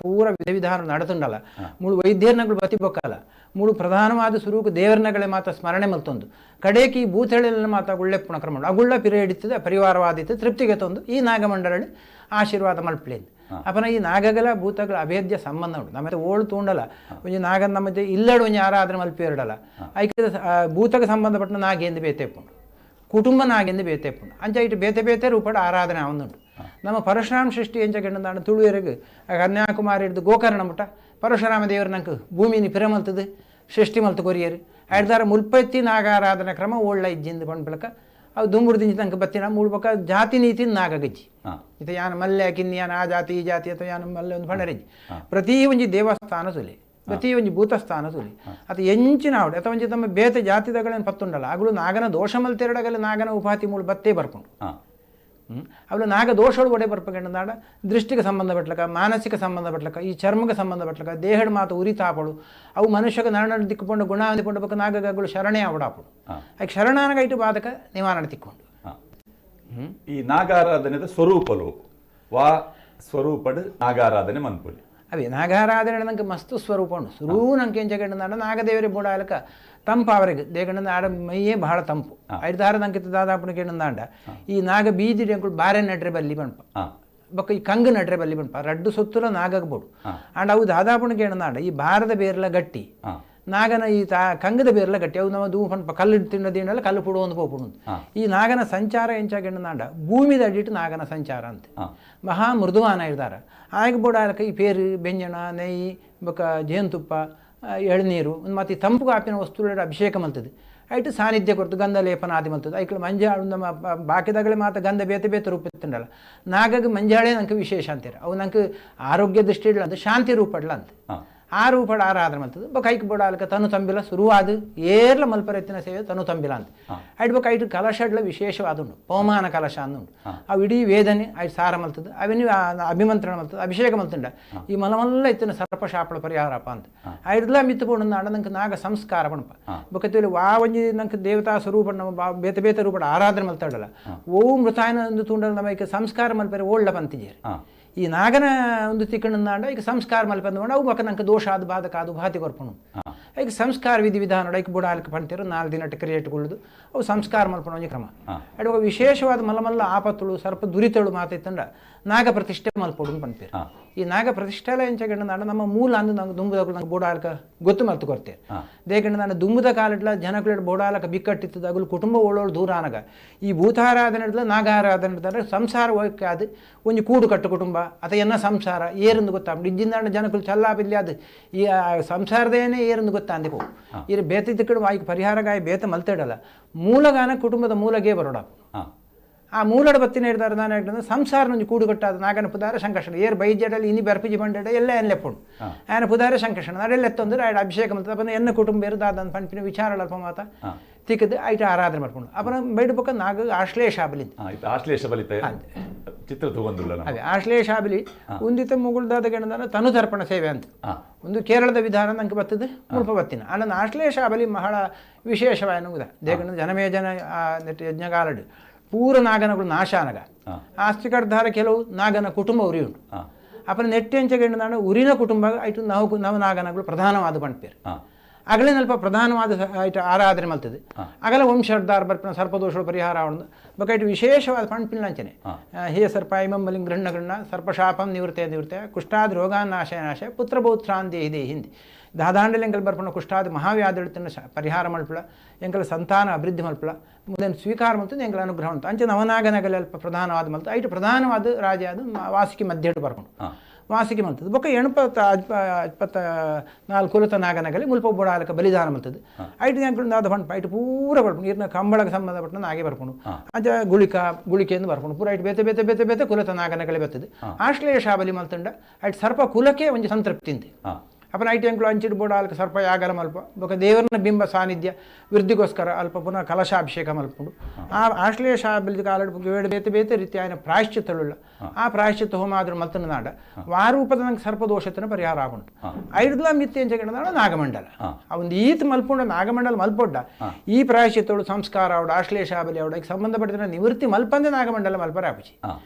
ಪೂರ ವಿಧ ವಿಧಾನ ನಡತುಂಡಲ ಮೂಳು ವೈದ್ಯರ್ನಗಳು ಬತಿ ಬೊಕ್ಕಲ ಮೂಳು ಪ್ರಧಾನವಾದ ಸುರುಕು ದೇವರನಗಳೇ ಮಾತ ಸ್ಮರಣೆ ಮಲ್ತೊಂದು ಕಡೇಕಿ ಭೂತಳೆಲ್ಲ ಮಾತ ಗುಳ್ಳೆಪ್ಪುಣ ಕ್ರಮ ಅಗುಳ್ಳ ಪಿರೆ ಹಿಡಿತದೆ ಪರಿವಾರವಾದಿತ್ತು ತೃಪ್ತಿಗೆ ತಂದು ಈ ನಾಗಮಂಡಲಲ್ಲಿ ಆಶೀರ್ವಾದ ಮಲ್ಪಲೇನು. ಅಪನ ಈ ನಾಗಗಳ ಭೂತಗಳ ಅಭೇದ್ಯ ಸಂಬಂಧ ಉಂಟು. ನಮ್ಮ ಓಳು ತೂಂಡಲ ಒಂಜಿ ನಾಗ ನಮ್ಮ ಇಲ್ಲಡು ಒಂಜಿ ಆರಾಧನೆ ಮಲ್ಪೇರಡಲ ಐಕೆ ಭೂತಕ್ಕೆ ಸಂಬಂಧಪಟ್ಟ ನಾಗೇಂದು ಬೇತೆಪ್ಪುಂಡು, ಕುಟುಂಬ ನಾಗೆಂದು ಬೇತೆಪ್ಪುಂಡು. ಅಂಚ ಇಟ್ಟು ಬೇತೆ ಬೇತೆ ರೂಪದ ಆರಾಧನೆ ಆವೊಂದುಂಟು. ನಮ್ಮ ಪರಶುರಾಮ ಸೃಷ್ಟಿ ಎಂಚ ಗೆಂಡದಾಂಡ ತುಳುವೆರೆಗ್ ಕನ್ಯಾಕುಮಾರಿ ಹಿಡ್ದು ಗೋಕರ್ಣ ಮುಟ್ಟ ಪರಶುರಾಮ ದೇವರು ನಂಗೆ ಭೂಮಿని ಪಿರ ಮಲ್ತದು ಸೃಷ್ಟಿ ಮಲ್ತು ಕೊರಿಯರು ಐಡ್ದಾರ ಮುಲ್ಪತ್ತಿ ನಾಗಾರಾಧನೆ ಕ್ರಮ ಓಳ್ಳ ಇಜ್ಜಿಂದು ಪಂಡ್ಬಳಕ ಅವು ದುಂಬುಡು ದಿಂಜಿ ತನಕ ಬತ್ತಿನ ಮೂಳು ಬೊಕ್ಕ ಜಾತಿ ನೀತಿ ನಾಗಗಜ್ಜಿ. ಇತ್ತ ಯಾನ ಮಲ್ಲೆ ಕಿನ್ನಿ ಯಾನ ಆ ಜಾತಿ ಈ ಜಾತಿ ಅಥವಾ ಯಾನ ಮಲ್ಲೆ ಒಂದು ಪಂಡರೆಜ್ಜಿ. ಪ್ರತಿ ಒಂಜಿ ದೇವಸ್ಥಾನ ತುಲಿ, ಪ್ರತಿ ಒಂಜಿ ಭೂತಸ್ಥಾನ ತುಲಿ, ಅಥವಾ ಎಂಚಿನ ಆವಡೆ ಅಥವಾ ಒಂಜಿ ತಮ್ಮ ಬೇತೆ ಜಾತಿದಗಳೇನು ಪತ್ತುಂಡಲ್ಲ ಅಗಲು ನಾಗನ ದೋಷ ಮಲ್ತೆರಡಗಲು ನಾಗನ ಉಪಾತಿ ಮೂಳು ಬತ್ತೇ ಬರ್ಪುಂಡು. ಅವಳು ನಾಗ ದೋಷಗಳು ಒಡೆ ಬರ್ಪಗೆಂಡಾಡ ದೃಷ್ಟಿಗೆ ಸಂಬಂಧಪಟ್ಟಲಕ, ಮಾನಸಿಕ ಸಂಬಂಧಪಟ್ಟಲಕ, ಈ ಚರ್ಮಕ್ಕೆ ಸಂಬಂಧಪಟ್ಟಲಕ, ದೇಹದ ಮಾತು ಉರಿ ತಾಪಳು ಅವು ಮನುಷ್ಯಗೆ ನರಣ ದಿಕ್ಕುಪೊಂಡು ಗುಣ ಅಂದಿಕೊಂಡು ಬೊಕ್ಕ ನಾಗಗಳು ಶರಣೇ ಅವಡಾಪಡು. ಅದಕ್ಕೆ ಶರಣಾನಗ ಇಟ್ಟು ಬಾಧಕ ನಿವಾರಣೆ ತಿಕ್ಕೊಂಡು. ಈ ನಾಗಾರಾಧನೆದ ಸ್ವರೂಪಲು ವಾ ಸ್ವರೂಪಡು ನಾಗಾರಾಧನೆ ಮನ್ಪುಲಿ. ಅವೇ ನಾಗಾರಾಧನೆ ನಂಗೆ ಮಸ್ತ್ ಸ್ವರೂಪ ಉಂಟು. ಸುರೂ ನಂಗೆ ಎಂಚ ನಾಗದೇವರಿ ಬೋಡಾಲಕ ತಂಪು ಅವರಿಗೆ ದೇಗಂಡ ಆಡ ಮೈಯೇ ಬಹಳ ತಂಪು ಐದಾರ ನಂಗೆ ದಾದಾಪುಣ ಕೇಂಡ ಈ ನಾಗ ಬೀದಿ ಅಂಕುಳು ಬಾರೆ ನಡ್ರೆ ಬಲ್ಲಿ ಬಣ್ಪ ಬೊಕ್ಕ ಈ ಕಂಗು ನಡ್ರೆ ಬಲ್ಲಿ ಬಣ್ಪ ರಡ್ಡು ಸೊತ್ತುಲ ನಾಗಗ್ ಬೋಡು. ಆಂಡ ಅವು ದಾದಾಪುಣ ಕೇಂಡ ಈ ಭಾರದ ಬೇರ್ಲ ಗಟ್ಟಿ ನಾಗನ ಈ ಕಂಗದ ಬೇರ್ಲ ಗಟ್ಟಿ ಅವು ನಮ್ಮ ದೂ ಪನ್ಪ ಕಲ್ಲು ತಿನ್ನದೀಂಡಲ್ಲ ಕಲ್ಲು ಪುಡು ಒಂದು ಪೋಪುಡು. ಈ ನಾಗನ ಸಂಚಾರ ಎಂಚಾಗೆಂಡ ಭೂಮಿದ ಅಡಿಟ್ಟು ನಾಗನ ಸಂಚಾರ ಅಂತ ಮಹಾ ಮೃದುವಾನ ಇರ್ತಾರೆ. ಆಗ ಬೋಡಾಲಕ ಈ ಪೇರು ಬೆಂಜಣ ನೆಯ್ಯಿ ಬೊಕ್ಕ ಜೇನುತುಪ್ಪ ಎಳನೀರು ಮತ್ತು ಈ ತಂಪು ಕಾಪಿನ ವಸ್ತುಗಳ ಅಭಿಷೇಕ ಮಲ್ತದೆ. ಐಟು ಸಾನ್ನಿಧ್ಯ ಕೊಡ್ತು ಗಂಧ ಲೇಪನ ಆದಿ ಮಲ್ತದೆ. ಐಕ್ಳು ಮಂಜಾಳು ನಮ್ಮ ಬಾಕಿದಾಗಲೇ ಮಾತ ಗಂಧ ಬೇತೆ ಬೇತೆ ರೂಪ ಇತ್ತುಂಡಲ್ಲ ನಾಗಗೆ ಮಂಜಾಳೆ ನಂಗೆ ವಿಶೇಷ ಅಂತೀರ. ಅವು ನಂಗೆ ಆರೋಗ್ಯ ದೃಷ್ಟಿ ಇಡ್ಲ ಅಂತ ಶಾಂತಿ ರೂಪಡ್ಲ ಅಂತ ಆ ರೂಪಡ ಆರಾಧನೆ ಮಲ್ತದೆ. ಬೊಕ್ಕ ಐಕ್ ಬೋಡಾಲಕ ತನು ತಂಬಿಲ ಶುರುವಾದ ಏರ್ಲ ಮಲ್ಪರೆತ್ತಿನ ಸೇವೆ ತನು ತಂಬಿಲ ಅಂತ ಐಟ್ ಬೊಕ್ಕ ಐಟು ಕಲಶಡ್ಲ ವಿಶೇಷವಾದ ಉಂಟು. ಪವಮಾನ ಕಲಶ ಅಂದುಂಟು. ಅವು ಇಡೀ ವೇದನೆ ಐಟ್ ಸಾರ ಮಲ್ತದೆ, ಅವೆನ್ಯೂ ಅಭಿಮಂತ್ರಣ ಮಲ್ತದೆ, ಅಭಿಷೇಕ ಮಲ್ತುಂಡ ಈ ಮಲಮಲ್ಲ ಇತ್ತಿನ ಸರ್ಪ ಶಾಪಳ ಪರಿಹಾರಪ್ಪ ಅಂತ ಐಡ್ಲ ಮಿತ್ತು ಪೋಂಡು ನಂಗೆ ನಾಗ ಸಂಸ್ಕಾರ ಪಣಪ. ಬೊಕ್ಕ ತುಲಿ ವಾ ಒಂಜಿ ನಂಗೆ ದೇವತಾ ಸ್ವರೂಪ ನಮ್ಮ ಬೇತೆ ಬೇತೆ ರೂಪಡ ಆರಾಧನೆ ಮಲ್ತಾಡಲ್ಲ ಓ ಮೃತಾಯನ ಒಂದು ತೂಂಡಲ ನಮ್ಮ ಸಂಸ್ಕಾರ ಮಲ್ಪರೆ ಓಳ್ಳ ಪಂತಿಜೇರು. ಈ ನಾಗನ ಒಂದು ತಿಕ್ಕಣ್ಣಾಂಡ ಈಗ ಸಂಸ್ಕಾರ ಮಲ್ಪಂದು ಅವು ಬೊಕ್ಕ ನಂಗೆ ದೋಷ ಆದ ಬಾಧಕ ಅದು ಭಾತಿ ಕೊರ್ಪುಣು. ಈಗ ಸಂಸ್ಕಾರ ವಿಧಿ ವಿಧಾನ ಐಕ್ ಬುಡಾಲ್ಕ ಪಂತಿರು 4 ದಿನ ಕ್ರಿಯೇಟ್ ಕೊಳ್ಳುದು ಅವು ಸಂಸ್ಕಾರ ಮಲ್ಪಣ ಒಂಜಿ ಕ್ರಮ. ಅಡುವ ವಿಶೇಷವಾದ ಮಲ್ಲ ಮಲ್ಲ ಆಪತ್ತುಳು ಸರ್ಪ ದುರಿತಳು ಮಾತೈತಂಡ ನಾಗ ಪ್ರತಿಷ್ಠೆ ಮಲ್ಪೊಡು ಪನ್ಪೇರು. ಈ ನಾಗ ಪ್ರತಿಷ್ಠೆಲ ಎಂಚಗಂಡ ನಮ್ಮ ಮೂಲ ಅಂದು ನಂಗೆ ದುಂಬುದ ನಂಗೆ ಬೋಡಾಲ್ಕ ಗೊತ್ತು ಮಲ್ತು ಕೊರ್ತೇವೆ. ದೇಕಂಡ ನಾನು ದುಂಬುದ ಕಾಲಟ್ಲ ಜನಕುಲೆಡ್ ಬೋಡಾಲಕ ಬಿಕ್ಕಟ್ಟಿತ್ತದ ಅಗಲು ಕುಟುಂಬ ಓಳೋಳು ದೂರ ಆನಗ ಈ ಭೂತಾರಾಧನೆ ಹಿಡ್ದ ನಾಗಾರಾಧನೆ ಹಿಡ್ದಾರೆ ಸಂಸಾರ ಹೋಯ್ಕೆ ಅದು ಒಂಜಿ ಕೂಡು ಕಟ್ಟು ಕುಟುಂಬ ಅಥವಾ ಎನ್ನ ಸಂಸಾರ ಏರಂದು ಗೊತ್ತಾಗ್ಬಿಟ್ಟು ಇಜ್ಜಿಂದಾಂಡ ಜನಕುಲು ಚಲ್ಲಾ ಬಿಲ್ಲಿ ಅದು ಈ ಸಂಸಾರದೇನೆ ಏರಂದು ಗೊತ್ತಾಂದಿ ಪೋ ಇರು ಬೇತಿದ್ದಕ್ಕಡು ವಾಯ್ಕ್ ಪರಿಹಾರಗಾಯ ಬೇತ ಮಲ್ತಿಡಲ್ಲ ಮೂಲಗಾನ ಕುಟುಂಬದ ಮೂಲಗೆ ಬರೋಡ. ಆ ಮೂಲಡ ಬತ್ತಿನ ಹಿಡ್ದಾರೆ ನಾನು ಹೇಳ್ತೇನೆ ಸಂಸಾರ ಒಂಜಿ ಕೂಡುಕಟ್ಟಾದ ನಾಗನ ಪುದಾರ ಸಂಕರ್ಷಣ ಏರ್ ಬೈಜಡಲ್ಲಿ ಇನಿ ಬರ್ಪಿಜಿ ಬಂಡೆಡ ಎಲ್ಲ ಎನ್ಲೆಪ್ಪುಂಡು ಆಯನ ಪುದಾರ ಸಂಕರ್ಷಣ ನಡೆಲ್ಲೆತ್ತೊಂದ್ರೆ ಆಯ್ಡ ಅಭಿಷೇಕ ಮಲ್ತದ ಅಪನ ಎನ್ನ ಕುಟುಂಬ ಇರುದಾದ ಪನ್ಪಿನ ವಿಚಾರ ಅಲ್ಪ ಮಾತ ತಿಕ್ಕದು ಐಟ ಆರಾಧನೆ ಮಾಡ್ಕೊಂಡು ಅಪನ ಬೈಡು ಪಕ್ಕ ನಾಗ ಆಶ್ಲೇಷಾಬಲಿ. ಆಶ್ಲೇಷ ಬಲಿ ಚಿತ್ರ ತಗೊಂಡಿಲ್ಲ. ಅದೇ ಆಶ್ಲೇಷಾಬಲಿ ಉಂದಿತ ಮುಗುಳ್ದಾದ ಗಣದಾನ ತನು ತರ್ಪಣ ಸೇವೆ ಅಂತ ಒಂದು ಕೇರಳದ ವಿಧಾನ ನಂಗೆ ಬರ್ತದೆ ಮುಲ್ಪ ಬತ್ತಿನ ಆನಂದ ಆಶ್ಲೇಷಾಬಲಿ ಬಹಳ ವಿಶೇಷವಾದ ದೇಗಣ ಜನಮೇಜನ ಯಜ್ಞಗಾಲಡು ಪೂರ ನಾಗನಗಳು ನಾಶ ಅನಗ ಆಸ್ತಿಕರ್ಧಾರ ಕೆಲವು ನಾಗನ ಕುಟುಂಬ ಉರಿ ಉಂಟು. ಅಪನ ನೆಟ್ಟೆಂಚ ಉರಿನ ಕುಟುಂಬ ಐಟು ನಾವು ನವ ನಾಗನಗಳು ಪ್ರಧಾನವಾದ ಪಣ್ಪೇರು. ಅಗಲಿನಲ್ಪ ಪ್ರಧಾನವಾದ ಐಟು ಆರಾಧನೆ ಮಲ್ತದೆ ಅಗಲ ವಂಶರ್ದಾರ್ ಬರ್ಪಿನ ಸರ್ಪದೋಷ ಪರಿಹಾರ ಉಂಡು ಬೊಕ ಐಟು ವಿಶೇಷವಾದ ಪಣ್ಪಿನ ಅಂಚನೆ ಹೇ ಸರ್ಪ ಇಮಂಬಲಿಂ ಗೃಹಣ ಗೃಹಣ ಸರ್ಪಶಾಪಂ ನಿವೃತ್ತೆ ನಿವೃತ್ತೆ ಕುಷ್ಠಾದ ರೋಗಾನ್ ನಾಶ ನಾಶ ಪುತ್ರ ಪೌತ್ರಾನ್ ದೇಹಿ ದೇಹಿ ಹಿಂದಿ ದಾದಾಂಡಲಿ ಎಂಕಲ್ ಬರ್ಪಣ ಕುಷ್ಠಾದ ಮಹಾವ್ಯಾಧಿ ಪರಿಹಾರ ಮಲ್ಪುಳ ಎಂಕಲ್ ಸಂತಾನ ಅಭಿವೃದ್ಧಿ ಮಲ್ಪುಳ ಮುಂದೆ ಸ್ವೀಕಾರ ಮಲ್ತದೆ ಎಂಕಲ್ ಅನುಗ್ರಹ ಉಂಟು. ಅಂಚೆ ನವನಾಗನಗಲಿ ಅಲ್ಪ ಪ್ರಧಾನವಾದ ಮಲ್ತು ಐಟು ಪ್ರಧಾನವಾದ ರಾಜ ಅದು ವಾಸುಕಿ ಮಧ್ಯಡು ಬರ್ಕೊಂಡು ವಾಸುಕಿ ಮಲ್ತದೆ ಬೊಕ್ಕ 84 ಕುಲತ ನಾಗನಗಲಿ ಮುಲ್ಪ ಬೊಡಾಲಕ ಬಲಿದಾನ ಮಲ್ತದೆ ಐಟು ಎಂಕುಲು ದಾದ ಪಂಪ ಐಟು ಪೂರ ಬರ್ಪುಂಡು ಇರ್ನ ಕಂಬಳಕ್ಕೆ ಸಂಬಂಧಪಟ್ಟ ನಾಗೆ ಬರ್ಪುಂಡು ಅಂಚ ಗುಳಿಕ ಗುಳಿಕೆಂದು ಬರ್ಪುಂಡು ಪೂರ ಐಟು ಬೇತೆ ಬೇತೆ ಬೇತೆ ಬೇತೆ ಕುಲತ ನಾಗನಗಲಿ ಬರ್ತದೆ. ಆಶ್ಲೇಷ ಬಲಿ ಮಲ್ತಂಡ ಐಟು ಸರ್ಪ ಕುಲಕ್ಕೆ ಒಂಜಿ ಸಂತೃಪ್ತಿ ಅಪನ ಐಟು ಎಂಕುಲು ಅಂಚಿಡು ಬೋಡ ಅಲ್ಪ ಸರ್ಪ ಯಾಗಲ ಮಲ್ಪ ಬೊಕ ದೇವರನ ಬಿಂಬ ಸಾನ್ನಿಧ್ಯ ವೃದ್ಧಿಗೋಸ್ಕರ ಅಲ್ಪ ಪುನಃ ಕಲಶಾಭಿಷೇಕ ಮಲ್ಪುಂಡು. ಆ ಆಶ್ಲೇಷ ಬಲಿ ಕಾಲಡ್ ಬೇತೆ ಬೇತೆ ರೀತಿಯ ಪ್ರಾಯಶ್ಚಿತ್ತಳುಳ್ಳ ಆ ಪ್ರಾಯಶ್ಚಿತ್ತ ಹೋಮ ಆದ್ರೂ ಮಲ್ತನಾಡ ವಾರೂಪದ ನಂಗೆ ಸರ್ಪದೋಷತನ ಪರಿಹಾರ ಆಗುಂಟು. ಐಡ್ಲ ಮಿತ್ತೆ ಎಂಚ ನಾಗಮಂಡಲ ಒಂದು ಈತ್ ಮಲ್ಪುಂಡ ನಾಗಮಂಡಲ ಮಲ್ಪೊಡ್ಡ ಈ ಪ್ರಾಯಶ್ಚಿತ್ತೋಡು ಸಂಸ್ಕಾರ ಅವಡು ಆಶ್ಲೇಷ ಬಲಿ ಅವಡು ಸಂಬಂಧಪಟ್ಟಿದ ನಿವೃತ್ತಿ ಮಲ್ಪಂದೆ ನಾಗಮಂಡಲ ಮಲ್ಪರ ಆಪುಜಿ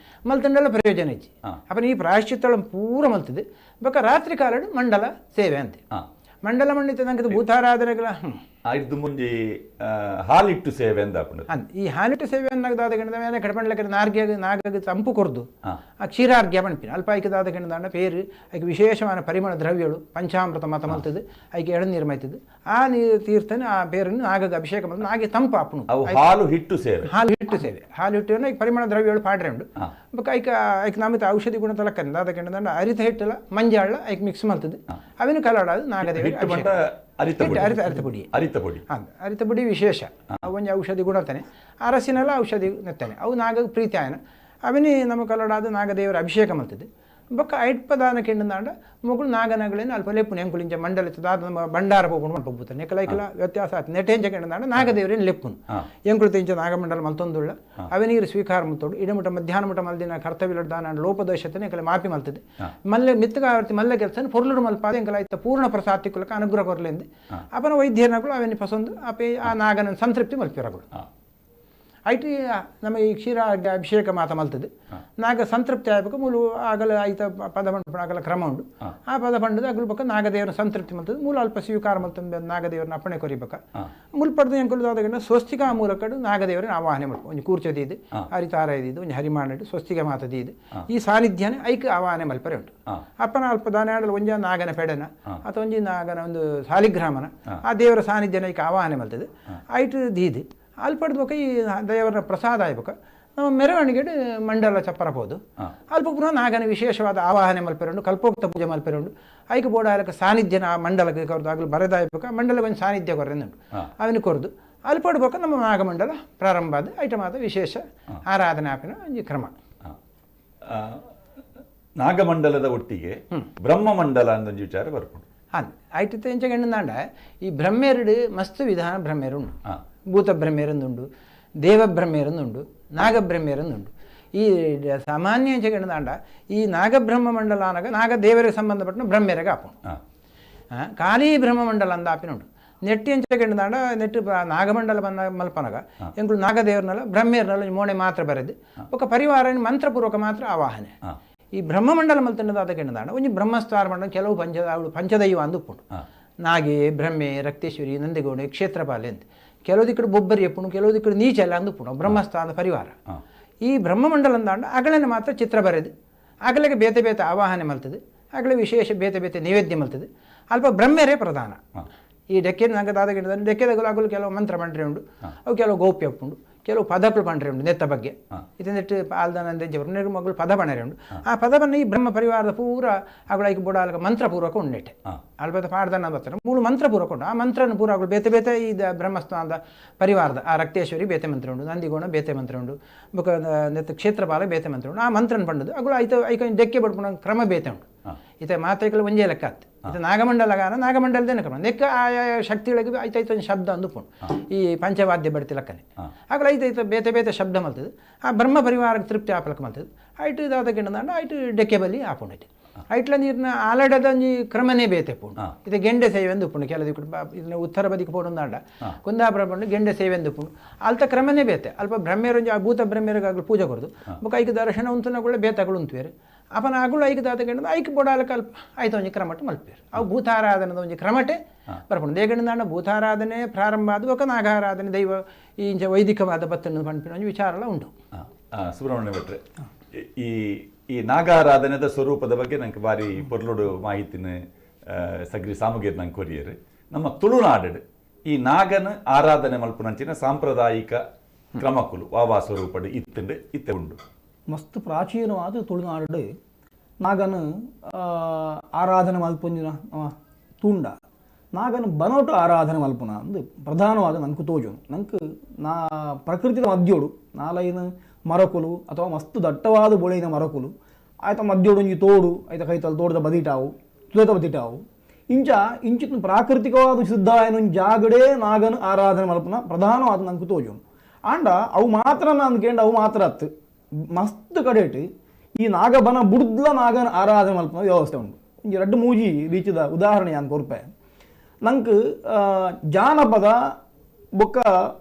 ಮಲ್ತಂಡಲ ಪ್ರಯೋಜನ ಇಜ್ಜಿ. ಅಪ್ಪ ಈ ಪ್ರಾಯಶ್ಚಿತ್ತೋಳು ಪೂರ ಮಲ್ತದೆ ಬೊಕ ರಾತ್ರಿ ಕಾಲಡು ಮಂಡಲ ಸೇವೆ ಅಂತೆ ಮಂಡಲ ಮಂಡಿತ ನಂಗೆ ಭೂತಾರಾಧನೆಗಳ ಇದು ಮುಂಜಿ ಹಾಲಿಟ್ಟು ಸೇವೆ ಅಂದ. ಈ ಹಾಲಿಟ್ಟು ಸೇವೆ ಅನ್ನಾಗದಾದ ಗಣದ ಮೇಲೆ ಕಡಪಂಡ್ಲಕ್ಕೆ ನಾರ್ಗೆ ನಾಗಗೆ ತಂಪು ಕೊರ್ದು ಆ ಕ್ಷೀರಾರ್ಘ್ಯ ಪಣ್ಪಿನ ಅಲ್ಪ ಐಕದಾದ ಗಣದಾಂಡ ಪೇರು ಐಕೆ ವಿಶೇಷವಾದ ಪರಿಮಳ ದ್ರವ್ಯಗಳು ಪಂಚಾಮೃತ ಮತ ಮಲ್ತದ್ದು ಐಕೆ ಎಳನೀರು ಮೈತದ್ದು ಆ ನೀರು ತೀರ್ಥನ ಆ ಪೇರನ್ನು ನಾಗಗೆ ಅಭಿಷೇಕ ಮಲ್ತು ನಾಗೆ ತಂಪು ಆಪುಣು. ಹಾಲು ಹಿಟ್ಟು ಸೇವೆ, ಹಾಲು ಹಿಟ್ಟು ಸೇವೆ, ಹಾಲು ಹಿಟ್ಟು ಐಕೆ ಪರಿಮಳ ದ್ರವ್ಯಗಳು ಪಾಡ್ರೆ ಉಂಡು. ಬೊಕ ಐಕ ಐಕೆ ನಮಿತ ಔಷಧಿ ಗುಣ ತಲಕ್ಕಂದ ದಾದ ಗಣದಾಂಡ ಅರಿತ ಹಿಟ್ಟಲ ಮಂಜಾಳ ಐಕೆ ಮಿಕ್ಸ್ ಮಲ್ತದ್ದು ಅವಿನ ಕಲಾಡದು ನಾಗದೇವಿ. ಅರಿತ ಪುಡಿ, ಅರಿತ ಪುಡಿ, ಅರಿತ ಪುಡಿ ವಿಶೇಷ. ಅವು ಒಂಜಿ ಔಷಧಿ ಗುಣತಾನೆ, ಅರಸಿನೆಲ್ಲ ಔಷಧಿ ನೆತ್ತಾನೆ, ಅವು ನಾಗ ಪ್ರೀತಿ ಆಯನ ಅವನೇ ನಮ್ಮ ಕಲ್ಲಡಾದ ನಾಗದೇವರ ಅಭಿಷೇಕ ಮಲ್ತದೆ. ಬೊಕ್ಕ ಐಟ್ಪದಾನ ಕೆಂಡಂದಾಂಡ ಮೊಗುಳು ನಾಗನಗಳೇನು ಅಲ್ಪ ಲೆಪ್ಪುನ ಎಂಕುಲಿಂಚ ಮಂಡಲ ದಾದ ನಮ್ಮ ಭಂಡಾರ ಪೋಪುಂಡು ಮಲ್ಪೊಬ್ಬುತ್ತಾನೆ ನೆಕಲ ಐಕಲ ವ್ಯತ್ಯಾಸ ಆಯ್ತು. ನೆಟೆಂಚ ಕೆಂಡಂದಾಂಡ ನಾಗದೇವರೇನು ಲೆಪ್ಪುನು ಎಂಕುಲು ತೆಂಚ ನಾಗಮಂಡಲ ಮಲ್ತೊಂದುಳ್ಳ ಅವನೀರು ಸ್ವೀಕಾರ ಮಲ್ತೋಡು ಇಡಮುಟ ಮಧ್ಯಾಹ್ನ ಮುಟ ಮಲ್ದಿನ ಕರ್ತವ್ಯ ದಾನ ಲೋಪದೋಷತನೆ ಎಂಕಲೆ ಮಾಪಿ ಮಲ್ತದೆ. ಮಲ್ಲೆ ಮಿತ್ತಗಾವರ್ತಿ ಮಲ್ಲೆ ಕೆಲಸ ಪೊರ್ಲುಡು ಮಲ್ಪಾದ ಎಂಕಲ ಐತ ಪೂರ್ಣ ಪ್ರಸಾದಿಕುಲಕ ಅನುಗ್ರಹ ಕೊರಲೆಂದು ಅಪನ ವೈದ್ಯನಗಳು ಅವನಿ ಪಸಂದು ಅಪೆ ಆ ನಾಗನ ಸಂತೃಪ್ತಿ ಮಲ್ಪಿರಗಳು. ಐಟಿ ನಮ್ಮ ಈ ಕ್ಷೀರ ಅಭಿಷೇಕ ಮಾತ ಮಲ್ತದೆ ನಾಗ ಸಂತೃಪ್ತಿ ಆಗಬೇಕು ಮೂಲು ಆಗಲ ಐತ ಪದ ಪಂಡ ಆಗಲ ಕ್ರಮ ಉಂಡು. ಆ ಪದ ಪಂಡದ ಅಗಲು ಬಕ್ಕ ನಾಗದೇವರ ಸಂತೃಪ್ತಿ ಮಲ್ತದೆ ಮೂಲ ಅಲ್ಪ ಸ್ವೀಕಾರ ಮಲ್ತಂದು ನಾಗದೇವರನ್ನ ಅಪ್ಪಣೆ ಕೊರಿಬೇಕ. ಮುಲ್ಪಡ್ದು ಎಂಕುಲು ಸ್ವಸ್ತಿಕಾ ಮೂಲಕ ನಾಗದೇವರನ್ನ ಆವಾಹನೆ ಮಾಡ್ಕೊ ಒಂಜಿ ಕೂರ್ಚದಿದ್ದು ಹರಿತಾರ ಇದ್ದಿದ್ದು ಒಂಜಿ ಹರಿಮಾನಡು ಸ್ವಸ್ತಿಕ ಮಾತದಿದ್ದು ಈ ಸಾನ್ನಿಧ್ಯನೇ ಐಕ್ ಆವಾಹನೆ ಮಲ್ಪರೆ ಉಂಟು. ಅಪ್ಪನ ಅಲ್ಪ ದಾನ ಒಂಜ ನಾಗನ ಪೆಡನ ಅಥವಾ ಒಂಜಿ ನಾಗನ ಒಂದು ಸಾಲಿಗ್ರಾಮನ ಆ ದೇವರ ಸಾನ್ನಿಧ್ಯನ ಐಕ್ ಆವಾಹನೆ ಮಲ್ತದೆ ಐಟು ದೀದು ಅಲ್ಪಡ್ದು ಬೊಕ ಈ ದೇವರ ಪ್ರಸಾದ ಆಯ್ಬೇಕ ನಮ್ಮ ಮೆರವಣಿಗೆ ಮಂಡಲ ಚಪ್ಪರ ಪೋದು ಅಲ್ಪ ಪುನಃ ನಾಗನ ವಿಶೇಷವಾದ ಆವಾಹನೆ ಮಲ್ಪೆರುಂಡು ಕಲ್ಪೋಕ್ತ ಪೂಜೆ ಮಲ್ಪೆರುಂಡು ಐಕ್ ಬೋಡ ಅಲಕ ಸಾನ್ನಿಧ್ಯನ ಆ ಮಂಡಲಕ್ಕೆ ಕೊರ್ದು ಆಗಲು ಬರೆದಾಯ್ಬೇಕ ಮಂಡಲಕ್ಕೆ ಒಂದು ಸಾನ್ನಿಧ್ಯ ಕೊರ್ರೆಂದುಂಡು ಅವನು ಕೊರ್ದು ಅಲ್ಪಡ್ದು ಬೊಕ ನಮ್ಮ ನಾಗಮಂಡಲ ಪ್ರಾರಂಭ ಆದ ಐಟಮಾದ ವಿಶೇಷ ಆರಾಧನೆ ಆಪಿನ ಒಂಜಿ ಕ್ರಮ. ನಾಗಮಂಡಲದ ಒಟ್ಟಿಗೆ ಬ್ರಹ್ಮಮಂಡಲ ಅಂದೊಂದು ವಿಚಾರ ಬರ್ಪುಂಡು. ಹಾಂ ಐಟಿತ ಎಂಚ ಗಂಡಂದಾಂಡ ಈ ಬ್ರಹ್ಮೆರಡು ಮಸ್ತ್ ವಿಧಾನ ಬ್ರಹ್ಮೆರುಂಡು. ಭೂತ ಬ್ರಹ್ಮೇರಂದುಂಡು, ದೇವಬ್ರಹ್ಮೇರಂದುಂಡು, ನಾಗಬ್ರಹ್ಮೇರಂದುಂಡು. ಈ ಸಾಮಾನ್ಯ ಎಂಚ ಗಂಡದಾಂಡ ಈ ನಾಗಬ್ರಹ್ಮ ಮಂಡಲ ಅನಗ ನಾಗದೇವರಿಗೆ ಸಂಬಂಧಪಟ್ಟ ಬ್ರಹ್ಮೇರಗ ಆಪುಂಡು. ಖಾಲಿ ಬ್ರಹ್ಮಮಂಡಲ ಅಂದ ಆಪಿನುಂಡು. ನೆಟ್ಟಿ ಎಂಚ ಗಂಡದಾಂಡ ನೆಟ್ಟು ನಾಗಮಂಡಲ ಬನ್ನ ಮಲ್ಪನಗ ಎಂಕುಲು ನಾಗದೇವರನ್ನೆಲ್ಲ ಬ್ರಹ್ಮೇರನೆಲ್ಲ ಮೋಣೆ ಮಾತ್ರ ಬರೆದು ఒక ಪರಿವಾರ ಮಂತ್ರಪೂರ್ವಕ ಮಾತ್ರ ಆವಾಹನೆ. ಈ ಬ್ರಹ್ಮಮಂಡಲ ಮಲ್ತಂಡದಾದ ಗಂಡದಾಂಡ ಒಂಜಿ ಬ್ರಹ್ಮಸ್ಥಾರ ಮಂಡಲ ಕೆಲವು ಪಂಚದೈವ ಅಂದು ಉಪ್ಪುಂಡು. ನಾಗೆ ಬ್ರಹ್ಮೆ ರಕ್ತೇಶ್ವರಿ ನಂದಿಗೌಡೆ ಕ್ಷೇತ್ರಪಾಲೆ ಅಂತ ಕೆಲವು ದಿಕ್ಕಡು ಬೊಬ್ಬರಿ ಎಪ್ಪುಂಡು, ಕೆಲವು ದಿಕ್ಕಡು ನೀಚೆಲ್ಲ ಅಂದು ಉಪ್ಪುಂಡು ಬ್ರಹ್ಮಸ್ಥಾನ ಪರಿವಾರ. ಈ ಬ್ರಹ್ಮಮಂಡಲ ಅಂದಾಂಡ ಅಗಳನ್ನ ಮಾತ್ರ ಚಿತ್ರ ಬರೆದು ಅಗಲಿಗೆ ಬೇತೆ ಬೇತೆ ಆವಾಹನೆ ಮಲ್ತದೆ, ಅಗಲ ವಿಶೇಷ ಬೇತೆ ಬೇತೆ ನೈವೇದ್ಯ ಮಲ್ತದೆ. ಅಲ್ಪ ಬ್ರಹ್ಮರೇ ಪ್ರಧಾನ. ಈ ಡೆಕ್ಕೆ ನಂಗೆ ಗಿಡದ ಡೆಕ್ಕೆದಾಗ ಅಗಲು ಕೆಲವು ಮಂತ್ರ ಪಂಡ್ರೆ ಉಂಡು, ಅವು ಕೆಲವು ಗೌಪ್ಯ ಉಂಡು, ಕೆಲವು ಪದಗಳು ಪಂಡ್ರೆ ಉಂಡು ನೆತ್ತ ಬಗ್ಗೆ ಇದನ್ನೆಟ್ಟು ಆಲ್ದಾನಂದ ಮಗಳು ಪದ ಪಣರೆ ಉಂಡು. ಆ ಪದವನ್ನು ಈ ಬ್ರಹ್ಮ ಪರಿವಾರದ ಪೂರ ಅಗಳ ಐಕ್ ಬೋಡ ಮಂತ್ರಪೂರ್ವಕ ಉಂಡೆಟ್ಟೆ ಅಲ್ಪದ ಪಾಡ್ದನ ಬರ್ತಾರೆ ಮೂರು ಮಂತ್ರಪೂರ್ವಕ ಉಂಟು. ಆ ಮಂತ್ರನ ಪೂರ ಅಗಳು ಬೇತೆ ಬೇತೆ ಈ ಬ್ರಹ್ಮಸ್ಥಾನದ ಪರಿವಾರದ ಆ ರಕ್ತೇಶ್ವರಿ ಬೇತೆ ಮಂತ್ರ ಉಂಡು, ನಂದಿಗೋಣ ಬೇತೆ ಮಂತ್ರ ಉಂಡು, ಬೊಕ ನೆತ್ತ ಕ್ಷೇತ್ರಪಾಲ ಬೇತೆ ಮಂತ್ರ ಉಂಡು. ಆ ಮಂತ್ರನ ಪಂಡದು ಅಗಳು ಐತ ಐಕ ಡೆಕ್ಕೆ ಬಡ್ಪುಣ ಕ್ರಮ ಬೇತೆ ಉಂಟು. ಇತ ಮಾತೈಕಲ ಒಂಜೇ ಲೆಕ್ಕ ಆತ್. ಇದು ನಾಗಮಂಡಲಗಾನ ನಾಗಮಂಡಲದೇನೆ ಕ್ರಮ ನೆಕ್ಕ ಆಯಾ ಶಕ್ತಿಗಳಿಗೆ ಐತೈತ ಒಂದು ಶಬ್ದ ಅಂದುಪುಂಡು. ಈ ಪಂಚವಾದ್ಯ ಬಡ್ತಿ ಲೆಕ್ಕನೆ ಆಗಲ ಐತೈತ ಬೇತೆ ಬೇತೆ ಶಬ್ದ ಮಲ್ತದೆ. ಆ ಬ್ರಹ್ಮ ಪರಿವಾರಕ್ಕೆ ತೃಪ್ತಿ ಆಪಲಕ ಮಲ್ತದೆ. ಐಟು ಇದಾದ ಗಿಂಡದಾಂಡ ಐಟು ಡೆಕ್ಕೆ ಬಲಿ ಆಪುಂಡು. ಐಟು ಐಟ್ಲ ನೀರಿನ ಆಲಡದ ಒಂಜಿ ಕ್ರಮನೇ ಬೇತೆ ಪುಂಡು. ಇದು ಗೆಂಡೆ ಸೇವೆ ಅಂದು ಉಪ್ಪುಂಡು. ಕೆಲವು ಇದನ್ನ ಉತ್ತರ ಬದಿಗೆ ಪೋಡುಂದಾಂಡ ಕುಂದಾಪುರ ಪಂಡು ಗೆಂಡೆ ಸೇವೆ ಅಂದು ಉಪ್ಪುಂಡು. ಅಲ್ತ ಕ್ರಮನೇ ಬೇತೆ. ಅಲ್ಪ ಬ್ರಹ್ಮೇರೊಂಜಿ ಆ ಭೂತ ಬ್ರಹ್ಮೇರಗಾಗಲು ಪೂಜೆ ಕೊರದು ಬೊಕ ಐಕ್ ದರ್ಶನ ಉಂತುನಗುಳ್ಳೆ ಬೇತಗಳು ಉಂತುವೇರು. ಅಪನ ಅಗುಳು ಐಕ್ ದಾತ ಗಂಡದ ಐಕ್ ಬೋಡಾಲಕ ಅಲ್ಪ ಆಯ್ತು ಒಂಜಿ ಕ್ರಮಟ್ ಮಲ್ಪೇರು. ಅವು ಭೂತಾರಾಧನದ ಒಂಜಿ ಕ್ರಮಟೆ ಬರ್ಪುಂಡು. ದೇಗಂಡದಾಂಡ ಭೂತಾರಾಧನೆ ಪ್ರಾರಂಭ ಆದ ಬೊಕ ನಾಗಾರಾಧನೆ ದೈವ ಈ ಇಂಚ ವೈದಿಕವಾದ ಬತ್ತನ್ನು ಪನ್ಪಿನ ಒಂಜಿ ವಿಚಾರಲ ಉಂಟು. ಸುಬ್ರಹ್ಮಣ್ಯ ಭಟ್ರೆ, ಈ ಈ ನಾಗಾರಾಧನೆದ ಸ್ವರೂಪದ ಬಗ್ಗೆ ನಂಗೆ ಬಾರಿ ಪೊರ್ಲುಡು ಮಾಹಿತಿನ ಸಗ್ರಿ ಸಾಮಗ್ರಿ ನಂಗೆ ಕೊರಿಯರು. ನಮ್ಮ ತುಳುನಾಡು ಈ ನಾಗನ ಆರಾಧನೆ ಮಲ್ಪುನಂಚಿನ ಸಾಂಪ್ರದಾಯಿಕ ಕ್ರಮಕುಲು ವಾವಾ ಸ್ವರೂಪಡು ಇತ್ತುಂಡು ಇತ್ತೆ ಉಂಡು. ಮಸ್ತ್ ಪ್ರಾಚೀನವಾದ ತುಳುನಾಡು ನಾಗನ ಆರಾಧನೆ ಮಲ್ಪುಂಜಿನ ತುಂಡ ನಾಗನ ಬನೋಟು ಆರಾಧನೆ ಮಲ್ಪುನ ಅಂದು ಪ್ರಧಾನವಾದ ನಂಗೆ ತೋಜುನು. ನಂಗೆ ನಾ ಪ್ರಕೃತಿದ ಮಧ್ಯೋಡು ನಾಲೈನ ಮರಕುಲು ಅಥವಾ ಮಸ್ತ್ ದಟ್ಟವಾದ ಬೊಳೆಯಿನ ಮರಕುಲು ಆಯ್ತ ಮಧ್ಯೋಡು ಒಂಜಿ ತೋಡು ಆಯ್ತ ಕೈತಲ್ ತೋಡದ ಬದಿಟಾವು ತುದೆತ ಬದಿಟಾವು ಇಂಚ ಇಂಚಿನ ಪ್ರಾಕೃತಿಕವಾದ ಸಿದ್ಧಾಯನ ಜಾಗಡೇ ನಾಗನ ಆರಾಧನೆ ಮಲ್ಪುನ ಪ್ರಧಾನವಾದ ನಂಗೆ ತೋಜುನು. ಆಂಡ ಅವು ಮಾತ್ರ ನಾನು ಕೇಂಡ ಅವು ಮಾತ್ರ ಅತ್ತು ಮಸ್ತ್ ಕಡೆಟ್ ಈ ನಾಗಬನ ಬುಡ್ದ್ಲ ನಾಗನ ಆರಾಧನೆ ಮಲ್ಪುನ ವ್ಯವಸ್ಥೆ ಉಂಡು. ಒಂಜಿ ರಡ್ಡ್ ಮೂಜಿ ರೀತಿದ ಉದಾಹರಣೆ ಯಾನ್ ಕೊರ್ಪೆ. ನಂಕ್ ಜಾನಪದ ಬೊಕ್ಕ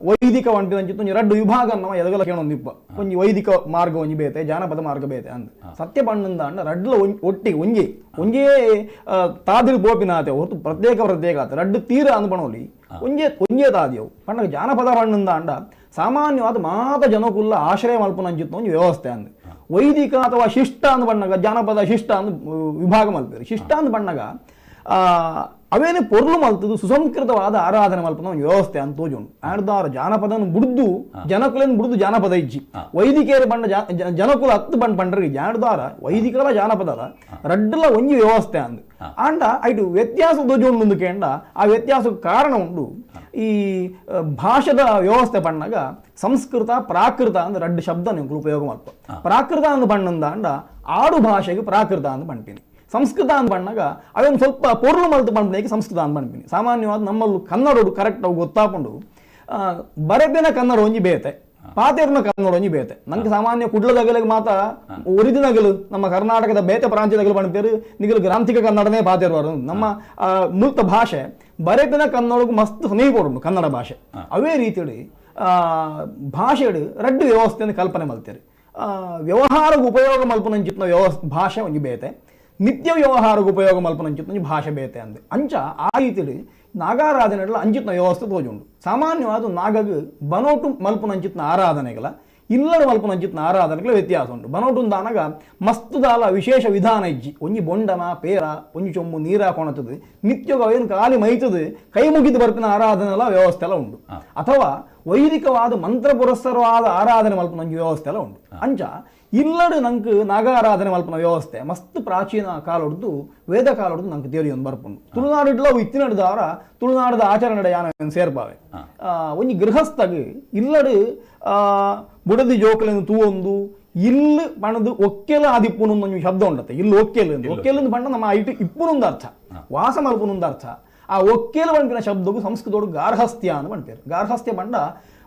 ವೈದಿಕ ಪನ್ಪಿನಂಚಿತ್ತ್ ಒಂಜಿ ರಡ್ಡ್ ವಿಭಾಗ ನಮ ಎದಗಲ ಕೇಣೊಂದಿಪ್ಪ. ಒಂಜಿ ವೈದಿಕ ಮಾರ್ಗ ಒಂಜಿ ಬೇತೆ, ಜಾನಪದ ಮಾರ್ಗ ಬೇತೆ ಅಂದ್. ಸತ್ಯ ಪಂಡಂದಾಂಡ ರಡ್ಡ್ಲ ಒಟ್ಟಿಗೆ ಒಂಜಿ ಒಂಜೇ ತಾದಿಲ್ ಪೋಪಿನಾತೆ ಹೊರತು ಪ್ರತ್ಯೇಕ ಪ್ರತ್ಯೇಕ ಆತ ರಡ್ಡ್ ತೀರ ಅಂದ್ ಪಣೋಲಿ, ಒಂಜೇ ಒಂಜೇ ತಾದಿಯವು. ಪಂಡಗ ಜಾನಪದ ಪಂಡಂದಾಂಡ ಸಾಮಾನ್ಯವಾದ ಮಾತ ಜನಕುಲ್ಲ ಆಶ್ರಯ ಮಲ್ಪುನಂಚಿತ್ತ್ ಒಂಜಿ ವ್ಯವಸ್ಥೆ ಅಂದ್. ವೈದಿಕ ಅಥವಾ ಶಿಷ್ಟ ಅಂದ್ ಪಣ್ಣಗ ಜಾನಪದ ಶಿಷ್ಟ ಅಂದ್ ವಿಭಾಗ ಮಲ್ಪೆರ್. ಶಿಷ್ಟ ಅಂದ್ ಪಣ್ಣಗ ಅವೇನೆ ಪೊರ್ಲು ಮಲ್ತದು ಸುಸಂಸ್ಕೃತವಾದ ಆರಾಧನೆ ಮಲ್ಪುನ ಒಂಜಿ ವ್ಯವಸ್ಥೆ ಅಂತ ತೋಜುಂಡು. ಆಡ್ದಾರ ಜಾನಪದನ ಬುಡ್ದು ಜನಕುಲೆನ್ ಬುಡ್ದು ಜಾನಪದ ಇಜ್ಜಿ. ವೈದಿಕೇರು ಬಂಡ ಜನಕುಲ ಹತ್ತು ಬಂಡ್ ಪಂಡ್ರಿ ಜಾನದಾರ ವೈದಿಕಲ ಜಾನಪದಲ ರಡ್ಡಲ ಒಂಜಿ ವ್ಯವಸ್ಥೆ ಅಂದ್. ಆಂಡ ಐಟು ವ್ಯತ್ಯಾಸ ತೋಜುಂಡು ಕೇಂಡ ಆ ವ್ಯತ್ಯಾಸಕ್ಕೆ ಕಾರಣ ಉಂಡು ಈ ಭಾಷೆದ ವ್ಯವಸ್ಥೆ ಪಣ್ಣಗ ಸಂಸ್ಕೃತ ಪ್ರಾಕೃತ ಅಂದ್ ರಡ್ಡು ಶಬ್ದ ನಿಂಕುಲು ಉಪಯೋಗ ಮಲ್ಪ. ಪ್ರಾಕೃತ ಅಂದ್ ಪಣ್ಣಂದ ಅಂಡ ಆಡು ಭಾಷೆಗೆ ಪ್ರಾಕೃತ ಅಂದ್ ಪಣ್ಪಿನಿ. ಸಂಸ್ಕೃತ ಅಂದ್ ಪಣ್ಣಗ ಅವೊಂದು ಸ್ವಲ್ಪ ಪೊರ್ಲು ಮಲ್ತು ಪಣ್ಪುನೈಕ್ ಸಂಸ್ಕೃತ ಅಂದ್ ಪಣ್ಪಿನಿ. ಸಾಮಾನ್ಯವಾದ ನಮ್ಮಲ್ಲೂ ಕನ್ನಡೋಡು ಕರೆಕ್ಟ್ ಅವು ಗೊತ್ತಾಪುಂಡು. ಬರೆಪಿನ ಕನ್ನಡ ಒಂಜಿ ಬೇತೆ, ಪಾತೆರ್ನ ಕನ್ನಡ ಒಂಜಿ ಬೇತೆ. ನಂಗೆ ಸಾಮಾನ್ಯ ಕುಡ್ಲದಗಲಿಗೆ ಮಾತ ಒರಿದಿನಗಲು ನಮ್ಮ ಕರ್ನಾಟಕದ ಬೇತೆ ಪ್ರಾಂತ್ಯದಗಲು ಪಣ್ಪೇರು ನಿಗಲು ಗ್ರಾಂಥಿಕ ಕನ್ನಡನೇ ಪಾತೆರುವರು. ನಮ್ಮ ಮೂಲ ಭಾಷೆ ಬರೆಪಿನ ಕನ್ನಡಕ್ಕೂ ಮಸ್ತ್ ಸಮೀಪ ಉಂಡು ಕನ್ನಡ ಭಾಷೆ. ಅವೇ ರೀತಿಯಲ್ಲಿ ಭಾಷೆಡು ರಡ್ಡು ವ್ಯವಸ್ಥೆಯನ್ನು ಕಲ್ಪನೆ ಮಲ್ತೇರು. ವ್ಯವಹಾರಕ್ಕೆ ಉಪಯೋಗ ಮಲ್ಪುನಂಚಿತ್ನ ಭಾಷೆ ಒಂಜಿ ಬೇತೆ, ನಿತ್ಯ ವ್ಯವಹಾರಕ್ಕೆ ಉಪಯೋಗ ಮಲ್ಪುನಂಚಿತ್ನ ಒಂಜಿ ಭಾಷೆ ಬೇತೆ ಅಂದ್. ಅಂಚ ಆ ರೀತಿಯಲ್ಲಿ ನಾಗಾರಾಧನೆಗಳ ಅಂಚಿತ್ನ ವ್ಯವಸ್ಥೆ ತೋಜುಂಡು. ಸಾಮಾನ್ಯವಾದ ನಾಗಗ್ ಬನೋಟು ಮಲ್ಪುನಂಚಿತ್ನ ಆರಾಧನೆಗಳ ಇಲ್ಲಡು ಮಲ್ಪುನಂಚಿತ್ನ ಆರಾಧನೆಗಳ ವ್ಯತ್ಯಾಸ ಉಂಡು. ಬನೋಟು ದಾನಗ ಮಸ್ತು ದಾಲ ವಿಶೇಷ ವಿಧಾನ ಇಜ್ಜಿ. ಒಂಜಿ ಬೊಂಡನ ಪೇರ ಒಂಜಿ ಚೊಂಬು ನೀರ ಕೊಣತದು ನಿತ್ಯಗ ಅವೇನು ಖಾಲಿ ಮೈತದು ಕೈ ಮುಗಿದು ಬರ್ಪಿನ ಆರಾಧನೆಲ ವ್ಯವಸ್ಥೆ ಎಲ್ಲ ಉಂಡು. ಅಥವಾ ವೈದಿಕವಾದ ಮಂತ್ರ ಪುರಸ್ಸರವಾದ ಆರಾಧನೆ ಮಲ್ಪುನಂಚಿ ವ್ಯವಸ್ಥೆ ಎಲ್ಲ ಉಂಡು. ಅಂಚ ಇಲ್ಲಡು ನಂಕ್ ನಾಗಾರಾಧನೆ ಮಲ್ಪುನ ವ್ಯವಸ್ಥೆ ಮಸ್ತ್ ಪ್ರಾಚೀನ ಕಾಲೊಡ್ದು ವೇದ ಕಾಲೊಡ್ದು ನಂಕ್ ತೇರಿಯೊಂದು ಬರ್ಪುಂಡು. ತುಳುನಾಡುಡ್ಲ ಅವು ಇತ್ತಿನಡ್ದಾರ ತುಳುನಾಡದ ಆಚರಣೆ ಯಾನ ಸೇರ್ಪಾವೆ. ಒಂಜಿ ಗೃಹಸ್ಥಗ್ ಇಲ್ಲಡು ಬುಡದಿ ಜೋಕುಲೆನ್ ತೂವೊಂದು ಇಲ್ಲು ಪಣದು ಒಕ್ಕೆಲು ಆದಿಪ್ಪುನು ಒಂಜಿ ಶಬ್ದ ಉಂಡತ್ತೆ. ಇಲ್ಲು ಒಕ್ಕೆಲು ಅಂದ್. ಒಕ್ಕೆಲು ಅಂದ್ ಪಂಡ ನಮ್ಮ ಐಟ್ ಇಪ್ಪುನೊಂದು ಅರ್ಥ, ವಾಸ ಮಲ್ಪುನೊಂದು ಅರ್ಥ. ಆ ಒಕ್ಕೆಲು ಪನ್ಪಿನ ಶಬ್ದಗು ಸಂಸ್ಕೃತೋಡು ಗಾರ್ಹಸ್ಥ್ಯ ಅಂದ್ ಪನ್ಪೆರ್. ಗಾರ್ಹಸ್ಥ್ಯ ಪಂಡ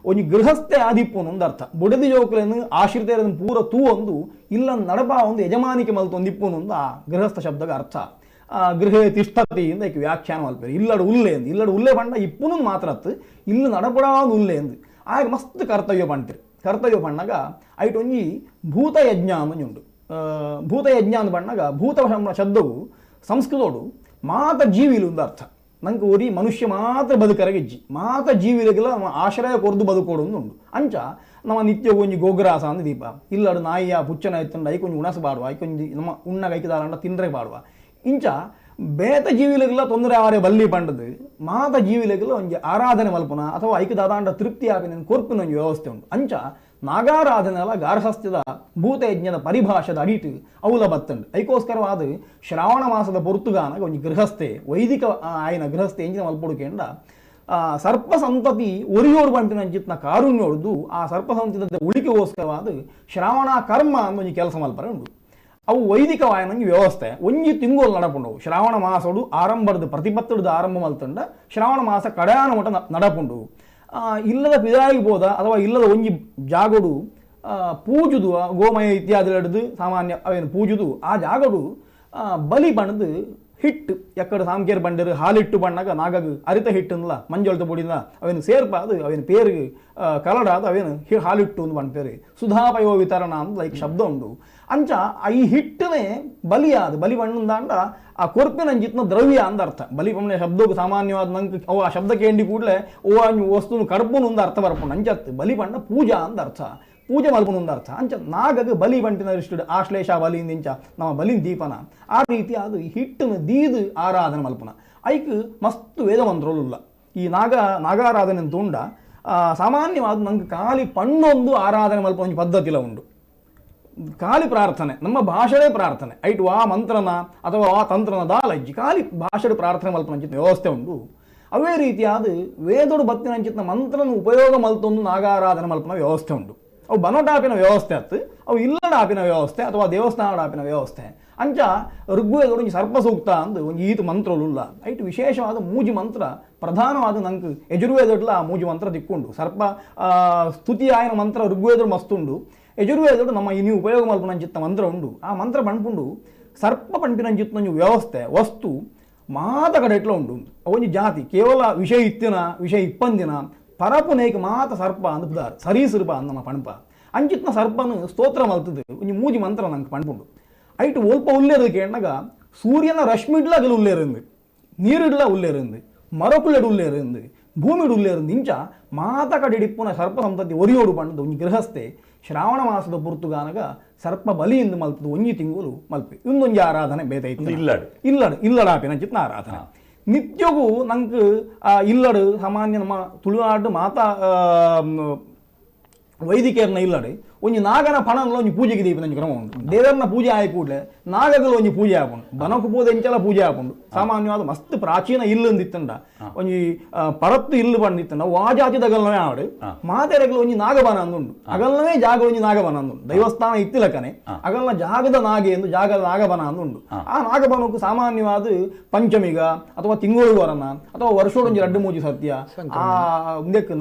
ಒಂಜಿ ಗೃಹಸ್ಥೆ ಆದಿಪ್ಪುನು ಒಂದು ಅರ್ಥ. ಬುಡದಿ ಜೋಕುಲೆನ್ ಆಶ್ರಿತರನ್ನು ಪೂರ ತೂವೊಂದು ಇಲ್ಲ ನಡಪಾ ಒಂದು ಯಜಮಾನಿಕೆ ಮಲ್ತೊಂದು ಇಪ್ಪುನು ಒಂದು ಆ ಗೃಹಸ್ಥ ಶಬ್ದದ ಅರ್ಥ. ಗೃಹೇ ತಿಷ್ಠತಿ ಇಂದ ಐಕ್ ವ್ಯಾಖ್ಯಾನ ಮಲ್ಪೆರ್. ಇಲ್ಲಡು ಉಲ್ಲೆ ಅಂದ್. ಇಲ್ಲಡು ಉಲ್ಲೆ ಪಂಡ ಇಪ್ಪುನು ಮಾತ್ರ ಅತ್ತು, ಇಲ್ಲು ನಡಪಡಾ ಒಂದು ಉಲ್ಲೆ ಅಂದ್. ಆಗ ಮಸ್ತ್ ಕರ್ತವ್ಯ ಪಂಡ್ತಿರು. ಕರ್ತವ್ಯ ಪಣ್ಣಗ ಐಟ್ ಒಂಜಿ ಭೂತಯಜ್ಞ ಒಂಜಿ ಉಂಡು. ಭೂತಯಜ್ಞ ಅಂದ್ ಪಣ್ಣಗ ಭೂತ ಶಬ್ದವು ಸಂಸ್ಕೃತೋಡು ಮಾತ ಜೀವಿಲು ಒಂದು ಅರ್ಥ. ನಂಗೆ ಒರಿ ಮನುಷ್ಯ ಮಾತ್ರ ಬದುಕರಗಿಜ್ಜಿ, ಮಾತ ಜೀವಿಗಳಿಗೆಲ್ಲ ನಮ್ಮ ಆಶ್ರಯ ಕೊರ್ದು ಬದುಕೋಡು ಉಂಡು. ಅಂಚ ನಮ್ಮ ನಿತ್ಯ ಒಂಜಿ ಗೋಗ್ರಾಸ ಅಂದ್ ದೀಪ ಇಲ್ಲಡು ನಾಯಿಯ ಪುಚ್ಚನ ಎತ್ತಂಡ ಐಕೊಂಜಿ ಉಣಸ ಬಾಡುವ, ಐಕೊಂಜಿ ನಮ್ಮ ಉಣ್ಣಗ ಐಕಿದಾರಂಡ ತಿಂದ್ರೆ ಬಾಡುವ. ಇಂಚ ಬೇತ ಜೀವಿಗಳಿಗೆಲ್ಲ ತೊಂದರೆ ಆರೆ ಬಲ್ಲಿ ಪಂಡದು ಮಾತ ಜೀವಿಗಳಿಗೆಲ್ಲ ಒಂಜಿ ಆರಾಧನೆ ಮಲ್ಪುನ ಅಥವಾ ಐಕದಾದಾಂಡ ತೃಪ್ತಿ ಆಪಿನ ಕೊರ್ಪಿನ ಒಂಜಿ ವ್ಯವಸ್ಥೆ ಉಂಟು. ಅಂಚ ನಾಗಾರಾಧನೆಲ ಗಾರ್ಹಸ್ಥ್ಯದ ಭೂತಯಜ್ಞದ ಪರಿಭಾಷೆದ ಅಡಿಟ್ ಅವುಲ ಬತ್ತಂಡು. ಐಕೋಸ್ಕರವಾದ ಶ್ರಾವಣ ಮಾಸದ ಪೊರ್ತುಗಾನಗ ಒಂಜಿ ಗೃಹಸ್ಥೆ ವೈದಿಕ ಆಯನ ಗೃಹಸ್ಥೆ ಎಂಜಿನ ಮಲ್ಪೊಡುಕೇಂಡ ಸರ್ಪ ಸಂತತಿ ಒರಿಯೋಡು ಪಂಪಿನ ಅಂಚಿತ್ನ ಕಾರುಣ್ಯೋಡ್ದು ಆ ಸರ್ಪ ಸಂತತಿದ ಉಳಿಕೆಗೋಸ್ಕರವಾದ ಶ್ರಾವಣ ಕರ್ಮ ಅಂದ್ ಒಂಜಿ ಕೆಲಸ ಮಲ್ಪರೆ ಉಂಡು. ಅವು ವೈದಿಕವಾಯನ ಒಂಜಿ ವ್ಯವಸ್ಥೆ ಒಂಜಿ ತಿಂಗೋಲು ನಡಪುಂಡು. ಶ್ರಾವಣ ಮಾಸೋಡು ಆರಂಭದ ಪ್ರತಿಪತ್ತುಡ್ದು ಆರಂಭ ಮಲ್ತಂಡ ಶ್ರಾವಣ ಮಾಸ ಕಡಯಾನ ಮಟ್ಟ ನಡಪುಂಡು. ಇಲ್ಲದ ಪಿದಾಯಿ ಬೋದ ಅಥವಾ ಇಲ್ಲದ ಒಂಜಿ ಜಾಗೋಡು ಪೂಜುದು ಗೋಮಯ ಇತ್ಯಾದಿ ಹಿಡಿದು ಸಾಮಾನ್ಯ ಅವೇನು ಪೂಜುದು ಆ ಜಾಗೋಡು ಬಲಿ ಬಣ್ಣದು ಹಿಟ್ಟು ಎಕ್ಕಡ ಸಾಂಕೇರ್ ಬಂಡರು ಹಾಲಿಟ್ಟು ಬಣ್ಣಗ ನಾಗಗ್ ಅರಿತ ಹಿಟ್ಟನ್ಲ ಮಂಜೊಳತ ಪೊಡಿನ ಅವೇನು ಸೇರ್ಪಾದು ಅವೇನು ಪೇರು ಕಲಡಾದ ಅವೇನು ಹಾಲಿಟ್ಟು ಅಂದ್ ಪನ್ಪೇರು. ಸುಧಾಪಯೋ ವಿತರಣ ಅಂದ್ ಲೈಕ್ ಶಬ್ದ ಉಂಡು. ಅಂಚ ಈ ಹಿಟ್ಟನೆ ಬಲಿಯಾದ ಬಲಿ ಬಣ್ಣಂದಾಂಡ ಆ ಕೊರ್ಪಿನ ಅಂಜಿತ್ನ ದ್ರವ್ಯ ಅಂದ ಅರ್ಥ. ಬಲಿ ಬಣ್ಣ ಶಬ್ದಕ್ಕೆ ಸಾಮಾನ್ಯವಾದ ನಂಗೆ ಅವು ಆ ಶಬ್ದ ಕೇಂಡಿ ಕೂಡಲೇ ಓ ವಸ್ತುನು ಕಡ್ಪುನು ಅಂದ ಅರ್ಥ ಬರ್ಪುಂಡು. ಅಂಚತ್ ಬಲಿ ಬಣ್ಣ ಪೂಜಾ ಅಂದ ಅರ್ಥ, ಪೂಜೆ ಮಲ್ಪುನು ಅಂದ ಅರ್ಥ. ಅಂಚ ನಾಗಗ್ ಬಲಿ ಬಂಟಿನ ಇಷ್ಟು ಆಶ್ಲೇಷ ಬಲಿ ಇಂಚ ನಮ್ಮ ಬಲಿನ ದೀಪನ ಆ ರೀತಿ ಅದು ಹಿಟ್ಟನ್ನು ದೀದು ಆರಾಧನೆ ಮಲ್ಪುನ ಐಕ್ ಮಸ್ತ್ ವೇದ ಮಂತ್ರಗಳುಲ್ಲ. ಈ ನಾಗಾರಾಧನೆ ಅಂತ ಉಂಡ ಸಾಮಾನ್ಯವಾದ ನಂಗೆ ಖಾಲಿ ಪಣ್ಣೊಂದು ಆರಾಧನೆ ಮಲ್ಪುನ ಒಂಜಿ ಪದ್ಧತಿಲ ಉಂಡು. ಖಾಲಿ ಪ್ರಾರ್ಥನೆ, ನಮ್ಮ ಭಾಷೆಯೇ ಪ್ರಾರ್ಥನೆ. ಐಟ್ ವಾ ಮಂತ್ರನ ಅಥವಾ ವಾ ತಂತ್ರನ ದಾಲ ಇಜ್ಜಿ, ಖಾಲಿ ಭಾಷೆಡ್ ಪ್ರಾರ್ಥನೆ ಮಲ್ಪುನ ವ್ಯವಸ್ಥೆ ಉಂಡು. ಅವೇ ರೀತಿಯಾದ ವೇದೋಡು ಬತ್ತಿನಂಚಿತ್ನ ಮಂತ್ರನ ಉಪಯೋಗ ಮಲ್ತೊಂದು ನಾಗಾರಾಧನೆ ಮಲ್ಪುನ ವ್ಯವಸ್ಥೆ ಉಂಡು. ಅವು ಬನೋಟಾಪಿನ ವ್ಯವಸ್ಥೆ ಅತ್ತು, ಅವು ಇಲ್ಲಡ ಆಪಿನ ವ್ಯವಸ್ಥೆ ಅಥವಾ ದೇವಸ್ಥಾನದ ಆಪಿನ ವ್ಯವಸ್ಥೆ. ಅಂಚ ಋಗ್ವೇದೋಡು ಒಂಜಿ ಸರ್ಪ ಸೂಕ್ತ ಅಂದ್ ಒಂಜಿ ಈತ್ ಮಂತ್ರಲುಲ್ಲ. ಐಟ್ ವಿಶೇಷವಾದ ಮೂಜಿ ಮಂತ್ರ ಪ್ರಧಾನವಾದ ನಂಗೆ ಯಜುರ್ವೇದಡ್ಲ ಆ ಮೂಜಿ ಮಂತ್ರ ದಿಕ್ಕುಂಡು. ಸರ್ಪ ಸ್ತುತಿ ಆಯನ ಮಂತ್ರ ಋಗ್ವೇದಡು ಮಸ್ತುಂಡು. ಯಜುರ್ವೇದಡು ನಮ್ಮ ಇನಿ ಉಪಯೋಗ ಮಲ್ಪುನಂಚಿತ್ತ ಮಂತ್ರ ಉಂಡು. ಆ ಮಂತ್ರ ಪನ್ಪುಂಡು ಸರ್ಪ ಪನ್ಪಿನಂಚಿತ್ತ ಒಂಜಿ ವ್ಯವಸ್ಥೆ ವಸ್ತು ಮಾತ ಕಡೆಟ್ಲ ಉಂಡು. ಒಂಜಿ ಜಾತಿ ಕೇವಲ ವಿಷಯ ಇತ್ತಿನ ವಿಷಯ ಇಪ್ಪಂದಿನ ಪರಪುನೇಕ ಮಾತ ಸರ್ಪ ಅಂದ್ ಪುದಾರ್ ಸರೀಸೃಪ ಅಂದ್ ನಮ್ಮ ಪಣಪ ಅಂಚಿತ್ನ ಸರ್ಪನು ಸ್ತೋತ್ರ ಮಲ್ತದು ಒಂಜಿ ಮೂಜಿ ಮಂತ್ರ ನಂಗೆ ಪಣ್ಪುಂಡು. ಐಟ್ ಒಲ್ಪ ಉಲ್ಲೇರು ಕೇಣ್ಣಗ ಸೂರ್ಯನ ರಶ್ಮಿಡ್ಲ ಅಗಲು ಉಲ್ಲೇರಿಂದು, ನೀರಿಡ್ಲ ಉಲ್ಲೇರಿಂದು, ಮರಕುಲೆಡು ಉಲ್ಲೇರಿಂದು, ಭೂಮಿಡು ಉಲ್ಲೇರಿಂದು, ಇಂಚ ಮಾತ ಕಡೆ ಇಪ್ಪುನ ಸರ್ಪ ಸಂತತಿ ಒರಿಯೋಡು ಪಂಡದು ಒಂಜಿ ಗೃಹಸ್ಥೆ ಶ್ರಾವಣ ಮಾಸದ ಪುರ್ತುಗಾನಗ ಸರ್ಪ ಬಲಿಯಿಂದ ಮಲ್ತದು ಒಂಜಿ ತಿಂಗಳು ಮಲ್ಪೆ. ಇಂದೊಂಜಿ ಆರಾಧನೆ ಬೇತೈತು ಇಲ್ಲಡು ಇಲ್ಲಡು ಇಲ್ಲಡಾಪಿನ ಚಿತ್ನ ಆರಾಧನೆ ನಿತ್ಯಗೂ ನಂಗೆ ಇಲ್ಲಡು ಸಾಮಾನ್ಯ ನಮ್ಮ ತುಳುನಾಡು ಮಾತಾ ವೈದಿಕರ್ನ ಇಲ್ಲಡೆ ಒಂಜಿ ನಾಗನ ಪಣನ್ಲ ಒಂಜಿ ಪೂಜೆಗೆ ದೀಪ ಒಂಜಿ ಕ್ರಮ ಉಂಟು. ದೇವರನ್ನ ಪೂಜೆ ಆಯ ಕೂಡಲೇ ನಾಗಗಳು ಒಂಜಿ ಪೂಜೆ ಆಪುಂಡು, ಬನಕು ಪೂಜೆ ಇಂಚಲ ಪೂಜೆ ಆಪುಂಡು. ಸಾಮಾನ್ಯವಾದ ಮಸ್ತ್ ಪ್ರಾಚೀನ ಇಲ್ಲಂದಿತ್ತಂಡ ಒಂಜಿ ಪರತ್ತು ಇಲ್ಲು ಬಂದಿತ್ತಂಡ ವಾ ಜಾತಿದಗಲ್ನವೇ ಆಡು ಮಾತೆರೆಗಳು ಒಂಜಿ ನಾಗಬನ ಅಂದುಂಡು. ಅಗಲ್ನವೇ ಜಾಗ ಒಂಜಿ ನಾಗಬನ ಅಂದುಂಡು. ದೈವಸ್ಥಾನ ಇತ್ತಿಲಕನೆ ಅಗಲ್ನ ಜಾಗದ ನಾಗೆ ಎಂದು ಜಾಗದ ನಾಗಬನ ಅಂದುಂಡು. ಆ ನಾಗಬನಕ್ಕೂ ಸಾಮಾನ್ಯವಾದ ಪಂಚಮಿಗ ಅಥವಾ ತಿಂಗಳು ವರನ ಅಥವಾ ವರ್ಷೋಡೊಂಜಿ ರಡ್ಡು ಮೂಜಿ ಸತ್ಯ ಆ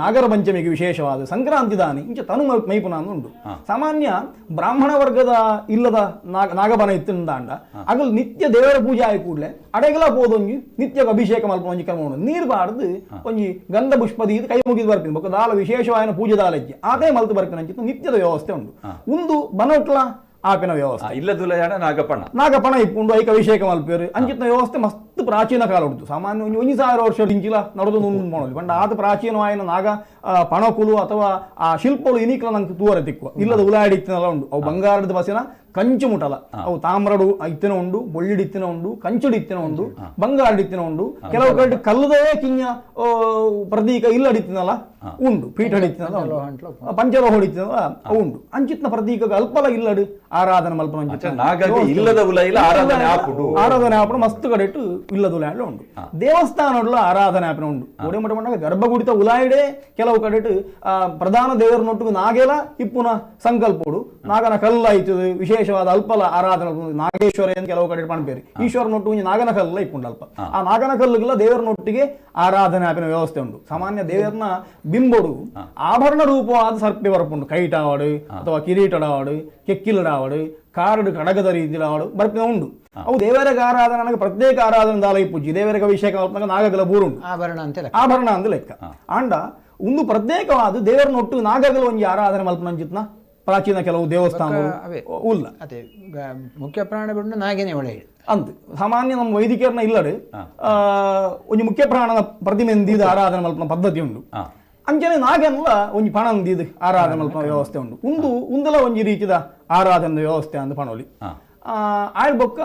ನಾಗರ ಪಂಚಮಿಗೆ ವಿಶೇಷವಾದ ಸಂಕ್ರಾಂತಿ ದಾನಿ ಇಂಚ ತನು ಮೈಪುನ ಅಂದುಂಡು. ಸಾಮಾನ್ಯ ಬ್ರಾಹ್ಮಣ ವರ್ಗದ ಇಲ್ಲದ ನಾಗಬನ ಇತ್ತಿಂದಾಂಡ ಅಗಲ್ ನಿತ್ಯ ದೇವರ ಪೂಜೆ ಆಯಿ ಕೂಡಲೇ ಅಡೆಗಲ ಪೋದೊಂಜಿ ನಿತ್ಯ ಅಭಿಷೇಕ ಮಲ್ಪ ಒಂಜಿ ಕ್ರಮ ಉಂಡು. ನೀರು ಬಾರ್ದು ಒಂಜಿ ಗಂಧ ಪುಷ್ಪದ ಇದು ಕೈ ಮುಗಿದು ಬರ್ಪಿನ ಬೊಕ್ಕ ದಾಲ ವಿಶೇಷವಾದ ಪೂಜೆ ದಾಲಜ್ಜಿ ಆದೇ ಮಲ್ತು ಬರ್ಪಿನ ಅಂಚಿತ್ತು ನಿತ್ಯದ ವ್ಯವಸ್ಥೆ ಉಂಡು. ಉಂದು ಬನೋಟ್ಲ ಆಪಿನ ವ್ಯವಸ್ಥೆ ಇಲ್ಲದುಲಯಾಣ ನಾಗಪಣ ನಾಗಪಣ ಇಪ್ಪುಂಡು ಐಕ ಅಭಿಷೇಕ ಮಲ್ಪೇರು ಅಂಚಿತ್ನ ವ್ಯವಸ್ಥೆ ಮಸ್ತ್ ಪ್ರಾಚೀನ ಕಾಲ ಉಂಟು. ಸಾಮಾನ್ಯ ಒಂಜಿ ಒಂಜಿ ಸಾವಿರ ವರ್ಷ ಇಂಚಿಲ ನಡದು ಮಾಡೋದು ಪಂಡ ಆತ ಪ್ರಾಚೀನವಾಯಿನ ನಾಗ ಪಣಕುಲು ಅಥವಾ ಆ ಶಿಲ್ಪಲು ಇನಿಕ್ಲ ನಂಗೆ ತೂವರ ತಿಕ್ಕುವ ಇಲ್ಲದ ಉಲಾಡಿ ಇತ್ತಿನಲ್ಲ ಉಂಡು. ಅವು ಬಂಗಾರದ ಬಸಿನ ಕಂಚು ಮುಟಲ, ಅವು ತಾಮ್ರಡು ಇತ್ತಿನ ಉಂಡು, ಬೊಳ್ಳಿಡ್ ಇತ್ತಿನ ಉಂಡು, ಕಂಚುಡು ಇತ್ತಿನ ಉಂಡು, ಬಂಗಾರಡು ಇತ್ತಿನ ಉಂಡು, ಕೆಲವು ಕಡೆ ಕಲ್ಲದೇ ಕಿಂಜ ಪ್ರತೀಕ ಇಲ್ಲಡಿತ್ತಿನಲ್ಲ ಉಂಡು, ಪೀಠ ಇತ್ತಿನಲ್ಲ ಪಂಚಲೋಹ ಇತ್ತಿನಲ್ಲ ಉಂಡು. ಅಂಚಿತ್ನ ಪ್ರತೀಕ ಅಲ್ಪಲ ಇಲ್ಲಡು ಆರಾಧನೆ ಮಲ್ಪನ ಇಲ್ಲದ ಉಲೈಲ ಆರಾಧನೆ ಆಪುಡು ಆರಾಧನೆ ಆಪುಡು ಮಸ್ತ್ ಕಡೆಟ್ಟು ಇಲ್ಲದ ಉಲಾಯಿಡ ಉಂಡು. ದೇವಸ್ಥಾನಡ್ಲ ಆರಾಧನೆ ಆಪಿನ ಉಂಡು. ಒಡೆ ಮಠ ಮಂಡಗ ಗರ್ಭಗುಡಿತ ಉಲಾಯಿಡೆ ಕೆಲವು ಕಡೆಟ್ಟು ಪ್ರಧಾನ ದೇವರನೊಟ್ಟಿಗೆ ನಾಗೆಲ ಇಪ್ಪುನ ಸಂಕಲ್ಪೋಡು ನಾಗನ ಕಲ್ಲ ಆಯ್ತದೆ ವಿಶೇಷವಾದ ಅಲ್ಪಲ ಆರಾಧನೆ ನಾಗೇಶ್ವರ ಎಂದು ಕೆಲವು ಕಡೆ ಪಣಪೇರಿ ಈಶ್ವರನೊಟ್ಟು ಒಂಜಿ ನಾಗನ ಕಲ್ಲ ಇಪ್ಪುಂಡು ಅಲ್ಪ. ಆ ನಾಗನ ಕಲ್ಲುಗಳ ದೇವರನೊಟ್ಟಿಗೆ ಆರಾಧನೆ ಆಪಿನ ವ್ಯವಸ್ಥೆ ಉಂಡು. ಸಾಮಾನ್ಯ ದೇವರನ ಬಿಂಬೊಡು ಆಭರಣ ರೂಪವಾದ ಸರ್ಪೆ ಬರಪುಂಡು. ಕೈಟಾವಡು ಅಥವಾ ಕಿರೀಟಡಾವಡು, ಕೆಕ್ಕಿಲಡಾವಡು, ಕಾರಡು ಕಡಗದ ರೀತಿಯಾವಡು ಬರ್ಪಿನ ಉಂಡು. ಅವು ದೇವರಿಗೆ ಆರಾಧನೆ ನನಗೆ ಪ್ರತ್ಯೇಕ ಆರಾಧನೆ ದಾಲ ಇಪ್ಪುಜ್ಜಿ. ದೇವರಿಗೆ ಅಭಿಷೇಕ ನಾಗಗಳ ಬೂರುಂಡು ಆಭರಣ ಅಂತ ಆಭರಣ ಅಂದ ಲೆಕ್ಕ. ಆಂಡ ಒಂದು ಪ್ರತ್ಯೇಕವಾದ ದೇವರನೊಟ್ಟು ನಾಗಗಳ ಒಂಜಿ ಆರಾಧನೆ ಮಲ್ಪನಂಚಿತ್ನ ಪ್ರಾಚೀನ ಕೆಲವು ದೇವಸ್ಥಾನಗಳು ಉಲ್ಲ. ಅದೇ ಮುಖ್ಯ ಪ್ರಾಣ ಬಿಟ್ಟು ನಾಗೇನೆ ಒಳ್ಳೆ ಅಂದ್ ಸಾಮಾನ್ಯ ನಮ್ಮ ವೈದಿಕರನ್ನ ಇಲ್ಲಡು ಒಂಜಿ ಮುಖ್ಯ ಪ್ರಾಣನ ಪ್ರತಿಮೆ ಆರಾಧನೆ ಮಲ್ಪನ ಪದ್ಧತಿ ಉಂಡು. ಅಂಚನೆ ನಾಗನ್ಲ ಒಂಜಿ ಪಣ ದೀದ್ ಆರಾಧನೆ ಮಲ್ಪನ ವ್ಯವಸ್ಥೆ ಉಂಡು. ಉಂದು ಉಂದಲ ಒಂಜಿ ರೀತಿದ ಆರಾಧನೆ ವ್ಯವಸ್ಥೆ ಅಂದ್ ಪಣೋಲಿ. ಆಯ್ ಬೊಕ್ಕ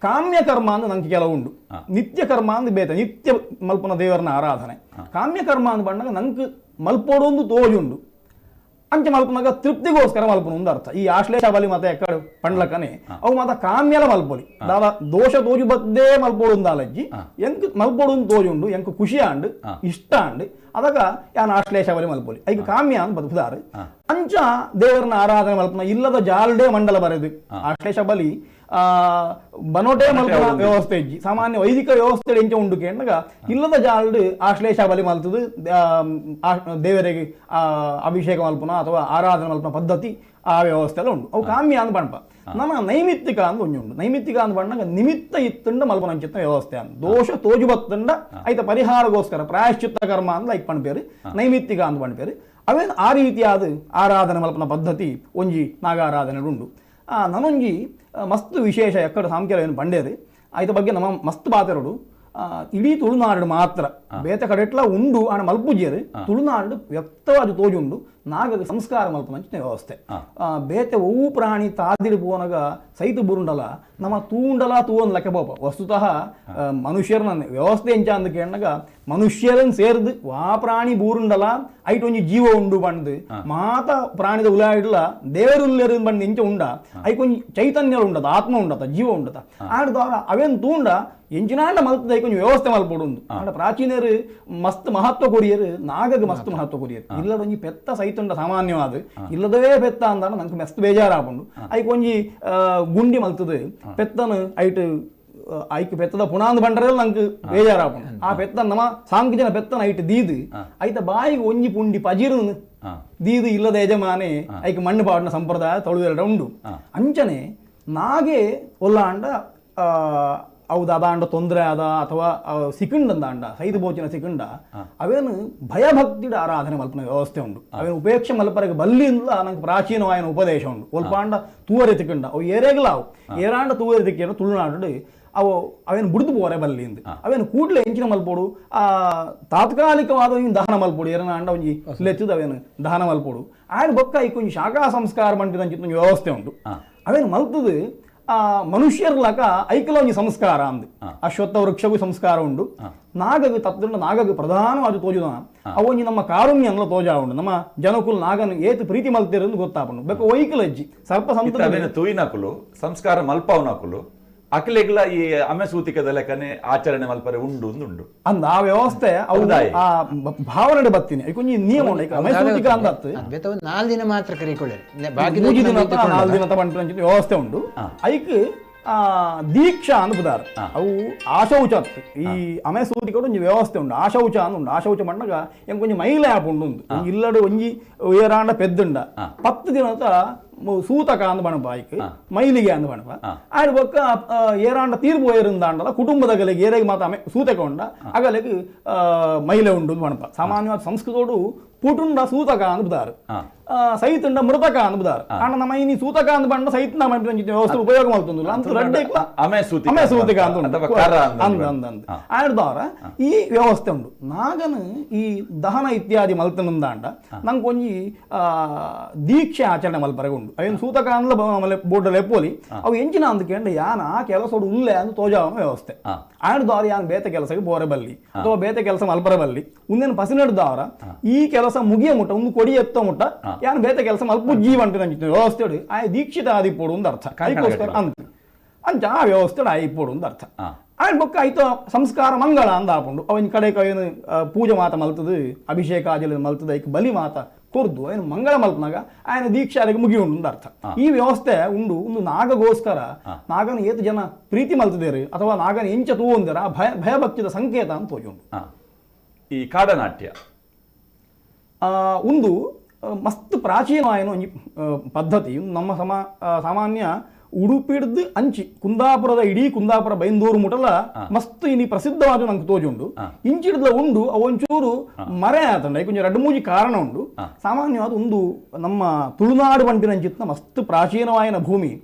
ಕಾಮ್ಯ ಕರ್ಮ ಅಂದ್ ನಂಗೆ ಕೆಲವು ಉಂಡು. ನಿತ್ಯ ಕರ್ಮ ಅಂದ್ ಬೇತ ನಿತ್ಯ ಮಲ್ಪನ ದೇವರನ ಆರಾಧನೆ. ಕಾಮ್ಯ ಕರ್ಮ ಅಂದ್ ಬಣ್ಣಗ ನಂಗೆ ಮಲ್ಪೋಡೊಂದು ತೋಜುಂಡು. ಅಂಚ ಮಲ್ಪನಾಗ ತೃಪ್ತಿಗೋಸ್ಕರ ಮಲ್ಪನ ಒಂದು ಅರ್ಥ. ಈ ಆಶ್ಲೇಷ ಬಲಿ ಮತ ಎಕ್ಕಡು ಪಂಡ್ಲಕನೆ ಅವು ಮಾತ ಕಾಮ್ಯಲ ಮಲ್ಪೊಲಿ ದಾದ ದೋಷ ತೋಜು ಬದ್ದೇ ಮಲ್ಪೋಡು ದಾಲಜ್ಜಿ ಎಂಕ್ ಮಲ್ಪೋಡು ತೋಜುಂಡು ಎಂಕ್ ಖುಷಿ ಆಂಡ್ ಇಷ್ಟ ಆಂಡ್ ಅದಾಗ ಯಾನ್ ಆಶ್ಲೇಷ ಬಲಿ ಮಲ್ಪೊಲಿ ಐಕ್ ಕಾಮ್ಯ ಅಂದ್ ಬದುಕುದಾರು. ಅಂಚ ದೇವರನ್ನ ಆರಾಧನೆ ಮಲ್ಪನ ಇಲ್ಲದ ಜಾಲ್ಡೆ ಮಂಡಲ ಬರೆದು ಆಶ್ಲೇಷ ಬಲಿ ಬನೋಟೆ ಮಲ್ಪನ ವ್ಯವಸ್ಥೆ ಇಜ್ಜಿ. ಸಾಮಾನ್ಯ ವೈದಿಕ ವ್ಯವಸ್ಥೆ ಎಂಚ ಉಂಡು ಕೇಂದಾಗ ಇಲ್ಲದ ಜಾಲ್ಡ್ ಆಶ್ಲೇಷ ಬಲಿ ಮಲ್ತದು ದೇವರಿಗೆ ಅಭಿಷೇಕ ಮಲ್ಪನ ಅಥವಾ ಆರಾಧನೆ ಮಲ್ಪನ ಪದ್ಧತಿ ಆ ವ್ಯವಸ್ಥೆ ಎಲ್ಲ ಉಂಡು. ಅವು ಕಾಮ್ಯ ಅಂದ್ ಪಣಪ. ನಮ್ಮ ನೈಮಿತ್ತಿಕ ಅಂದ್ ಒಂಜಿ ಉಂಡು. ನೈಮಿತ್ತಿಕ ಅಂದ್ ಬಣ್ಣಗ ನಿಮಿತ್ತ ಇತ್ತುಂಡ ಮಲ್ಪನ ಅಂಚಿತ್ತ ವ್ಯವಸ್ಥೆ ಅಂದ್ ದೋಷ ತೋಜು ಬತ್ತುಂಡ ಐತ ಪರಿಹಾರಗೋಸ್ಕರ ಪ್ರಾಯಶ್ಚಿತ್ತ ಕರ್ಮ ಅಂದ್ ಲೈಕ್ ಪಣ್ಪೇರು ನೈಮಿತ್ತಿಕ ಅಂದ್ ಪಣ್ಪೇರು. ಅವೇನ್ ಆ ರೀತಿಯಾದ ಆರಾಧನೆ ಮಲ್ಪನ ಪದ್ಧತಿ ಒಂಜಿ ನಾಗಾರಾಧನೆ ಉಂಡು. ನನೊಂಜಿ ಮಸ್ತ್ ವಿಶೇಷ ಎಕ್ಕಡ ಸಾಂಖ್ಯರ ಏನು ಪಂಡೇರು ಐತ ಬಗ್ಗೆ ನಮ್ಮ ಮಸ್ತ್ ಬಾತೆರಡು. ಇಡೀ ತುಳುನಾಡು ಮಾತ್ರ ಬೇತೆ ಕಡೆಟ್ಲ ಉಂಡು ಆಣ ಮಲ್ಪುಜಿಯರು ತುಳುನಾಡು ವ್ಯಕ್ತವಾದ ತೋಜುಂಡು ನಾಗಗ ಸಂಸ್ಕಾರ ಮಲ್ಪನಂಚಿನ ವ್ಯವಸ್ಥೆ. ಬೇತೆ ಒವು ಪ್ರಾಣಿ ತಾದಿರು ಪೋನಗ ಸೈತು ಬುರುಂಡಲ ನಮ್ಮ ತೂಂಡಲ ತೂವನ್ ಲೆಕ್ಕ ಬೋಪ. ವಸ್ತುತಃ ಮನುಷ್ಯರನ್ನ ವ್ಯವಸ್ಥೆ ಎಂಚ ಅಂದ್ ಕೇಣ್ಣಗ ಮನುಷ್ಯರನ್ ಸೇರ್ದು ವಾ ಪ್ರಾಣಿ ಬೂರುಂಡಲ ಐಟ್ ಒಂಜಿ ಜೀವ ಉಂಡು ಬಂದು ಮಾತ ಪ್ರಾಣಿದ ಉಲಾಯಿಡ್ಲ ದೇವರುಲ್ಲೆರು ಬಂದು ಇಂಚ ಉಂಡ ಐಕೊಂಜಿ ಚೈತನ್ಯ ಉಂಡತ ಆತ್ಮ ಉಂಡತ ಜೀವ ಉಂಡತ ಆಡ್ದವರ ಅವೇನ್ ತೂಂಡ ಎಂಚಿನಾಂಡ ಮಲ್ತದ ಐಕೊಂಜಿ ವ್ಯವಸ್ಥೆ ಮಲ್ಪೊಡುಂದು. ಆಂಡ ಪ್ರಾಚೀನರು ಮಸ್ತ್ ಮಹತ್ವ ಕೊರಿಯರು ನಾಗಗ್ ಮಸ್ತ್ ಮಹತ್ವ ಕೊರಿಯರು. ಇಲ್ಲದ ಒಂಜಿ ಪೆತ್ತ ಸೈತುಂಡ ಸಾಮಾನ್ಯವಾದ ಇಲ್ಲದವೇ ಪೆತ್ತ ಅಂದಾಂಡ ನಂಗೆ ಮಸ್ತ್ ಬೇಜಾರಾಪುಂಡು. ಐಕೊಂಜಿ ಗುಂಡಿ ಮಲ್ತದ ಪೆತ್ತನು ಐಟ್ ಐಕ್ ಪೆತ್ತದ ಪುಣಾಂದು ಬಂಡ್ರೆ ನಂಗೆ ಬೇಜಾರಾಪುಂಡು. ಆ ಪೆತ್ತ ನಮ್ಮ ಸಾಂಕಿಜನ ಪೆತ್ತನ ಐಟ್ ದೀದು ಐತ ಬಾಯಿಗೆ ಒಂಜಿ ಪುಂಡಿ ಪಜಿರು ದೀದು ಇಲ್ಲದ ಯಜಮಾನೆ ಐಕ್ ಮಣ್ಣು ಪಾಡಿನ ಸಂಪ್ರದಾಯ ತೊಳುವೆರಡ ಉಂಡು. ಅಂಚನೆ ನಾಗೆ ಒಲ್ಲಾಂಡ ಅವು ದಾದಾಂಡ ತೊಂದರೆ ಆದ ಅಥವಾ ಸಿಕ್ಕಂಡಂದಾಂಡ ಸೈದು ಬೋಚಿನ ಸಿಕ್ಕಂಡ ಅವೇನು ಭಯಭಕ್ತಿಡ ಆರಾಧನೆ ಮಲ್ಪನ ವ್ಯವಸ್ಥೆ ಉಂಡು. ಅವೇನು ಉಪೇಕ್ಷೆ ಮಲ್ಪರಗೆ ಬಲ್ಲಿಂದ ನಂಗೆ ಪ್ರಾಚೀನವಾಯನ ಉಪದೇಶ ಉಂಡು. ಒಲ್ಪಾಂಡ ತೂವರೆ ತಿಕ್ಕಂಡ ಅವು ಏರೇಗಲ ಅವು ಏರಾಂಡ ತೂವರೆ ತಿಕ್ಕೇನು ತುಳುನಾಡು ಅವು ಅವೇನು ಬುಡಿದು ಪೋರೆ ಬಲ್ಲಿಂದ ಅವೇನು ಕೂಡಲೇ ಎಂಚಿನ ಮಲ್ಪೋಡು ಆ ತಾತ್ಕಾಲಿಕವಾದ ದಹನ ಮಲ್ಪೋಡು ಏರನಾಂಡ ಒಂಜಿ ಲೆಚ್ಚದ ಅವೇನು ದಹನ ಮಲ್ಪೋಡು ಆಯ್ನ ಬೊಕ್ಕ ಈ ಶಾಖಾ ಸಂಸ್ಕಾರ ಮಂಟಿದಂಚಿನ ಒಂಜಿ ವ್ಯವಸ್ಥೆ ಉಂಡು. ಅವೇನು ಮಲ್ತದು ಆ ಮನುಷ್ಯರ್ಲಕ ಐಕಲ ಒಂಜಿ ಸಂಸ್ಕಾರ ಅಂದು ಅಶ್ವತ್ಥ ವೃಕ್ಷಗೂ ಸಂಸ್ಕಾರ ಉಂಡು. ನಾಗಗ ತತ್ತುಂಡ ನಾಗಗ ಪ್ರಧಾನವಾದ ತೋಜುದ ಅವೊಂಜಿ ನಮ್ಮ ಕಾರುಣ್ಯ ಅನ್ಲ ತೋಜಾ ಉಂಡು. ನಮ್ಮ ಜನಕುಲ್ ನಾಗನ ಏತು ಪ್ರೀತಿ ಮಲ್ತಿರಂದು ಗೊತ್ತಾಪುಂಡು. ಬೇಕು ಒಯ್ಕಲಜ್ಜಿ ಸರ್ಪ ಸಂತ ತೂಯಿನಕುಲು ಸಂಸ್ಕಾರ ಮಲ್ಪಾವನಕುಲು ಅಖಿಲೆಗ್ಲ ಈ ಅಮೆಸೂತಿಕದ ಲೆಕ್ಕನೆ ಆಚರಣೆ ಮಲ್ಪರೆ ಉಂಡು ಉಂಡು ಅಂದ ಆ ವ್ಯವಸ್ಥೆ ಅವು ಆ ಭಾವನೆ ಬತ್ತೀನಿ ಐಕೊಂಜಿ ನಿಯಮ ಉಂಡು. ಅಮೆಸೂತಿಕ ಅಂದತ್ತು ನಾಲ್ ದಿನ ಮಾತ್ರ ಕರಿಕೊಳ್ಳಿ ಮೂಜಿ ದಿನ ನಾಲ್ ದಿನ ಪಂಪಿನ ವ್ಯವಸ್ಥೆ ಉಂಡು. ಐಕ್ ದೀಕ್ಷಾ ಅಂದ್ ಅವು ಆಶೌಚ ಈ ಅಮೆಸೂತಿಕಡು ಒಂಜಿ ವ್ಯವಸ್ಥೆ ಉಂಡು. ಆಶೌಚ ಅಂದ್ ಉಂಡು. ಆಶೌಚ ಮಣ್ಣಗ ಎಂಕ್ ಒಂಜಿ ಮೈಲೆ ಆಪ್ ಉಂಡು ಉಂದು ಇಲ್ಲಡು ಒಂಜಿ ಏರಾಂಡ ಪೆದ್ದುಂಡ 10 ದಿನತ ಸೂತಕ ಅಂದ್ ಬಣಪ ಐಕ್ ಮೈಲಿಗೆ ಅಂದ್ ಬಣಪ ಆಯ್ತು ಬೊಕ್ಕ ಏರಾಂಡ ತೀರ್ಪು ಏರಿಂದಾಂಡಲ ಕುಟುಂಬದ ಗಲೆಗೆ ಏರೆಗೆ ಮಾತ ಅಮೆ ಸೂತಕ ಉಂಡ ಅಗಲೆಗ್ ಮೈಲೆ ಉಂಡು ಬಣಪ. ಸಾಮಾನ್ಯವಾದ ಸಂಸ್ಕೃತೋಡು ಪುಟುಂಡ ಸೂತಕ ಅಂದ್ ಬುದಾರು, ಸೈತುಂಡ ಮೃತಕ ಅಂದ್ ಬುದಾರು. ಆಂಡ ನಮ್ಮ ಇನಿ ಸೂತಕ ಅಂದ್ ಬಂಡ ಸೈತುಂಡ ವ್ಯವಸ್ಥೆ ಉಪಯೋಗ ಮಲ್ತೊಂದುಲ್ಲ ಅಂತ ರಡ್ಡೆಕ್ಲ ಅಮೆ ಸೂತಕ ಅಂದ್ ಅಂದ್ ಅಂದ್ ಅಂದ್ ಆಯ್ದವರ ಈ ವ್ಯವಸ್ಥೆ ಉಂಡು. ನಾಗನು ಈ ದಹನ ಇತ್ಯಾದಿ ಮಲ್ತನಂದಾಂಡ ನಂಗೆ ಒಂಜಿ ದೀಕ್ಷೆ ಆಚರಣೆ ಮಲ್ಪರೆಗೆ ಉಂಡು. ಅವೇನು ಸೂತಕ ಅಂದ್ಲ ಬೋರ್ಡ್ ಲೆಪ್ಪೋಲಿ ಅವು ಎಂಚಿನ ಅಂದ್ಕಂಡ ಯಾನ ಆ ಕೆಲಸೋಡು ಉಲ್ಲೆ ಅಂದ್ ತೋಜಾವನ ವ್ಯವಸ್ಥೆ. ಆಯ್ದವ್ರ ಯಾನ್ ಬೇತೆ ಕೆಲಸಕ್ಕೆ ಬೋರೆ ಬಲ್ಲಿ ಅಥವಾ ಬೇತೆ ಕೆಲಸ ಮಲ್ಪರೆ ಬಲ್ಲಿ ಉಂದೇನು ಪಸಿನಡ್ದವರ ಈ ಕೆಲಸ ಮುಗಿಯ ಮುಟ್ಟ ಒಂದು ಕೊಡಿ ಎತ್ತ ಮುಟ್ಟ ಯಾನ್ ಬೇತೆ ಕೆಲಸ ಮಲ್ಪ ಜೀವ ವ್ಯವಸ್ಥೆ ಆಯ್ ದೀಕ್ಷಿತ ಆದಿಪ್ಪೋಡು ಒಂದು ಅರ್ಥ. ಅದಕ್ಕೋಸ್ಕರ ಅಂತ ಅಂಚ ಆ ವ್ಯವಸ್ಥೆ ಆಯಿಪ್ಪೋಡು ಒಂದು ಅರ್ಥ. ಆಯ್ನ ಬೊಕ್ಕ ಆಯ್ತು ಸಂಸ್ಕಾರ ಮಂಗಳ ಅಂದ ಆಪುಂಡು. ಅವನ ಕಡೆ ಏನು ಪೂಜೆ ಮಾತ ಮಲ್ತದು ಅಭಿಷೇಕ ಆಜಲ ಮಲ್ತದ ಐಕ್ ಬಲಿ ಮಾತ ಕೊರ್ದು ಏನು ಮಂಗಳ ಮಲ್ಪನಾಗ ಆಯನ ದೀಕ್ಷೆ ಅದಕ್ಕೆ ಮುಗಿ ಉಂಡು ಅಂತ ಅರ್ಥ. ಈ ವ್ಯವಸ್ಥೆ ಉಂಡು. ಒಂದು ನಾಗಗೋಸ್ಕರ ನಾಗನ ಏತು ಜನ ಪ್ರೀತಿ ಮಲ್ತದೇರು ಅಥವಾ ನಾಗನ ಎಂಚ ತೂವಂದಿರ ಭಯ ಭಯಭಕ್ತಿದ ಸಂಕೇತ ಅಂತ ತೋಜುಂಡು. ಈ ಕಾಡನಾಟ್ಯ ಒಂದು ಮಸ್ತ್ ಪ್ರಾಚೀನವಾಯಿನ ಒಂಜಿ ಪದ್ಧತಿ. ನಮ್ಮ ಸಾಮಾನ್ಯ ಉಡುಪಿಡ್ದು ಅಂಚಿ ಕುಂದಾಪುರದ ಇಡೀ ಕುಂದಾಪುರ ಬೈಂದೂರು ಮುಟಲ ಮಸ್ತ್ ಇನಿ ಪ್ರಸಿದ್ಧವಾದ ನಂಗೆ ತೋಜುಂಡು. ಇಂಚಿಡ್ದ ಉಂಡು ಅವೊಂಚೂರು ಮರೆ ಆತಂಡ ಕೊಂಚ ರಡ್ಡು ಮೂಜಿ ಕಾರಣ ಉಂಡು. ಸಾಮಾನ್ಯವಾದ ಒಂದು ನಮ್ಮ ತುಳುನಾಡು ಪಂಪಿನಂಚಿತ್ನ ಮಸ್ತ್ ಪ್ರಾಚೀನವಾಯಿನ ಭೂಮಿ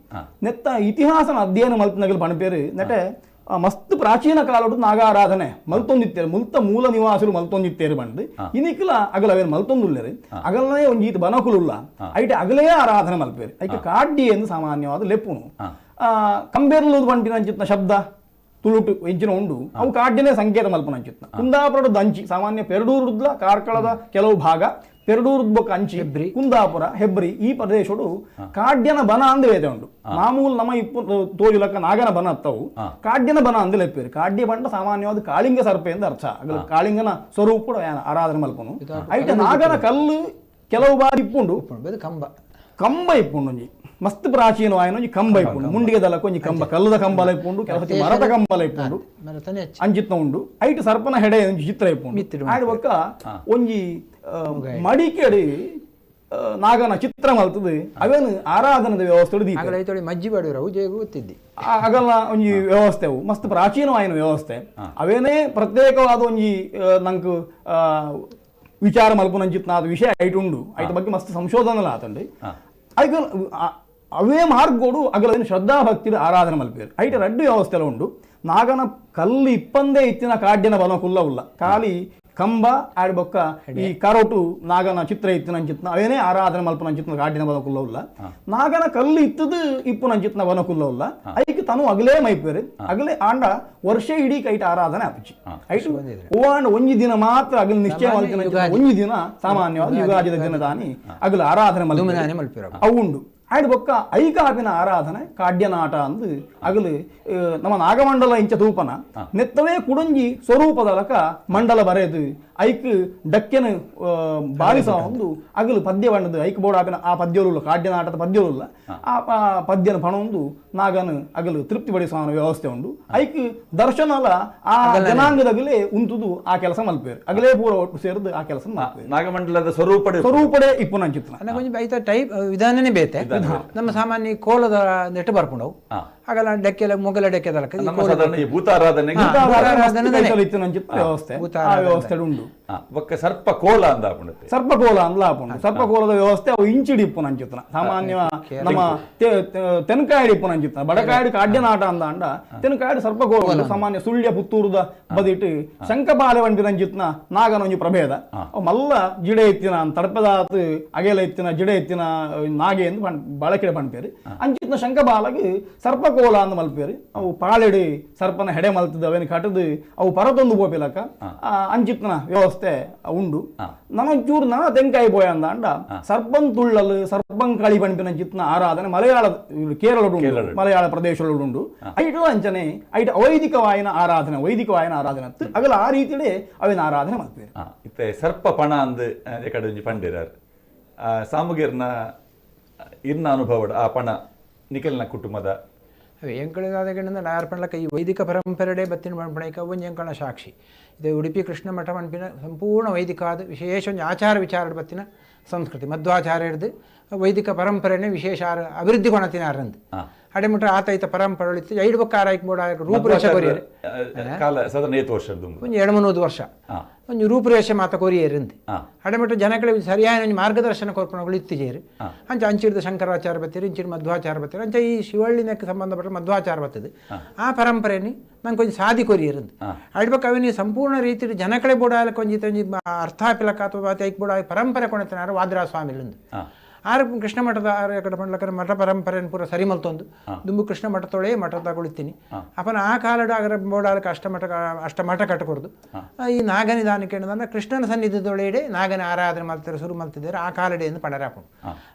ನೆತ್ತ ಇತಿಹಾಸನ ಅಧ್ಯಯನ ಮಲ್ಪನಗಲ್ ಪಣಪೇರು ನೆಟೆ ಮಸ್ತ್ ಪ್ರಾಚೀನ ಕಾಲಡು ನಾಗಾರಾಧನೆ ಮಲ್ತೊಂದಿತ್ತೇರು ಮುಲ್ತ ಮೂಲ ನಿವಾಸುಲು ಮಲ್ತೊಂದಿತ್ತೇರು ಬಂದು ಇನಿಕ್ಲ ಅಗಲ ಅವೇನು ಮಲ್ತೊಂದುಲ್ಲೇರು ಅಗಲನೇ ಒಂಜಿ ಈತ ಬನಕುಲುಲ್ಲ ಐಟೆ ಅಗಲೇ ಆರಾಧನೆ ಮಲ್ಪೇರು ಐಕೆ ಕಾಡ್ಡಿ ಎಂದು ಸಾಮಾನ್ಯವಾದ ಲೆಪ್ಪುನು. ಕಂಬೇರ್ಲು ಪಂಪಿನಂಚಿತ್ನ ಶಬ್ದ ತುಳುಟು ಎಂಚಿನ ಉಂಡು ಅವು ಕಾಡ್ಯನೇ ಸಂಕೇತ ಮಲ್ಪನಂಚಿತ್ನ. ಕುಂದಾಪುರದ ಅಂಚಿ ಸಾಮಾನ್ಯ ಪೆರಡೂರುದ್ಲ ಕಾರ್ಕಳದ ಕೆಲವು ಭಾಗ ಪೆರಡೂರುದ್ ಬೊಕ್ಕ ಅಂಚಿ ಕುಂದಾಪುರ ಹೆಬ್ರಿ ಈ ಪ್ರದೇಶಡು ಕಾಡ್ಯನ ಬನ ಅಂದ್ ವೇದೆ ಉಂಡು. ಮಾಮೂಲು ನಮ್ಮ ಇಪ್ಪು ತೋಜುಲಕ್ಕ ನಾಗನ ಬನ ಅತ್ತವು ಕಾಡ್ಯನ ಬನ ಅಂದ್ ಲೆಪ್ಪೇರು. ಕಾಡ್ಯ ಬಂಡ ಸಾಮಾನ್ಯವಾದ ಕಾಳಿಂಗ ಸರ್ಪೆ ಎಂದು ಅರ್ಥ. ಕಾಳಿಂಗನ ಸ್ವರೂಪ ಆರಾಧನೆ ಮಲ್ಪನು. ಐಟ ನಾಗನ ಕಲ್ಲು ಕೆಲವು ಬಾರಿ ಇಪ್ಪುಂಡು ಕಂಬ ಕಂಬ ಇಪ್ಪುಂಡು ಒಂಜಿ ಮಸ್ತ್ ಪ್ರಾಚೀನವಾಯಿನ ಒಂಜಿ ಕಂಬ ಇಪ್ಪುಂಡು. ಮುಂಡಿಗೆ ದಲಕ್ಕ ಒಂಜಿ ಕಂಬ ಕಲ್ಲದ ಕಂಬಲ ಇಪ್ಪುಂಡು, ಕೆಲವು ಮರದ ಕಂಬಲ ಇಪ್ಪುಂಡು ಅಂಚಿತ್ನ ಉಂಡು. ಐಟ್ ಸರ್ಪನ ಹೆಡೆ ಒಂಜಿ ಚಿತ್ರ ಇಪ್ಪುಂಡು. ಆಯ್ಡ್ ಬೊಕ್ಕ ಒಂಜಿ ಮಡಿಕೆಡಿ ನಾಗನ ಚಿತ್ರ ಮಲ್ತದೆ ಅವೇನು ಆರಾಧನದ ವ್ಯವಸ್ಥೆ ಮಜ್ಜಿ ಬಾಡಿರವು ಗೊತ್ತಿದ್ದಿ ಅಗಲ ಒಂಜಿ ವ್ಯವಸ್ಥೆ ಅವು ಮಸ್ತ್ ಪ್ರಾಚೀನವಾಯಿನ ವ್ಯವಸ್ಥೆ. ಅವೇನೇ ಪ್ರತ್ಯೇಕವಾದ ಒಂಜಿ ನಂಗೆ ವಿಚಾರ ಮಲ್ಪುನಂಚಿತ್ನ ಅದು ವಿಷಯ ಐಟ್ ಉಂಡು. ಐತ ಬಗ್ಗೆ ಮಸ್ತ್ ಸಂಶೋಧನೆ ಆತಂಡಿ. ಐಕ ಅವೇ ಮಾರ್ಗೋಡು ಅಗಲ ಶ್ರದ್ಧಾಭಕ್ತಿದ ಆರಾಧನೆ ಮಲ್ಪೇರು. ಐಟ ರಡ್ಡು ವ್ಯವಸ್ಥೆಲ ಉಂಡು. ನಾಗನ ಕಲ್ಲು ಇಪ್ಪಂದೇ ಇತ್ತಿನ ಕಾಡ್ಯನ ಬಲ ಕುಲ್ಲ ಉಲ್ಲ ಖಾಲಿ ಕಂಬ ಆಡ್ ಬೊಕ್ಕ ಈ ಕರೋಟು ನಾಗನ ಚಿತ್ರ ಇತ್ತಿನ ಅಂಚಿತ್ನ ಅವೇನೇ ಆರಾಧನೆ ಮಲ್ಪನ ಅಂಚಿತ್ನ ಕಾಡ್ಯನ ಬಲ ಕುಲ್ಲ ಉಲ್ಲ. ನಾಗನ ಕಲ್ಲು ಇತ್ತದು ಇಪ್ಪುನ ಅಂಚಿತ್ನ ಬನ ಕುಲ್ಲ ಉಲ್ಲ. ಐಕ್ ತನು ಅಗಲೇ ಮೈಪೇರು ಅಗಲೇ ಆಂಡ ವರ್ಷ ಇಡೀ ಕೈಟ ಆರಾಧನೆ ಆಪುಚಿ. ಐಟು ಓವಾಂಡ ಒಂಜಿ ದಿನ ಮಾತ್ರ ಅಗಲ ನಿಶ್ಚಯ ಮಲ್ತಿನ ಒಂಜಿ ದಿನ ಸಾಮಾನ್ಯವಾದ ಯುಗಾದಿದ ದಿನ ತಾನಿ ಅಗಲ ಆರಾಧನೆ ಮಲ್ಪೇರು ಅವು ಉಂಡು. ಆಯ್ತು ಬೊಕ್ಕ ಐಕಾಪಿನ ಆರಾಧನೆ ಕಾಡ್ಯನಾಟ ಅಂದು ಅಗಲು ನಮ್ಮ ನಾಗಮಂಡಲ ಇಂಚ ತೂಪನ ನೆತ್ತವೇ ಕುಡಂಜಿ ಸ್ವರೂಪದಲಕ ಮಂಡಲ ಬರೆದು ಐಕ್ ಡಕ್ಕೆನ ಬಾರಿಸ ಒಂದು ಅಗಲು ಪದ್ಯ ಬಣ್ಣದು ಐಕ್ ಬೋರ್ಡ್ ಆಪಿನ ಆ ಪದ್ಯಲುಲ್ಲ ಕಾಡ್ಯನಾಟದ ಪದ್ಯಲುಲ್ಲ ಆ ಪದ್ಯನ ಪಣೊಂದು ನಾಗನ್ ಅಗಲು ತೃಪ್ತಿ ಪಡಿಸುವ ವ್ಯವಸ್ಥೆ ಉಂಡು. ಐಕ್ ದರ್ಶನಲ ಆ ಜನಾಂಗದಗಲೇ ಉಂತುದು ಆ ಕೆಲಸ ಮಲ್ಪೇರು, ಅಗಲೇ ಪೂರ ಒಟ್ಟು ಸೇರ್ದು ಆ ಕೆಲಸ ಮಲ್ಪೇರು. ನಾಗಮಂಡಲದ ಸ್ವರೂಪಡೆ ಸ್ವರೂಪಡೆ ಇಪ್ಪುನಂಚಿತ್ನ ಒಂಜಿ ಐತ ಟೈಪ್ ವಿಧಾನನೇ ಬೇತೆ. ನಮ್ಮ ಸಾಮಾನ್ಯ ಕೋಲದ ನೆಟ್ಟು ಬರ್ಪುಂಡವು ಹಾಗಲ್ಲ, ಡೆಕ್ಕೆಲ ಮೊಗಲ ಡೆಕ್ಕೆದಲಕ ನಮ್ಮ ಸಾಧಾರಣ ಈ ಭೂತಾರಾಧನೆ ವ್ಯವಸ್ಥೆ ಆ ವ್ಯವಸ್ಥೆ ಉಂಡು. ಬೊಕ್ಕ ಸರ್ಪ ಕೋಲ ಅಂದ ಆಪುಂಡು. ಸರ್ಪಕೋಲ ಅಂದ್ಲ ಆಪುಂಡು. ಸರ್ಪಕೋಲದ ವ್ಯವಸ್ಥೆ ಅವು ಇಂಚಿಡಿ ಇಪ್ಪುನಂಚಿತ್ನ. ಸಾಮಾನ್ಯ ನಮ್ಮ ತೆನ್ಕಾಯಡ್ ಇಪ್ಪುನಂಚಿತ್ನ, ಬಡಕಾಯಡ್ ಕಾಡ್ಯನಾಟ ಅಂದಾಂಡ ತೆನ್ಕಾಯಡ್ ಸರ್ಪಕೋಲ ಉಂಡು. ಸಾಮಾನ್ಯ ಸುಳ್ಯ ಪುತ್ತೂರುದ ಬದಿಟ್ ಶಂಕಪಾಲೆ ಪನ್ಪಿನಂಚಿತ್ನ ನಾಗನ ಒಂಜಿ ಪ್ರಭೇದ. ಅವು ಮಲ್ಲ ಜಿಡೆ ಇತ್ತಿನ ತಡಪದಾತ್ ಅಗೆಲ ಇತ್ತಿನ ಜಿಡೆ ಇತ್ತಿನ ನಾಗೆ ಎಂದು ಬಳಕೆಡೆ ಪನ್ಪೇರು. ಅಂಚಿತ್ನ ಶಂಕಬಾಲಗ್ ಸರ್ಪಕೋಲ ಅಂದ್ ಮಲ್ಪೇರು. ಅವು ಪಾಳೆಡು ಸರ್ಪನ ಹೆಡೆ ಮಲ್ತದ ಅವೇನು ಕಟ್ಟದು ಅವು ಪರತೊಂದು ಪೋಪಿಲಕ ಅಂಚಿತ್ನ ವ್ಯವಸ್ಥೆ ಉಂಡು. ನನೊಂಚೂರು ನನ ತೆಂಕಾಯಿ ಪೋಯ ಅಂದಾಂಡ ಸರ್ಪಂ ತುಳ್ಳಲು ಸರ್ಪಂ ಕಳಿ ಪನ್ಪಿನ ಚಿತ್ನ ಆರಾಧನೆ ಮಲಯಾಳ ಕೇರಳಡು ಉಂಡು, ಮಲಯಾಳ ಪ್ರದೇಶಗಳು ಉಂಡು. ಐಟು ಅಂಚನೆ ಐಟು ಅವೈದಿಕವಾಯಿನ ಆರಾಧನೆ, ವೈದಿಕವಾಯಿನ ಆರಾಧನೆ ಅಗಲ ಆ ರೀತಿಯೇ ಅವಿನ ಆರಾಧನೆ ಮಲ್ಪೇರು. ಇತ್ತೆ ಸರ್ಪ ಪಣ ಅಂದ್ ಎಕಡೆ ಒಂಜಿ ಪಂಡಿರಾರ್ ಸಾಮುಗೇರ್ನ ಇರ್ನ ಅನುಭವ ಆ ಪಣ ನಿಖಲ್ನ ಕುಟುಂಬದ ಎಂಕುಳಿದಾದಗಂಡ ನಾಯರ್ ಪಂಡ್ಲಕ ಈ ವೈದಿಕ ಪರಂಪರೆಡೆ ಬತ್ತಿನ ಪಂಪಣೈಕ ಒಂಜಿ ಎಂಕಣ ಸಾಕ್ಷಿ. ಇದು ಉಡುಪಿ ಕೃಷ್ಣ ಮಠ ಪನ್ಪಿನ ಸಂಪೂರ್ಣ ವೈದಿಕ ಆದ ವಿಶೇಷ ಒಂಜಿ ಆಚಾರ ವಿಚಾರ ಬತ್ತಿನ ಸಂಸ್ಕೃತಿ ಮಧ್ವಾಚಾರ್ಯರ್ದು ವೈದಿಕ ಪರಂಪರೆನೇ ವಿಶೇಷ ಅಭಿವೃದ್ಧಿ ಕೊಣತಿನ ಅರಂದು ಅಡೆಮುಟ್ಟ ಆತೈತ ಪರಂಪರೆ ಇತ್ತು. ಐಡು ಬೊಕ್ಕ ಆರಾಯ್ಕ್ ಬೋಡ ರೂಪುರೇಷೆ ಕೊರಿಯರು ಕಾಲ ಸಾಧಾರಣ ಏತ್ ವರ್ಷದ ಒಂಜಿ 2-3 ವರ್ಷ ಒಂಜಿ ರೂಪುರೇಷೆ ಮಾತ ಕೊರಿಯರಿಂದು ಅಡೆಮುಟ್ಟ ಜನಗಳಿಗೆ ಸರಿಯಾದ ಒಂಜಿ ಮಾರ್ಗದರ್ಶನ ಕೊರ್ಪಣಗಳು ಇತ್ತಿಜೇರು. ಅಂಚ ಅಂಚಿಡ್ದ ಶಂಕರಾಚಾರ್ಯ ಬತ್ತೀರು, ಇಂಚಿಡ್ ಮಧ್ವಾಚಾರ ಬತ್ತೀರು. ಅಂಚ ಈ ಶಿವಳ್ಳಿನಕ್ಕೆ ಸಂಬಂಧಪಟ್ಟ ಮಧ್ವಾಚಾರ ಬರ್ತದೆ. ಆ ಪರಂಪರೆನಿ ನಂಗೆ ಕೊಂಚ ಸಾದಿ ಕೊರಿಯರಂದು ಅಡ್ಬೇಕು ಅವನಿ ಸಂಪೂರ್ಣ ರೀತಿಯಲ್ಲಿ ಜನಕಳೆ ಬೋಡಾಲಕ್ಕೆ ಒಂಜಿ ಒಂಜಿ ಅರ್ಥ ಆಪಿಲಕ್ಕ ಅಥವಾ ಐಕ್ ಬೋಡ ಪರಂಪರೆ ಕೊಣತಿನಾರು ವಾದ್ರಾ ಸ್ವಾಮಿಲಿಂದು. ಆರು ಕೃಷ್ಣ ಮಠದ ಆರು ಕಡೆ ಪಂಡ್ಲಕರ ಮಠ ಪರಂಪರೆಯನ್ನು ಪೂರ ಸರಿ ಮಲ್ತೊಂದು ದುಂಬು ಕೃಷ್ಣ ಮಠದೊಳೆ ಮಠ ತಗೊಳ್ತೀನಿ ಅಪನ ಆ ಕಾಲಡು ಆಗರ ಬೋಡಾಲಕ್ಕೆ ಅಷ್ಟಮಠ ಅಷ್ಟಮಠ ಕಟ್ಟಕೊರ್ದು ಈ ನಾಗನಿದಾನಕ್ಕೆ ಅಂದ್ರೆ ಕೃಷ್ಣನ ಸನ್ನಿಧಿದೊಳೆಡೆ ನಾಗನ ಆರಾಧನೆ ಮಾಡ್ತಾರೆ ಶುರು ಮಾಡ್ತಿದ್ದಾರೆ ಆ ಕಾಲಡೆ ಎಂದು ಪಂಡರಾಪುಂಡು.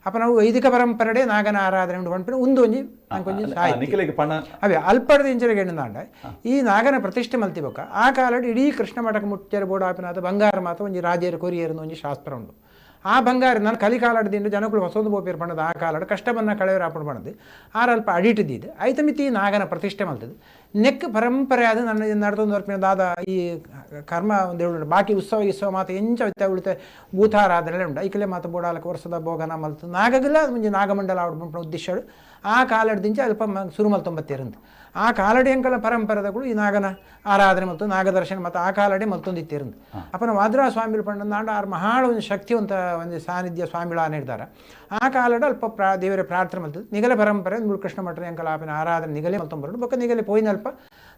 ಅಪ್ಪ ನಾವು ವೈದಿಕ ಪರಂಪರೆಡೆ ನಾಗನ ಆರಾಧನೆ ಉಂಡು ಪಂಪಿನ ಒಂದು ಒಂಜಿ ನಂಗೊಂಜಿ ಸಾಹಿತ್ಯ ಅವೇ ಅಲ್ಪಡದ ಇಂಚರಿಗೆ ಎಣ್ಣಾಂಡ ಈ ನಾಗನ ಪ್ರತಿಷ್ಠೆ ಮಲ್ತಿಬೊಕ್ಕ ಆ ಕಾಲಡು ಇಡೀ ಕೃಷ್ಣ ಮಠಕ್ಕೆ ಮುಚ್ಚರ ಬೋಡಾಪಿನಾದ ಬಂಗಾರ ಮಾತ ಒಂಜಿ ರಾಜೇರು ಕೊರಿಯರ್ನ ಒಂಜಿ ಶಾಸ್ತ್ರ ಉಂಡು. ಆ ಬಂಗಾರ ನಾನು ಕಲಿಕಾಲಾಡ್ದಿಂದ ಜನಗಳು ಹೊಸದು ಬೋಪೇರು ಪಣ್ಣದು ಆ ಕಾಲಾಡು ಕಷ್ಟವನ್ನು ಕಳೆಯವರು ಆಪಣ ಪಣ್ಣದು ಆರ ಅಲ್ಪ ಅಡಿಟಿದ್ದಿದ್ದು ಐತ ಮಿತಿ ನಾಗನ ಪ್ರತಿಷ್ಠೆ ಮಲ್ತದ್ದು ನೆಕ್ ಪರಂಪರೆ ಅದು ನನ್ನ ನಡೆದೊಂದು ವರ್ಪಿನ ದಾದ ಈ ಕರ್ಮ ಒಂದು ಹೇಳು ಬಾಕಿ ಉತ್ಸವ ಉತ್ಸವ ಮಾತು ಎಂಚ ಉಳಿತ ಭೂತಾರಾಧನೆ ಉಂಟು ಐಕಲೆ ಮಾತು ಬೋಡಾಲಕ್ಕೆ ವರ್ಷದ ಭೋಗನ ಮಲ್ತು ನಾಗಗಿಲ್ಲ ಮುಂಜೆ ನಾಗಮಂಡಲ ಆವಡ್ ಉದ್ದೇಶಗಳು ಆ ಕಾಲಡ್ದಿಂಚ ಅಲ್ಪ ಸುರು ಮಲ್ತೊಂಬತ್ತೇರಂದು ಆ ಕಾಲಡಿ ಅಂಕಲ ಪರಂಪರೆದಗಳು ಈ ನಾಗನ ಆರಾಧನೆ ಮತ್ತು ನಾಗದರ್ಶನ ಮತ್ತು ಆ ಕಾಲಡಿ ಮತ್ತೊಂದು ಇತ್ತಿರಂದು. ಅಪ್ಪನ ವಾದ್ರಾ ಸ್ವಾಮಿಗಳು ಪಂಡಂದಾಂಡ ಆರು ಮಹಾಳ ಒಂದು ಶಕ್ತಿವಂತ ಒಂದು ಸಾನ್ನಿಧ್ಯ ಸ್ವಾಮಿಗಳ ಇರ್ತಾರೆ. ಆ ಕಾಲಡ ಅಲ್ಪ ದೇವರ ಪ್ರಾರ್ಥನೆ ಮಲ್ತದ್ದು ನಿಗಲ ಪರಂಪರೆ ಕೃಷ್ಣ ಮಠದ ಅಂಕಲ ಆಪಿನ ಆರಾಧನೆ ನಿಗಲೆ ಮಲ್ತೊಂಬರಡು ಬೊಕ್ಕ ನಿಗಲೆ ಪೋಯಿನಲ್ಪ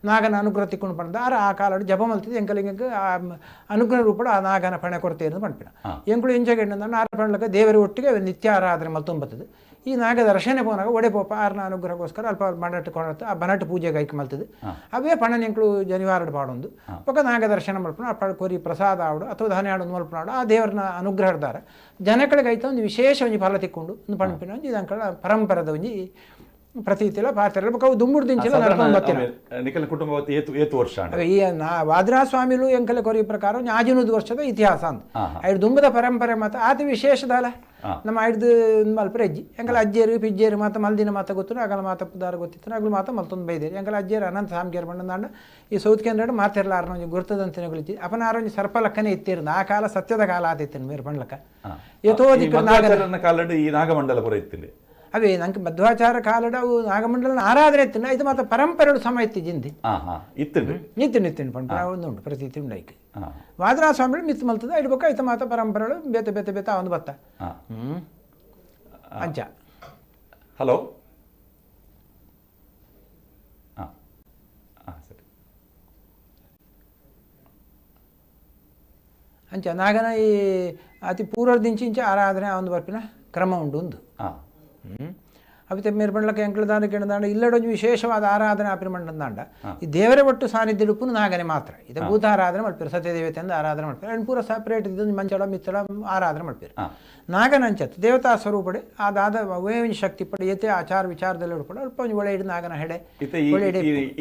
ನಾಗನ ಅನುಗ್ರಹ ತಿಕ್ಕೊಂಡು ಪಂಡ ಆರ ಆ ಕಾಲಡು ಜಪ ಮಲ್ತಿದ್ದು ಎಂಕಲಿಂಗಕ್ಕೆ ಆ ಅನುಗ್ರಹ ರೂಪಡು ಆ ನಾಗನ ಪಣೆ ಕೊರತೆ ಎಂದು ಪಂಪಿನ ಎಂಕುಳು ಎಂಚ ಆರ ಪಂಡ್ಲಕ ದೇವರ ಒಟ್ಟಿಗೆ ನಿತ್ಯ ಆರಾಧನೆ ಮಲ್ತೊಂಬತ್ತದು. ಈ ನಾಗ ದರ್ಶನ ಪೋನಾಗ ಒಡೆ ಪೋಪ ಆರ್ನ ಅನುಗ್ರಹಕ್ಕೋಸ್ಕರ ಅಲ್ಪ ಬನಟ್ಟು ಕೊಣತ್ತು ಆ ಬನಟ್ಟು ಪೂಜೆಗೆ ಐಕ್ ಮಲ್ತದೆ ಅವೇ ಪಣನೆಂಕ್ಳು ಜನಿವಾರಡು ಪಾಡೊಂದು ಪಕ್ಕ ನಾಗ ದರ್ಶನ ಮಲ್ಪಣ ಅಪ್ಪ ಕೊರಿ ಪ್ರಸಾದ ಆವಡು ಅಥವಾ ಧಾನ್ಯ ಆಡು ಮಲ್ಪನಾಡು ಆ ದೇವರನ್ನ ಅನುಗ್ರಹ ಜನಗಳಿಗೆ ಐತ ಒಂದು ವಿಶೇಷ ಒಂಜಿ ಫಲ ತಿಕ್ಕೊಂಡು ಒಂದು ಪಣಪಿನ ಒಂಜಿ ಇದಂಕಳ ಪರಂಪರದ ಒಂಜಿ ಪ್ರತೀತಿಲ ಪಾತ್ರ ಬೊಕ್ಕ ಅವು ದುಂಬುಡು ದಿಂಚಿಲ ನಡ್ಕೊಂಡು ಬತ್ತಿನ. ನಿಖಲ ಕುಟುಂಬ ಏತು ವರ್ಷ ಈ ವಾದ್ರಾ ಸ್ವಾಮಿಲು ಎಂಕಲೆ ಕೊರಿ ಪ್ರಕಾರ 500 ವರ್ಷದ ಇತಿಹಾಸ ಅಂತ ಐದು ದುಂಬದ ಪರಂಪರೆ ಮಾತ್ರ ಆತ ವಿಶೇಷದಲ್ಲ ನಮ್ಮ ಐದು ಮಲ್ಪರೆ ಅಜ್ಜಿ ಎಂಕಲ ಅಜ್ಜಿಯರು ಪಿಜ್ಜಿಯರು ಮಾತ ಮಲ್ದಿನ ಮಾತ ಗೊತ್ತು ಅಗಲ ಮಾತ ಪುದಾರ ಗೊತ್ತಿತ್ತು ಅಗಲ ಮಾತ ಮಲ್ತೊಂದು ಬೈದೇರು ಎಂಕಲ ಅಜ್ಜಿಯರು ಅನಂತ ಸ್ವಾಮಿಗೇರು ಬಂದಂದಾಂಡ ಈ ಸೌತ್ ಕೇಂದ್ರ ಮಾತಿರಲ ಆರನ ಗುರ್ತದಂತಿನ ಗುಳಿಚಿ ಅಪನ ಆರೊಂಜಿ ಸರ್ಪ ಲಕ್ಕನೆ ಇತ್ತಿರ್ನ ಆ ಕಾಲ ಸತ್ಯದ ಕಾಲ ಆತಿತ್ತು ಮೇರು ಪಂಡ್ಲಕ್ಕ ಯಥೋ ಕಾಲಡು ಈ ನಾಗಮಂಡಲ ಪುರ ಇತ್ತಿಲ್ಲ ಅವೇ ನಂಗೆ ಮಧ್ವಾಚಾರ ಕಾಲಡ ಅವು ನಾಗಮಂಡಲನ ಆರಾಧನೆ ಇತ್ತು ಇದು ಮಾತ್ರ ಪರಂಪರೆಗಳು ಸಮ ಇತ್ತು ಜಿಂದಿ ಇತ್ತು ನಿತ್ಯ ನಿತ್ಯ ಪಂಪ ಒಂದು ಉಂಟು ಪ್ರತಿ ಉಂಡು ಐಕ್ ವಾದರಾ ಸ್ವಾಮಿಗಳು ಮಿತ್ತು ಮಲ್ತದ ಇಡ್ಬೇಕು ಐತ ಮಾತ್ರ ಪರಂಪರೆಗಳು ಬೇತೆ ಬೇತೆ ಬೇತೆ ಒಂದು ಬತ್ತ ಅಂಚ. ಹಲೋ ಸರಿ ಅಂಚ ನಾಗನ ಈ ಅತಿ ಪೂರ್ವದಿಂಚಿ ಇಂಚ ಆರಾಧನೆ ಒಂದು ಬರ್ಪಿನ ಕ್ರಮ ಉಂಡು ಒಂದು. ಅವಿತ ಮೇರು ಪಂಡ್ಲಕ್ಕ ಎಂಕುಲು ಕೆಣದಾಂಡ ಇಲ್ಲಡೊಂಜಿ ವಿಶೇಷವಾದ ಆರಾಧನೆ ಆಪಿನ ಮಂಡಂದಾಂಡ ಈ ದೇವರ ಒಟ್ಟು ಸಾನ್ನಿಧ್ಯ ಉಪ್ಪುನು ನಾಗನೆ ಮಾತ್ರ ಇದು ಭೂತಾರಾಧನೆ ಮಲ್ಪೇರು ಸತ್ಯದೇವತೆ ಅಂದ ಆರಾಧನೆ ಮಲ್ಪೇರು ಅಂಡ್ ಪೂರ ಸಪರೇಟ್ ಇದ್ದು ಮಂಚಳ ಮಿತ್ತಳ ಆರಾಧನೆ ಮಲ್ಪೇರು. ನಾಗನ ಅಂಚತ್ತು ದೇವತಾ ಸ್ವರೂಪಡೆ ಅದಾದ ಒಂಜಿ ಶಕ್ತಿ ಪಡೆ ಏತೆ ಆಚಾರ ವಿಚಾರದಲ್ಲಿ ಉಡ್ಪಡೆ ಅಲ್ಪ ಒಂಜಿ ಒಳ್ಳೆ ಹಿಡಿದು ನಾಗನ ಹೆಡೆ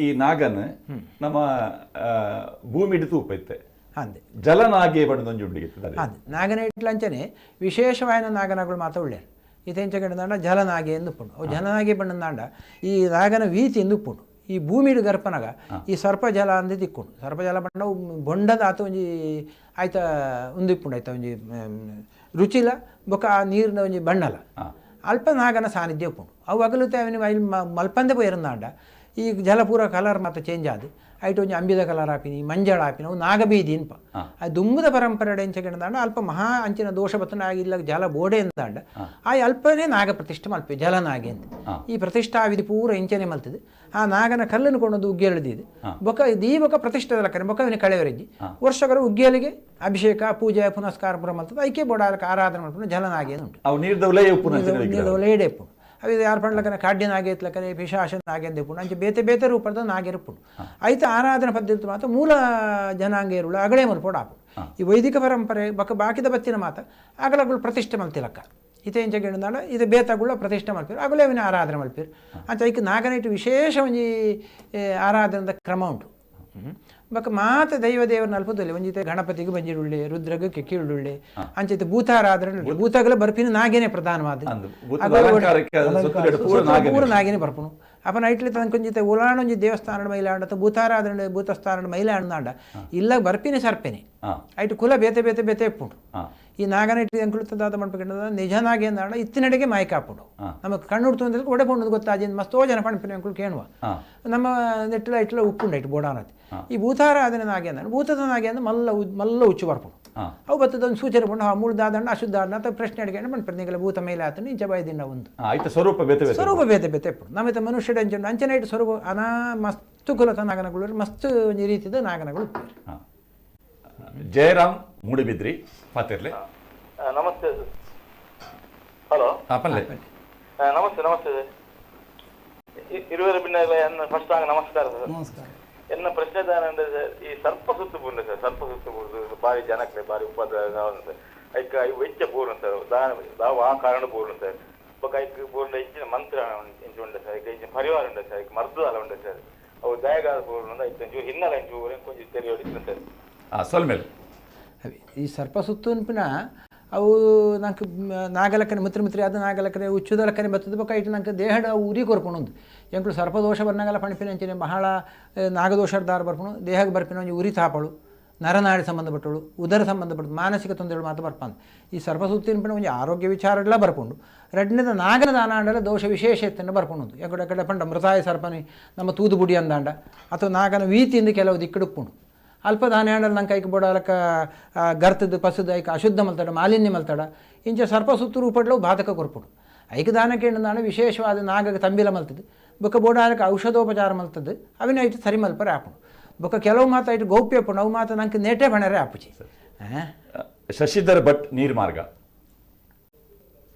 ಈ ನಾಗನ ನಮ್ಮ ಭೂಮಿ ಹಿಡಿದು ತೂಪ ಇತ್ತೆ ಅಂದೆ ಜಲನಾಗೆ ಬಣ್ಣದೊಂಜಿ ಉಂಡಿಗೆ ಅಂದೆ ನಾಗನ ಇಟ್ಲಂಚನೆ ವಿಶೇಷವಾದ ನಾಗನಗಳು ಮಾತ್ರ ಒಳ್ಳೆಯರು. ಇತ್ತೆ ಎಂಚ ಜಲನಾಗೆ ಎಂದು ಉಪ್ಪುಂಡು. ಅವು ಜಲನಾಗೆ ಪಂಡಂದಾಂಡ ಈ ನಾಗನ ವೀತಿ ಎಂದು ಉಪ್ಪುಂಡು. ಈ ಭೂಮಿಡ್ ಗರ್ಪನಗ ಈ ಸರ್ಪ ಜಲ ಅಂದ್ ತಿಕ್ಕುಂಡು. ಸರ್ಪ ಜಲ ಪಂಡ ಬೊಂಡದ ಆತ ಒಂಜಿ ಆಯ್ತ ಉಂದು ಇಪ್ಪುಂಡು, ಆಯ್ತ ಒಂಜಿ ರುಚಿಲ ಬೊಕ್ಕ ಆ ನೀರಿನ ಒಂಜಿ ಬಣ್ಣಲ ಅಲ್ಪ ನಾಗನ ಸಾನ್ನಿಧ್ಯ ಉಪ್ಪುಂಡು. ಅವು ಅಗಲುತ್ತೆ ಅವನಿ ಮಲ್ಪಂದೆ ಪೋಯಿರಂದಾಂಡ ಈ ಜಲ ಪೂರ ಕಲರ್ ಮಾತ ಚೇಂಜ್ ಆದ್ ಐಟ್ ಒಂಜಿ ಅಂಬಿದ ಕಲರ್ ಆಪಿನಿ, ಮಂಜಳ ಆಪಿನ, ಅವು ನಾಗಬೀದಿ ಇನ್ಪ. ಆ ದುಂಬುದ ಪರಂಪರೆ ಎಂಚ ದಾಂಡ ಅಲ್ಪ ಮಹಾ ಅಂಚಿನ ದೋಷ ಬತ್ತನ ಇಲ್ಲ ಜಲ ಬೋಡೆ ಎಂದಾಂಡ ಆ ಅಲ್ಪನೇ ನಾಗ ಪ್ರತಿಷ್ಠೆ ಮಲ್ಪೆ ಜಲನಾಗೆ ಅಂತ. ಈ ಪ್ರತಿಷ್ಠಾ ವಿಧಿ ಪೂರ ಇಂಚನೆ ಮಲ್ತದೆ. ಆ ನಾಗನ ಕಲ್ಲನ್ನು ಕೊಂಡು ಉಗ್ಗೇಳಿದಿದೆ ಬೊಕ್ಕ ದೀಪಕ ಪ್ರತಿಷ್ಠೆ ಲಕ್ಕನೆ ಬೊಕ್ಕ ಅವನಿಗೆ ಕಳೆವರೆಜ್ಜಿ ವರ್ಷಕರ ಉಗ್ಗೇಲಿಗೆ ಅಭಿಷೇಕ ಪೂಜೆ ಪುನಸ್ಕಾರ ಪೂರ ಮಲ್ತದೆ. ಐಕೆ ಬೋಡಾಲಕ್ಕೆ ಆರಾಧನೆ ಮಲ್ಪುನ ಜಲನಾಗೆ ಉಂಟು. ನೀರ್ದ ಉಪ್ಪು ಅವು ಯಾರು ಪಂಡ್ಲಕನೆ ಕಾಡ್ಯ ನಾಗೆ ಇತ್ಲಕನೆ ಪಿಶಾಶ ನಾಗೆ ಅಂದಿಪ್ಪುಂಡು. ಅಂಚೆ ಬೇತೆ ಬೇತೆ ರೂಪದ ನಾಗೆರುಪ್ಪುಂಡು. ಐತ ಆರಾಧನೆ ಪದ್ಧತಿ ಮಾತ್ರ ಮೂಲ ಜನಾಂಗ ಇರುಳು ಅಗಳೇ ಮಲ್ಪೋಡು ಆಪು. ಈ ವೈದಿಕ ಪರಂಪರೆ ಬೊಕ್ಕ ಬಾಕಿದ ಬತ್ತಿನ ಮಾತ ಅಗಲಗಳು ಪ್ರತಿಷ್ಠೆ ಮಲ್ತಿಲಕ್ಕ. ಇತ್ತೆ ಎಂಚ ಗಿಡದಾಂಡ ಇದು ಬೇತಗುಳ ಪ್ರತಿಷ್ಠೆ ಮಲ್ಪಿರು, ಅಗಲೇ ಅವನ ಆರಾಧನೆ ಮಲ್ಪಿರು. ಅಂಚ ಐಕ್ ನಾಗನೈಟ್ ವಿಶೇಷ ಒಂಜಿ ಆರಾಧನೆದ ಕ್ರಮ ಉಂಟು. ಬೊಕ್ಕ ಮಾತ ದೈವ ದೇವರ ಅಲ್ಪದಲ್ಲಿ ಒಂಜಿತೆ ಗಣಪತಿಗೆ ಬಂಜಿಡುಳ್ಳೆ, ರುದ್ರಗೆ ಕೆಕ್ಕಿಡುಳ್ಳೆ, ಅಂಚೈತೆ ಭೂತಾರಾಧನೆ ಭೂತಗಳ ಬರ್ಪಿನ ನಾಗೇನೆ ಪ್ರಧಾನವಾದ ಪೂರ ನಾಗೇನೆ ಬರ್ಪುನು. ಅಪ್ಪ ನೈಟ್ಲಿ ತನಕ ಒಂಜಿತೆ ಉಲಾಣೊಂಜಿ ದೇವಸ್ಥಾನ ಮೈಲಾಂಡ ಅಥವಾ ಭೂತಾರಾಧನೆ ಭೂತಸ್ಥಾನ ಮೈಲಾಂಡ ಇಲ್ಲ ಬರ್ಪಿನ ಸರ್ಪೆನೆ ಐಟ್ ಕುಲ ಬೇತೆ ಬೇತೆ ಬೇತೆ ಇಪ್ಪುಂಡು. ಈ ನಾಗನೈಟ್ ಎಂಕುಳುತ್ತದಾದ ಮಣ್ಪಕಿಂಡ ನಿಜ ನಾಗೆ ಅಂದಾಂಡ ಇತ್ತಿನಡೆಗೆ ಮಾಯಕ ಆಪುಂಡು. ನಮಗೆ ಕಣ್ಣು ಅಂದ್ರೆ ಒಡೆ ಪೋಂಡು ಗೊತ್ತಾಜಿ ಮಸ್ತೋ ಜನ ಪಣ್ಪಿನ ಎಂಕುಲು ಕೇಳುವ ನಮ್ಮ ನೆಟ್ಟಲ ಇಟ್ಲ ಉಪ್ಪುಂಡು ಐಟ್ ಬೋಡಾನತಿ. ಈ ಭೂತಾರಾಧನೆ ನಾಗೆ ಅಂದಾಂಡ ಭೂತದ ನಾಗೆ ಅಂದ್ರೆ ಮಲ್ಲ ಮಲ್ಲ ಉಚ್ಚು ಬರ್ಪುಂಡು. ಅವು ಬತ್ತದ ಒಂದು ಸೂಚನೆ ಪಂಡು ಆ ಮುಳ್ದಾದಂಡ ಅಶುದ್ಧ ಅಂತ ಪ್ರಶ್ನೆ ಅಡಿಗೆ ಪಣ್ಪೆರ್ ನಿಗಲ ಭೂತ ಮೇಲೆ ಆತನ ಇಂಚ ಬಾಯ್ದಿನ ಒಂದು ಸ್ವರೂಪ ಬೇತೆ ಬೇತೆ ಸ್ವರೂಪ ಬೇತೆ ಬೇತೆ ಇಪ್ಪುಂಡು. ನಮ್ಮಿತ ಮನುಷ್ಯಡ ಅಂಚ ಅಂಚನೆ ಇಟ್ಟು ಸ್ವರೂಪ ಅನಾ ಮಸ್ತು ಕುಲತ ನಾಗನಗಳು ಮಸ್ತ್ ಒಂಜಿ ರೀತಿದ ನಾಗನಗಳು. ಜಯರಾಮ್ ಮೂಡಿಬಿದ್ರಿ ಪಾತಿರ್ಲೆ. ನಮಸ್ತೆ. ಹಲೋ. ಪಲ್ಲೆ. ನಮಸ್ತೆ ನಮಸ್ತೆ. ಇರುವರ ಭಿನ್ನ ಫಸ್ಟ್ ನಮಸ್ಕಾರ ಸರ್. ನಮಸ್ಕಾರ. ಎನ್ನ ಪ್ರಶ್ನೆ ಅಂದ್ರೆ ಸರ್, ಈ ಸರ್ಪ ಸುತ್ತು ಪೂರ್ಣ ಸರ್, ಸರ್ಪ ಸುತ್ತು ಪೂರ್ಣ ಬಾರಿ ಜನಕ್ಕೆ ಬಾರಿ ಉಪದ್ರ ಸರ್. ಐಕ್ ಐವು ಹೆಚ್ಚ ಪೂರ್ಣ ಸರ್, ದಾವ ಆ ಕಾರಣ ಪೂರ್ಣ ಸರ್. ಬೊಕ್ಕ ಐಕ್ ಪೂರ್ಣ ಹೆಚ್ಚಿನ ಮಂತ್ರ ಇಂಚ ಉಂಡೆ ಸರ್, ಐಕ್ ಹೆಚ್ಚಿನ ಪರಿವಾರ ಉಂಡೆ ಸರ್, ಐಕ್ ಮರ್ದುದಾಲ ಉಂಡೆ ಸರ್. ಅವು ದಯಗಾದ ಪೂರ್ಣ ಐಕ್ ಒಂಚೂರು ಹಿನ್ನೆಲೆ ಒಂಚೂರು ಕೊಂಚ ತೆರೆಯೋಡಿತ್ತು ಸರ್. ಸೊಲ್ಮೇಲೆ ಈ ಸರ್ಪ ಸುತ್ತು ಅನ್ಪಿನ ಅವು ನಂಗೆ ನಾಗಲಕ್ಕನೆ ಮಿತ್ರ ಮಿತ್ರ ಅದು ನಾಗಲಕ್ಕನೆ ಉಚ್ಚುದಲಕ್ಕನೆ ಬರ್ತದೆ. ಬೊಕ್ಕ ಇಟ್ಟು ನಂಗೆ ದೇಹಡ ಉರಿ ಕೊರ್ಪುಣುಂದು ಎಂಕುಲು ಸರ್ಪದೋಷ ಬರ್ನಾಗಲ ಪಣಿಪಿನ ಅಂಚಿನ ಬಹಳ ನಾಗದೋಷದಾರ ಬರ್ಪುಣು ದೇಹಕ್ಕೆ ಬರ್ಪಿನ ಒಂಜಿ ಉರಿ ತಾಪಳು ನರನಾಡಿ ಸಂಬಂಧಪಟ್ಟಳು ಉದರ ಸಂಬಂಧಪಟ್ಟು ಮಾನಸಿಕ ತೊಂದರೆಗಳು ಮಾತ್ರ ಬರ್ಪಂದು. ಈ ಸರ್ಪಸುತ್ತಿನ ಒಂಜಿ ಆರೋಗ್ಯ ವಿಚಾರಗಳ ಬರ್ಪುಂಡು. ರಡ್ಡನೇದ ನಾಗನ ದಾನಾಂಡಲ ದೋಷ ವಿಶೇಷ ಎತ್ತನ್ನು ಬರ್ಪುಂಡು. ಎಕಡೆ ಕಡೆ ಪಂಡ ಮೃತಾಯ ಸರ್ಪನಿ ನಮ್ಮ ತೂದು ಬುಡಿ ಅಂದಾಂಡ ಅಥವಾ ನಾಗನ ವೀತಿಯಿಂದ ಕೆಲವು ದಿಕ್ಕಿಡುಪ್ಪುಂಡು. ಅಲ್ಪ ದಾನ್ಯಾಂಡಲ್ ನಂಗೆ ಐಕ್ ಬೋಡಾಲಕ ಗರ್ತದ ಪಸದ ಐಕ ಅಶುದ್ಧ ಮಲ್ತಡ ಮಾಲಿನ್ಯ ಮಲ್ತಡ ಇಂಚ ಸರ್ಪ ಸುತ್ತು ರೂಪಡ್ಲು ಬಾಧಕ ಕೊರ್ಪುಡು. ಐಕ ದಾನಕ್ಕೆ ದಾನ ವಿಶೇಷವಾದ ನಾಗಗೆ ತಂಬಿಲ ಮಲ್ತದೆ ಬೊಕ್ಕ ಬೋಡಾಲಕ ಔಷಧೋಪಚಾರ ಮಲ್ತದೆ ಅವಿನ ಐಟ್ ಸರಿ ಮಲ್ಪರೆ ಆಪುಂಡು. ಬೊಕ್ಕ ಕೆಲವು ಮಾತು ಐಟ್ ಗೌಪ್ಯ ಅಪ್ಪುಂಡು, ಅವು ಮಾತು ನಂಗೆ ನೇಟೆ ಬಣರೆ ಆಪುಜಿ. ಶಶಿಧರ್ ಭಟ್ ನೀರ್ಮಾರ್ಗ.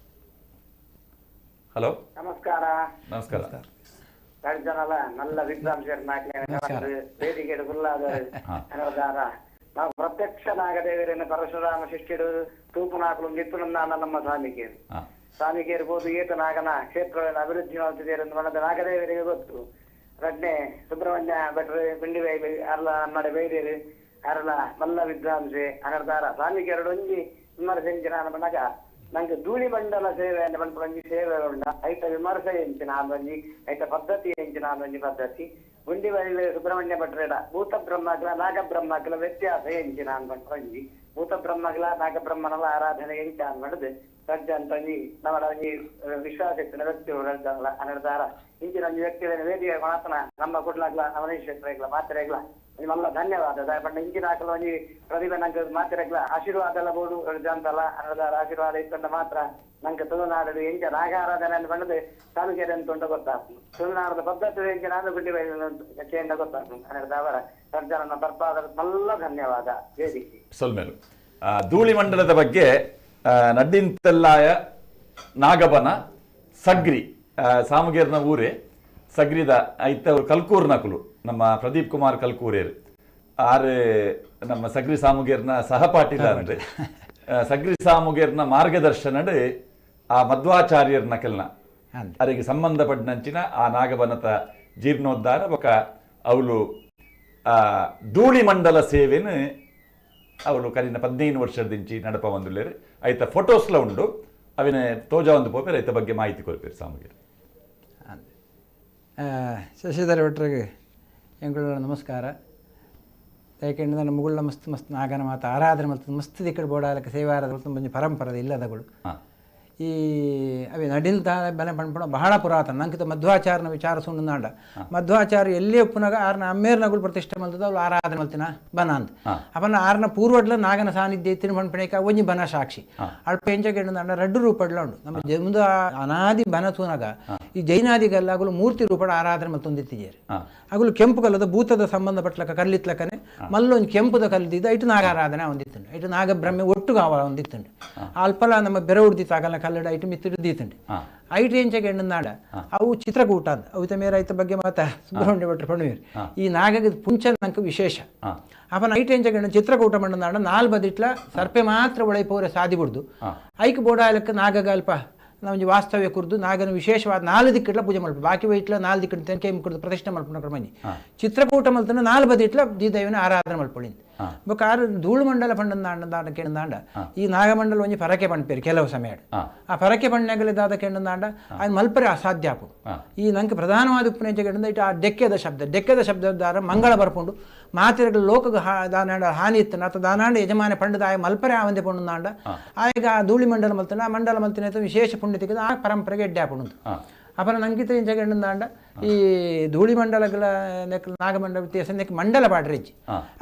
ಹಲೋ. ನಮಸ್ಕಾರ. ನಮಸ್ಕಾರ. ಜನಲ ನಲ್ಲ ವಿದ್ವಾಂಸರ ವೇದಿಕೆ ನಾವು ಪ್ರತ್ಯಕ್ಷ ನಾಗದೇವರನ್ನು ಪರಶುರಾಮ ಶಿಷ್ಯರು ತೂಪುನಾಕಲು ನಿತ್ತುನಂದಾನ ನಮ್ಮ ಸ್ವಾಮಿಕೇರು ಸ್ವಾಮಿಗೆ ಇರ್ಬೋದು ಏತ ನಾಗನ ಕ್ಷೇತ್ರವನ್ನು ಅಭಿವೃದ್ಧಿ ಮಾಡ್ತಿದ್ದೀರಿ ಅಂತ ಮನದ ನಾಗದೇವರಿಗೆ ಗೊತ್ತು. ರಡ್ನೆ ಸುಬ್ರಹ್ಮಣ್ಯ ಭಟ್ರು ಪಿಂಡಿ ಅರ್ಲ ನಮ್ಮಡೆ ಬೈದೇರು ಅರಳ ಮಲ್ಲ ವಿದ್ವಾಂಸೆ ಅನರ್ದಾರ ಸ್ವಾಮಿಗೆ ಒಂಜಿ ವಿಮರ್ಶೆ ಬಂದಾಗ ನಂಗೆ ಧೂಳಿ ಮಂಡಲ ಸೇವೆ ಅಂದ್ರೆ ಒಂಜಿ ಸೇವೆ ಉಂಡ ಐತ ವಿಮರ್ಶೆ ಎಂಚಿನ ಒಂಜಿ ಐತ ಪದ್ಧತಿ ಎಂಚಿನ ಒಂಜಿ ಪದ್ಧತಿ ಗುಂಡಿ ಬೈಲು ಸುಬ್ರಹ್ಮಣ್ಯ ಭಟ್ರೇಡ ಭೂತ ಬ್ರಹ್ಮಗಳ ನಾಗಬ್ರಹ್ಮಗಳ ವ್ಯತ್ಯಾಸ ಎಂಚಿನ ಒಂಜಿ ಭೂತ ಬ್ರಹ್ಮಗಳ ನಾಗಬ್ರಹ್ಮನಲ ಆರಾಧನೆ ಎಂಚ ಅನ್ಬಂಡದು ರಡ್ಡ ಅಂತ ಒಂಜಿ ನಮ್ಮ ಒಂಜಿ ವಿಶ್ವಾಸ ಇತ್ತಿನ ವ್ಯಕ್ತಿ ರಡ್ಡಲ್ಲ ಅನರ್ದಾರ ಇಂಚಿನ ಒಂಜಿ ವ್ಯಕ್ತಿಗಳ ವೇದಿಕೆ ಮಾತನ ನಮ್ಮ ಕುಡ್ಲಾಗ್ಲ ನವನೇಶ್ವರ ಮಾತ್ರೆಗ್ಲ ನಿಮ್ಮೆಲ್ಲ ಧನ್ಯವಾದ. ದಯಪಂಡ ಇಂಚಿನ ಹಾಕಲು ಒಂಜಿ ಪ್ರತಿಭೆ ನಂಗೆ ಮಾತ್ರೆಗ್ಲ ಆಶೀರ್ವಾದ ಎಲ್ಲ ಬೋಡು ಅಂತಲ್ಲ ಅನರ್ದಾರ ಆಶೀರ್ವಾದ ಇತ್ತಂಡ ಮಾತ್ರ ನಂಗೆ ತುಳುನಾಡು ಎಂಚ ನಾಗಾರಾಧನೆ ಅಂತ ಬಂದದ್ದು ತಾಲೂಕೇರಿ ಅಂತ ಉಂಟು ಗೊತ್ತಾಗ್ತದೆ. ತುಳುನಾಡದ ಪದ್ಧತಿ ಎಂಚ ನಾನು ಗುಂಡಿ ಚೇಂಡ ಗೊತ್ತಾಗ್ತದೆ. ಅನರ್ದಾವರ ಸರ್ಜನನ ಬರ್ಪಾದ ಮಲ್ಲ ಧನ್ಯವಾದ ವೇದಿಕೆ. ಸೊಲ್ಮೇಲು. ಧೂಳಿ ಮಂಡಲದ ಬಗ್ಗೆ ನಡ್ಡಿಂತೆಲ್ಲಾಯ ನಾಗಬನ ಸಗ್ರಿ ಸಾಮಗೇರ್ನ ಊರೇ ಸಗ್ರಿದ ಐತ ಕಲ್ಕೂರ್ ನಕುಲು ನಮ್ಮ ಪ್ರದೀಪ್ ಕುಮಾರ್ ಕಲ್ಕೂರೇರು ಆರು ನಮ್ಮ ಸಗ್ರಿ ಸಾಮುಗೇರ್ನ ಸಹಪಾಠಿಲ ಅಂದ್ರೆ ಸಗ್ರಿ ಸಾಮುಗೇರ್ನ ಮಾರ್ಗದರ್ಶನಡ್ ಆ ಮಧ್ವಾಚಾರ್ಯರ್ನ ಕೆಲ್ನ ಅರಿಗೆ ಸಂಬಂಧಪಟ್ಟಂಚಿನ ಆ ನಾಗಬನತ ಜೀರ್ಣೋದ್ಧಾರ ಬೊಕ ಅವಳು ಧೂಳಿ ಮಂಡಲ ಸೇವೆನು ಅವಳು ಕರಿನ 15 ವರ್ಷದಿಂಚಿ ನಡಪ ಬಂದುಲ್ಲೇರು ಐತ ಫೋಟೋಸ್ಲ ಉಂಡು. ಅವಿನ ತೋಜಾ ಒಂದು ಪೋಪೆ ರೈತ ಬಗ್ಗೆ ಮಾಹಿತಿ ಕೊರ್ಪೇರು ಸಾಮಗ್ರಿ. ಶಶಿಧರ ಭಟ್ರಿಗೆ ಎಂಕುಳ ನಮಸ್ಕಾರ. ಯಾಕೆಂದ್ರೆ ಮುಗುಳ್ಳ ಮಸ್ತ್ ಮಸ್ತ್ ನಾಗನ ಮಾತ ಆರಾಧನೆ ಮಲ್ತು ಮಸ್ತ್ ದಿಕ್ಕಡೆ ಬೋಡಾಲಕ್ಕೆ ಸೇವಾರಾಧನೆ ಮಲ್ತು ಒಂಜಿ ಪರಂಪರೆ ಇಲ್ಲದಗಳು. ಈ ಅವೆ ನಡಿಲ್ತ ಬನೆ ಪಣ್ಪಣ ಬಹಳ ಪುರಾತನ ನಂಕಿತ ಮಧ್ವಾಚಾರನ ವಿಚಾರ ಸುಣ್ಣಾಂಡ ಮಧ್ವಾಚಾರ್ಯ ಎಲ್ಲಿ ಒಪ್ಪುನಾಗ ಆರ್ನ ಅಮ್ಮೇರ್ ನಗುಳು ಪ್ರತಿಷ್ಠೆ ಮಲ್ತದ ಅವ್ಳು ಆರಾಧನೆ ಮಲ್ತಿನ ಬನ ಅಂತ ಅವನ ಆರ್ನ ಪೂರ್ವಡ್ಲ ನಾಗನ ಸಾನ್ನಿಧ್ಯ ಇತ್ತಿನ ಪಣ್ಪಣೇಕ ಒಂಜಿ ಬನ ಸಾಕ್ಷಿ ಅಲ್ಪ ಎಂಚ ರಡ್ಡು ರೂಪಡ್ಲ ಉಂಡು ನಮ್ಮ ಜನ್ಮದ ಅನಾದಿ ಬನ ತೂನಾಗ ಈ ಜೈನಾದಿಗಲ್ಲ ಅಗುಲು ಮೂರ್ತಿ ರೂಪಡ ಆರಾಧನೆ ಮಲ್ತೊಂದಿತ್ತಿಜೇರು ಅಗುಲು ಕೆಂಪು ಕಲ್ಲದ ಭೂತದ ಸಂಬಂಧಪಟ್ಟಲಕ ಕಲ್ಲಿತ್ಲಕನೆ ಮಲ್ಲೊಂದು ಕೆಂಪುದ ಕಲ್ಲಿದ್ದ ಇಟ್ಟು ನಾಗಾರಾಧನೆ ಹೊಂದಿತ್ತುಂಡು ಇಟ್ಟು ನಾಗಬ್ರಹ್ಮೆ ಒಟ್ಟುಗ ಅವ ಹೊಂದಿತ್ತುಂಡು ಅಲ್ಪಲ ನಮ್ಮ ಬೆರವುಡ್ದಿತ್ತು ಆಗಲ್ಲ ಕಲ್ಲಡ ಇಟ್ಟು ಮಿತ್ತಿಡ್ದಿತ್ತುಂಡು ಐಟು ಎಂಚಗೆ ಎಣ್ಣಾಡ ಅವು ಚಿತ್ರಕೂಟ ಅಂತ ಅವು ಮೇರ ಐತ ಬಗ್ಗೆ ಮಾತ ಸುಬ್ರಹ್ಮಣ್ಯ ಭಟ್ರು ಪಣ್ಣುವೀರ್ ಈ ನಾಗದ ಪುಂಚ ನಂಗೆ ವಿಶೇಷ ಅವನ ಐಟು ಎಂಚಗೆ ಎಣ್ಣೆ ಚಿತ್ರಕೂಟ ಮಣ್ಣಾಡ ನಾಲ್ ಬದಿಟ್ಲ ಸರ್ಪೆ ಮಾತ್ರ ಒಳೈ ಪೋರೆ ಸಾದಿ ಬಿಡ್ದು ಐಕ್ ಬೋಡಾಲಕ್ಕೆ ನಾಗಗ ಅಲ್ಪ ನಮ್ಗೆ ವಾಸ್ತವ್ಯ ಕುರ್ದು ನಾಗನ ವಿಶೇಷವಾದ ನಾಲ್ ದಿಕ್ಕಿಟ್ಲ ಪೂಜೆ ಮಲ್ಪ ಬಾಕಿ ವೈಟ್ಲ ನಾಲ್ ದಿಕ್ಕಿಟ್ಟು ತೆಂಕೆ ಕುರ್ದು ಪ್ರತಿಷ್ಠೆ ಮಲ್ಪುನ ಕ್ರಮಂಜಿ ಚಿತ್ರಕೂಟ ಮಲ್ತನ ನಾಲ್ ಬದಿಟ್ಲ ದೀದೈವನ ಆರಾಧನೆ ಮಲ್ಪೊಳಿಂದ ಬೊಕ ಆರು ಧೂಳು ಮಂಡಲ ಪಂಡಂದಾಂಡ ಕೆಂದಾಂಡ ಈ ನಾಗಮಂಡಲ ಒಂಜಿ ಪರಕೆ ಪಣ್ಪೇರು ಕೆಲವು ಸಮಯ ಆ ಪರಕೆ ಪಣ್ಣಗಲಿದಾದ ಕೆಂಡಂದಾಂಡ ಅದು ಮಲ್ಪರೆ ಅಸಾಧ್ಯ ಆಪು. ಈ ನಂಗೆ ಪ್ರಧಾನವಾದ ಉಪ್ಪುನೆಂಚ ಕೆಂಡ ಇಟ್ಟು ಆ ಡೆಕ್ಕೆದ ಶಬ್ದ ಡೆಕ್ಕೆದ ಶಬ್ದದಾರ ಮಂಗಳ ಬರ್ಪುಂಡು ಮಾತೆಗಳ ಲೋಕಗ ದಾನಾಂಡ ಹಾನಿ ಇತ್ತನ ಅಥವಾ ದಾನಾಂಡ ಯಜಮಾನ ಪಂಡದ ಆಯ ಮಲ್ಪರೆ ಆವಂದೆ ಪಂಡಂದಾಂಡ ಆಗ ಆ ಧೂಳಿ ಮಂಡಲ ಮಲ್ತನ ಆ ಮಂಡಲ ಮಲ್ತಿನ ವಿಶೇಷ ಪುಣ್ಯ ತೆಗೆದು ಆ ಪರಂಪರೆಗೆ ಎಡ್ಡೆ ಆಪುಂಡು. ಅಪರ ನಂಗಿತ ಇಂಚ ಕೆಂಡಂದಾಂಡ ಈ ಧೂಳಿ ಮಂಡಲಗಳ ನೆಕ್ ನಾಗಮಂಡಲ ವ್ಯತ್ಯಾಸ ನೆಕ್ ಮಂಡಲ ಪಾಡ್ರೆಜ್ಜಿ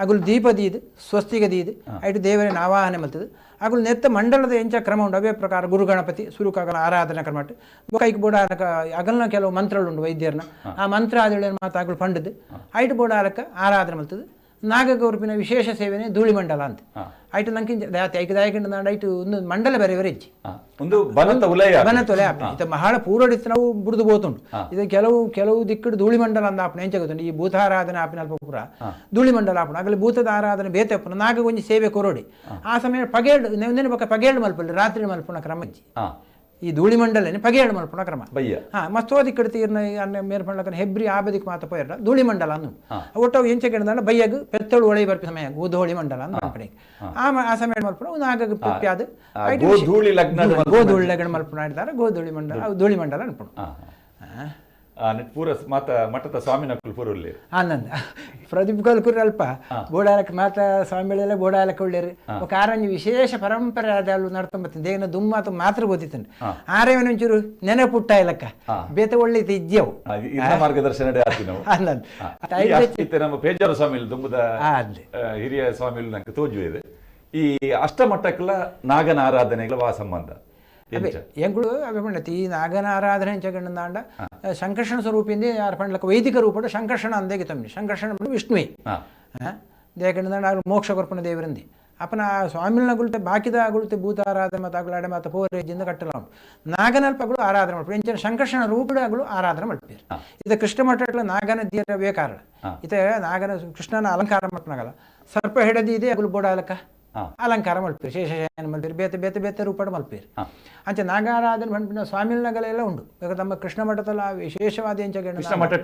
ಅಗುಲು ದೀಪ ದೀದು ಸ್ವಸ್ತಿಗ ದೀದು ಐಟು ದೇವರನ್ನ ಆವಾಹನೆ ಮಲ್ತದು ಅಗುಲು ನೆತ್ತ ಮಂಡಲದ ಎಂಚ ಕ್ರಮ ಉಂಡು ಅವೇ ಪ್ರಕಾರ ಗುರು ಗಣಪತಿ ಸುರುಕಾಗಲ ಆರಾಧನಾ ಕ್ರಮ ಬೊಕ ಐಕ್ ಬೋಡ ಅಗಲ್ನ ಕೆಲವು ಮಂತ್ರಗಳು ಉಂಡು ವೈದ್ಯರನ್ನ ಆ ಮಂತ್ರ ಆದಳು ಮಾತು ಅಗುಲು ಪಂಡದು ಐಟು ಬೋಡಾಲಕ್ಕ ಆರಾಧನೆ ಮಲ್ತದು ನಾಗಗೌರಪಿನ ವಿಶೇಷ ಸೇವೆನೆ ಧೂಳಿ ಮಂಡಲ ಅಂತ ಐಟು ನಂಗೆ ಐಕ್ ದಾಯಕಿಂಡ ಐಟು ಒಂದು ಮಂಡಲ ಬೇರೆ ಬೇರೆ ಇಜ್ಜಿ ಒಂದು ಬನತ ಉಲಯ ಬನತ ಉಲಯ ಇದು ಬಹಳ ಪೂರ್ವಡಿತ್ತು ನಾವು ಬುಡ್ದು ಬೋತುಂಡು ಇದು ಕೆಲವು ಕೆಲವು ದಿಕ್ಕಡು ಧೂಳಿ ಮಂಡಲ ಅಂದ ಆಪಣ ಎಂಚ ಗೊತ್ತುಂಡು ಈ ಭೂತಾರಾಧನೆ ಆಪಿನ ಅಲ್ಪ ಪೂರ ಧೂಳಿ ಮಂಡಲ ಆಪಣ ಆಗಲಿ ಭೂತದ ಆರಾಧನೆ ಬೇತೆ ಅಪ್ಪನ ನಾಗ ಒಂಜಿ ಸೇವೆ ಕೊರೋಡಿ ಆ ಸಮಯ ಪಗೇಳು ನೆನೆ ಪಕ್ಕ ಪಗೇಳು ಮಲ್ಪಲ್ಲಿ ರಾತ್ರಿ ಮಲ್ಪುಣ ಕ್ರಮಜ್ಜಿ ಈ ಧೂಳಿ ಮಂಡಲನೆ ಪಗೇಳು ಮಲ್ಪುಣ ಕ್ರಮ ಹಾ ಮಸ್ತೋದಿ ಕಡ್ತಿ ಇರ್ನ ಅನ್ನ ಮೇರ್ ಪಂಡ್ಲಕನ ಹೆಬ್ರಿ ಆಬದಿಕ್ ಮಾತ ಪೋಯಿರ ಧೂಳಿ ಮಂಡಲ ಅಂದು ಒಟ್ಟು ಎಂಚ ಕೆಡದಾಂಡ ಬಯ್ಯಗ್ ಪೆತ್ತಳು ಒಳೈ ಬರ್ಪಿ ಸಮಯ ಗೋಧೋಳಿ ಮಂಡಲ ಅಂದ್ ಮಲ್ಪಣೆ ಆ ಆ ಸಮಯ ಮಲ್ಪುಣ ನಾಗ ಪ್ಯಾದ ಗೋಧೂಳಿ ಲಗ್ನ ಗೋಧೂಳಿ ಲಗ್ನ ಮಲ್ಪುಣ ಇರ್ತಾರೆ ಗೋಧೂಳಿ ಮಂಡಲ ಅವು ಧೂಳಿ ಮಂಡಲ ಅನ್ಪುಣ. ಪೂರ ಮಾತ ಮಠದ ಸ್ವಾಮಿನಕ್ಕಲು ಪೂರ ಉಲ್ಲೇರು ಆನಂದ ಪ್ರದೀಪ್ ಕಲ್ಕುರ್ ಅಲ್ಪ ಬೋಡಾಲಕ್ಕೆ ಮಾತ ಸ್ವಾಮಿಗಳೆಲ್ಲ ಬೋಡಾಲಕ್ಕೆ ಉಳ್ಳೇರು ఒక ಆರಂಜಿ ವಿಶೇಷ ಪರಂಪರೆ ಆದ ಅಲ್ಲೂ ನಡ್ಕೊಂಬತ್ತೀನಿ ದೇಗನ ದುಮ್ಮಾತು ಮಾತ್ರ ಗೊತ್ತಿತ್ತೇನೆ ಆರೇವನ ಒಂಚೂರು ನೆನಪುಟ್ಟ ಇಲಕ್ಕ ಬೇತೆ ಒಳ್ಳೆ ಇಜ್ಜವು ಮಾರ್ಗದರ್ಶನ ಆನಂದ ನಮ್ಮ ಪೇಜಾರ ಸ್ವಾಮಿಲು ದುಂಬುದ ಹಿರಿಯ ಸ್ವಾಮಿಲು ನಂಗೆ ತೋಜುವೆ ಈ ಅಷ್ಟಮಠಕ್ಕಲ ನಾಗನ ಆರಾಧನೆಗಳ ವಾ ಸಂಬಂಧ ಎಂಕುಳು ಅವೆ ಪಂಡತಿ ಈ ನಾಗನ ಆರಾಧನೆ ಎಂಚಗಂಡಂದಾಂಡ ಸಂಕರ್ಷಣ ಸ್ವರೂಪಿಂದ ಯಾರು ಪಂಡ್ಲಕ್ಕ ವೈದಿಕ ರೂಪದ ಸಂಕರ್ಷಣ ಅಂದೇಗೆ ತಮ್ಮಿ ಸಂಕರ್ಷಣ ವಿಷ್ಣುವೆ ದೇಗಂಡಂದಾಂಡ ಆಗಲು ಮೋಕ್ಷ ಕೊರ್ಪಣ ದೇವರಂದಿ ಅಪನ ಸ್ವಾಮಿನ ಗುಲ್ತೆ ಬಾಕಿದ ಗುಲ್ತೆ ಭೂತಾರಾಧನೆ ಮತ್ತು ಅಗುಲಾಡೆ ಮತ್ತು ಪೋರೇಜಿಂದ ಕಟ್ಟಲ ಉಂಟು ನಾಗನಲ್ಪಗಳು ಆರಾಧನೆ ಮಾಡ್ಪೇರು ಎಂಚಿನ ಸಂಕರ್ಷಣ ರೂಪಗಳು ಆರಾಧನೆ ಮಾಡ್ಪೇರು ಇದು ಕೃಷ್ಣ ಮಠಟ್ಲ ನಾಗನ ತೀರ ಬೇಕಾರಣ ಇತ ನಾಗನ ಕೃಷ್ಣನ ಅಲಂಕಾರ ಮಾಡ್ಪನಾಗಲ್ಲ ಸರ್ಪ ಹಿಡದಿದೆ ಅಗುಲು ಬೋಡಾಲಕ್ಕ ಅಲಂಕಾರ ಮಲ್ಪೇರು ಶೇಷಶಯನ ಮಲ್ಪೇರು ಬೇತೆ ಬೇತೆ ಬೇತೆ ರೂಪಡ ಮಲ್ಪೇರು ಅಂಚೆ ನಾಗಾರಾಧನೆ ಪಂಪಿನ ಸ್ವಾಮಿನಗಳೆಲ್ಲ ಉಂಡು ಇವಾಗ ನಮ್ಮ ಕೃಷ್ಣ ಮಠದಲ್ಲ ವಿಶೇಷವಾದ ಎಂಚ ಕೃಷ್ಣ ಮಠ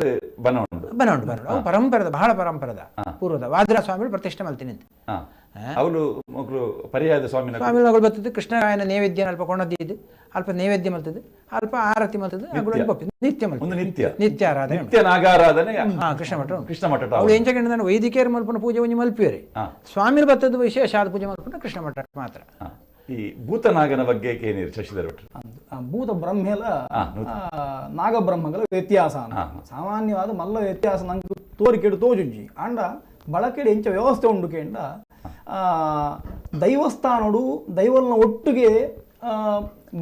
ಬನ ಉಂಡು ಬನ ಉಂಡು ಬನ ಉಂಡು ಅವು ಪರಂಪರದ ಬಹಳ ಪರಂಪರದ ಪೂರ್ವದ ವಾದ್ರ ಸ್ವಾಮಿಗಳು ಪ್ರತಿಷ್ಠೆ ಮಲ್ತೀನಿ ಅಂತ ಅವಳು ಮಕ್ಕಳು ಪರ್ಯಾಯದ ಸ್ವಾಮಿನ ಸ್ವಾಮಿಗಳು ಬರ್ತದೆ ಕೃಷ್ಣರಾಯನ ನೈವೇದ್ಯ ಅಲ್ಪ ಕೊಂಡದ್ದು ಅಲ್ಪ ನೈವೇದ್ಯ ಮಲ್ತದೆ ಅಲ್ಪ ಆರತಿ ಮಲ್ತದೆ ನಿತ್ಯ ಒಂದು ನಿತ್ಯ ನಿತ್ಯ ಆರಾಧನೆ ನಿತ್ಯ ನಾಗಾರಾಧನೆ ಕೃಷ್ಣ ಮಠ ಕೃಷ್ಣ ಮಠ ಅವಳು ಎಂಚ ಗಂಡ ವೈದಿಕೇಯರ ಮಲ್ಪನ ಪೂಜೆ ಒಂಜಿ ಮಲ್ಪಿಯರಿ ಸ್ವಾಮಿ ಬತ್ತದ ವಿಶೇಷ ಆದ ಪೂಜೆ ಮಲ್ಪನ ಕೃಷ್ಣ ಮಠ ಮಾತ್ರ. ಈ ಭೂತನಾಗನ ಬಗ್ಗೆ ಏನಿರಿ ಶಶಿಧರ್ ಭಟ್ರು? ಭೂತ ಬ್ರಹ್ಮೆಲ ನಾಗಬ್ರಹ್ಮಗಳ ವ್ಯತ್ಯಾಸ ಸಾಮಾನ್ಯವಾದ ಮಲ್ಲ ವ್ಯತ್ಯಾಸ ನಂಗೆ ತೋರಿಕೆಡು ತೋಜುಂಜಿ ಆಂಡ ಬಳಕೆಡು ಎಂಚ ವ್ಯವಸ್ಥೆ ಉಂಡು ಕೇಂಡ ದೈವಸ್ಥಾನಡು ದೈವಲ್ನ ಒಟ್ಟಿಗೆ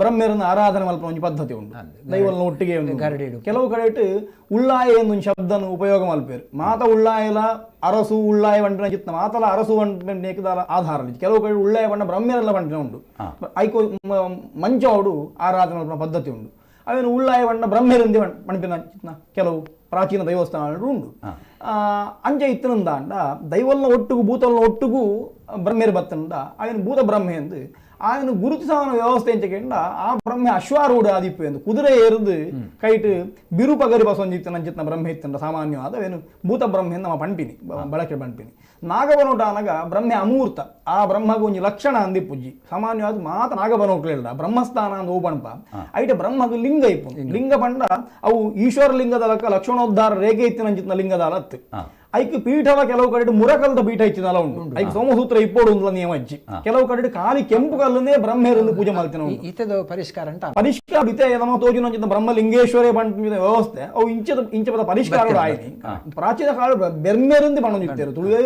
ಬ್ರಹ್ಮರನ್ನ ಆರಾಧನೆ ಮಲ್ಪನ ಒಂಜಿ ಪದ್ಧತಿ ಉಂಟು. ದೈವಲ್ನ ಒಟ್ಟಿಗೆ ಕೆಲವು ಕಡೆ ಉಳ್ಳಾಯ ಒಂದು ಶಬ್ದನ ಉಪಯೋಗ ಮಲ್ಪೇರು ಮಾತ ಉಳ್ಳಾಯಲ ಅರಸು ಉಳ್ಳಾಯ ಬಂಟಿನ ಚಿತ್ತ ಮಾತಲ ಅರಸು ಬಂಟಿನ ಆಧಾರ ಕೆಲವು ಕಡೆ ಉಳ್ಳಾಯ ಬಣ್ಣ ಬ್ರಹ್ಮರೆಲ್ಲ ಬಂಟಿನ ಉಂಟು ಐಕೋ ಮಂಚೋಡು ಆರಾಧನೆ ಮಲ್ಪನ ಪದ್ಧತಿ ಉಂಟು. ಅವೇನು ಉಳ್ಳಾಯ ಬಣ್ಣ ಬ್ರಹ್ಮರಂದಿ ಪಣ್ಪಿನ ಚಿತ್ನ ಕೆಲವು ಪ್ರಾಚೀನ ದೈವಸ್ಥಾನಗಳು ಉಂಡು. ಅಂಚೆ ಇತ್ತನಂದಾಂಡ ದೈವಲ್ನ ಒಟ್ಟುಗು ಭೂತಲ್ನ ಒಟ್ಟುಗು ಬ್ರಹ್ಮೇರು ಬತ್ತಂದ ಅವೇನು ಭೂತ ಬ್ರಹ್ಮೆ ಎಂದು ಆಯನ ಗುರುತಿಸಾವನ ವ್ಯವಸ್ಥೆ ಎಂಚಕೆಂಡ ಆ ಬ್ರಹ್ಮೆ ಅಶ್ವಾರೂಢ ಆದಿಪ್ಪು ಎಂದು ಕುದುರೆ ಏರಿದು ಕೈಟ್ ಬಿರು ಪಗರಿ ಬಸೊಂಜಿತ್ತು ನಂಚಿತ್ನ ಬ್ರಹ್ಮೆ ಇತ್ತಂಡ ಸಾಮಾನ್ಯವಾದ ಏನು ಭೂತ ಬ್ರಹ್ಮೆ ನಮ್ಮ ಪಣ್ಪಿನಿ ಬಳಕೆ ಪಣ್ಪಿನಿ. ನಾಗಬನೋಟ ಅನಗ ಬ್ರಹ್ಮೆ ಅಮೂರ್ತ, ಆ ಬ್ರಹ್ಮಗ ಒಂಜಿ ಲಕ್ಷಣ ಅಂದಿಪ್ಪುಜ್ಜಿ. ಸಾಮಾನ್ಯವಾದ ಮಾತ ನಾಗಬನೋಟ್ಲಿಲ್ಲ ಬ್ರಹ್ಮಸ್ಥಾನ ಅಂದ್ ಓಪಣ್ಪ ಐಟ ಬ್ರಹ್ಮಗ ಲಿಂಗ ಇಪ್ಪು. ಲಿಂಗ ಪಂಡ ಅವು ಈಶ್ವರ ಲಿಂಗದ ಲಕ್ಕ ಲಕ್ಷಣೋದ್ಧಾರ ರೇಖೆ ಇತ್ತಿನಂಚಿತ್ನ ಲಿಂಗದ ಅಲತ್ತು. ಐಕ್ ಪೀಠವ ಕೆಲವು ಕಡೆ ಮುರಕಲ್ದ ಪೀಠ ಇಚ್ಚಿನಲ ಉಂಟು. ಐಕ್ ಸೋಮಸೂತ್ರ ಇಪ್ಪೋಡು ಉಂದಲ ನಿಯಮ ಅಜ್ಜಿ. ಕೆಲವು ಕಡೆ ಖಾಲಿ ಕೆಂಪು ಕಲ್ಲನ್ನೇ ಬ್ರಹ್ಮೇರಂದು ಪೂಜೆ ಮಾಡ್ತೀನಿ. ಇತ್ತದ ಪರಿಷ್ಕಾರ ಅಂತ ಪರಿಷ್ಕಾರ ಇತ್ತೆ ನಮ್ಮ ತೋಜಿನ ಬ್ರಹ್ಮಲಿಂಗೇಶ್ವರೇ ಪಂಡ ವ್ಯವಸ್ಥೆ ಅವು ಇಂಚದ ಇಂಚಪದ ಪರಿಷ್ಕಾರ ಆಯ್ತು. ಪ್ರಾಚೀನ ಕಾಲ ಬೆರ್ಮೆರಂದು ಪಣೊಂದಿತ್ತೇರು ತುಳುವೆ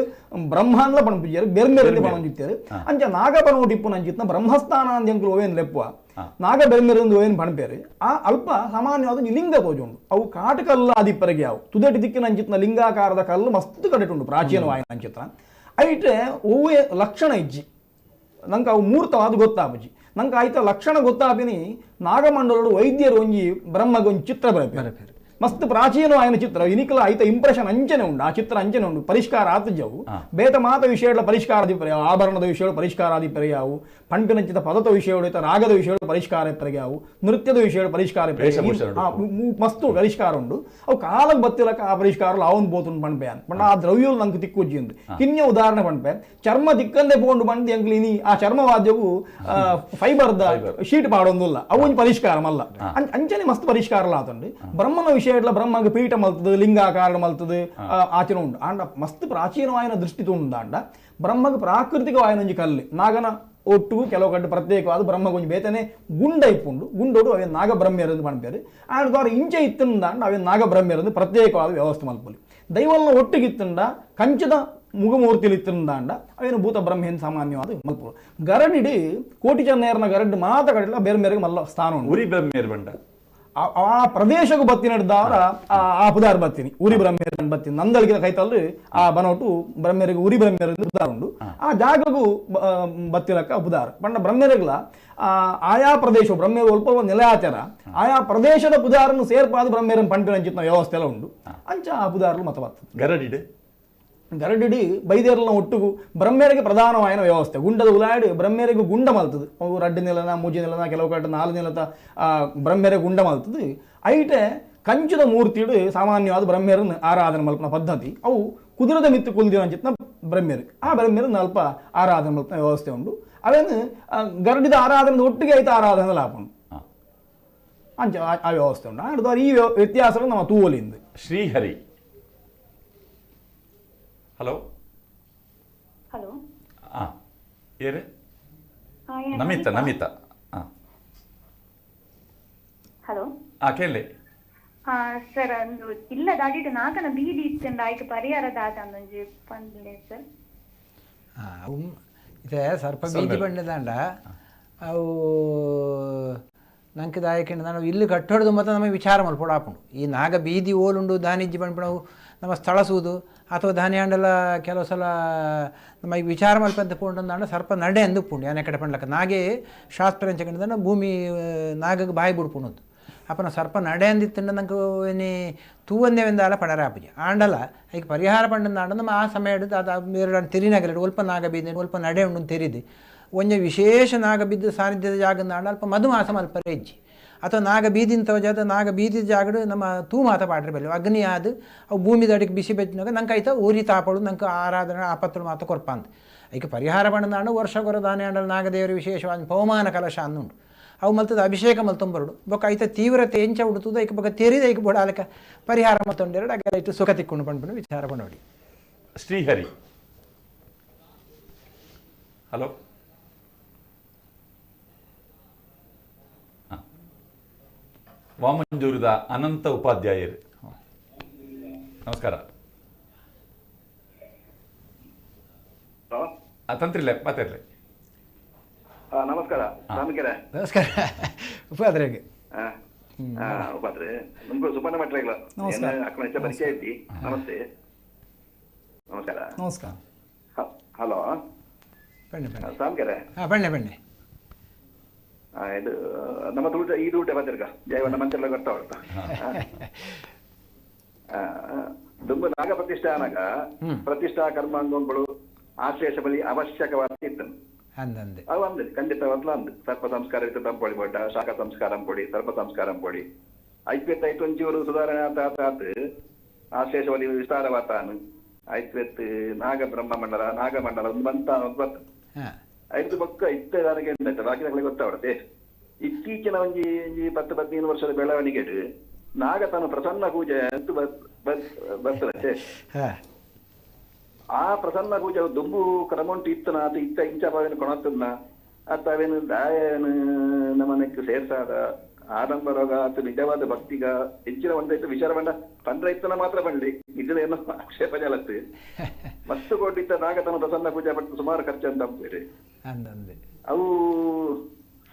ಬ್ರಹ್ಮಾಂಡ್ಲ ಪಣಪುಜಾರು ಬೆರ್ಮೆರಂದು ಪಣೊಂದಿತ್ತೇರು. ಅಂಚ ನಾಗಬನೋಟಿ ಇಪ್ಪು ನಂಚಿತ್ನ ಬ್ರಹ್ಮಸ್ಥಾನ ಅಂದ್ ಓವೇನ್ ಲೆಪ್ಪುವ ನಾಗ ಬೆರ್ಮೆರಂದು ಓವೇನ್ ಪಣಪೇರು. ಆ ಅಲ್ಪ ಸಾಮಾನ್ಯವಾದ ಲಿಂಗ ತೋಜುಂಡು. ಅವು ಕಾಟಕಲ್ಲು ಆದಿಪ್ಪರಿಗೆ ಅವು ತುದೆಟಿ ದಿಕ್ಕಿನ ಅಂಚಿತ್ನ ಲಿಂಗಾಕಾರದ ಕಲ್ಲು ಮಸ್ತ್ ಕಡೆಟುಂಡು ಪ್ರಾಚೀನವಾಯಿನ ಅಂಚಿತ್ನ. ಐಟೆ ಒವ್ವೇ ಲಕ್ಷಣ ಇಜ್ಜಿ ನಂಗೆ ಅವು ಮೂರ್ತವಾದ ಗೊತ್ತಾಪುಜಿ. ನಂಗೆ ಆಯ್ತ ಲಕ್ಷಣ ಗೊತ್ತಾಪಿನಿ ನಾಗಮಂಡಲಡು ವೈದ್ಯರು ಒಂಜಿ ಬ್ರಹ್ಮಗ ಒಂಜಿ ಚಿತ್ರ ಬರಪೇರು ಮಸ್ತ್ ಪ್ರಾಚೀನವಾಯಿನ ಚಿತ್ರ. ಇನಿಕಲ ಐತ ಇಂಪ್ರೆಷನ್ ಅಂಚನೆ ಉಂಡು, ಆ ಚಿತ್ರ ಅಂಚನೆ ಉಂಡು. ಪರಿಷ್ಕಾರ ಆತಜವು ಬೇತ ಮಾತ ವಿಷಯಗಳ ಪರಿಷ್ಕಾರ ಆದಿಪ್ಪರೆ, ಆಭರಣದ ವಿಷಯಗಳು ಪರಿಷ್ಕಾರ ಆದಿಪ್ಪರೆ ಯಾವು, ಪಂಪಿನಂಚಿತ ಪದದ ವಿಷಯಗಳು ಇತ್ತ ರಾಗದ ವಿಷಯಗಳು ಪರಿಷ್ಕಾರ ಇಪ್ಪರೆ ಯಾವು, ನೃತ್ಯದ ವಿಷಯಗಳು ಪರಿಷ್ಕಾರ ಮಸ್ತು ಪರಿಷ್ಕಾರ ಉಂಡು. ಅವು ಕಾಲಕ್ಕೆ ಬತ್ತಿಲಕ್ಕ ಆ ಪರಿಷ್ಕಾರ ಲಾವನ್ ಬೋತುಂಡು ಪಣ್ಪೆ ಪಂಡ ಆ ದ್ರವ್ಯಗಳು ನಂಗೆ ತಿಕ್ಕುಜ್ಜಿ ಉಂದು. ಕಿನ್ಯ ಉದಾಹರಣೆ ಪಣ್ಪೆ ಚರ್ಮ ದಿಕ್ಕಂದೆ ಪೋಂಡು ಬಂದು ಎಂಕ್ಲಿ ಇನಿ ಆ ಚರ್ಮವಾದ್ಯವು ಫೈಬರ್ದ ಶೀಟ್ ಪಾಡೊಂದುಲ್ಲ ಅವು ಒಂಜಿ ಪರಿಷ್ಕಾರ ಮಲ್ಲ ಅಂಚನೆ ಮಸ್ತ್ ಪರಿಷ್ಕಾರ ಆತುಂಡು. ಬ್ರಹ್ಮನ ವಿಷಯ ಬ್ರಹ್ಮಗ ಪೀಠ ಮಲ್ತದು ಲಿಂಗಾಕಾರ ಮಲ್ತದು ಆಚರಣೆ ಉಂಡು. ಆಂಡ ಮಸ್ತ್ ಪ್ರಾಚೀನವಾಯಿನ ದೃಷ್ಟಿ ಉಂಡಾಂಡ ಬ್ರಹ್ಮಗ ಪ್ರಾಕೃತಿಕವಾಯಿನ ಒಂಜಿ ಕಲ್ಲು ನಾಗನ ಒಟ್ಟು ಕೆಲವು ಕಡೆ ಪ್ರತ್ಯೇಕವಾದ ಬ್ರಹ್ಮಗ ಒಂಜಿ ಬೇತನೆ ಗುಂಡ ಇಪ್ಪುಂಡು. ಗುಂಡೋಡು ಅವೆ ನಾಗಬ್ರಹ್ಮ್ಯರಂದು ಪಣ್ಪೇರು. ಆಂಡ ದ್ವಾರ ಇಂಚೆ ಇತ್ತಂದಾಂಡ ಅವೆ ನಾಗಬ್ರಹ್ಮ್ಯರಂದು ಪ್ರತ್ಯೇಕವಾದ ವ್ಯವಸ್ಥೆ ಮಲ್ಪೊಲಿ. ದೈವಲ್ನ ಒಟ್ಟಿಗಿತ್ತಂಡ ಕಂಚದ ಮುಗಮೂರ್ತಿಲಿ ಇತ್ತಂದಾಂಡ ಅವೇನು ಭೂತ ಬ್ರಹ್ಮೇನ್ ಸಾಮಾನ್ಯವಾದ ಮಲ್ಪೊಲು. ಗರಡಿಡಿ ಕೋಟಿ ಚನ್ನೇರನ ಗರಡ್ ಮಾತ ಕಡೆಲ್ಲ ಬೇರೆ ಬೇರೆ ಮಲ್ಲ ಸ್ಥಾನ ಉಂಟು. ಉರಿ ಬ್ರಹ್ಮೇರ್ ಬಂಡ ಆ ಪ್ರದೇಶಕ್ಕೂ ಬತ್ತಿ ನಡೆದವರ ಆ ಪುದಾರ್ ಬತ್ತೀನಿ ಉರಿ ಬ್ರಹ್ಮೇರ್ ಬತ್ತೀನಿ ನಂದಳಿಗಿನ ಕೈತಲ್ಲು ಆ ಬನೋಟು ಬ್ರಹ್ಮೇರಿಗೆ ಉರಿ ಬ್ರಹ್ಮೇರ್ ಪುದಾರ್ ಉಂಡು. ಆ ಜಾಗಗೂ ಬತ್ತಿಲಕ್ಕ ಪುದಾರ್ ಪಂಡ ಬ್ರಹ್ಮೇರಿಗ್ಲ ಆಯಾ ಪ್ರದೇಶ ಬ್ರಹ್ಮೇರು ಒಲ್ಪ ನೆಲೆ ಆಚಾರ ಆಯಾ ಪ್ರದೇಶದ ಪುದಾರನ್ನು ಸೇರ್ಪಾದ ಬ್ರಹ್ಮೇರನ್ ಪಂಪಿನ ಅಂಚಿತ್ನ ವ್ಯವಸ್ಥೆ ಎಲ್ಲ ಉಂಡು. ಅಂಚ ಆ ಪುದಾರ್ಲು ಮತ ಬರ್ತದೆ. ಗರಡಿಡು ಗರಡಿಡಿ ಬೈದೇರ್ಲ ಒಟ್ಟುಗು ಬ್ರಹ್ಮೇರಿಗೆ ಪ್ರಧಾನವಾಯಿನ ವ್ಯವಸ್ಥೆ. ಗುಂಡದ ಉಲಾಡು ಬ್ರಹ್ಮೇರಿಗೆ ಗುಂಡ ಮಲ್ತದೆ. ಅವು ರಡ್ಡು ನೆಲನ ಮೂಜಿ ನೆಲನ ಕೆಲವು ಕಡೆ ನಾಲು ನೆಲತ ಬ್ರಹ್ಮೇರಿಗೆ ಗುಂಡ ಮಲ್ತದೆ. ಐಟೆ ಕಂಚದ ಮೂರ್ತಿಡು ಸಾಮಾನ್ಯವಾದ ಬ್ರಹ್ಮೇರನ್ನು ಆರಾಧನೆ ಮಲ್ಪನ ಪದ್ಧತಿ. ಅವು ಕುದುರೆದ ಮಿತ್ತು ಕುಲ್ದಿನ ಅಂಚಿತ್ನ ಬ್ರಹ್ಮೇರು ಆ ಬ್ರಹ್ಮೇರನ್ನು ಅಲ್ಪ ಆರಾಧನೆ ಮಲ್ಪನ ವ್ಯವಸ್ಥೆ ಉಂಡು. ಅವೇನು ಗರಡಿದ ಆರಾಧನೆ ಒಟ್ಟಿಗೆ ಐತ ಆರಾಧನೆ ಲಾಭ ಉಂಡು. ಅಂಚ ಆ ವ್ಯವಸ್ಥೆ ಉಂಡು. ಆಂಡ ಈ ವ್ಯತ್ಯಾಸ ನಮ್ಮ ತೂವಲಿಂದ. ಶ್ರೀಹರಿ ಹಲೋ ಹಲೋ ಏರು ನಮಿತಾ ನಮಿತಾ ಹಲೋ ಕೇಳಿ ಸರ್ ಅಂದು ಇಲ್ಲ ದಾಡಿಡು ನಾಗನ ಬೀದಿ ಇತ್ತಂಡ ಆಯ್ಕೆ ಪರಿಹಾರ ದಾದ ಅಂದೊಂಜಿ ಪಂಡ್ಲೆ ಸರ್. ಇದೆ ಸರ್ಪ ಬೀದಿ ಬಂಡದಾಂಡ ಅವು ನಂಗೆ ದಾಯಕೆಂಡ ನಾನು ಇಲ್ಲಿ ಕಟ್ಟೊಡ್ದು ಮತ್ತು ನಮಗೆ ವಿಚಾರ ಮಲ್ಪೊಡು ಆಪುಂಡು. ಈ ನಾಗ ಬೀದಿ ಓಲುಂಡು ದಾನಿಜ್ಜಿ ಪನ್ಪಿನವು ನಮ್ಮ ಸ್ಥಳ ಸೂದು ಅಥವಾ ಧಾನ್ಯಾಂಡಲ ಕೆಲವು ಸಲ ನಮಗೆ ವಿಚಾರ ಮಲ್ಪಂತ ಪೋಂಡಂದಾಂಡ ಸರ್ಪ ನಡೆ ಅಂದು ಪುಂಡು ಯಾನೆ ಕಡೆ ಪಂಡ್ಲಕ್ಕ ನಾಗೆ ಶಾಸ್ತ್ರ ಎಂಚಕಂಡ ಭೂಮಿ ನಾಗಗೆ ಬಾಯಿ ಬುಡ್ಪುಣದ್ದು ಅಪ್ಪನ ಸರ್ಪ ನಡೆ ಅಂದಿತ್ತಂಡ ನಂಗೆ ಏನೇ ತೂವಂದೇವೆಂದಾಲ ಪಡರೆ ಆಪುಜಿ ಆಂಡಲ ಐಕ್ ಪರಿಹಾರ ಪಂಡಂದಾಂಡ ನಮ್ಮ ಆ ಸಮಯ ಅದು ಬೇರೆ ತೆರಿನಾಗಲಿ ಒಲ್ಪ ನಾಗ ಬೀದಿ ಒಲ್ಪ ನಡೆ ಉಂಡು ತೆರಿದು ಒಂಜೆ ವಿಶೇಷ ನಾಗ ಬಿದ್ದು ಸಾನ್ನಿಧ್ಯದ ಜಾಗಂದಾಂಡ ಅಲ್ಪ ಮಧುಮಾಸ ಮಲ್ಪರೆ ಹೆಜ್ಜಿ ಅಥವಾ ನಾಗ ಬೀದಿಂತ ಜಾಗ ನಾಗ ಬೀದಿದ ಜಾಗಡು ನಮ್ಮ ತೂ ಮಾತ ಪಾಡ್ರೆ ಬಲ್ಲಿ ಅಗ್ನಿ ಆದ ಅವು ಭೂಮಿದ ಅಡಿಗೆ ಬಿಸಿ ಬೆಚ್ಚಿನಾಗ ನಂಗೆ ಆಯ್ತಾ ಊರಿ ತಾಪಳು ನಂಗೆ ಆರಾಧನೆ ಆಪತ್ತಳು ಮಾತ ಕೊರ್ಪಂತ ಐಕೆ ಪರಿಹಾರ ಪಂಡದಾಂಡ ವರ್ಷ ಕೊರ ದಾನೆ ಆಂಡಲ ನಾಗದೇವರ ವಿಶೇಷವಾದ ಪವಮಾನ ಕಲಶ ಅನ್ನುಂಡು ಅವು ಮಲ್ತದ ಅಭಿಷೇಕ ಮಲ್ತೊಂಬರುಡು ಬೊಕ್ಕ ಐತ ತೀವ್ರತೆ ಎಂಚ ಉಡುತ್ತದ ಐಕ ಬೊಕ್ಕ ತೆರಿದ ಐಕ ಬೋಡಾಲಕ ಪರಿಹಾರ ಮತ್ತೊಂಡೆರಡು ಅಗ ಐತು ಸುಖ ತಿಕ್ಕೊಂಡು ಪಂಡ್ಪುನ ವಿಚಾರ ಪಂಡೋಡಿ. ಶ್ರೀಹರಿ ಹಲೋ ವಾಮಂಜೂರದ ಅನಂತ ಉಪಾಧ್ಯಾಯರು ನಮಸ್ಕಾರ. ತಂತ್ರಿಲ್ಲ ಮಾತಾಡ್ಲಿ. ನಮಸ್ಕಾರ ನಮಸ್ಕಾರ ಉಪಾಧ್ಯಾಯ. ಉಪಾಧ್ರೆ ನಮ್ಗೆ ಸುಬ್ಬಣ್ಣ ಭಟ್ರೆಗಳ ಪರಿಚಯ ಐತಿ. ನಮಸ್ತೆ. ನಮಸ್ಕಾರ. ನಮಸ್ಕಾರ. ಹಲೋ ಸಾಮ್ಕೆರೆ. ಬಣ್ಣೆ ಬಣ್ಣೆ ಇದು ನಮ್ಮ ತೂಟ ಈ ತೂಟ ಬಂದಿರ್ಕ ಜಯವನ್ನ ಮಂತ್ರೆಲ್ಲ ಗೊತ್ತಾ ಉಂಟು. ದುಂಬು ನಾಗ ಪ್ರತಿಷ್ಠಾನಗ ಪ್ರತಿಷ್ಠಾ ಕರ್ಮಾಂಗಗಳು ಆಶ್ಲೇಷ ಬಲಿ ಅವಶ್ಯಕವಾದ ಇತ್ತು. ಅಂದಂದೆ ಅವು ಅಂದೆ ಖಂಡಿತವಾದ್ಲ ಅಂದ್ ಸರ್ಪ ಸಂಸ್ಕಾರ ಇತ್ತು ತಂಪೊಡಿ ಬಡ್ಡ ಶಾಖ ಸಂಸ್ಕಾರ ಪೊಡಿ ಸರ್ಪ ಸಂಸ್ಕಾರ ಪೊಡಿ ಐತ್ವೆತ್ ಐತು ಒಂಚೂರು ಸುಧಾರಣೆ ಆತ ಆತ ಆತ ಆಶೇಷವಲಿ ವಿಸ್ತಾರವಾತಾನು ಐತ್ವೆತ್ ನಾಗಬ್ರಹ್ಮ ಮಂಡಲ ನಾಗಮಂಡಲ ಒಂದು ಬಂತ ಒಂದು ಬತ್ತು ಐದು ಪಕ್ಕ ಇತ್ತ ನನಗೆ ಬಾಕಿ ನಗಳಿಗೆ ಗೊತ್ತಾವಡತೆ. ಇತ್ತೀಚಿನ ಒಂಜಿ ಒಂಜಿ 10-15 ವರ್ಷದ ಬೆಳವಣಿಗೆ ನಾಗ ತಾನು ಪ್ರಸನ್ನ ಪೂಜೆ ಅಂತ ಬರ್ತದೆ. ಆ ಪ್ರಸನ್ನ ಪೂಜೆ ದುಂಬು ಕ್ರಮ ಉಂಟು ಇತ್ತನ ಅದು ಇತ್ತ ಇಂಚ ಭಾವೇನು ಕೊಣತ್ತನ್ನ ಅತ್ತ ಅವೇನು ದಾಯನು ನಮ್ಮನಕ್ಕೆ ಸೇರ್ಸಾದ ಆಡಂಬರೋಗ ಅಥವಾ ನಿಜವಾದ ಭಕ್ತಿಗ ಹೆಚ್ಚಿನ ಒಂದೈತು ವಿಚಾರ ಬಂಡ ಪಂದ್ರ ಇತ್ತನ ಮಾತ್ರ ಬಂಡಿ ಇದನ್ನ ಏನೋ ಆಕ್ಷೇಪ ಜಾಲತ್ತು ಮಸ್ತು ಕೊಟ್ಟಿತ್ತ ನಾಗತನ ಪ್ರಸನ್ನ ಪೂಜೆ ಪಟ್ಟು ಸುಮಾರು ಖರ್ಚು ಅಂತ ಅಂತೀರಿ. ಅವು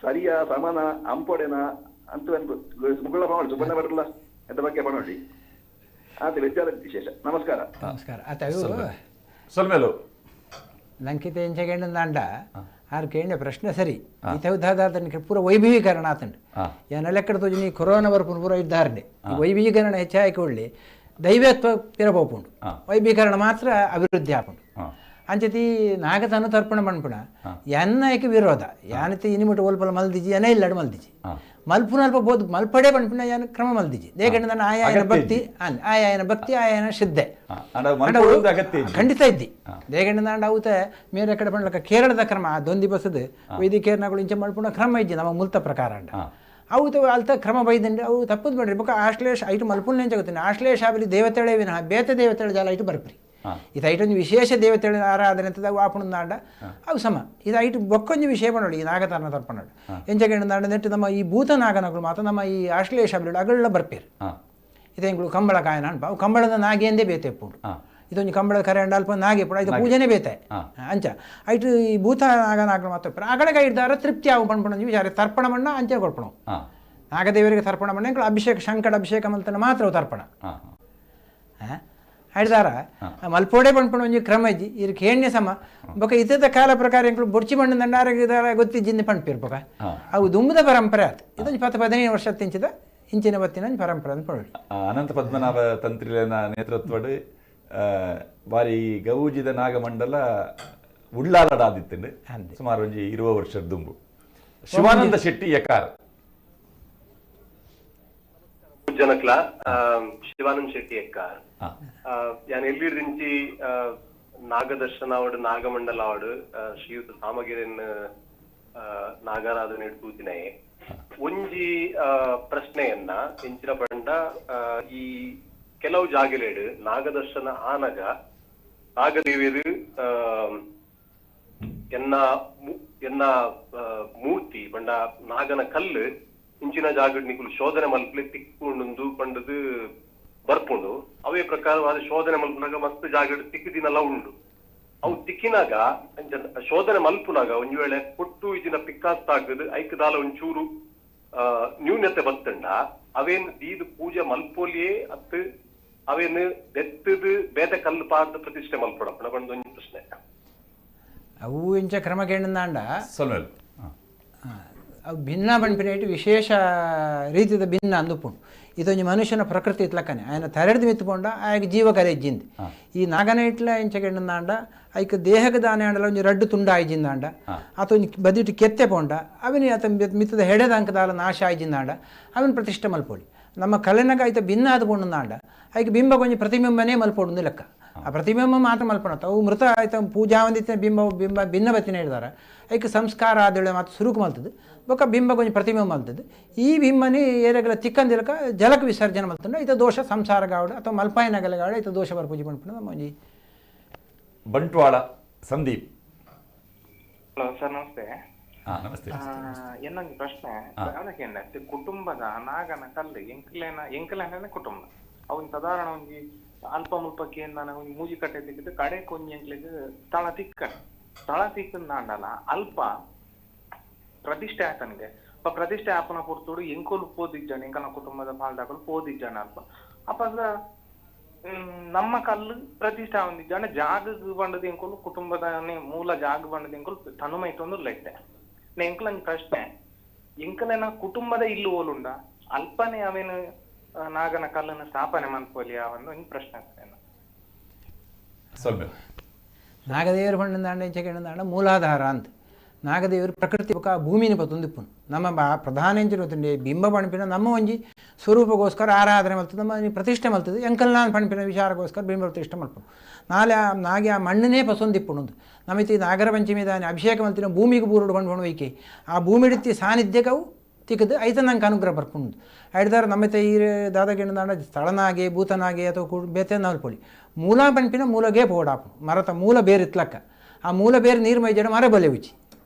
ಸರಿಯ ಸಮಾನ ಅಂಪೊಡೆನ ಅಂತ ಮುಗುಳ ಮಾಡಿ ಸುಬ್ಬಣ್ಣ ಬರಲ್ಲ ಅಂತ ಬಗ್ಗೆ ಪಣೋಡಿ ಆತ ವಿಚಾರ ವಿಶೇಷ. ನಮಸ್ಕಾರ. ನಮಸ್ಕಾರ. ಆತ ಸೊಲ್ಮೇಲು ಲಂಕಿತ ಎಂಚ ಆರು ಕೇಂದ್ರ ಪ್ರಶ್ನೆ ಸರಿ ಇತೌದಾದನ ಪೂರ ವೈಭವೀಕರಣ ಆತಂಡು ಏನ ಲೆಕ್ಕಡ ತೋಜಿ ಕೊರೋನಾ ಬರ್ಪುನ ಪೂರ ಇದ್ದಾರನೆ ವೈಭವೀಕರಣ ಹೆಚ್ಚಾಯಿಕೊಳ್ಳಿ ದೈವತ್ವ ಪಿರಬೋಪುಂಡು ವೈಭವೀಕರಣ ಮಾತ್ರ ಅಭಿವೃದ್ಧಿ ಆಪುಂಡು. ಅಂಚತಿ ನಾಗತನು ತರ್ಪಣ ಮಣ್ಪುಣ ಎನ್ನ ಏಕೆ ವಿರೋಧ ಯಾನತಿ ಇನಿಮುಟ್ಟು ಒಲ್ಪಲ ಮಲ್ದಿಜಿ ಎನ ಇಲ್ಲಡು ಮಲ್ದಿಜಿ ಮಲ್ಪುನ ಅಲ್ಪ ಬೋದು ಮಲ್ಪಡೆ ಪಣ್ಪುಣ ಯಾನ ಕ್ರಮ ಮಲ್ದಿಜಿ ದೇಕಂಡ ನನ್ನ ಆಯಾಯನ ಭಕ್ತಿ ಆಯಾಯನ ಭಕ್ತಿ ಆಯಾಯನ ಶ್ರದ್ಧೆ ಖಂಡಿತ ಇದ್ದಿ ದೇಗಂಡ ನಾಂಡ ಅವತ ಮೇರೆ ಕಡೆ ಪಣ್ಲಕ ಕೇರಳದ ಕ್ರಮ ದೊಂದಿ ಬಸದು ವೈದಿಕೇರ್ನಗಳು ಇಂಚ ಮಲ್ಪುಣ ಕ್ರಮ ಇಜ್ಜಿ ನಮ್ಮ ಮುಲ್ತ ಪ್ರಕಾರ ಅಂಡ ಅವು ಅಲ್ತ ಕ್ರಮ ಬೈದಂಡೆ ಅವು ತಪ್ಪದು ಬೇಡ್ರಿ ಬೊಕ ಆಶ್ಲೇಷ ಐಟು ಮಲ್ಪುಣ ಎಂಚ ಆಶ್ಲೇಷ ಆಬಲಿ ದೇವತೆಳೆ ವಿನಃ ಬೇತೆ ದೇವತೆಳೆ ಜಾಲ ಐಟು ಬರ್ಪ್ರಿ ಇದು ಐಟೊಂದು ವಿಶೇಷ ದೇವತೆಗಳ ಆರಾಧನೆ ಅಂತ ಅವು ಆಪುಣದಾಂಡ ಅವು ಸಮ ಇದು ಐಟು ಬೊಕ್ಕೊಂಜಿ ವಿಷಯ ಪಣೋಡು ಈ ನಾಗತರನ ತರ್ಪಣೋಡು ಎಂಚ ನೆಟ್ಟು ನಮ್ಮ ಈ ಭೂತ ನಾಗನಗಳು ಮಾತ್ರ ನಮ್ಮ ಈ ಆಶ್ಲೇಷ ಅಗಳ್ಳ ಬರ್ಪೇರು ಇದು ಕಂಬಳ ಕಾಯನ ಅನ್ಪ ಅವು ಕಂಬಳದ ನಾಗೆಂದೇ ಬೇತೆ ಎಪ್ಪುಂಡು ಇದೊಂದು ಕಂಬಳದ ಕರೆ ಅಂಡ ಅಲ್ಪ ನಾಗೆ ಪುಡ ಇದು ಪೂಜೆನೇ ಬೇತೆ ಅಂಚ ಐಟು ಈ ಭೂತ ನಾಗನಾಗಲು ಮಾತ್ರ ಅಗಡೆಗೆ ಇದ್ದಾರ ತೃಪ್ತಿ ಆವು ಪಣ್ಪಣ ವಿಚಾರ ತರ್ಪಣ ಮಣ್ಣ ಅಂಚೆ ಕೊಡ್ಪಣ ನಾಗದೇವರಿಗೆ ತರ್ಪಣ ಮಣ್ಣ ಅಭಿಷೇಕ ಶಂಕಡ ಅಭಿಷೇಕ ಮಲ್ತನ ಮಾತ್ರ ತರ್ಪಣ ಹಿಡ್ದಾರ ಮಲ್ಪೋಡೆ ಪಣ್ಪಣ ಒಂಜಿ ಕ್ರಮ ಇಜ್ಜಿ ಇರ್ ಕೇಣ್ಯ ಸಮ ಬೊಕ ಇತದ ಕಾಲ ಪ್ರಕಾರ ಎಂಕುಲು ಬೊಡ್ಚಿ ಮಣ್ಣು ದಂಡಾರ ಗೊತ್ತಿಜ್ಜಿಂದ ಪಣ್ಪಿರ್ ಬೊಕ ಅವು ದುಂಬದ ಪರಂಪರೆ ಆತು ಇದೊಂದು 10-15 ವರ್ಷ ತಿಂಚಿದ ಇಂಚಿನ ಬತ್ತಿನ ಪರಂಪರೆ ಅಂತ ಪಡೋಡಿ. ಅನಂತ ಪದ್ಮನಾಭ ತಂತ್ರಿಲೆನ ನೇತೃತ್ವಡ್ ಬಾರಿ ಗೌಜಿದ ನಾಗಮಂಡಲ ಉಳ್ಳಾಲಡಾದಿತ್ತಂಡು ಸುಮಾರು ಒಂಜಿ 20 ವರ್ಷದ ದುಂಬು. ಶಿವಾನಂದ ಶೆಟ್ಟಿ ಯಕಾರ. ಜನಕ್ಲ ಶಿವಾನಂದ ಶೆಟ್ಟಿ ಎಕ್ಕಾರ್ ಯಾನ್ ಎಲ್ಲಿರ್ದಿಂಚಿ ನಾಗದರ್ಶನ ಅವಡು ನಾಗಮಂಡಲ ಅವಡು ಶ್ರೀಯುತ ಸಾಮಗಿರಿನ್ ನಾಗಾರಾಧನೆ ತೂತಿನಯೆ ಒಂಜಿ ಪ್ರಶ್ನೆಯನ್ನ ಎಂಚಿನ ಪಂಡ ಈ ಕೆಲವು ಜಾಗಲೇಡು ನಾಗದರ್ಶನ ಆನಗ ನಾಗದೇವಿಯರು ಎನ್ನ ಎನ್ನ ಮೂರ್ತಿ ಪಂಡ ನಾಗನ ಕಲ್ಲು ಇಂಚಿನ ಜಾಗಡ್ ನಿಕುಲು ಶೋಧನೆ ಮಲ್ಪಲೆ ತಿಕ್ಕೊಂಡು ಪಂಡದು ಬರ್ಪುಂಡು ಅವೇ ಪ್ರಕಾರವಾದ ಶೋಧನೆ ಮಲ್ಪುನಾಗ ಮಸ್ತ್ ಜಾಗಡ್ ತಿಕ್ಕಿದಿನಲ್ಲ ಉಂಡು ಅವು ತಿಕ್ಕಿನಾಗ ಶೋಧನೆ ಮಲ್ಪುನಾಗ ಒಂಜಿ ವೇಳೆ ಕೊಟ್ಟು ಇದಿನ ಪಿಕ್ಕಾಸ್ತಾಗದು ಐಕದಾಲ ಒಂಚೂರು ನ್ಯೂನ್ಯತೆ ಬತ್ತಂಡ ಅವೇನು ದೀದ್ ಪೂಜೆ ಮಲ್ಪೋಲಿಯೇ ಅತ್ತು ಅವೇನು ದೆತ್ತದು ಬೇತೆ ಕಲ್ಲು ಪಾದ ಪ್ರತಿಷ್ಠೆ ಮಲ್ಪಡಪ್ಪಣ ಬಂದು ಒಂಜಿ ಪ್ರಶ್ನೆ. ಅವು ಇಂಚ ಕ್ರಮ ಕೇಂದ್ರ ಅವು ಭಿನ್ನ ಪನ್ಪಿನ ವಿಶೇಷ ರೀತಿದ ಭಿನ್ನ ಅಂದುಪುಂಡು ಇದೊಂಜಿ ಮನುಷ್ಯನ ಪ್ರಕೃತಿ ಇತ್ಲಕ್ಕನೆ ఆయన ತರೆಡ್ದು ಮಿತ್ತುಪೊಂಡ ಆಯಗ್ ಜೀವ ಕರೆಜ್ಜಿಂದ್ ಈ ನಾಗನ ಇಟ್ಲ ಇಂಚ ಕೆಂಡಂದಾಂಡ ಐಕ್ ದೇಹಕ್ಕೆ ದಾನೆ ಆಂಡಲ ಒಂಜಿ ರಡ್ಡು ತುಂಡ ಆಯ್ಜಿಂದಾಂಡ ಆತ ಒಂಜಿ ಬದಿಟ್ಟು ಕೆತ್ತೆ ಪೋಂಡ ಅವನಿ ಆತ ಮಿತ್ತದ ಹೆಡೆದ ಅಂಕದಾಲ ನಾಶ ಆಯ್ಜಿಂದಾಂಡ ಅವನ ಪ್ರತಿಷ್ಠೆ ಮಲ್ಪೊಳಿ ನಮ್ಮ ಕಲೆನಗ ಐತ ಭಿನ್ನ ಆದ ಪೋಂಡಂದಾಂಡ ಐಕ್ ಬಿಂಬ ಒಂಜಿ ಪ್ರತಿಬಿಂಬನೇ ಮಲ್ಪೊಡು ಲೆಕ್ಕ ಆ ಪ್ರತಿಬಿಂಬ ಮಾತ್ರ ಮಲ್ಪಣ ಅವು ಮೃತ ಆಯ್ತ ಪೂಜಾ ಒಂದಿತ್ತಿನ ಬಿಂಬ ಬಿಂಬ ಭಿನ್ನ ಬತ್ತಿನ ಹಿಡ್ದಾರ ಐಕ್ ಸಂಸ್ಕಾರ ಆದಳೆ ಮಾತ್ರ ಸುರುಕು ಮಲ್ತದೆ ಬೊಕ ಬಿಂಬ ಕೊಂಚ ಪ್ರತಿಬಿಂಬ ಮಲ್ತದೆ ಈ ಬಿಂಬನಿ ಏರಗಲ ತಿಕ್ಕಂದಿಲಕ ಜಲಕ ವಿಸರ್ಜನೆ ಮಲ್ತಂಡ ಐತ ದೋಷ ಸಂಸಾರ ಗಾವಡ ಅಥವಾ ಮಲ್ಪಾಯಿನಗಲ ಗಾವಡ ಐತ ದೋಷ ಬರ್ ಪೂಜೆ ಪನ್ಪುನ ನಮ್ಮ ಒಂಜಿ. ಬಂಟ್ವಾಳ ಸಂದೀಪ್. ಹಲೋ ಸರ್ ನಮಸ್ತೆ. ನಮಸ್ತೆ. ಇನ್ನೊಂದು ಪ್ರಶ್ನೆ ಅದಕ್ಕೆ ಕುಟುಂಬದ ನಾಗನ ಕಲ್ಲು ಎಂಕಲೇನ ಎಂಕಲೇನ ಕುಟುಂಬ ಅವನ್ ಸಾಧಾರಣ ಒಂಜಿ ಅಲ್ಪ ಮುಲ್ಪಕ್ಕೆ ನಾನು ಒಂಜಿ ಮೂಜಿ ಕಟ್ಟೆ ತಿಕ್ಕಿದ್ದು ಕಡೆ ಕೊಂಜಿ ಎಂಕ್ಲೆಗ್ ಸ್ಥಳ ತಿಕ್ಕ ಸ್ಥಳ ತಿಕ್ಕಂದಾಂಡಲ ಅಲ್ಪ ಪ್ರತಿಷ್ಠೆ ಆತನಿಗೆ ಪ್ರತಿಷ್ಠೆ ಆಪನ ಪೊರ್ತುಡು ಎಂಕುಲು ಪೋದಿಜ್ಜಾಣ ಎಂಕಲ್ನ ಕುಟುಂಬದ ಪಾಲ್ದಾಕಲು ಪೋದಿಜ್ಜಾಣ ಅಲ್ಪ ಅಪಗ ನಮ್ಮ ಕಲ್ಲು ಪ್ರತಿಷ್ಠೆ ಆವೊಂದಿಜ್ಜಾಣ ಜಾಗ ಬಂಡದ ಎಂಕುಲು ಕುಟುಂಬದ ಮೂಲ ಜಾಗ ಬಂಡದ ಎಂಕುಲು ತನುಮೈತೊಂದು ಲೆಟ್ಟೆ ಎಂಕಲೊಂದು ಪ್ರಶ್ನೆ ಎಂಕಲೆನ ಕುಟುಂಬದ ಇಲ್ಲು ಓಲುಂಡ ಅಲ್ಪನೆ ಅವೇನು ನಾಗನ ಕಲ್ಲನ್ನು ಸ್ಥಾಪನೆ ಮನ್ಪೊಲಿ ಒಂದು ಒಂಜಿ ಪ್ರಶ್ನೆ. ನಾಗದೇವರು ಪಂಡಂದಾಂಡ ಇಂಚ ಕೆಂಡಂದಾಂಡ ಮೂಲಾಧಾರ ಅಂತ ನಾಗದೇವರು ಪ್ರಕೃತಿ ಬೊಕ ಭೂಮಿನ ಪತ್ತೊಂದಿಪ್ಪುನು ನಮ್ಮ ಪ್ರಧಾನ ಎಂಚಿನ ಗೊತ್ತುಂಡೆ ಬಿಂಬ ಪಣ್ಪಿನ ನಮ್ಮ ಒಂಜಿ ಸ್ವರೂಪಗೋಸ್ಕರ ಆರಾಧನೆ ಮಲ್ತದೆ, ನಮ್ಮ ಪ್ರತಿಷ್ಠೆ ಮಲ್ತದೆ. ಎಂಕಲ್ನಾನ್ ಪಣ್ಪಿನ ವಿಚಾರಗೋಸ್ಕರ ಬಿಂಬ ಪ್ರತಿಷ್ಠೆ ಮಲ್ಪುನು. ನಾಲೆ ನಾಗೆ ಆ ಮಣ್ಣನೇ ಪಸೊಂದಿಪ್ಪುನು. ನಮಿತಿ ನಾಗರ ಪಂಚಮಿ ದಾನಿ ಅಭಿಷೇಕ ಮಲ್ತಿನ ಭೂಮಿಗೆ ಬೂರುಡು ಪಣ್ಪುಣು ವೈಕೆ ಆ ಭೂಮಿಡಿತ್ತಿ ಸಾನ್ನಿಧ್ಯಕವು ತಿಕ್ಕದು ಐತ ನಂಗೆ ಅನುಗ್ರಹ ಬರ್ಪುಂಡು. ಐಡ್ದಾರ ನಮ್ಮಿತ ಈ ದಾದಾಗಿಂಡ ಸ್ಥಳನಾಗೆ ಭೂತನಾಗೆ ಅಥವಾ ಬೇತೆ ನಲ್ಪೊಳಿ ಮೂಲ ಪಣ್ಪಿನ ಮೂಲಗೇ ಪೋಡಾಪು ಮರತ ಮೂಲ ಬೇರಿತ್ಲಕ್ಕ ಆ ಮೂಲ ಬೇರೆ ನೀರು ಮೈಜಡ ಮರ ಬಲೆ ಉಚ್ಚಿ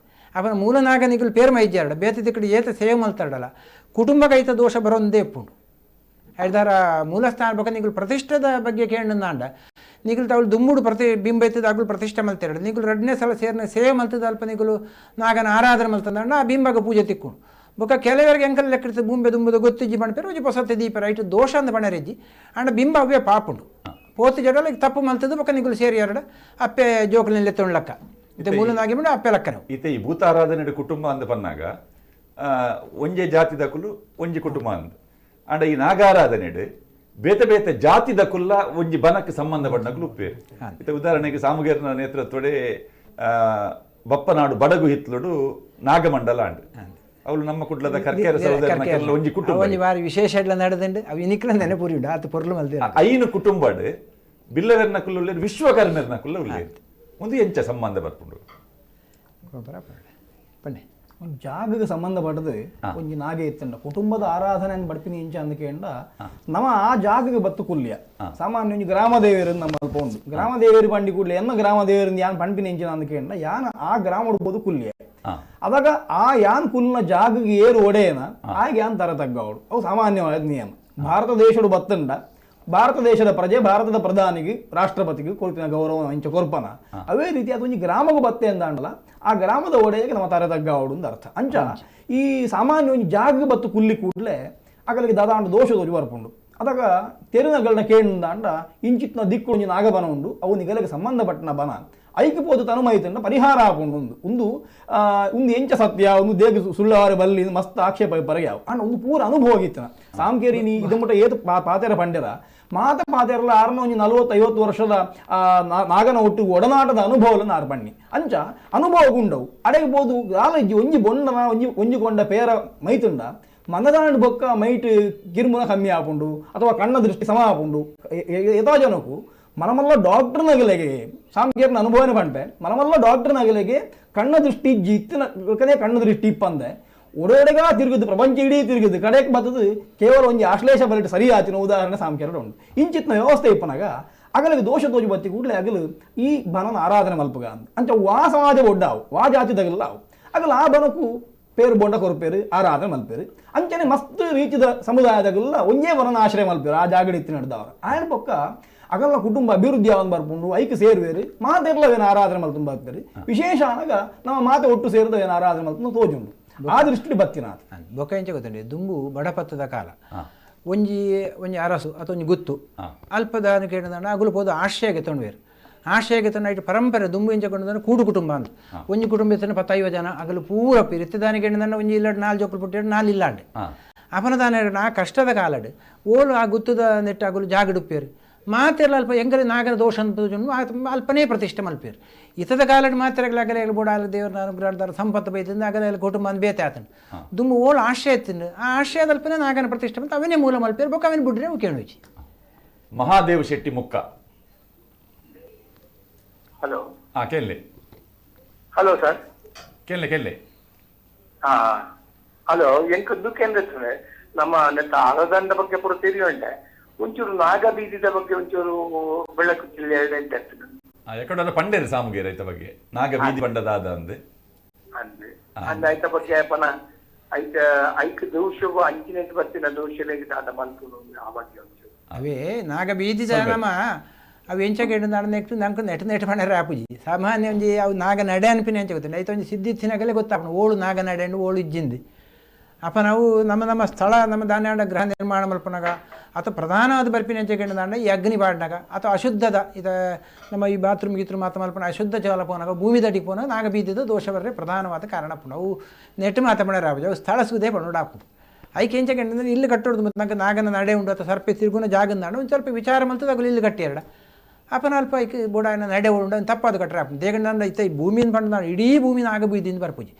ಅವನ ಮೂಲ ನಾಗನಿಗಳು ಪೇರು ಮೈಜ್ಯಾರಡ ಬೇತೆ ತಿಕ್ಕಡಿ ಏತ ಸೇವೆ ಮಲ್ತಾಡಲ್ಲ ಕುಟುಂಬಕ್ಕೆ ಐತ ದೋಷ ಬರೋಂದೇ ಇಪ್ಪುಂಡು. ಐದಾರ ಮೂಲಸ್ಥಾನ ಬಗ್ಗೆ ನಿಗಳು ಪ್ರತಿಷ್ಠದ ಬಗ್ಗೆ ಕೇಂದ್ರ ನಿಗಳು ತಾವು ದುಮ್ಮುಡು ಪ್ರತಿ ಬಿಂಬ ಇತ್ತದ ಅಗುಳು ಪ್ರತಿಷ್ಠೆ ಮಲ್ತಿರಡು ನಿಗಳು ಎರಡನೇ ಸಲ ಸೇರ್ನ ಸೇವೆ ಮಲ್ತದ ಅಲ್ಪ ನಿಗಳು ನಾಗನ ಆರಾಧನೆ ಮಲ್ತಂದ ಆ ಬಿಂಬಗ ಪೂಜೆ ತಿಕ್ಕೊಂಡು ಬೊಕ ಕೆಲವರಿಗೆ ಎಂಕಲ್ ಲೆಕ್ಕಿಡ್ತು ಬೂಂಬೆ ದುಂಬುದ ಗೊತ್ತಿಜ್ಜಿ ಪಣಪೇರು ಒಂಜಿ ಪೊಸತ್ತೆ ದೀಪ ರೈಟ್ ದೋಷ ಅಂದ ಪಣರೆಜ್ಜಿ ಅಂಡ ಬಿಂಬ ಅವೇ ಪಾಪುಂಡು ಪೋತು ಜಡಲ ತಪ್ಪು ಮಲ್ತದ್ದು ಬೊಕ ನಿಗಳು ಸೇರಿ ಎರಡು ಅಪ್ಪೆ ಜೋಕುಲಿನ ಲೆತ್ತೊಂಡು ಇತ್ತೆ ಮೂಲನಾಗಿ ಬಿಡು ಅಪ್ಪೆ ಲಕ್ಕನ. ಇತ್ತೆ ಈ ಭೂತಾರಾಧನೆ ಕುಟುಂಬ ಅಂದ ಪನ್ನಾಗ ಒಂಜೆ ಜಾತಿದಕುಲು ಒಂಜಿ ಕುಟುಂಬ ಅಂದ ಅಂಡ ಈ ನಾಗಾರಾಧನೆ ಬೇತೆ ಬೇತೆ ಜಾತಿದಕುಲ್ಲ ಒಂಜಿ ಬನಕ್ಕೆ ಸಂಬಂಧಪಟ್ಟನಕುಲು ಉಪ್ಪೇರು. ಇತ್ತೆ ಉದಾಹರಣೆಗೆ ಸಾಮುಗೇರ್ನ ನೇತೃತ್ವಡೆ ಬಪ್ಪನಾಡು ಬಡಗು ಹಿತ್ಲುಡು ನಾಗಮಂಡಲ ಅಂಡ್ ಅವಳು ನಮ್ಮ ಕುಡ್ಲದ ಕರ್ಕೇರ ಸಹೋದರನ ಒಂಜಿ ಕುಟುಂಬ ಒಂಜಿ ಬಾರಿ ವಿಶೇಷ ಎಡ್ಲ ನಡೆದಂಡು ಅವು ಇನಿಕ್ಲ ನೆನಪುರಿ ಉಂಡು ಆತ ಪೊರ್ಲು ಮಲ್ದಿರ ಐನು ಕುಟುಂಬಡ್ ಬಿಲ್ಲವೆರ್ನ ಕುಲ್ಲ ವಿಶ್ವಕರ್ಮೆರ್ನ ಕುಲ್ಲ ಉಲ್ಲೇರು ಒಂದು ಎಂಚ ಸಂಬಂಧ ಬರ್ಪುಂಡು ಪಣ್ಣೆ ಒಂದು ಜಾಗಕ್ಕೆ ಸಂಬಂಧಪಟ್ಟದು ಒಂಜಿ ನಾಗೆ ಇತ್ತಂಡ ಕುಟುಂಬದ ಆರಾಧನೆ ಬಡ್ಪಿನಿ ಇಂಚ ಅಂದಕೇಂಡ ನಮ್ಮ ಆ ಜಾಗಕ್ಕೆ ಬತ್ತು ಕುಲ್ಯ ಸಾಮಾನ್ಯ ಒಂಜಿ ಗ್ರಾಮ ದೇವರು ನಮ್ಮ ಅಲ್ಪ ಉಂಡು ಗ್ರಾಮ ದೇವರು ಪಂಡಿ ಕೂಡ್ಲೆ ಎನ್ನ ಗ್ರಾಮ ದೇವರಿಂದ ಯಾನ್ ಪಂಪಿನಿ ಇಂಚಿನ ಅಂದಕೇಂಡ ಯಾನ್ ಆ ಗ್ರಾಮ ಉಡ್ಬೋದು ಕುಲ್ಯ ಅವಾಗ ಆ ಯಾನ್ ಕುಲ್ನ ಜಾಗಕ್ಕೆ ಏರು ಒಡೆಯನ ಆಗ ಯಾನ್ ತರ ತಗ್ಗವಳು ಅವು ಸಾಮಾನ್ಯವಾದ ನಿಯಮ. ಭಾರತ ದೇಶಡು ಬತ್ತಂಡ ಭಾರತ ದೇಶದ ಪ್ರಜೆ ಭಾರತದ ಪ್ರಧಾನಿಗೆ ರಾಷ್ಟ್ರಪತಿಗೆ ಕೊಡ್ತಿನ ಗೌರವ ಇಂಚ ಕೊರ್ಪನ ಅವೇ ರೀತಿ ಅದು ಒಂಜಿ ಗ್ರಾಮಗೂ ಬತ್ತೆ ಅಂದಾಂಡಲ ಆ ಗ್ರಾಮದ ಒಡೆಯಗೆ ನಮ್ಮ ತರ ತಗ್ಗಾವಡು ಅಂತ ಅರ್ಥ. ಅಂಚ ಈ ಸಾಮಾನ್ಯ ಒಂಜಿ ಜಾಗ ಬತ್ತು ಕುಲ್ಲಿ ಕೂಡಲೇ ಅಗಲಿಗೆ ದಾದಾಂಡ ದೋಷ ತೋಜಿ ಬರ್ಪುಂಡು. ಅದಾಗ ತೆರಿನಗಳನ್ನ ಕೇಂದಾಂಡ ಇಂಚಿತ್ನ ದಿಕ್ಕು ಒಂಜಿ ನಾಗಬನ ಉಂಡು ಅವು ನಿಗಲಿಗೆ ಸಂಬಂಧಪಟ್ಟನ ಬನ ಐಕ್ ಪೋದು ತನುಮೈತಂಡ ಪರಿಹಾರ ಆಪುಂಡು. ಒಂದು ಒಂದು ಒಂದು ಎಂಚ ಸತ್ಯ ಒಂದು ದೇಗ ಸುಳ್ಳವಾರ ಬಲ್ಲಿ ಮಸ್ತ್ ಆಕ್ಷೇಪ ಪರಗ್ಯಾವು ಅಂಡ್ ಒಂದು ಪೂರ ಅನುಭವ ಆಗಿತ್ತನ ಸಾಂಕೇರಿ ನೀ ಇದು ಮುಟ್ಟ ಏತು ಪಾತೆರ ಪಂಡ್ಯರ ಮಾತ ಪಾತೆರಲ್ಲ ಆರ್ನ ಒಂಜಿ 40-50 ವರ್ಷದ ನಾಗನ ಒಟ್ಟು ಒಡನಾಟದ ಅನುಭವలను ಆರ್ ಬಣ್ಣಿ ಅಂಚ ಅನುಭವ ಗುಂಡವು ಅಡೆಗೆ ಪೋದು ಗಾಲಜ್ಜಿ ಒಂಜಿ ಬೊಂಡನ ಒಂಜಿ ಒಂಜಿ ಕೊಂಡ ಪೇರ ಮೈತುಂಡ ಮನದಾಂಡ್ ಬೊಕ್ಕ ಮೈಟ್ ಕಿರ್ಮುನ ಕಮ್ಮಿ ಆಪುಂಡು ಅಥವಾ ಕಣ್ಣ ದೃಷ್ಟಿ ಸಮ ಆಪುಂಡು. ಯಥಾ ಜನಕು ಮನಮಲ್ಲ ಡಾಕ್ಟರ್ ನಗಲೆಗೆ ಸಾಂಕೇರ್ನ ಅನುಭವನೇ ಪಂಪೆ ಮನಮಲ್ಲ ಡಾಕ್ಟರ್ ನಗಲೆಗೆ ಕಣ್ಣ ದೃಷ್ಟಿ ಇತ್ತಿನ ಕಣ್ಣ ದೃಷ್ಟಿ ಇಪ್ಪಂದೆ ಒಡೆಡೆಗ ತಿರುಗುದು ಪ್ರಪಂಚ ಇಡೀ ತಿರುಗುದು ಕಡೆಗೆ ಬತ್ತದು ಕೇವಲ ಒಂಜಿ ಆಶ್ಲೇಷ ಬರಟ್ ಸರಿ ಆತಿನ ಉದಾಹರಣೆ ಸಾಂಕೇರ್ನ ಉಂಟು. ಇಂಚಿತ್ನ ವ್ಯವಸ್ಥೆ ಇಪ್ಪನಾಗ ಅಗಲಿಗೆ ದೋಷ ತೋಜು ಬತ್ತಿ ಕೂಡಲೇ ಅಗಲು ಈ ಬನನ ಆರಾಧನೆ ಮಲ್ಪುಗ ಅಂದ ಅಂಚ ವಾ ಸಮಾಜ ಒಡ್ಡಾವು ವಾ ಜಾತಿ ತಗಲ್ಲ ಅವು ಅಗಲು ಆ ಬನಕು ಪೇರು ಬೊಂಡ ಕೊರಪೇರು ಆರಾಧನೆ ಮಲ್ಪೇರು ಅಂಚನೆ ಮಸ್ತ್ ರೀತಿದ ಸಮುದಾಯದಾಗಲ್ಲ ಒಂಜೇ ಬನನ ಆಶ್ರಯ ಮಲ್ಪೇರು ಆ ಜಾಗಡಿ ಇತ್ತು ನಡೆದವರು ಆಯನ ಪಕ್ಕ ಅಗಲ ಕುಟುಂಬ ಅಭಿವೃದ್ಧಿ ಅವನ್ ಬರ್ಪುಂಡು ಐಕ್ ಸೇರುವೇರು ಮಾತೆರ್ಲವೇನು ಆರಾಧನೆ ಮಲ್ತು ಬರ್ತಾರೆ. ವಿಶೇಷ ಆನಾಗ ನಮ್ಮ ಮಾತೆ ಒಟ್ಟು ಸೇರಿದವೇನು ಆರಾಧನೆ ಮಲ್ತು ತೋಜುಂಡು ಆ ದೃಷ್ಟಿ ಬತ್ತಿನ ಬೊಕ್ಕ ಎಂಚ ಗೊತ್ತುಂಡು ದುಂಬು ಬಡಪತ್ತದ ಕಾಲ ಒಂಜಿ ಒಂಜಿ ಅರಸು ಅಥವಾ ಒಂಜಿ ಗುತ್ತು ಅಲ್ಪದಾನ ಕೇಳಿದ ಅಗುಲು ಪೋದು ಆಶ್ರಯಕ್ಕೆ ತೊಂಡ್ವೇರು ಆಶ್ರಯಕ್ಕೆ ತಂಡ ಇಟ್ಟು ಪರಂಪರೆ ದುಂಬು ಎಂಚ ಕೊಂಡ ಕೂಡು ಕುಟುಂಬ ಅಂತ ಒಂಜಿ ಕುಟುಂಬ ಇತ್ತನ 10-50 ಜನ ಅಗಲು ಪೂರ ಇತ್ತದಾನ ಕೇಳಿದ ಒಂಜಿ ಇಲ್ಲಾಡು 4 ಜೋಕುಲು ಪುಟ್ಟಿಡು 4 ಇಲ್ಲಾಂಡೆ ಅಪನದಾನ ಆ ಕಷ್ಟದ ಕಾಲಡು ಓಲು ಆ ಗುತ್ತದ ನೆಟ್ಟು ಅಗುಲು ಜಾಗಡುಪ್ಪೇರು ಮಾತೆಲ್ಲ ಅಲ್ಪ ಎಂಗಲಿ ನಾಗನ ದೋಷ ಅಂತ ಅಲ್ಪನೇ ಪ್ರತಿಷ್ಠೆ ಮಲ್ಪೇರು. ಇತದ ಕಾಲಡ್ ಮಾತ್ರೆಗಳ ಅಗಲ ಬೋಡಾಲ ದೇವರ ಅನುಗ್ರಹದಾರ ಸಂಪತ್ತು ಬೈತಿಂದ ಅಗಲ ಕುಟುಂಬ ಅಂದ್ ಬೇತೆ ಆತನು ದುಂಬು ಓಳು ಆಶ್ರಯ ತಿಂದು ಆ ಆಶ್ರಯದ ಅಲ್ಪನೇ ನಾಗನ ಪ್ರತಿಷ್ಠೆ ಅಂತ ಅವನೇ ಮೂಲ ಮಲ್ಪೇರು ಬೊಕ್ಕ ಅವನೇ ಬಿಡ್ರೆ ಅವು ಕೇಳುಚಿ. ಮಹಾದೇವ ಶೆಟ್ಟಿ ಮುಕ್ಕ. ಹಲೋ. ಹಾ ಕೇಳಿ. Hello sir. ಕೇಳಿ ಕೇಳಿ. ಹಾ ಹಲೋ ಎಂಕದ್ದು ಕೇಂದ್ರ ನಮ್ಮ ನೆತ್ತ ಆರಾಧನದ ಬಗ್ಗೆ ಪೂರ ತಿಳಿಯುಂಟೆ ಒಂಚೂರು ನಾಗಬೀಜದ ಬಗ್ಗೆ ಒಂಚೂರು ಬೆಳಕು ಚಿಲ್ಲೆ ಎಕಡೆ ಪಂಡೇರು ಸಾಮುಗೆ ರೈತ ಬಗ್ಗೆ ನಾಗಬೀದಿ ಪಂಡದಾದ ಅಂದೆ ಅಂದೆ ಅಂದ ಐತ ಬಗ್ಗೆ ಪನ ಐತ ಐಕ್ ದೋಷವು ಅಂಚಿನ ಬರ್ತಿನ ದೋಷ ದಾದ ಮಲ್ಪುನು ಆ ಬಗ್ಗೆ ಒಂಚೂರು ಅವೇ ನಾಗಬೀದಿದ ನಮ್ಮ ಅವು ಎಂಚ ಕೇಳಿದ ನೆಕ್ಸ್ಟ್ ನಂಗೆ ನೆಟ್ ನೆಟ್ ಪಂಡರೆ ಆಪುಜಿ ಸಾಮಾನ್ಯ ಒಂಜಿ ಅವು ನಾಗ ನಡೆ ಅನ್ಪಿನ ಎಂಚ ಗೊತ್ತಿಲ್ಲ ಐತ ಒಂಜಿ ಸಿದ್ಧಿ ತಿನ್ನಗಲೇ ಗೊತ್ತಾಪಣ ಓಳು ನಾಗ ನಡೆ ಓಳು ಇಜ್ಜಿಂದು ಅಪ್ಪ ನಾವು ನಮ್ಮ ನಮ್ಮ ಸ್ಥಳ ನಮ್ಮ ದಾನ್ಯಾಂಡ ಗೃಹ ನಿರ್ಮಾಣ ಮಲ್ಪನಾಗ ಅಥವಾ ಪ್ರಧಾನವಾದ ಬರ್ಪಿನ ಎಂಚ ಕೇಳಿದಾಂಡ ಈ ಅಗ್ನಿ ಬಾಡ್ನಾಗ ಅಥವಾ ಅಶುದ್ಧದ ಇದ ನಮ್ಮ ಈ ಬಾತ್ರೂಮ್ ಗೀತ್ರೂಮ್ ಮಾತು ಮಲ್ಪನ ಅಶುದ್ಧ ಜಲ ಪೋನಾಗ ಭೂಮಿ ದಡಿಗೆ ಪೋನಾಗ ನಾಗ ಬೀದಿದ್ದು ದೋಷ ಬರ್ರೆ ಪ್ರಧಾನವಾದ ಕಾರಣ ಅವು ನೆಟ್ ಮಾತಾಡ ಆಪುಜಿ ಅವು ಸ್ಥಳ ಸುದೇ ಪಣ್ಣು ಆಪುದು ಐಕೆ ಎಂಚ ಕೇಳಿದ್ರೆ ಇಲ್ಲಿ ಕಟ್ಟೋದು ಮತ್ತು ನಂಗೆ ನಾಗನ ನಡೆ ಉಂಟು ಅಥವಾ ಸರ್ಪೆ ತಿರುಗುನ ಜಾಗಂದಾಂಡ ಒಂದು ಸ್ವಲ್ಪ ವಿಚಾರ ಮಲ್ತದ ಅಗಲು ಇಲ್ಲಿ ಕಟ್ಟಿರಡ ಅಪನ ಅಲ್ಪ ಐಕ್ ಬೋಡಾಯನ ನಡೆ ಉಂಡು ತಪ್ಪಾದ ಕಟ್ಟರೆ ಆಪುಂಡು ದೇಗಂಡ ಇತ್ತ ಈ ಭೂಮಿನ ಪಂಡ ಇಡೀ ಭೂಮಿ ನಾಗ ಬೀದಿನ ಬರ್ಪುಜಿ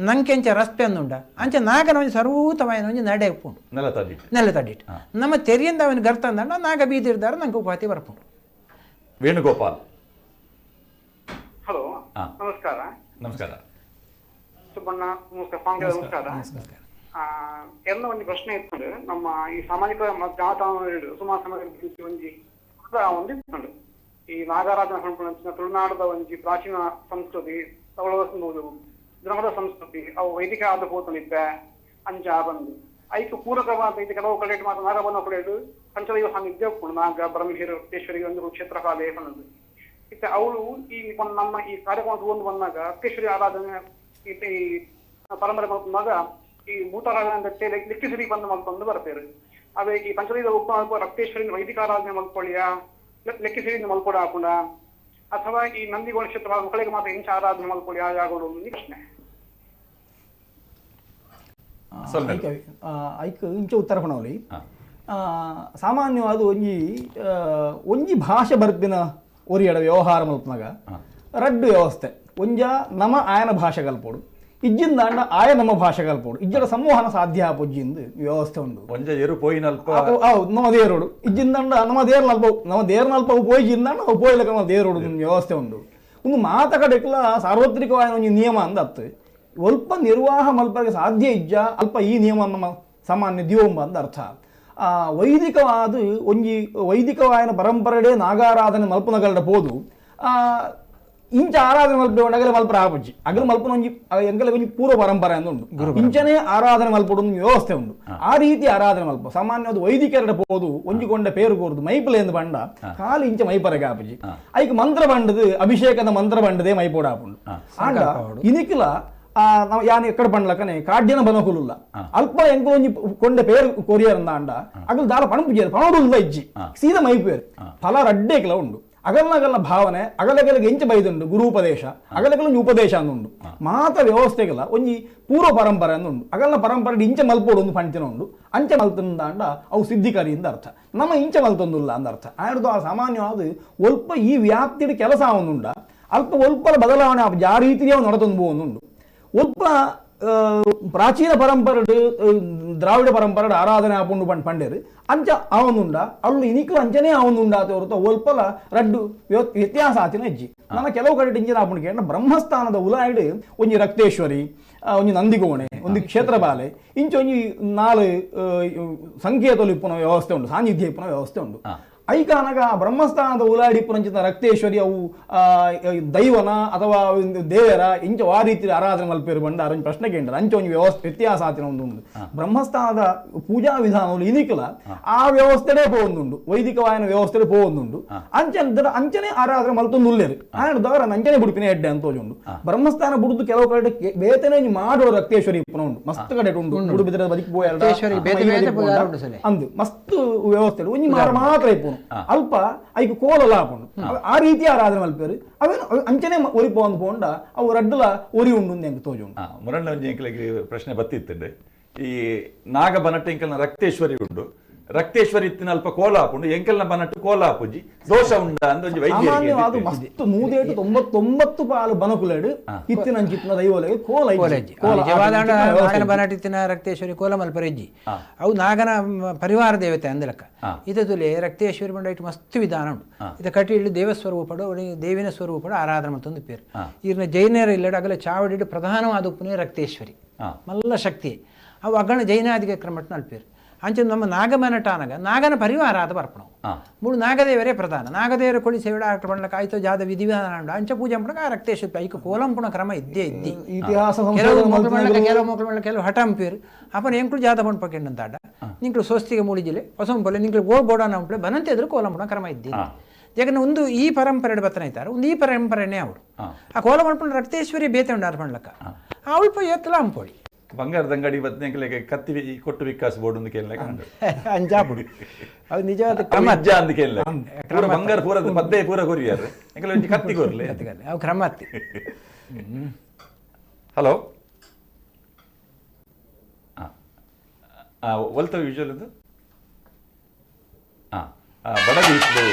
ನಂಕೆಂಚ ರಸ್ತೆ ಅಂದುಂಡ ಅಂಚ ನಾಗನ ಒಂಜಿ ಸರ್ವೂತವಾಯನ ಒಂಜಿ ನಡೆ ಉಪ್ಪುಂಡು ನೆಲ ತಡ್ಡಿಟ್ಟು ನಮ್ಮ ತೆರಿಯಿಂದ ಅವನ ಗರ್ತ ಅಂದಂಡ ನಾಗ ಬೀದಿರ್ದಾರ ನಂಗೆ ಉಪಾತಿ ಬರ್ಪುಂಡು. ವೇಣುಗೋಪಾಲ್, ಹಲೋ, ನಮಸ್ಕಾರ. ನಮಸ್ಕಾರ ಸುಬ್ಬಣ್ಣ, ನಮಸ್ಕಾರ. ನಮಸ್ಕಾರ. ಎಲ್ಲ ಒಂದು ಪ್ರಶ್ನೆ ಇತ್ತು. ನಮ್ಮ ಈ ಸಾಮಾಜಿಕ ಜಾಲತಾಣ ಸುಮಾರು ಸಮಯ ಒಂಜಿ ಒಂದು ಇತ್ತು ಈ ನಾಗಾರಾಧನ ಪನ್ಪುನಂಚಿನ ತುಳುನಾಡದ ಒಂಜಿ ಪ್ರಾಚೀನ ಸಂಸ್ಕೃತಿ, ದ್ರಮದ ಸಂಸ್ಕೃತಿ, ಅವು ವೈದಿಕ ಆದ ಪೋತುನಿತ್ತೆ ಅಂಚ ಬಂದು ಐಕ್ ಪೂರಕವಾದ ಇದು ಕೆಲವು ಕಡೆ ಮಾತ್ರ ನಾಗಬನ ಕಡೆ ಪಂಚದೈವ ಸಾನ್ನಿಧ್ಯ ಉಪ್ಪುಂಡು. ನಾಗ ಬ್ರಹ್ಮೇಶ್ವರಿ ಒಂದು ಕ್ಷೇತ್ರಕಾಲೇ ಪನ್ನದು ಇತ್ತೆ ಅವಳು ಈ ನಮ್ಮ ಈ ಕಾರ್ಯಕ್ರಮ ತಗೊಂಡು ಬಂದಾಗ ರಕ್ತೇಶ್ವರಿ ಆರಾಧನೆ ಈ ಪರಂಪರೆ ಬಂದಾಗ ಈ ಭೂತಾರಾಧನೆ ಲೆಕ್ಕಿಸಿರಿ ಬಂದು ಮಲ್ಕೊಂಡು ಬರ್ತಾರೆ. ಅದೇ ಈ ಪಂಚದೈವ ಉಪ ರಕ್ತೇಶ್ವರಿ ವೈದಿಕ ಆರಾಧನೆ ಮಲ್ಕೊಳ್ಳಿಯ ಲೆಕ್ಕಿಸಿರಿ ಮಲ್ಕೊಡ ಹಾಕೊಂಡ ಅಥವಾ ಈ ನಂದಿಗೋಣ ಕ್ಷೇತ್ರ ಮಕ್ಕಳಿಗೆ ಮಾತ್ರ ಇಂಚ ಆರಾಧನೆ ಮಲ್ಕೊಳ್ಳಿ ಆ ಜಾಗಗಳು ಪ್ರಶ್ನೆ. ಐಕ್ ಇಂಚ ಉತ್ತರ ಕೊಣವಲಿ. ಸಾಮಾನ್ಯವಾದ ಒಂಜಿ ಒಂಜಿ ಭಾಷೆ ಬರ್ಪಿನ ಒರಿಯಡ ವ್ಯವಹಾರ ಮಲ್ಪನಾಗ ರಡ್ಡು ವ್ಯವಸ್ಥೆ, ಒಂಜ ನಮ ಆಯನ ಭಾಷೆ ಕಲ್ಪೋಡು, ಇಜ್ಜಿಂದಾಂಡ ಆಯ ನಮ್ಮ ಭಾಷೆ ಕಲ್ಪೋಡು, ಇಜ್ಜಡ ಸಂವಹನ ಸಾಧ್ಯ ಆಪೊಜ್ಜಿಂದು ವ್ಯವಸ್ಥೆ ಉಂಡು. ಒಂಜ ಎರು ಪೋಯಿನಲ್ಪ ನಮ್ಮ ದೇರೋಡು ಇಜ್ಜಿಂದಾಂಡ ನಮ್ಮ ದೇರ್ನಲ್ಪ ನಮ್ಮ ದೇರ್ನಲ್ಪ ಅವು ಪೋಯಿಜಿಂದಾಂಡ ಅವು ಪೋಯ್ಲಕ ನಮ್ಮ ದೇರೋಡು ವ್ಯವಸ್ಥೆ ಉಂಡು. ಒಂದು ಮಾತ ಕಡೆಕ್ಲ ಸಾರ್ವತ್ರಿಕವಾದ ಒಂಜಿ ನಿಯಮ ಅಂದ ಅತ್ತು ಅಲ್ಪ ನಿರ್ವಾಹ ಮಲ್ಪಗೆ ಸಾಧ್ಯ ಇಜ್ಜ ಅಲ್ಪ ಈ ನಿಯಮ ನಮ್ಮ ಸಾಮಾನ್ಯ ದಿಯೋಂಬ ಅಂದ ಅರ್ಥ. ವೈದಿಕವಾದ ಒಂಜಿ ವೈದಿಕವಾಯನ ಪರಂಪರೆಡೇ ನಾಗಾರಾಧನೆ ಮಲ್ಪನಗಲ್ಡ ಪೋದು ಇಂಚ ಆರಾಧನೆ ಮಲ್ಪೆ ಅಗಲ ಮಲ್ಪರ ಆಪುಜಿ ಅಗಲ ಮಲ್ಪನ ಒಂಜಿ ಎಂಕಲ ಒಂಜಿ ಪೂರ್ವ ಪರಂಪರೆ ಅಂದ ಉಂಡು. ಇಂಚನೇ ಆರಾಧನೆ ಮಲ್ಪಡು ಒಂದು ವ್ಯವಸ್ಥೆ ಉಂಡು. ಆ ರೀತಿ ಆರಾಧನೆ ಮಲ್ಪ ಸಾಮಾನ್ಯವಾದ ವೈದಿಕರಡ ಪೋದು ಒಂಜಿ ಕೊಂಡ ಪೇರು ಕೋರ್ದು ಮೈಪಲೆ ಎಂದು ಬಂಡ ಖಾಲಿ ಇಂಚ ಮೈಪರಗೆ ಆಪುಜಿ. ಐಕ್ ಮಂತ್ರ ಬಂಡದು ಅಭಿಷೇಕದ ಮಂತ್ರ ಬಂಡದೆ ಮೈಪೋಡ ಆಪುಂಡು. ಆಂಡ ಇನಿಕ್ಲ ನಾವು ಯಾನ್ ಎಕ್ಕಡ ಪಂಡ್ಲಕನೆ ಕಾಡ್ಯನ ಬನಕುಲುಲ್ಲ ಅಲ್ಪ ಎಂಕುಲು ಒಂಜಿ ಕೊಂಡೆ ಪೇರು ಕೊರಿಯರ್ ಅಂಡ ಅಗಲ್ ದಾಲ ಪಣಪುಜಿಯರ್ ಪಣೋಡುಲ್ಲ ಇಜ್ಜಿ ಸೀದಾ ಮೈಪೇರು ಫಲ ರಡ್ಡೇಕ್ಲ ಉಂಡು. ಅಗಲ್ನಗಲ್ನ ಭಾವನೆ ಅಗಲಗಲಿಗೆ ಎಂಚ ಬೈದುಂಡು ಗುರುಪದೇಶ ಅಗಲಗಲ ಒಂಜಿ ಉಪದೇಶ ಅಂದುಂಡು. ಮಾತ ವ್ಯವಸ್ಥೆಗಳ ಒಂಜಿ ಪೂರ್ವ ಪರಂಪರೆ ಅಂದುಂಡು. ಅಗಲ್ನ ಪರಂಪರೆ ಇಂಚ ಮಲ್ಪೋಡು ಒಂದು ಪಂಚನ ಉಂಡು. ಅಂಚೆ ಮಲ್ತಂದಾಂಡ ಅವು ಸಿದ್ಧಿಕಾರಿ ಇಂದ ಅರ್ಥ, ನಮ್ಮ ಇಂಚ ಮಲ್ತೊಂದುಲ್ಲ ಅಂದ ಅರ್ಥ. ಆಯ್ದು ಆ ಸಾಮಾನ್ಯವಾದ ಒಲ್ಪ ಈ ವ್ಯಾಪ್ತಿಡ್ ಕೆಲಸ ಆವೊಂದುಂಡ ಅಲ್ಪ ಒಲ್ಪಲ ಬದಲಾವಣೆ ಆ ರೀತಿಯೇ ಅವು ನಡತೊಂದು ಒಂದುಂಡು. ಒಲ್ಪ ಪ್ರಾಚೀನ ಪರಂಪರೆ ದ್ರಾವಿಡ ಪರಂಪರೆ ಆರಾಧನೆ ಆಪುಂಡು ಪಂಡ್ ಪಂಡೇರು ಅಂಚ ಆವೊಂದುಂಡ ಅಲ್ಲು ಇನಿಕ್ಲು ಅಂಚನೇ ಆವೊಂದುಂಡ ಆತ ಹೊರತು ಒಲ್ಪಲ ರಡ್ಡು ವ್ಯತ್ಯಾಸ ಆತಿನ ಇಜ್ಜಿ. ನನ್ನ ಕೆಲವು ಕಡೆ ಇಂಚಿನ ಆಪುಂಡು ಕೇಂದ್ರ ಬ್ರಹ್ಮಸ್ಥಾನದ ಉಲಾಯಿಡು ಒಂಜಿ ರಕ್ತೇಶ್ವರಿ, ಒಂಜಿ ನಂದಿಗೋಣೆ, ಒಂದು ಕ್ಷೇತ್ರ ಬಾಲೆ ಇಂಚ ಒಂಜಿ ನಾಲು ಸಂಕೇತಲು ಇಪ್ಪುನ ವ್ಯವಸ್ಥೆ ಉಂಡು, ಸಾನ್ನಿಧ್ಯ ಇಪ್ಪುನ ವ್ಯವಸ್ಥೆ ಉಂಡು. ಐಕಾನಗ ಬ್ರಹ್ಮಸ್ಥಾನದ ಉಲಾಡಿ ಪುರಂಚಿತ ರಕ್ತೇಶ್ವರಿ ಅವು ದೈವನ ಅಥವಾ ದೇವರ ಇಂಚ ಆ ರೀತಿ ಆರಾಧನೆ ಮಲ್ಪೇರು ಬಂಡ ಅರೊಂಜಿ ಪ್ರಶ್ನೆ ಕೇಂದ್ರ ಅಂಚ ಒಂಜಿ ವ್ಯವಸ್ಥೆ ವ್ಯತ್ಯಾಸ ಆತಿನ ಒಂದು ಉಂಡು. ಬ್ರಹ್ಮಸ್ಥಾನದ ಪೂಜಾ ವಿಧಾನಗಳು ಇನಿಕಲ ಆ ವ್ಯವಸ್ಥೆಡೇ ಪೋವೊಂದುಂಡು, ವೈದಿಕವಾಯನ ವ್ಯವಸ್ಥೆ ಪೋವೊಂದುಂಡು. ಅಂಚೆ ಅಂಚನೆ ಆರಾಧನೆ ಮಲ್ತೊಂದು ಉಲ್ಲೇರು ಆಯನ ದವರ ಅಂಚನೆ ಬುಡುಪಿನ ಎಡ್ಡೆ ಅಂತ ಉಂಡು. ಬ್ರಹ್ಮಸ್ಥಾನ ಬುಡುದು ಕೆಲವು ಕಡೆ ಬೇತನೆ ಮಾಡುವ ರಕ್ತೇಶ್ವರಿ ಇಪ್ಪನ ಉಂಡು ಮಸ್ತ್ ಕಡೆ ಉಂಡು. ಉಡುಪಿದ್ರೆ ಬದಿಕ್ ಪೋಯ ಅಂದು ಮಸ್ತ್ ವ್ಯವಸ್ಥೆ ಒಂಜಿ ಮಾರ ಮಾತ್ರ ಇಪ್ಪುನು ಅಲ್ಪ ಐಕ್ ಕೋಲಲ ಆಪುಂಡು. ಆ ರೀತಿ ಆರಾಧನೆ ಮಲ್ಪೇರು ಅವೇನು ಅಂಚನೆ ಒರಿ ಪೋಂದು ಪೋಂಡ ಅವು ರಡ್ಡುಲ ಒರಿ ಉಂಡು ಎಂಕ್ ತೋಜುಂಡು. ಮುರಣ್ಣ ಒಂಜಿ ಎಂಕ್ಲೆಗ್ ಪ್ರಶ್ನೆ ಬತ್ತಿತ್ತುಂಡು. ಈ ನಾಗ ಬನಟ್ಟು ಎಂಕಲ್ನ ರಕ್ತೇಶ್ವರಿ ಉಂಡು, ರಕ್ತೇಶ್ವರಿ ಇತ್ತಿನ ಅಲ್ಪ ಕೋಲ ಆಪುಂಡು, ಎಂಕಲ್ನ ಬನಟ್ಟು ಕೋಲ ಆಪುಜಿ ದೋಷ ಉಂಡ ಅಂದ ಒಂಜಿ ವೈದ್ಯ ಮಸ್ತ್ 199 ಪಾಲು ಬನಕುಲೆಡು ಇತ್ತಿನ ಅಂಚಿತ್ತಿನ ದೈವಲೆಗ್ ಕೋಲ ಇಜ್ಜಿ. ನಾಗನ ಬನಟ್ಟಿತ್ತಿನ ರಕ್ತೇಶ್ವರಿ ಕೋಲ ಮಲ್ಪರೆ ಇಜ್ಜಿ. ಅವು ನಾಗನ ಪರಿವಾರ ದೇವತೆ ಅಂದಲಕ್ಕ. ಇದರಲ್ಲಿ ರಕ್ತೇಶ್ವರಿ ಬಂಡ ಇಟ್ಟು ಮಸ್ತ್ ವಿಧಾನ ಉಂಟು. ಇದು ಕಟೀಲು ದೇವಸ್ವರೂಪಡು ದೇವಿನ ಸ್ವರೂಪಡು ಆರಾಧನೆ ಮತ್ತೊಂದು ಪೇರು. ಈರ್ನ ಜೈನರ ಇಲ್ಲಡು ಅಗಲ ಚಾವಡಿಡು ಪ್ರಧಾನವಾದ ಉಪ್ಪುನೇ ರಕ್ತೇಶ್ವರಿ ಮಲ್ಲ ಶಕ್ತಿ. ಅವು ಅಗಣ ಜೈನಾದಿಗೆ ಕ್ರಮಟ್ಟು ನಲ್ಪೇರು. ಅಂಚೆ ನಮ್ಮ ನಾಗಮನಟಾನಗ ನಾಗನ ಪರಿವಾರ ಆದ ಬರ್ಪಣವು ಮೂರು ನಾಗದೇವರೇ ಪ್ರಧಾನ. ನಾಗದೇವರ ಕೊಳಿ ಸೇವೆ ಆಟ ಪಂಡ್ಲಕ ಆಯ್ತು ಜಾದ ವಿಧಿವಿಧಾನ ಅಂಚ ಪೂಜೆ ಪುಣಕ ಆ ರಕ್ತೇಶ್ವರಿ ಐಕ ಕೋಲಂಪುಣ ಕ್ರಮ ಇದ್ದೇ ಇದ್ದಿ. ಇತಿಹಾಸ ಕೆಲವು ಮೊದಲು ಪಂಡ್ಲಕ ಕೆಲವು ಮೊಕ್ಕಳು ಪಂಡ್ಲಕ ಕೆಲವು ಹಠ ಅಂಪೇರು ಅಪ್ಪನ ಎಂಕುಲು ಜಾದ ಪಂಡ್ ಪಕ್ಕೆಂಡಂತಾಡ ನಿಂಕಲು ಸ್ವಸ್ತಿಗೆ ಮೂಡಿಜಿಲೆ ಹೊಸಂಪೊಲೆ ನಿಂಕಲು ಓ ಬೋಡಾನ ಅಂಪಲೆ ಬನಂತೆ ಎದುರು ಕೋಲಂಪುಣ ಕ್ರಮ ಇದ್ದಿ. ಯಾಕಂದ್ರೆ ಒಂದು ಈ ಪರಂಪರೆ ಬತ್ತನ ಇದ್ದಾರೆ ಒಂದು ಈ ಪರಂಪರೆನೇ ಅವಳು ಆ ಕೋಲ ಮಲ್ಪುಣ ರಕ್ತೇಶ್ವರಿ ಬೇತೆ ಉಂಡು ಪಂಡ್ಲಕ ಅವಳು ಪೋಯಿ ಎತ್ತಲ ಅಂಪೊಳಿ ಬಂಗಾರದ ಅಂಗಡಿ ಬತ್ತನೆಗೆ ಕತ್ತಿ ಕೊಟ್ಟು ವಿಕಾಸ್ ಬೋರ್ಡ್ ಒಂದು ಕೇಳಲಿಕ್ಕೆ ಅಂಜಾಪುಡಿ ಅದು ನಿಜವಾದ ಕ್ರಮ ಅಜ್ಜ ಅಂದ ಕೇಳಲೆ ಪೂರ ಬಂಗಾರ ಪೂರ ಪದ್ದೆ ಪೂರ ಕೊರಿಯಾರು ಎಂಕಲೆ ಒಂಜಿ ಕತ್ತಿ ಕೊರ್ಲೆ ಅವು ಕ್ರಮ ಅತ್ತಿ. ಹಲೋ ಒಲ್ತ ವಿಜುವಲ್ ಇದು ಬಡಗಿ ಇತ್ತು.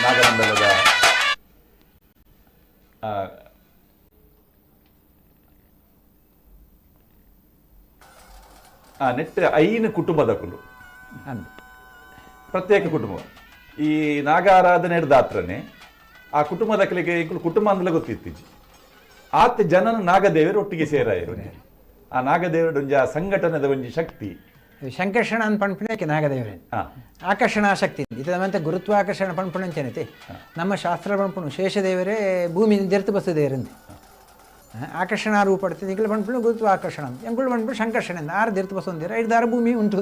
ನಾಗಮಂಡಲದ ನೆಟ್ 5 ಕುಟುಂಬದಕುಲು ಪ್ರತ್ಯೇಕ ಕುಟುಂಬ ಈ ನಾಗಾರಾಧನೆ ಹಿಡ್ದಾತ್ರನೆ ಆ ಕುಟುಂಬದಕಲಿಗೆ ಕುಟುಂಬ ಅಂದಲೇ ಗೊತ್ತಿತ್ತೀಚಿ ಆತ ಜನನ ನಾಗದೇವರು ಒಟ್ಟಿಗೆ ಸೇರಾಯರು. ಆ ನಾಗದೇವರು ಒಂಜಿ ಆ ಸಂಘಟನೆದ ಒಂಜಿ ಶಕ್ತಿ ಸಂಕರ್ಷಣ ಅಂತ ಪಣ್ಪುಣಕ್ಕೆ ನಾಗದೇವರೇ ಆಕರ್ಷಣಾ ಶಕ್ತಿ ಇದು ನಮ್ಮಂತ ಗುರುತ್ವಾಕರ್ಷಣ ಪಣ್ಪುಣಂಚನೈತೆ. ನಮ್ಮ ಶಾಸ್ತ್ರ ಪಣ್ಪುಣು ಶೇಷದೇವರೇ ಭೂಮಿ ದೆರ್ತು ಬಸ್ಸುದೇವರಂತೆ ಆಕರ್ಷಣಾ ರೂಪಡ್ತಿ ನಿಂಕುಲು ಪಣ್ಪುಣು ಗುರುತ್ವಾಕರ್ಷಣ ಎಂಕುಲು ಪಣ್ಪುಣು ಸಂಕರ್ಷಣ ಆರು ದೆರ್ತು ಬಸ್ಸೊಂದಿರ ಐದಾರು ಭೂಮಿ ಉಂಟು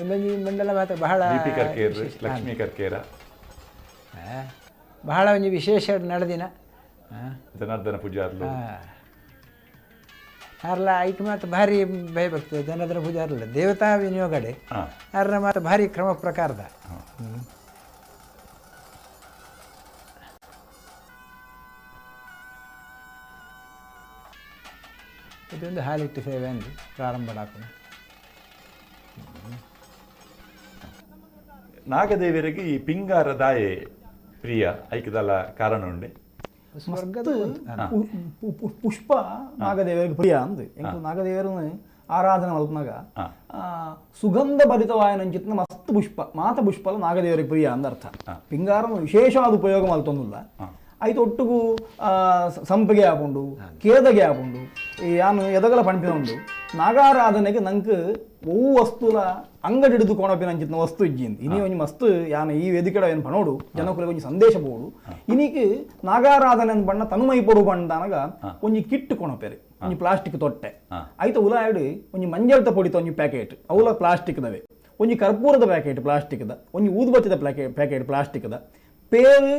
ಒಂದೊಂದು ಮಂಡಲ ಮಾತ್ರ ಬಹಳ ಲಕ್ಷ್ಮೀ ಕರ್ಕೇರ ಬಹಳ ಒಂದು ವಿಶೇಷ ನಡೆದಿನ ಜನಾರ್ದನ ಪೂಜಾರ್ಲು ಅರ್ಲ ಐಕ್ ಮಾತ್ರ ಭಾರಿ ಭಯಭಕ್ತಿ ಜನಾರ್ದನ ಪೂಜಾರ್ಲ ದೇವತಾ ವಿನಿಯೋಗಡೆ ಅರ್ನ ಮಾತ್ರ ಭಾರಿ ಕ್ರಮ ಪ್ರಕಾರದ. ಇದೊಂದು ಹಾಲಿಟ್ಟು ಸೇವೆ ಅಂದು ಪ್ರಾರಂಭ ಹಾಕೋಣ. ನಾಗದೇವರಿಗೆ ಈ ಪಿಂಗಾರ ದಾಯೆ ಪ್ರಿಯ ಐಕ್ಯದಲ್ಲ ಕಾರಣ ಉಂಡೆ ಮಸ್ತ್ ಪುಷ್ಪ ನಾಗದೇವರಿಗೆ ಪ್ರಿಯ ಅಂದು ಎಂಕು ನಾಗದೇವರನ್ನು ಆರಾಧನೆ ಮಲ್ಪನಾಗ ಸುಗಂಧ ಭರಿತವಾಯನಂಚಿತ್ನ ಮಸ್ತ್ ಪುಷ್ಪ ಮಾತ ಪುಷ್ಪಲ ನಾಗದೇವರಿಗೆ ಪ್ರಿಯ ಅಂದ ಅರ್ಥ. ಪಿಂಗಾರನ ವಿಶೇಷವಾದ ಉಪಯೋಗ ಮಲ್ತೊಂದಿಲ್ಲ ಐತ ಒಟ್ಟುಗು ಸಂಪಿಗೆ ಆಪುಂಡು ಕೇದಗೆ ಆಪುಂಡು ಯಾನು ಎದಗಲ ಪಣಿಪಿನ ಉಂಡು ನಾಗಾರಾಧನೆಗೆ ನಂಗೆ ಒವು ವಸ್ತುಲ ಅಂಗಡಿ ಹಿಡಿದು ಕೊಣಪಿನ ಅಂಚಿತ್ನ ವಸ್ತು ಇಜ್ಜಿಂದು ಇನಿ ಒಂಜಿ ಮಸ್ತ್ ಯಾನ ಈ ವೇದಿಕೆಡ ಏನು ಪಣೋಡು ಜನಕುಲಿಗೆ ಒಂಜಿ ಸಂದೇಶ ಬೋಡು ಇನಿಕ್ ನಾಗಾರಾಧನೆ ಬಣ್ಣ ತನುಮೈ ಪೊಡು ಬಣ್ಣದಾನಗ ಒಂಜಿ ಕಿಟ್ಟು ಕೊಣಪೇರು ಒಂಜಿ ಪ್ಲಾಸ್ಟಿಕ್ ತೊಟ್ಟೆ ಐತ ಉಲಾಯಡು ಒಂಜಿ ಮಂಜಲ್ತ ಪೊಡಿತ ಒಂಜಿ ಪ್ಯಾಕೆಟ್ ಅವುಲ ಪ್ಲಾಸ್ಟಿಕ್ದವೆ ಒಂಜಿ ಕರ್ಪೂರದ ಪ್ಯಾಕೆಟ್ ಪ್ಲಾಸ್ಟಿಕ್ದ ಒಂಜಿ ಊದುಬತ್ತಿದ ಪ್ಯಾಕೆಟ್ ಪ್ಲಾಸ್ಟಿಕ್ದ ಪೇರು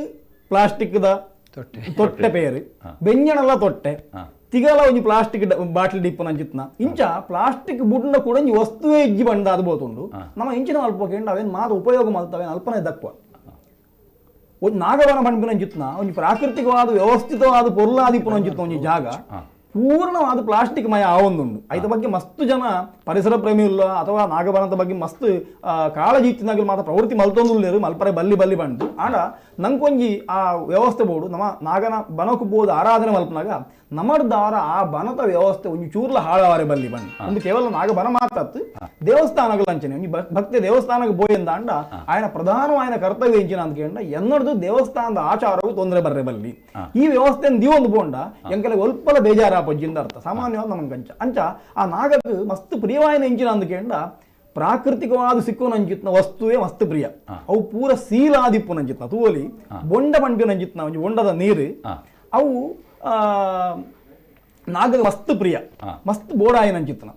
ಪ್ಲಾಸ್ಟಿಕ್ದ ತೊಟ್ಟೆ ಪೇರು ಬೆಂಜಣಲ ತೊಟ್ಟೆ ತಿಗಲ ಒಂಜಿ ಪ್ಲಾಸ್ಟಿಕ್ ಬಾಟ್ಲಿ ಡಿಪ್ಪನ ಅಂಚಿತ್ನ ಇಂಚ ಪ್ಲಾಸ್ಟಿಕ್ ಬುಡ್ನ ಕೂಡ ಒಂಜಿ ವಸ್ತುವೇ ಇಜ್ಜಿ ಬಂಡ ಅದು ಬೋತುಂಡು ನಮ್ಮ ಇಂಚಿನ ಅಲ್ಪ ಅವೇನು ಮಾತ ಉಪಯೋಗ ಮಲ್ತವೇನು ಅಲ್ಪನೆ ದಕ್ವ ಒಂಜಿ ನಾಗವನ ಪಣ್ಪಿನ ಅಂಚಿತ್ನ ಒಂಜಿ ಪ್ರಾಕೃತಿಕವಾದ ವ್ಯವಸ್ಥಿತವಾದ ಪೊರ್ಲಾದಿಪ್ಪನ ಅಂಚಿತ್ನ ಒಂಜಿ ಜಾಗ ಪೂರ್ಣವಾದ ಪ್ಲಾಸ್ಟಿಕ್ ಮಯ ಆವೊಂದುಂಡು. ಐತ ಬಗ್ಗೆ ಮಸ್ತ್ ಜನ ಪರಿಸರ ಪ್ರೇಮಿ ಇಲ್ಲ ಅಥವಾ ನಾಗವನದ ಬಗ್ಗೆ ಮಸ್ತ್ ಕಾಳಜಿ ಇತ್ತಿನಾಗಲು ಮಾತ್ರ ಪ್ರವೃತ್ತಿ ಮಲ್ತೊಂದುಲ್ಲೇರು ಮಲ್ಪರೆ ಬಲ್ಲಿ ಬಲ್ಲಿ ಬಂದು ಆಂಡ ನಂಕೊಂಜಿ ಆ ವ್ಯವಸ್ಥೆ ಬೋಡು ನಮ್ಮ ನಾಗನ ಬನಕು ಬೋದು ಆರಾಧನೆ ಮಲ್ಪನಾಗ ನಮಡ್ದಾರ ಆ ಬನದ ವ್ಯವಸ್ಥೆ ಒಂಜಿ ಚೂರ್ಲ ಹಾಳಾವಾರೆ ಬಲ್ಲಿ ಬಂದು ಒಂದು ಕೇವಲ ನಾಗಬನ ಮಾತತ್ತು ದೇವಸ್ಥಾನಗಳ ಅಂಚನೆ ಒಂಜಿ ಭಕ್ತಿ ದೇವಸ್ಥಾನಕ್ಕೆ ಬೋಯಂದಾಂಡ ఆయన ಪ್ರಧಾನವಾದ ಕರ್ತವ್ಯ ಎಂಚಿನ ಅಂತ ಕೇಂಡ ಎನ್ನಡ್ದು ದೇವಸ್ಥಾನದ ಆಚಾರವು ತೊಂದರೆ ಬರ್ರೆ ಬಲ್ಲಿ ಈ ವ್ಯವಸ್ಥೆಯನ್ನು ದೀವೊಂದು ಪೋಂಡ ಎಂಕಲೆ ಒಲ್ಪಲ ಬೇಜಾರಾಪಜ್ಜಿಂದ ಅರ್ಥ ಸಾಮಾನ್ಯವಾದ ನಮಗೆ ಅಂಚ ಅಂಚ ಆ ನಾಗಕ್ಕೆ ಮಸ್ತ್ ಪ್ರಿಯವಾಯಿನ ಎಂಚಿನ ಅಂತ ಕೇಂಡ ಪ್ರಾಕೃತಿಕವಾದ ಸಿಕ್ಕೋನಂಚಿತ್ನ ವಸ್ತುವೇ ಮಸ್ತ್ ಪ್ರಿಯ ಅವು ಪೂರ ಸೀಲಾದಿಪ್ಪುನಂಚಿತ್ನ ತೂವಲಿ ಬೊಂಡ ಪಂಪಿನಂಚಿತ್ನ ಒಂಜಿ ಬೊಂಡದ ನೀರು ಅವು ನಾಗ ಮಸ್ತ್ ಪ್ರಿಯ ಮಸ್ತ್ ಬೋಡಾಯಿನಂಚಿತ್ನ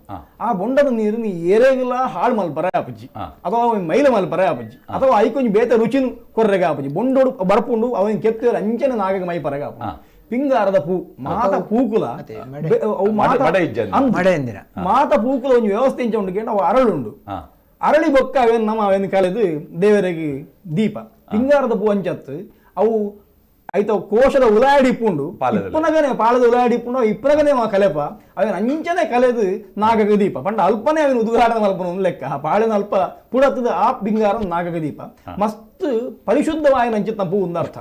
ಆ ಬೊಂಡದ ನೀರು ನೀ ಏರೆಗಿಲ್ಲ ಹಾಳು ಮಲ್ಪರೆ ಆಪಜ್ಜಿ ಅಥವಾ ಮೈಲ ಮಲ್ಪರೆ ಆಪಜ್ಜಿ ಅಥವಾ ಐಕೊಂಜಿ ಬೇತೆ ರುಚಿನ ಕೊರ್ರೆಗೆ ಆಪಜ್ಜಿ ಬೊಂಡೋಡು ಬರ್ಪುಂಡು ಅವನ ಕೆತ್ತೇರು ಅಂಚನೆ ನಾಗಗೆ ಮೈ ಪರಗ ಆಪು ಪಿಂಗಾರದ ಪೂ ಮಾತ ಪೂಕುಲ ಮಾತ ಪೂಕುಲ ಒಂಜಿ ವ್ಯವಸ್ಥೆ ಇಂಚ ಉಂಡು ಕೇಂಡ ಅವು ಅರಳುಂಡು ಅರಳಿ ಬೊಕ್ಕ ಅವೇನು ನಮ್ಮ ಅವೇನು ಕಳೆದು ದೇವರಿಗೆ ದೀಪ ಪಿಂಗಾರದ ಪೂ ಅಂಚತ್ತು ಅವು ಐತ ಕೋಶದ ಉಲಾಡಿ ಇಪ್ಪುಂಡು ಇಪ್ಪನಗನೆ ಪಾಲದ ಉಲಾಡಿ ಇಪ್ಪುಂಡು ಇಪ್ಪನಗನೆ ಮಾ ಕಲೆಪ ಅವೇನು ಅಂಚನೆ ಕಲೆದು ನಾಗಗ ದೀಪ ಪಂಡ ಅಲ್ಪನೆ ಅವೇನು ಉದ್ಘಾಟನೆ ಮಲ್ಪನ ಒಂದು ಲೆಕ್ಕ ಆ ಪಾಳಿನ ಅಲ್ಪ ಪುಡತ್ತದ ಆ ಬಿಂಗಾರ ನಾಗಗ ದೀಪ ಮಸ್ತ್ ಪರಿಶುದ್ಧವಾಯನ ಅಂಚಿತ್ನ ಪೂ ಒಂದು ಅರ್ಥ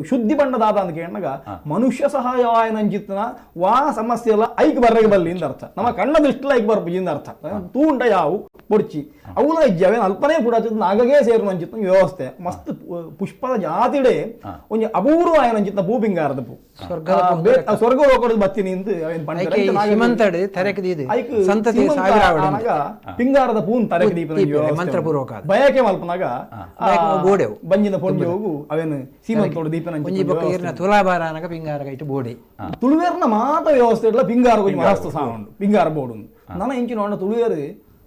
ಶುದ್ಧಿ ಬಣ್ಣದಾದ ಅಂತ ಕೇಳಿದಾಗ ಮನುಷ್ಯ ಸಹಾಯವಾಯನ ಅಂಚಿತ್ನ ವಾ ಸಮಸ್ಯೆ ಎಲ್ಲ ಐಕ್ ಬರ್ರೆಗೆ ಬಲ್ಲಿ ಇಂದ ಅರ್ಥ ನಮ್ಮ ಕಣ್ಣ ದೃಷ್ಟಿಲ ಐಕ್ ಬರ್ಪುಜಿಂದ ಅರ್ಥ ತೂಂಡ ಯಾವು ಪೊಡ್ಚಿ ಅವುಲ ಇಜ್ಜಿ ಅವೇನು ಅಲ್ಪನೇ ಪುಡತ್ತದ ನಾಗಗೆ ಸೇರುನ ಅಂಚಿತ್ನ ವ್ಯವಸ್ಥೆ ಮಸ್ತ್ ಪುಷ್ಪದ ಜಾತಿಡೆ ಒಂಜಿ ಅಪೂರ್ವ ಆಯನ ಅಂಚಿತ್ನ ಪೂ ಬಿಂಗಾರದ ಪೂ ಸ್ವರ್ಗ ಲೋಕದ ಬತ್ತಿ ನಿಂದು ಅವೇನು ಪಿಂಗಾರದ ಪೂನ್ ತರೆಗೆ ದೀಪ ಮಂತ್ರಪೂರ್ವಕ ಬಯಕೆ ಮಲ್ಪನಾಗ ಬಂಜಿನ ಪೊಂಜೋಗು ಅವೇನು ಸೀಮಂತೋಡು ದೀಪನ ತುಲಾಭಾರ ಅನಗ ಪಿಂಗಾರ ಕೈಟ್ ಬೋಡಿ ತುಳುವೇರ್ನ ಮಾತ ವ್ಯವಸ್ಥೆ ಇಲ್ಲ ಪಿಂಗಾರ ಕೊಂಚ ಮಸ್ತ್ ಸಾಂಡು ಪಿಂಗಾರ ಬೋಡು ನನ್ನ ಇಂಚಿನ ಹೊಣ್ಣ ತುಳುವೇರು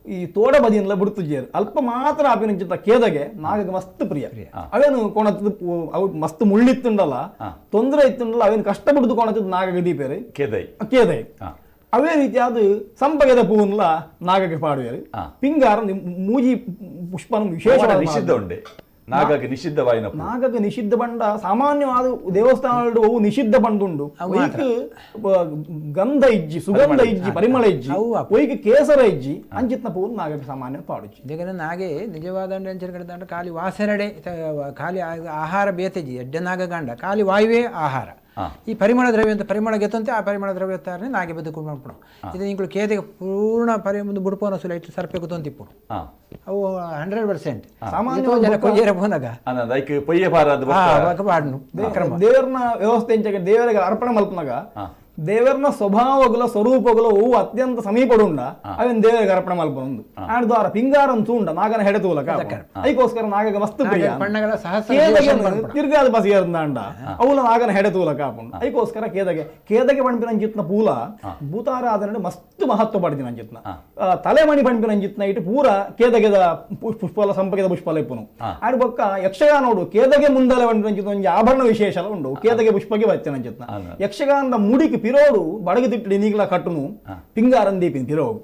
ಈ ತೋಡ ಬದಿಯನ್ನೆಲ್ಲ ಬಿಡ್ತುಜೇರು ಅಲ್ಪ ಮಾತ್ರ ಆಪಿನ ಕೇದಗೆ ನಾಗಗೆ ಮಸ್ತ್ ಪ್ರಿಯ ಅವೇನು ಕೊಣತ್ತದ ಅವು ಮಸ್ತ್ ಮುಳ್ಳಿತ್ತುಂಡಲ್ಲ ತೊಂದರೆ ಇತ್ತುಂಡಲ್ಲ ಅವೇನು ಕಷ್ಟ ಬಿಡ್ದು ಕೊಣತ್ತದ ನಾಗಗೆ ದೀಪೇರು ಕೇದೈ ಕೇದೈ ಅವೇ ರೀತಿಯಾದ ಸಂಪಗೆದ ಪೂವನ್ಲ ನಾಗಗೆ ಪಾಡುವೇರು ಪಿಂಗಾರ ಮೂಜಿ ಪುಷ್ಪನ ವಿಶೇಷ ನಿಷಿದ್ಧ ಉಂಡೆ ನಾಗಗೆ ನಿಷಿದ್ಧವಾಯಿನ ನಾಗಗೆ ನಿಷಿದ್ಧ ಬಂಡ ಸಾಮಾನ್ಯವಾದ ದೇವಸ್ಥಾನ ಅವು ನಿಷಿದ್ಧ ಬಂದುಂಡು ಒಯ್ಕ್ ಗಂಧ ಇಜ್ಜಿ ಸುಗಂಧ ಇಜ್ಜಿ ಪರಿಮಳ ಇಜ್ಜಿ ಒಯ್ಕ್ ಕೇಸರ ಇಜ್ಜಿ ಅಂಚಿತ್ನ ಪೂ ನಾಗಕ್ಕೆ ಸಾಮಾನ್ಯ ಪಾಡುಜಿ ಇದಕ್ಕೆ ನಾಗೆ ನಿಜವಾದ ಅಂಚೆ ಖಾಲಿ ವಾಸರಡೆ ಖಾಲಿ ಆಹಾರ ಬೇತೆಜಿ ಎಡ್ಡೆ ನಾಗಗಂಡ ಖಾಲಿ ವಾಯುವೇ ಆಹಾರ ಈ ಪರಿಮಳ ದ್ರವ್ಯ ಅಂತ ಪರಿಮಳ ಗೆತ್ತಂತೆ ಆ ಪರಿಮಳ ದ್ರವ್ಯ ತಾರನೆ ನಾಗೆ ಬದುಕು ಮಾಡ್ಪಡು ಇದು ಇಂಕುಳು ಕೇದಿಗೆ ಪೂರ್ಣ ಪರಿ ಮುಂದೆ ಬುಡ್ಪೋನ ಸುಲ ಇಟ್ಟು ಸರ್ಪೆ ತೊಂತಿಪ್ಪು ಅವು 100% ಸಾಮಾನ್ಯ ಪೋನಾಗ ದೇವರನ್ನ ವ್ಯವಸ್ಥೆ ದೇವರಿಗೆ ಅರ್ಪಣೆ ಮಲ್ಪನಾಗ ದೇವರನ ಸ್ವಭಾವಗಳ ಸ್ವರೂಪಗಳು ಅವು ಅತ್ಯಂತ ಸಮೀಪಡುಂಡ ಅವನ್ ದೇವರಿಗೆ ಅರ್ಪಣೆ ಮಲ್ಪೊಂದು ಆಂಡ್ ದ್ವಾರ ಪಿಂಗಾರನ್ ತೂಂಡ ನಾಗನ ಹೆಡೆ ತೂಲಕ ಐಕೋಸ್ಕರ ನಾಗಗ ವಸ್ತು ಪ್ರಿಯ ತಿರ್ಗಾದ ಬಸಿಯರ್ದಾಂಡ ಅವುಲ ನಾಗನ ಹೆಡೆ ತೂಲಕ ಆಪುಂಡು ಐಕೋಸ್ಕರ ಕೇದಗೆ ಕೇದಗೆ ಪಣ್ಪಿನಂಚಿತ್ನ ಪೂಲ ಭೂತಾರಾಧನೆ ಮಸ್ತ್ ಮಹತ್ವ ಪಡೆದಿನಂಚಿತ್ನ ತಲೆಮಣಿ ಪಣ್ಪಿನಂಚಿತ್ನ ಇಟ್ಟು ಪೂರ ಕೇದಗೆದ ಪುಷ್ಪಲ ಸಂಪಗೆದ ಪುಷ್ಪಲ ಇಪ್ಪುನು ಆಡ್ ಬೊಕ್ಕ ಯಕ್ಷಗಾನೋಡು ಕೇದಗೆ ಮುಂದಲೆ ಪಣ್ಪಿನಂಚಿತ್ನ ಒಂಜಿ ಆಭರಣ ವಿಶೇಷ ಉಂಡು ಕೇದಗೆ ಪುಷ್ಪಗೆ ಬತ್ತಿನಂಚಿತ್ನ ಯಕ್ಷಗಾನದ ಮುಡಿకి ಪಿರೋಡು ಬಡಗು ತಿಟ್ಟಡಿ ನೀಗ್ಲ ಕಟ್ಟುನು ಪಿಂಗಾರನ್ ದೀಪಿನ ಪಿರೋಗು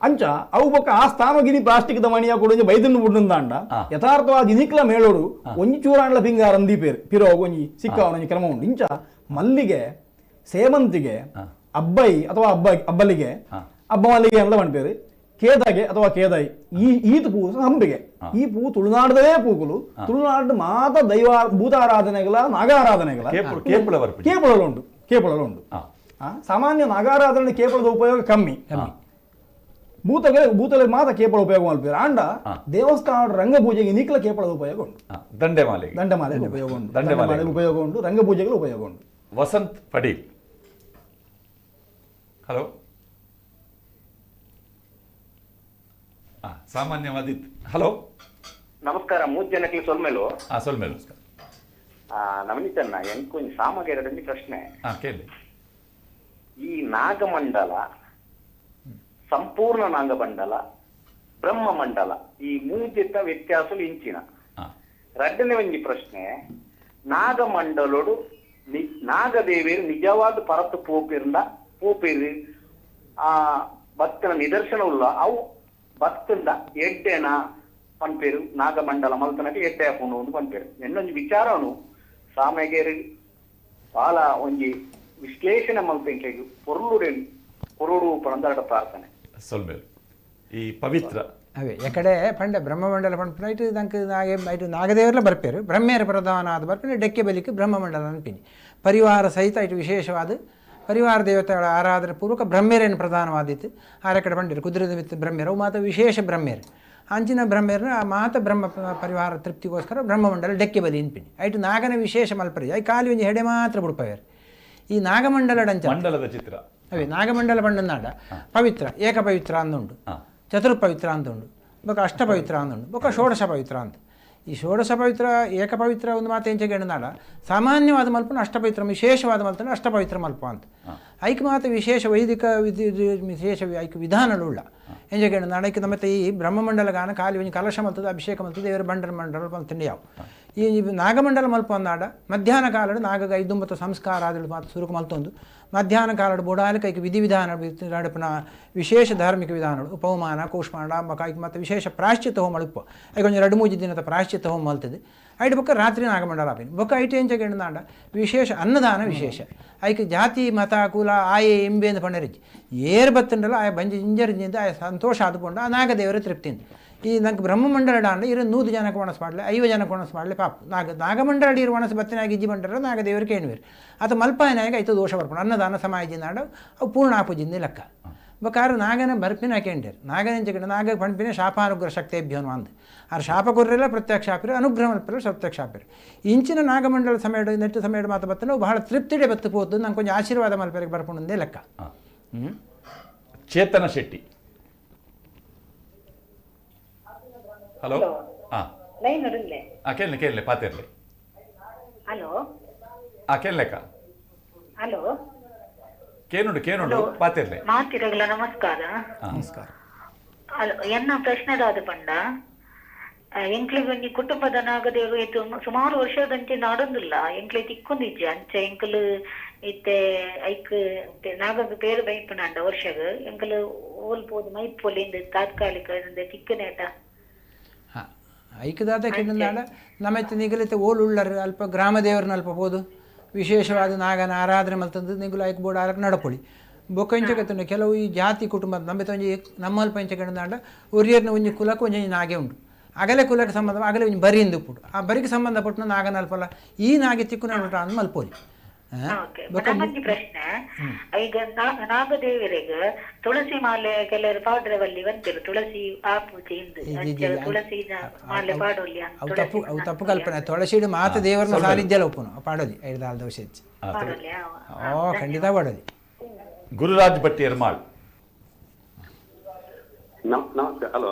ಅಂಚ ಅವು ಬೊಕ್ಕ ಆ ಸ್ಥಾನಗಿನಿ ಪ್ಲಾಸ್ಟಿಕ್ the ಮಣಿಯ ಕೊಡು ಬೈದನ್ನು ಬುಡ್ಡುಂದಾಂಡ ಯಥಾರ್ಥವಾದ ಇನಿಕ್ಲ ಮೇಳೋಡು ಒಂಜಿ ಚೂರಾಂಡ್ಲ ಪಿಂಗಾರನ್ ದೀಪೇರು ಪಿರೋಗು ಒಂಜಿ ಸಿಕ್ಕವನ ಒಂಜಿ ಕ್ರಮ ಉಂಡು ಇಂಚ ಮಲ್ಲಿಗೆ ಸೇವಂತಿಗೆ ಅಬ್ಬೈ ಅಥವಾ ಅಬ್ಬ ಅಬ್ಬಲಿಗೆ ಅಬ್ಬ ಮಲ್ಲಿಗೆ ಅಂತ ಪಣ್ಪೇರು ಕೇದಾಗೆ ಅಥವಾ ಕೇದಾಯಿ ಈ ಈತ ಪೂ ಹಂಪಿಗೆ ಈ ಪೂ ತುಳುನಾಡದೇ ಪೂಕುಲು ತುಳುನಾಡು ಮಾತ ದೈವ ಭೂತಾರಾಧನೆಗಳ ನಾಗಾರಾಧನೆಗಳ ಕೇಪುಳ ಉಂಟು ಕೇಪುಳ ಉಂಟು ಸಾಮಾನ್ಯ ನಾಗಾರಾಧನೆ ಕೇಪಳದ ಉಪಯೋಗ ಕಮ್ಮಿ ಭೂತಗಳ ಭೂತಲ ಮಾತ್ರ ಕೇಪಳ ಉಪಯೋಗ ಮಾಡ್ತಾರೆ ಆಂಡ ದೇವಸ್ಥಾನ ರಂಗಪೂಜೆಗೆ ನಿಕ್ಲ ಕೇಪಳದ ಉಪಯೋಗ ಉಂಟು ದಂಡೆಮಾಲೆ ದಂಡಮಾಲೆ ಉಪಯೋಗ ಉಂಟು ದಂಡೆಮಾಲೆ ಉಪಯೋಗ ಉಂಟು ರಂಗಪೂಜೆಗಳು ಉಪಯೋಗ ಉಂಟು. ವಸಂತ್ ಪಡೀಲ್ ಹಲೋ. ಸಾಮಾನ್ಯವಾದಿತ್ತು. ಹಲೋ ನಮಸ್ಕಾರ. ಮೂರು ಜನಕ್ಕೆ ಸೊಲ್ಮೇಲು. ಸೊಲ್ಮೇಲು. ನವನೀತಣ್ಣ ಎಂಕೊಂಜಿ ಸಾಮಗೇರಡೊಂಜಿ ಪ್ರಶ್ನೆ. ಕೇಳಿ. ಈ ನಾಗಮಂಡಲ, ಸಂಪೂರ್ಣ ನಾಗಮಂಡಲ, ಬ್ರಹ್ಮಮಂಡಲ ಈ ಮೂಜೆತ ವ್ಯತ್ಯಾಸಲು ಇಂಚಿನ. ರಡ್ಡನೇ ಒಂಜಿ ಪ್ರಶ್ನೆ, ನಾಗಮಂಡಲೋಡು ನಾಗದೇವಿಯರು ನಿಜವಾದ ಪರತು ಪೋಪಿರ್ನ ಪೋಪಿರ್ ಆ ಭಕ್ತನ ನಿದರ್ಶನ ಉಲ್ಲ ಅವು ಭಕ್ತಂದ ಎಡ್ಡೆನ ಪನ್ಪೇರು ನಾಗಮಂಡಲ ಮಲ್ತನಕ್ಕೆ ಎಡ್ಡೆ ಹಾಕೊಂಡು ಒಂದು ಪನ್ಪೇರು ಎನ್ನೊಂಜಿ ವಿಚಾರನು ಸಾಮಗೇರಿ ಬಾಲ ಒಂಜಿ ವಿಶ್ಲೇಷಣೆ ಮಲ್ತೆಂಕೆಗ್ ಪೊರ್ಲುಡೆ ಕೊರೋಡು ಪಣಂದರಡ ಪ್ರಾರ್ಥನೆ. ಸೊಲ್ಮೇಲು. ಈ ಪವಿತ್ರ ಅವೇ ಎಕಡೆ ಪಂಡ ಬ್ರಹ್ಮಮಂಡಲ ಪಂಡ ಐಟ್ ದಂಕ್ ನಾಗೆ ಐಟ್ ನಾಗದೇವರ್ಲ ಬರ್ಪೇರು ಬ್ರಹ್ಮೇರ ಪ್ರಧಾನ ಆದ ಬರ್ಪೇರು ಡೆಕ್ಕೆ ಬಲಿಕ್ಕೆ ಬ್ರಹ್ಮಮಂಡಲ ಅನ್ಪಿನಿ ಪರಿವಾರ ಸಹಿತ ಐಟ್ ವಿಶೇಷವಾದ ಪರಿವಾರ ದೇವತೆಗಳ ಆರಾಧನೆ ಪೂರ್ವಕ ಬ್ರಹ್ಮೇರೇನು ಪ್ರಧಾನವಾದಿತ್ತು. ಆರ ಕಡೆ ಪಂಡಿರು ಕುದುರೆದ ಮಿತ್ತು ಬ್ರಹ್ಮೇರು ಅವು ಮಾತ ವಿಶೇಷ ಬ್ರಹ್ಮೇರು ಅಂಚಿನ ಬ್ರಹ್ಮೇರನ ಆ ಮಾತ ಬ್ರಹ್ಮ ಪರಿವಾರ ತೃಪ್ತಿಗೋಸ್ಕರ ಬ್ರಹ್ಮಮಂಡಲ ಡೆಕ್ಕೆ ಬಲಿ ಅನ್ಪಿನಿ ಐಟ್ ನಾಗನ ವಿಶೇಷ ಮಲ್ಪರಿ I ಖಾಲಿ ಒಂಜಿ ಹೆಡೆ ಮಾತ್ರ ಬುಡ್ಪವೇರು. ಈ ನಾಗಮಂಡಲ ಡಂಚ ಮಂಡಲದ ಚಿತ್ರ ಅವೇ ನಾಗಮಂಡಲ ಪಂಡನಾಡ ಪವಿತ್ರ ಏಕಪವಿತ್ರ ಅಂದುಂಡು, ಚತುರ್ಪವಿತ್ರ ಅಂತುಂಡು, ಬೊಕ ಅಷ್ಟಪವಿತ್ರ ಅಂದುಂಡು, ಬೊಕ ಷೋಡಶ ಪವಿತ್ರ ಅಂತ. ಈ ಷೋಡಶ ಪವಿತ್ರ ಏಕಪವಿತ್ರ ಒಂದು ಮಾತು ಎಂಚ ಗೆಣನಾಡ ಸಾಮಾನ್ಯವಾದ ಮಲ್ಪನ ಅಷ್ಟಪವಿತ್ರ ವಿಶೇಷವಾದ ಮಲ್ತನ ಅಷ್ಟಪವಿತ್ರ ಮಲ್ಪ ಅಂತ. ಐಕ್ ಮಾತು ವಿಶೇಷ ವೈದಿಕ ವಿಧಿ ವಿಶೇಷ ಐಕ್ ವಿಧಾನಗಳುಳ್ಳ ಎಂಚ ಗೆಣನಾಡ ಐಕ್ ನಮ್ಮ ಈ ಬ್ರಹ್ಮಮಂಡಲ ಗಾನ ಖಾಲಿ ಒಂಜಿ ಕಲಶ ಮಲ್ತದ ಅಭಿಷೇಕ ಮಲ್ತದ ದೇವರ ಬಂಡರ ಮಂಡಲ ಮಲ್ತಂಡು ಯಾವ ಈ ನಾಗಮಂಡಲ ಮಲ್ಪ ಅಂದಾಡ ಮಧ್ಯಾಹ್ನ ಕಾಲಡು ನಾಗಗ ಐದುಂಬತ್ತು ಸಂಸ್ಕಾರ ಆದಳು ಮಾತು ಸುರುಕು ಮಲ್ತೊಂದು ಮಧ್ಯಾಹ್ನ ಕಾಲಡು ಬೋಡಾಲಕ್ಕೆ ಐಕ್ ವಿಧಿವಿಧಾನ ನಡಪನ ವಿಶೇಷ ಧಾರ್ಮಿಕ ವಿಧಾನಗಳು ಉಪಮಾನ ಕೂಷ್ಮಾಂಡ ಐಕ್ ಮತ್ತು ವಿಶೇಷ ಪ್ರಾಶ್ಚಿತ್ಯ ಹೋಮ ಉಪ್ಪು ಐಕ್ ಒಂಜಿ ಎರಡು ಮೂಜಿ ದಿನದ ಪ್ರಾಶ್ಚಿತ್ಯ ಹೋಮ ಮಲ್ತದೆ. ಐಟ್ ಬೊಕ್ಕ ರಾತ್ರಿ ನಾಗಮಂಡಲ ಆಪಿನ ಬೊಕ್ಕ ಐಟ್ ಎಂಚ ಗೆಣದಾಂಡ ವಿಶೇಷ ಅನ್ನದಾನ ವಿಶೇಷ ಐಕ್ ಜಾತಿ ಮತ ಕುಲ ಆಯೆ ಎಂಬೆ ಪಂಡರಿಜ್ಜಿ ಏರ್ ಬತ್ತಂಡಲ್ಲ ಆಯ ಬಂಜಿ ಇಂಜರಿಂಜಿಂದ ಆಯ ಸಂತೋಷ ಆದುಕೊಂಡು ಆ ನಾಗದೇವರ ತೃಪ್ತಿಯಿಂದ ಈ ನಂಗೆ ಬ್ರಹ್ಮಮಂಡಲ ಡಾಂಡ ಇರೋ 100 ಜನಕ್ಕೆ ಒಣಸ್ ಮಾಡಲಿ 50 ಜನಕ್ಕೆ ಒಣಸ್ ಮಾಡಲಿ ಪಾಪ ನಾಗ ನಾಗಮಂಡಲ ಇರು ಒಣಸ್ ಬತ್ತಿನಾಗ ಇಜ್ಜಿ ಬಂಡರ ನಾಗದೇವರು ಕೇಣುವೇರು ಆತ ಮಲ್ಪಾಯನಾಗ ಐತು ದೋಷ ಬರ್ಪಣ ಅನ್ನದಾನ ಸಮಾಜಿನಾಡ ಅವು ಪೂರ್ಣ ಆಪುಜಿಂದ ಲೆಕ್ಕ ಬೇಕಾದ್ರೆ ನಾಗನ ಬರ್ಪಿನ ಕೇಂಡೇರು ನಾಗನ ನಾಗ ಪಂಪಿನ ಶಾಪಾನುಗ್ರಹ ಶಕ್ತೇಭ್ಯೋನು ಅಂದ ಆರು ಶಾಪ ಕೊರ್ರೆಲ್ಲ ಪ್ರತ್ಯಕ್ಷ ಆಪಿರು ಅನುಗ್ರಹ ಮಲ್ಪಲ್ಲ ಪ್ರತ್ಯಕ್ಷ ಆಪಿರು ಇಂಚಿನ ನಾಗಮಂಡಲ ಸಮಯ ನೆಟ್ಟು ಸಮಯ ಮಾತು ಬತ್ತನ ಬಹಳ ತೃಪ್ತಿಡೆ ಬತ್ತು ಪೋತು ನಂಗೆ ಕೊಂಚ ಆಶೀರ್ವಾದ ಮಲ್ಪರಿಗೆ ಬರ್ಪಣಂದೇ ಲೆಕ್ಕ. ಚೇತನ ಶೆಟ್ಟಿ ಹಲೋ. ಲೈನ್ ಉಂಡ್ಲೆ. ಕೇಳಲೆ ಕೇಳಲೆ ಪಾತಿರ್ಲಿ. ಹಲೋ. ಕೇಳಲೆಕ್ಕ. ಹಲೋ. ಕೇನುಂಡು ಕೇನುಂಡು ಪಾತಿರ್ಲಿ. ಮಾತಿರಗಲ ನಮಸ್ಕಾರ. ನಮಸ್ಕಾರ. ಹಲೋ, ಎನ್ನ ಪ್ರಶ್ನೆದಾದ ಪಂಡ ಎಂಕ್ಲಿಗ್ ಒಂಜಿ ಕುಟುಂಬದ ನಾಗದೇವರು ಇತ್ತು ಸುಮಾರು ವರ್ಷದಂಚೆ ನಾಡೊಂದಿಲ್ಲ ಎಂಕ್ಲೆ ತಿಕ್ಕೊಂದಿಜ್ಜಿ ಅಂಚ ಎಂಕಲ್ ಇತ್ತೆ ಐಕ್ ನಾಗಗ್ ಪೇರು ಬೈಪುನಾಂಡ ವರ್ಷಗ್ ಎಂಕಲ್ ಓಲ್ ಪೋದು ಮೈಪೊಲಿ ತಾತ್ಕಾಲಿಕ ತಿಕ್ಕನೇಟ. ಐಕದಾದ ಕೆಂಡಾಂಡ ನಮ್ಮೆತ್ತ ನಿಗಲಿತ ಓಲು ಉಳ್ಳರು ಅಲ್ಪ ಗ್ರಾಮ ದೇವರನ್ನ ಅಲ್ಪ ಪೋದು ವಿಶೇಷವಾದ ನಾಗನ ಆರಾಧನೆ ಮಲ್ತಂದು ನಿಗುಲು ಐಕ್ ಬೋರ್ಡ್ ಆರಕ್ಕೆ ನಡಪೊಳಿ. ಬೊಕ್ಕ ಇಂಚ ಕೆಲವು ಈ ಜಾತಿ ಕುಟುಂಬ ನಮ್ಮೆತ್ತ ಒಂಜಿ ನಮ್ಮ ಅಲ್ಪ ಇಂಚ ಕೆಂಡಾಂಡ ಒರಿಯರ್ನ ಒಂಜಿ ಕುಲಕ್ಕೆ ಒಂಜಿ ನಾಗೆ ಉಂಟು. ಅಗಲೆ ಕುಲಕ್ಕೆ ಸಂಬಂಧ ಅಗಲೆ ಒಂಜಿ ಬರಿ ಇಂದು ಆ ಬರಿಗೆ ಸಂಬಂಧಪಟ್ಟು ನಾಗನ ಅಲ್ಪಲ್ಲ ಈ ನಾಗೆ ತಿಕ್ಕು ನಡುಟ ಅಂದ್ ಮಲ್ಪೋಲಿ. ಪ್ರಶ್ನೆ, ಈಗ ನಾಗದೇವರಿಗೆ ತುಳಸಿ ಮಾಲೆ ಕೆಲವರು ಪಾಡ್ರವಲ್ಲಿ ಬಂತಿರು ತುಳಸಿ ಆ ಪೂಜೆ ತುಳಸಿ ಮಾಲೆ ಪಾಡೋಲಿ, ಅವು ತಪ್ಪು, ಅವು ತಪ್ಪು ಕಲ್ಪನೆ. ತುಳಸಿ ಮಾತ ದೇವರನ್ನ ಸಾನ್ನಿಧ್ಯ ಒಪ್ಪುನು ಪಾಡೋಲಿ ಐದು ದೋಷ ಹೆಚ್ಚು. ಓ ಖಂಡಿತ ಪಾಡೋಲಿ. ಗುರುರಾಜ್ ಭಟ್ಟಿ ಎರ್ಮಾಳ್, ನಮಸ್ತೆ. ಹಲೋ,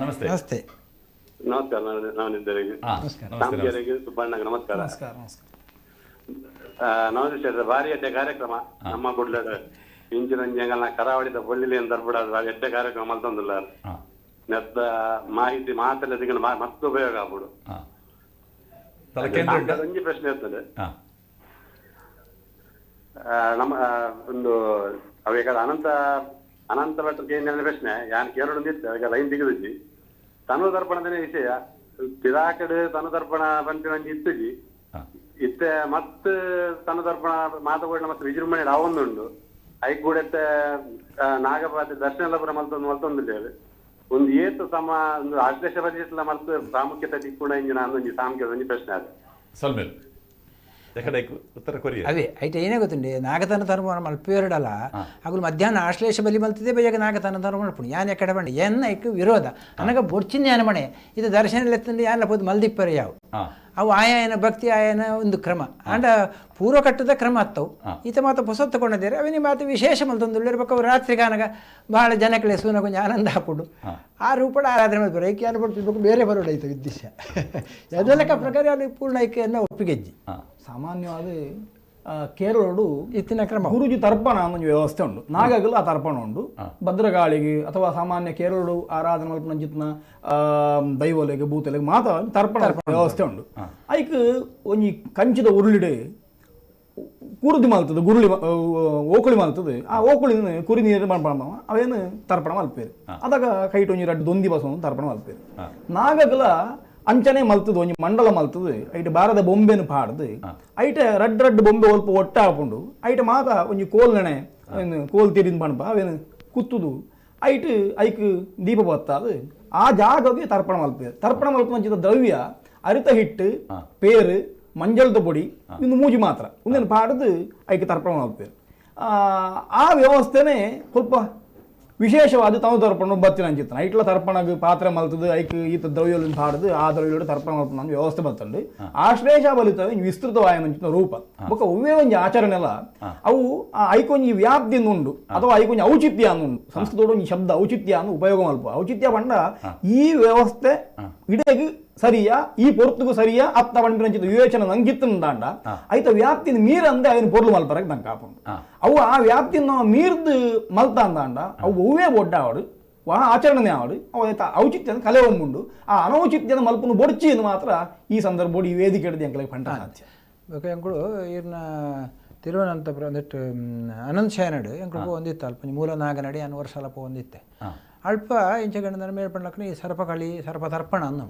ನಮಸ್ತೆ. ನಮಸ್ತೆ. ನಮಸ್ಕಾರ. ನಾನಿದ್ದರಿಗೆ ಸುಬ್ಬಣ್ಣಗೆ ನಮಸ್ಕಾರ. ನಮಸ್ಕಾರ. ನಮಸ್ಕಾರ. ನಮಸ್ತೆ ಸರ್. ಭಾರಿ ಎಡ್ಡೆ ಕಾರ್ಯಕ್ರಮ ನಮ್ಮ ಗುಡ್ಲಡ್ ಇಂಚಿನ ಕರಾವಳಿದ ಬೊಳ್ಳಿಲಿ ಅಂತ ಭಾರಿ ಎಡ್ಡೆ ಕಾರ್ಯಕ್ರಮ ಮಲ್ತೊಂದುಲ್ಲ. ನೆತ್ತ ಮಾಹಿತಿ ಮಾತೆಲ್ಲ ಮಸ್ತ್ ಉಪಯೋಗ ಆಗ್ಬಿಡು. ಒಂಜಿ ಪ್ರಶ್ನೆ ಇರ್ತದೆ ನಮ್ಮ ಒಂದು ಅವೇಗ ಅನಂತ ಅನಂತ ಭಟ್ರ ಕೇಂದ್ರ ಪ್ರಶ್ನೆ ಯಾನ್ ಕೇರಳ ಇತ್ತು ಅವಾಗ ಲೈನ್ ತೆಗೆದಿದ್ದಿ ತನು ದರ್ಪಣದನೇ ವಿಷಯ ಪಿರಾಕಡ್ ತನು ದರ್ಪಣ ಪಂಚ ಒಂಜಿ ಇತ್ತುಜಿ ಇತ್ತೆ ಮತ್ ತನು ದರ್ಪಣ ಮಾತಗೋಡ ಮಸ್ತ್ ವಿಜೃಂಭಣೆ ಅವೊಂದುಂಡು ಐಕ್ ಕೂಡ ನಾಗಪಾತಿ ದರ್ಶನ ಎಲ್ಲ ಪೂರ ಮಲ್ತೊಂದು ಮಲ್ತೊಂದಿದ್ದೇವೆ ಒಂದು ಏತು ಸಮ ಒಂದು ಆಶ್ಲೇಷ ಬಜೆಟ್ಲ ಮಲ್ತು ಪ್ರಾಮುಖ್ಯತೆ ತಿಕ್ಕುಣ ಇಂಜಿನ ಒಂಜಿ ಸಾಮುಖ್ಯತೆ ಒಂಜಿ ಪ್ರಶ್ನೆ ಅದು ಸಲ್ಮೇಲ್ ಉತ್ತರ ಕೊರಿಯ ಅವೇ ಐಟ ಏನೇ ಗೊತ್ತುಂಡೆ ನಾಗತನ ಧರ್ಮ ಮಲ್ಪೇರಡಲ್ಲ ಅಗುಲು ಮಧ್ಯಾಹ್ನ ಆಶ್ಲೇಷ ಬಲಿ ಮಲ್ತಿದೆ ಬೇಗ ನಾಗತನ ಧರ್ಮ ಮಲ್ಪುಣು ಯಾನ್ ಎಕ್ಕಡೆ ಬಂಡೆ ಎನ್ನ ಐಕ್ ವಿರೋಧ ಅನಗ ಬೊಡ್ಚಿನ ಯಾನ ಮಣೆ ಇದು ದರ್ಶನ ಎತ್ತಂಡೆ ಯಾನ ಪೋದು ಮಲ್ದಿಪ್ಪರೆ ಯಾವು ಅವು ಆಯಾಯನ ಭಕ್ತಿ ಆಯನ ಒಂದು ಕ್ರಮ ಅಂಡ ಪೂರ್ವ ಕಟ್ಟದ ಕ್ರಮ ಅತ್ತವು ಈತ ಮಾತ ಪೊಸ ತಗೊಂಡಿದ್ದಾರೆ ಅವನಿ ಮಾತು ವಿಶೇಷ ಮಲ್ತೊಂದು ರಾತ್ರಿ ಕಾನಗ ಬಹಳ ಜನಕ್ಕೆ ಸೂನ ಕೊಂಚ ಆನಂದ ಹಾಪುಡು ಆ ರೂಪಡ ಆರಾಧನೆ ಮಾಡ್ತಾರೆ ಐಕ್ಯ ಅನ್ಪಡ್ತಿರ್ಬೇಕು ಬೇರೆ ಬರೋಡ ಆಯ್ತು ಉದ್ದೇಶ ಅದೆಲ್ಲಕ್ಕ ಪ್ರಕಾರ ಅಲ್ಲಿ ಪೂರ್ಣ ಐಕ್ಯವನ್ನು ಒಪ್ಪಿಗೆಜ್ಜಿ. ಸಾಮಾನ್ಯವಾದ ಕೇರಳಡು ಇತ್ತಿನ ಕ್ರಮ ಗುರುಜಿ ತರ್ಪಣ ಅನ್ನೋ ವ್ಯವಸ್ಥೆ ಉಂಟು. ನಾಗಗಲು ಆ ತರ್ಪಣ ಉಂಟು. ಭದ್ರಕಾಳಿಗೆ ಅಥವಾ ಸಾಮಾನ್ಯ ಕೇರಳಡು ಆರಾಧನೆ ಮಲ್ಪುನಂಚಿತ್ತಿನ ದೈವಲೆಗ್ ಭೂತಲೆಗ್ ಮಾತ ತರ್ಪಣ ವ್ಯವಸ್ಥೆ ಉಂಟು. ಐಕ್ ಒಂಜಿ ಕಂಚಿದ ಉರುಳಿಡೆ ಕುರುದಿ ಮಲ್ತದೆ ಗುರುಳಿ ಓಕುಳಿ ಮಲ್ತದೆ ಆ ಓಕುಳಿ ಕುರಿ ನೀರು ಮಲ್ಪ ಅವೇನು ತರ್ಪಣ ಮಲ್ಪೇರು ಅದಾಗ ಕೈಟ್ ಒಂಜಿ ರಡ್ಡು ದೊಂದಿ ಬಸ ತರ್ಪಣ ಮಲ್ಪೇರು. ನಾಗಗಲ ಅಂಚನೆ ಮಲ್ತದು ಒಂಜಿ ಮಂಡಲ ಮಲ್ತದು ಐಟ್ ಬಾರದ ಬೊಂಬೆನು ಪಾಡ್ದು ಐಟ ರಡ್ಡು ರಡ್ಡು ಬೊಂಬೆ ಒಲ್ಪ ಒಟ್ಟ ಹಾಕೊಂಡು ಐಟ ಮಾತ ಒಂಜಿ ಕೋಲ್ ನೆನೆ ಕೋಲ್ ತಿರಿದ ಪಣಪ ಅವೇನು ಕುತ್ತುದು ಐಟ್ ಐಕ್ ದೀಪ ಬತ್ತಾದು ಆ ಜಾಗಕ್ಕೆ ತರ್ಪಣ ಮಲ್ಪೇರು. ತರ್ಪಣ ಮಲ್ಪುನಂಚಿನ ದ್ರವ್ಯ ಅರಿತ ಹಿಟ್ಟು ಪೇರು ಮಂಜಲ್ದ ಪೊಡಿ ಇನ್ನು ಮೂಜಿ ಮಾತ್ರ ಒಂದೇನು ಪಾಡ್ದು ಐಕ್ ತರ್ಪಣ ಮಲ್ಪೇರು. ಆ ವ್ಯವಸ್ಥೆನೇ ಸ್ವಲ್ಪ ವಿಶೇಷವಾದ ತಾವು ತರ್ಪಣ ಬತ್ತಿನ ಅಂಚಿತ್ತನ ಐಟ್ಲ ತರ್ಪಣಗ್ ಪಾತ್ರೆ ಮಲ್ತದು ಐಕ್ ಈತ ದ್ರವ್ಯలను ಪಾಡ್ದು ಆ ದ್ರವ್ಯಗಳು ತರ್ಪಣ ಮಲ್ಪುನ ವ್ಯವಸ್ಥೆ ಬತ್ತಂಡು ಆಶ್ಲೇಷ ಬಲಿತ ವಿಸ್ತೃತವಾಯ ರೂಪ ಬೊಕ್ಕ ಒವ್ವೇ ಒಂಜಿ ಆಚರಣೆಲ್ಲ ಅವು ಆ ಐಕೊಂಜಿ ವ್ಯಾಪ್ತಿ ಉಂಡು ಅಥವಾ ಐಕೊಂಜಿ ಔಚಿತ್ಯ ಉಂಡು. ಸಂಸ್ಕೃತೋಡು ಒಂಜಿ ಶಬ್ದ ಔಚಿತ್ಯ ಅನ್ನು ಉಪಯೋಗ ಮಲ್ಪ ಔಚಿತ್ಯ ಪಂಡ ಈ ವ್ಯವಸ್ಥೆ ಇಡಗ್ ಸರಿಯಾ ಈ ಪೊರ್ತುಗು ಸರಿಯಾ ಅತ್ತ ಪಂಪಿನಂಚಿನ ವಿವೇಚನೆ ನಂಗಿತ್ತಂದಾಂಡ ಐತ ವ್ಯಾಪ್ತಿನ ಮೀರಂದೆ ಅವನ ಪೊರ್ಲು ಮಲ್ಪರಕ್ಕೆ ನಂಗೆ ಕಾಪುಂಡು. ಅವು ಆ ವ್ಯಾಪ್ತಿನ ಮೀರ್ದು ಮಲ್ತ ಅಂದಾಂಡ ಅವು ಒವ್ವೇ ಬೊಡ್ಡ ಆವಡು ವಾ ಆಚರಣೆ ಆವಡು ಅವು ಐತ ಔಚಿತ್ಯನ ಕಲೆ ಒಮ್ಮುಂಡು ಆ ಅನೌಚಿತ್ಯನ ಮಲ್ಪುನು ಬೊಡ್ಚಿ ಮಾತ್ರ ಈ ಸಂದರ್ಭ ಈ ವೇದಿಕೆ ಹಿಡಿದು ಎಂಕಲಿಗೆ ಪಂಟ ಸಾಧ್ಯ. ಎಂಕುಲು ಈರ್ನ ತಿರುವನಂತಪುರ ಒಂದಿಟ್ಟು ಅನಂತ ಶಯನಡು ಎಂಕುಲು ಒಂದಿತ್ತು ಅಲ್ಪ ಮೂಲ ನಾಗನಡಿ ಅನ್ ವರ್ಷ ಅಲ್ಪ ಒಂದಿತ್ತೆ ಅಲ್ಪ ಇಂಚ ಗಂಡನ ಮೇಲ್ ಪಂಡ್ಲಕ್ಕನ ಈ ಸರ್ಪಕಳಿ ಸರ್ಪ ತರ್ಪಣ ಅಂದ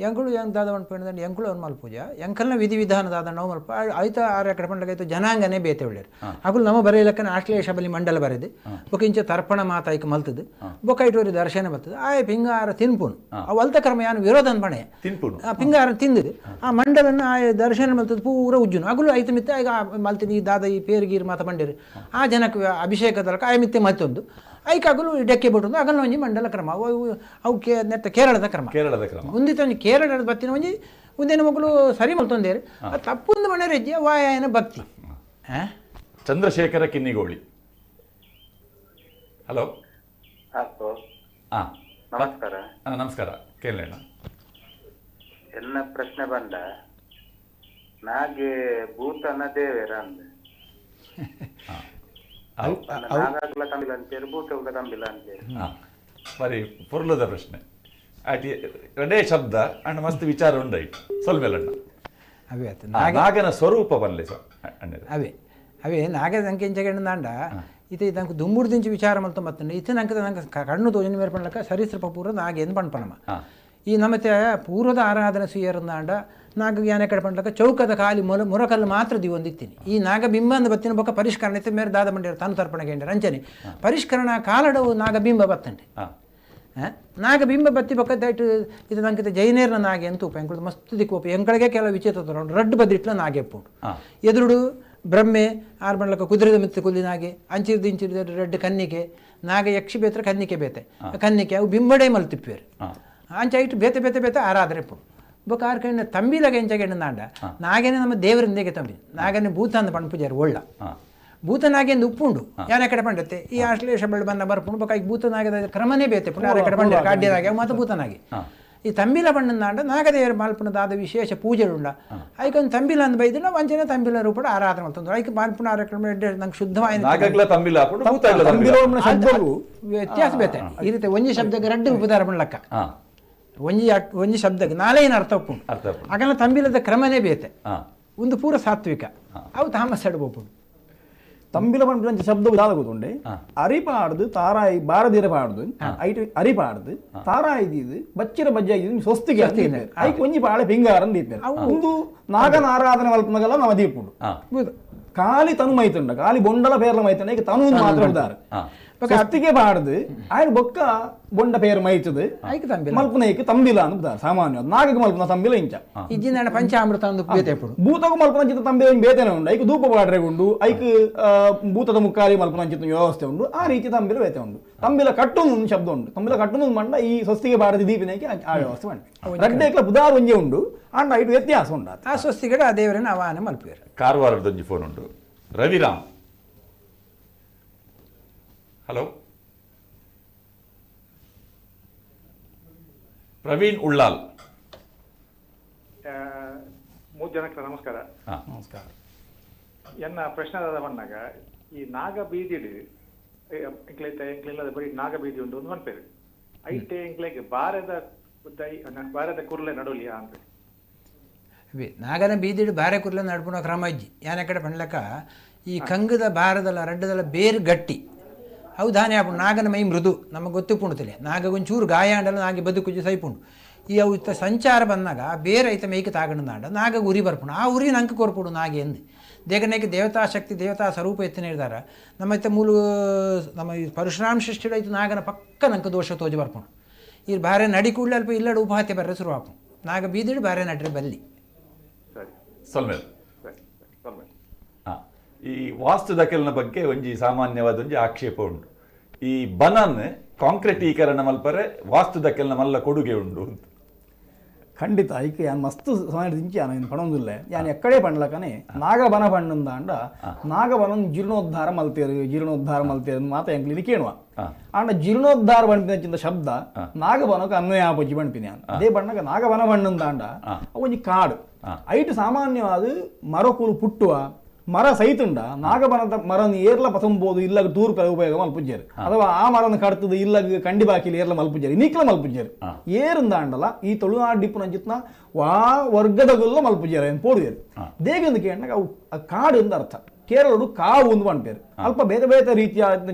ಎಂಕುಳು ಹೆಂಗೆ ದಾದ ಪಂಡ ಎಂಕುಳು ಅವ್ನು ಮಲ್ಪೂಜ ಎಂಕಲ್ನ ವಿಧಿ ವಿಧಾನ ದಾದ ನಾವು ಮಲ್ಪ ಆಯ್ತು ಆರು ಎಕಡೆ ಪಂಡ್ಲಕ್ಕ ಆಯ್ತು ಜನಾಂಗನೇ ಬೇತೆ ಒಳ್ಳೆಯರು ಅಗುಲು ನಮ್ಮ ಬರೆಯಲಕ್ಕನ ಆಶ್ಲೇಷ ಬಲಿ ಮಂಡಲ ಬರೆದು ಬೊಕ ಇಂಚ ತರ್ಪಣ ಮಾತ ಐಕ್ ಮಲ್ತದು ಬೊಕ ಇಟ್ಟೋರಿ ದರ್ಶನ ಬರ್ತದೆ ಆಯ್ ಪಿಂಗಾರ ತಿನ್ಪುನು ಅವು ಅಲ್ತ ಕರ್ಮ ಯಾನು ವಿರೋಧ ಅನ್ಪಣೆ ಆ ಪಿಂಗಾರ ತಿಂದಿದ್ದು ಆ ಮಂಡಲನ್ನು ಆ ದರ್ಶನ ಮಲ್ತದ್ದು ಪೂರ ಉಜ್ಜುನು ಅಗುಲು ಐತು ಮಿತ್ತೆ ಈಗ ಮಲ್ತೀನಿ ಈ ದಾದ ಈ ಪೇರು ಗೀರು ಮಾತ ಬಂಡಿರು ಆ ಜನಕ್ಕೆ ಅಭಿಷೇಕದಲಕ ಆಯ ಮಿತ್ತೆ ಮತ್ತೊಂದು ಐಕಾಗಲು ಡೆಕ್ಕೆ ಬಿಟ್ಟು ಆಗಲ್ಲ ಒಂಜಿ ಮಂಡಲ ಕ್ರಮ ಅವು ಅವು ನೆತ್ತ ಕೇರಳದ ಕ್ರಮ ಕೇರಳದ ಕ್ರಮ ಒಂದಿತ್ತ ಒಂಜಿ ಕೇರಳದ ಬತ್ತಿನ ಒಂಜಿ ಒಂದೇನು ಮಕ್ಕಳು ಸರಿ ಮಲ್ತೊಂದೇರು ತಪ್ಪೊಂದು ಮನೆ ರೆಜ್ಜೆ ವಾಯನ ಭಕ್ತಿ. ಚಂದ್ರಶೇಖರ ಕಿನ್ನಿಗೋಳಿ, ಹಲೋ. ನಮಸ್ಕಾರ. ನಮಸ್ಕಾರ. ಕೇಳೋಣ ಎನ್ನ ಪ್ರಶ್ನೆ ಬಂದ ನಾಗೆ ಭೂತನ ದೇವೇರ ಅಂದೆ ಬರಿ ಪೊರ್ಲದ ಪ್ರಶ್ನೆ ಎರಡೇ ಶಬ್ದ ಅಣ್ಣ ಮಸ್ತ್ ವಿಚಾರ ಉಂಡೈಟ್ ಸೊಲ್ಮೆಲಣ್ಣ ಅವೇ ನಾಗನ ಸ್ವರೂಪ ಬಲ್ಲೆ ಅಣ್ಣ ಅವೇ ಅವೇ ನಾಗ ಸಂಖ್ಯೆ ಇತ್ತೆ ನಂಗೆ ದುಂಬುಡು ದಿಂಚಿ ವಿಚಾರ ಮಲ್ತ ಮತ್ತಂಡು ಇತ್ತೆ ನಂಗೆ ನಂಗೆ ಕಣ್ಣು ತೋಜನ ಮೇರ್ಪಣ್ಲಕ್ಕ ಸರೀಸೃಪ ಪೂರ ನಾಗೆ ಎಂದು ಪಣ್ಪಣಮ. ಈ ನಮ್ಮತ್ತೆ ಪೂರ್ವದ ಆರಾಧನೆ ಸುಯರಂದಾಂಡ ನಾಗ ಯಾನೆ ಕಡೆ ಪಂಡ್ಲಕ ಚೌಕದ ಖಾಲಿ ಮುರಕಲ್ಲು ಮಾತ್ರ ದಿವೊಂದಿತ್ತೀನಿ ಈ ನಾಗಬಿಂಬ ಅಂದ ಬತ್ತಿನ ಬೊಕ್ಕ ಪರಿಷ್ಕರಣ ಇತ್ತು ಮೇರೆ ದಾದ ಮಂಡ್ಯರು ತಾನು ತರ್ಪಣೆ ರಂಜನೆ ಪರಿಷ್ಕರಣ ಕಾಲಡವು ನಾಗಬಿಂಬ ಬತ್ತಂಡೆ ನಾಗಬಿಂಬ ಬತ್ತಿ ಬೊಕ್ಕ ದೈಟ್ ಇದು ನಂಗೆ ಜೈನೇರ್ನ ನಾಗೆ ಅಂತ ಉಪ ಎಂಕುಳು ಮಸ್ತ್ ದಿಕ್ಕು ಉಪ ಎಂಕಳಿಗೆ ಕೆಲವು ವಿಚಿತ್ರ ರಡ್ಡು ಬದಿಟ್ಲ ನಾಗೆ ಉಂಟು ಎದುರುಡು ಬ್ರಹ್ಮೆ ಆರು ಮಂಡಲಕ ಕುದುರೆದ ಮಿತ್ತು ಕುಲ್ಲಿ ನಾಗೆ ಅಂಚಿರ್ದು ಇಂಚಿರ್ದು ರೆಡ್ ಕನ್ನಿಕೆ ನಾಗ ಯಕ್ಷಿ ಬೇತ್ರ ಕನ್ನಿಕೆ ಬೇತೆ ಕನ್ನಿಕೆ ಅವು ಬಿಂಬಡೆ ಮಲ್ತಿಪ್ಪೇರು ಅಂಚ ಇಟ್ಟು ಬೇತೆ ಬೇತೆ ಬೇತೆ ಆರಾಧನೆ ಪುಡು ಬೊಕ್ಕ ಆರ್ ಕಣ್ಣ ತಂಬಿಲಗ ಎಂಚ ನಾಂಡ ನಾಗೇನೆ ನಮ್ಮ ದೇವರಿಂದೇಗೆ ತಂಬಿ ನಾಗನೆ ಭೂತ ಅಂದ ಪಣ್ ಪೂಜಾರಿ ಒಳ್ಳ ಭೂತನಾಗೆಂದು ಉಪ್ಪುಂಡು ಯಾರ ಕಡೆ ಪಂಡತ್ತೆ ಈ ಆಶ್ಲೇಷ ಬೆಳ್ಳು ಬನ್ನ ಬರ್ಪುಂಡು ಬೊಕ್ಕ ಈಗ ಭೂತನಾಗದ ಕ್ರಮನೇ ಬೇತೆ ಪುಂಡು ಯಾರ ಕಡೆ ಪಂಡ ಕಾಡ್ಯದಾಗೆ ಮಾತು ಭೂತನಾಗೆ ಈ ತಂಬಿಲ ಬಣ್ಣನಾಂಡ ನಾಗದೇವರ ಮಾಲ್ಪುಣದಾದ ವಿಶೇಷ ಪೂಜೆಳುಂಡ ಐಕೊಂದು ತಂಬಿಲ ಅಂದ ಬೈದಿನ ವಂಚನೆ ತಂಬಿಲ ರೂಪಡ ಆರಾಧನೆ ಮಾಡ್ತಂದ್ರು ಐಕೆ ಮಾಲ್ಪುಣ ಆರಾಧನೆ ನಂಗೆ ಶುದ್ಧವಾದ ವ್ಯತ್ಯಾಸ ಬೇತೆ ಈ ರೀತಿ ಒಂಜಿ ಶಬ್ದಕ್ಕೆ ರಡ್ಡು ಉಪದಾರ ಪಂಡ್ಲಕ್ಕ ಒಂಜಿ ಒಂಜಿ ಶಬ್ದಕ್ಕೆ ನಾಲೇನು ಅರ್ಥ ಉಪ್ಪುಂಡು ಆಗಲ್ಲ ತಂಬಿಲದ ಕ್ರಮನೇ ಬೇತೆ ಒಂದು ಪೂರ ಸಾತ್ವಿಕ ಅವು ತಾಮಸ ಎಡಬೋಪುಂಡು ತಂಬಿಲ ಪಂಡ ಶಬ್ದ ದಾದ ಗೊತ್ತುಂಡೆ ಅರಿಪಾಡ್ದು ತಾರಾಯಿ ಬಾರದಿರ ಪಾಡ್ದು ಐಟ್ ಅರಿಪಾಡ್ದು ತಾರಾಯಿ ದೀದು ಬಚ್ಚಿರ ಬಜ್ಜಾಯಿ ಸ್ವಸ್ತಿಗೆ ಐಕ್ ಒಂಜಿ ಪಾಳೆ ಪಿಂಗಾರನ್ ದೀಪೇರು ಒಂದು ನಾಗನ ಆರಾಧನೆ ಮಲ್ಪನಗಲ್ಲ ನಮ್ಮ ದೀಪುಂಡು ಖಾಲಿ ತನು ಮೈತುಂಡ ಖಾಲಿ ಬೊಂಡಲ ಪೇರ್ಲ ಮೈತುಂಡ ಈಗ ತನು ಮಾತ್ರ ಉದಾರು ಸ್ವಸ್ತಿಗೆ ಪಾಡ್ದು ಆಯ್ತು ಬೊಕ್ಕ ಬೊಂಡ ಪೇರು ಮೈತದು ಮಲ್ಪನೈಕ್ ತಂಬಿಲ ಅಂತ ಸಾಮಾನ್ಯ ನಾಗಕ್ಕೆ ಮಲ್ಪನ ತಂಬಿಲ ಇಂಚ ಇಜ್ಜಿನ ಪಂಚಾಮೃತ ಅಂದು ಭೂತకు ಮಲ್ಪನ ಚಿತ್ತ ತಂಬಿಲ ಬೇತೇನೆ ಉಂಡು ಐಕ್ ಧೂಪ ಪಾಡ್ರೆ ಉಂಡು ಐಕ್ ಭೂತದ ಮುಕ್ಕಾಲಿ ಮಲ್ಪನ ಚಿತ್ತ ವ್ಯವಸ್ಥೆ ಉಂಡು ಆ ರೀತಿ ತಂಬಿಲ ಬೇತೆ ಉಂಡು ತಂಬಿಲ ಕಟ್ಟುನು ಒಂದು ಶಬ್ದ ಉಂಡು ತಂಬಿಲ ಕಟ್ಟುನು ಮಂಡ ಈ ಸ್ವಸ್ತಿಗೆ ಪಾಡದ ದೀಪಿನೈಕೆ ಆ ವ್ಯವಸ್ಥೆ ಉಂಟು ರಡ್ಡೇಕ್ಲ ಬುಧಾರ್ ಒಂಜೆ ಉಂಡು ಅಂಡ ಇటు ವ್ಯತ್ಯಾಸ ಉಂಡು ಆ ಸ್ವಸ್ತಿಗಡ ಆ ದೇವರನ್ನ ಆಹ್ವಾನ ಮಲ್ಪೇರು. ಕಾರವಾರದೊಂಜಿ ಫೋನ್ ಉಂಟು. ರವಿರಾಮ್, ಹಲೋ. ಪ್ರವೀಣ್ ಉಳ್ಳಾಲ್, ಮೂರು ಜನಕ್ಕೆ ನಮಸ್ಕಾರ. ನಮಸ್ಕಾರ. ಎನ್ನ ಪ್ರಶ್ನೆ ಬಂದಾಗ ಈ ನಾಗ ಬೀದಿಡು ಎಂಕ್ಲೆ ಬರೀ ನಾಗ ಬೀದಿ ಉಂಟು ಒಂದು ಮನ್ಪೇರು ಐಟೆ ಎಂಕ್ಲೆಗೆ ಬಾರದ ಬಾರದ ಕುರ್ಲೆ ನಡುಲಿಯಾ ಅಂತ. ನಾಗನ ಬೀದಿಡು ಬಾರೆ ಕುರ್ಲೆ ನಡ್ಪುನ ಕ್ರಮ ಇಜ್ಜಿ ಯಾನ ಕಡೆ ಪಂಡ್ಲಕ ಈ ಕಂಗದ ಬಾರದಲ್ಲ ರಡ್ಡದಲ್ಲ ಬೇರು ಗಟ್ಟಿ ಅವು ಧಾನ್ಯ ಆಪುಂಡು. ನಾಗನ ಮೈ ಮೃದು ನಮಗೆ ಗೊತ್ತುಪುಂಡುತ್ತಲೆ ನಾಗಗೊಂಚೂರು ಗಾಯ ಅಂಡಲ್ಲ ನಾಗೆ ಬದುಕುಜ್ಜಿ ಸೈಪುಂಡು. ಈ ಅವು ಇತ್ತ ಸಂಚಾರ ಬಂದಾಗ ಬೇರೆ ಐತ ಮೇಯ್ಕೆ ತಾಗಣದಾಂಡ ನಾಗ ಉರಿ ಬರ್ಪುಂಡು. ಆ ಉರಿ ನಂಗೆ ಕೊರ್ಪುಡು ನಾಗೆ ಎಂದು ದೇಗನೇಕೆ ದೇವತಾ ಶಕ್ತಿ ದೇವತಾ ಸ್ವರೂಪ ಎತ್ತಿನ ಇರ್ತಾರೆ. ನಮ್ಮ ಇತ್ತ ಮೂಲ ನಮ್ಮ ಈ ಪರಶುರಾಮ ಸೃಷ್ಟಿಡು ಐತು ನಾಗನ ಪಕ್ಕ ನಂಗೆ ದೋಷ ತೋಜಿ ಬರ್ಪುಂಡು. ಈ ಬಾರೆ ನಡಿ ಕೂಡಲೇ ಅಲ್ಪ ಇಲ್ಲಡು ಉಪಹತ್ಯೆ ಬರ್ರೆ ಶುರು ಆಪುಂಡು. ನಾಗ ಬೀದಿಡು ಬಾರೆ ನಡ್ರೆ ಬಲ್ಲಿ. ಈ ವಾಸ್ತು ದಖಲಿನ ಬಗ್ಗೆ ಒಂಜಿ ಸಾಮಾನ್ಯವಾದ ಒಂಜಿ ಆಕ್ಷೇಪ ಉಂಟು. ಈ ಬನನ್ ಕಾಂಕ್ರೀಟೀಕರಣ ಮಲ್ಪರೆ ವಾಸ್ತು ದಖಲಿನ ಮಲ್ಲ ಕೊಡುಗೆ ಉಂಟು ಅಂತ. ಖಂಡಿತ ಐಕೆ ಯಾನ್ ಮಸ್ತ್ ಸಮಯ ಯಾನ್ ಪಣೊಂದಿಲ್ಲ ಯಾನ್ ಎಕ್ಕಡೆ ಪಂಡ್ಲಕನೆ ನಾಗಬನ ಪಣ್ಣಂದಾಂಡ ನಾಗಬನ ಜೀರ್ಣೋದ್ಧಾರ ಮಲ್ತೇರು ಜೀರ್ಣೋದ್ಧಾರ ಮಲ್ತೇರು ಮಾತ ಎಂಕ್ಲಿನಿ ಕೇಳುವ ಆಂಡ ಜೀರ್ಣೋದ್ಧಾರ ಪಣ್ಪಿನ ಶಬ್ದ ನಾಗಬನಕ್ಕೆ ಅನ್ವಯ ಆಪೊಜ್ಜಿ ಪಣ್ಪಿನ ಅದೇ ಬಣ್ಣಗ ನಾಗಬನ ಪಣ್ಣಂದಾಂಡ ಒಂಜಿ ಕಾಡು ಐಟ್ ಸಾಮಾನ್ಯವಾದ ಮರಕುಲು ಪುಟ್ಟುವ ಮರ ಸೈತುಂಡ ನಾಗಬನದ ಮರನ ಏರ್ಲ ಪಸಂಬೋದು ಇಲ್ಲ ದೂರ ಉಪಯೋಗ ಮಲ್ಪುಜ್ಜೇರು ಅಥವಾ ಆ ಮರನ ಕಡ್ತದ ಇಲ್ಲ ಕಂಡಿ ಬಾಕಿಲಿ ಏರ್ಲ ಮಲ್ಪುಜ್ಜೇರು ನೀಕ್ಲ ಮಲ್ಪುಜ್ಜೇರು ಏರುಂದಾಂಡಲ ಈ ತುಳುನಾಡು ಡಿಪ್ಪುನ ಜಿತ್ನ ವಾ ವರ್ಗದಗುಲ್ಲ ಮಲ್ಪುಜ್ಜೇರು ಏನು ಪೋಡುವೇರು ದೇಗಂದು ಕೇಂದ್ರ ಅವು ಕಾಡು ಎಂದು ಅರ್ಥ. ಕೇರಳಡು ಕಾವು ಒಂದು ಪನ್ಪೇರು ಅಲ್ಪ ಬೇತೆ ಬೇತೆ ರೀತಿಯ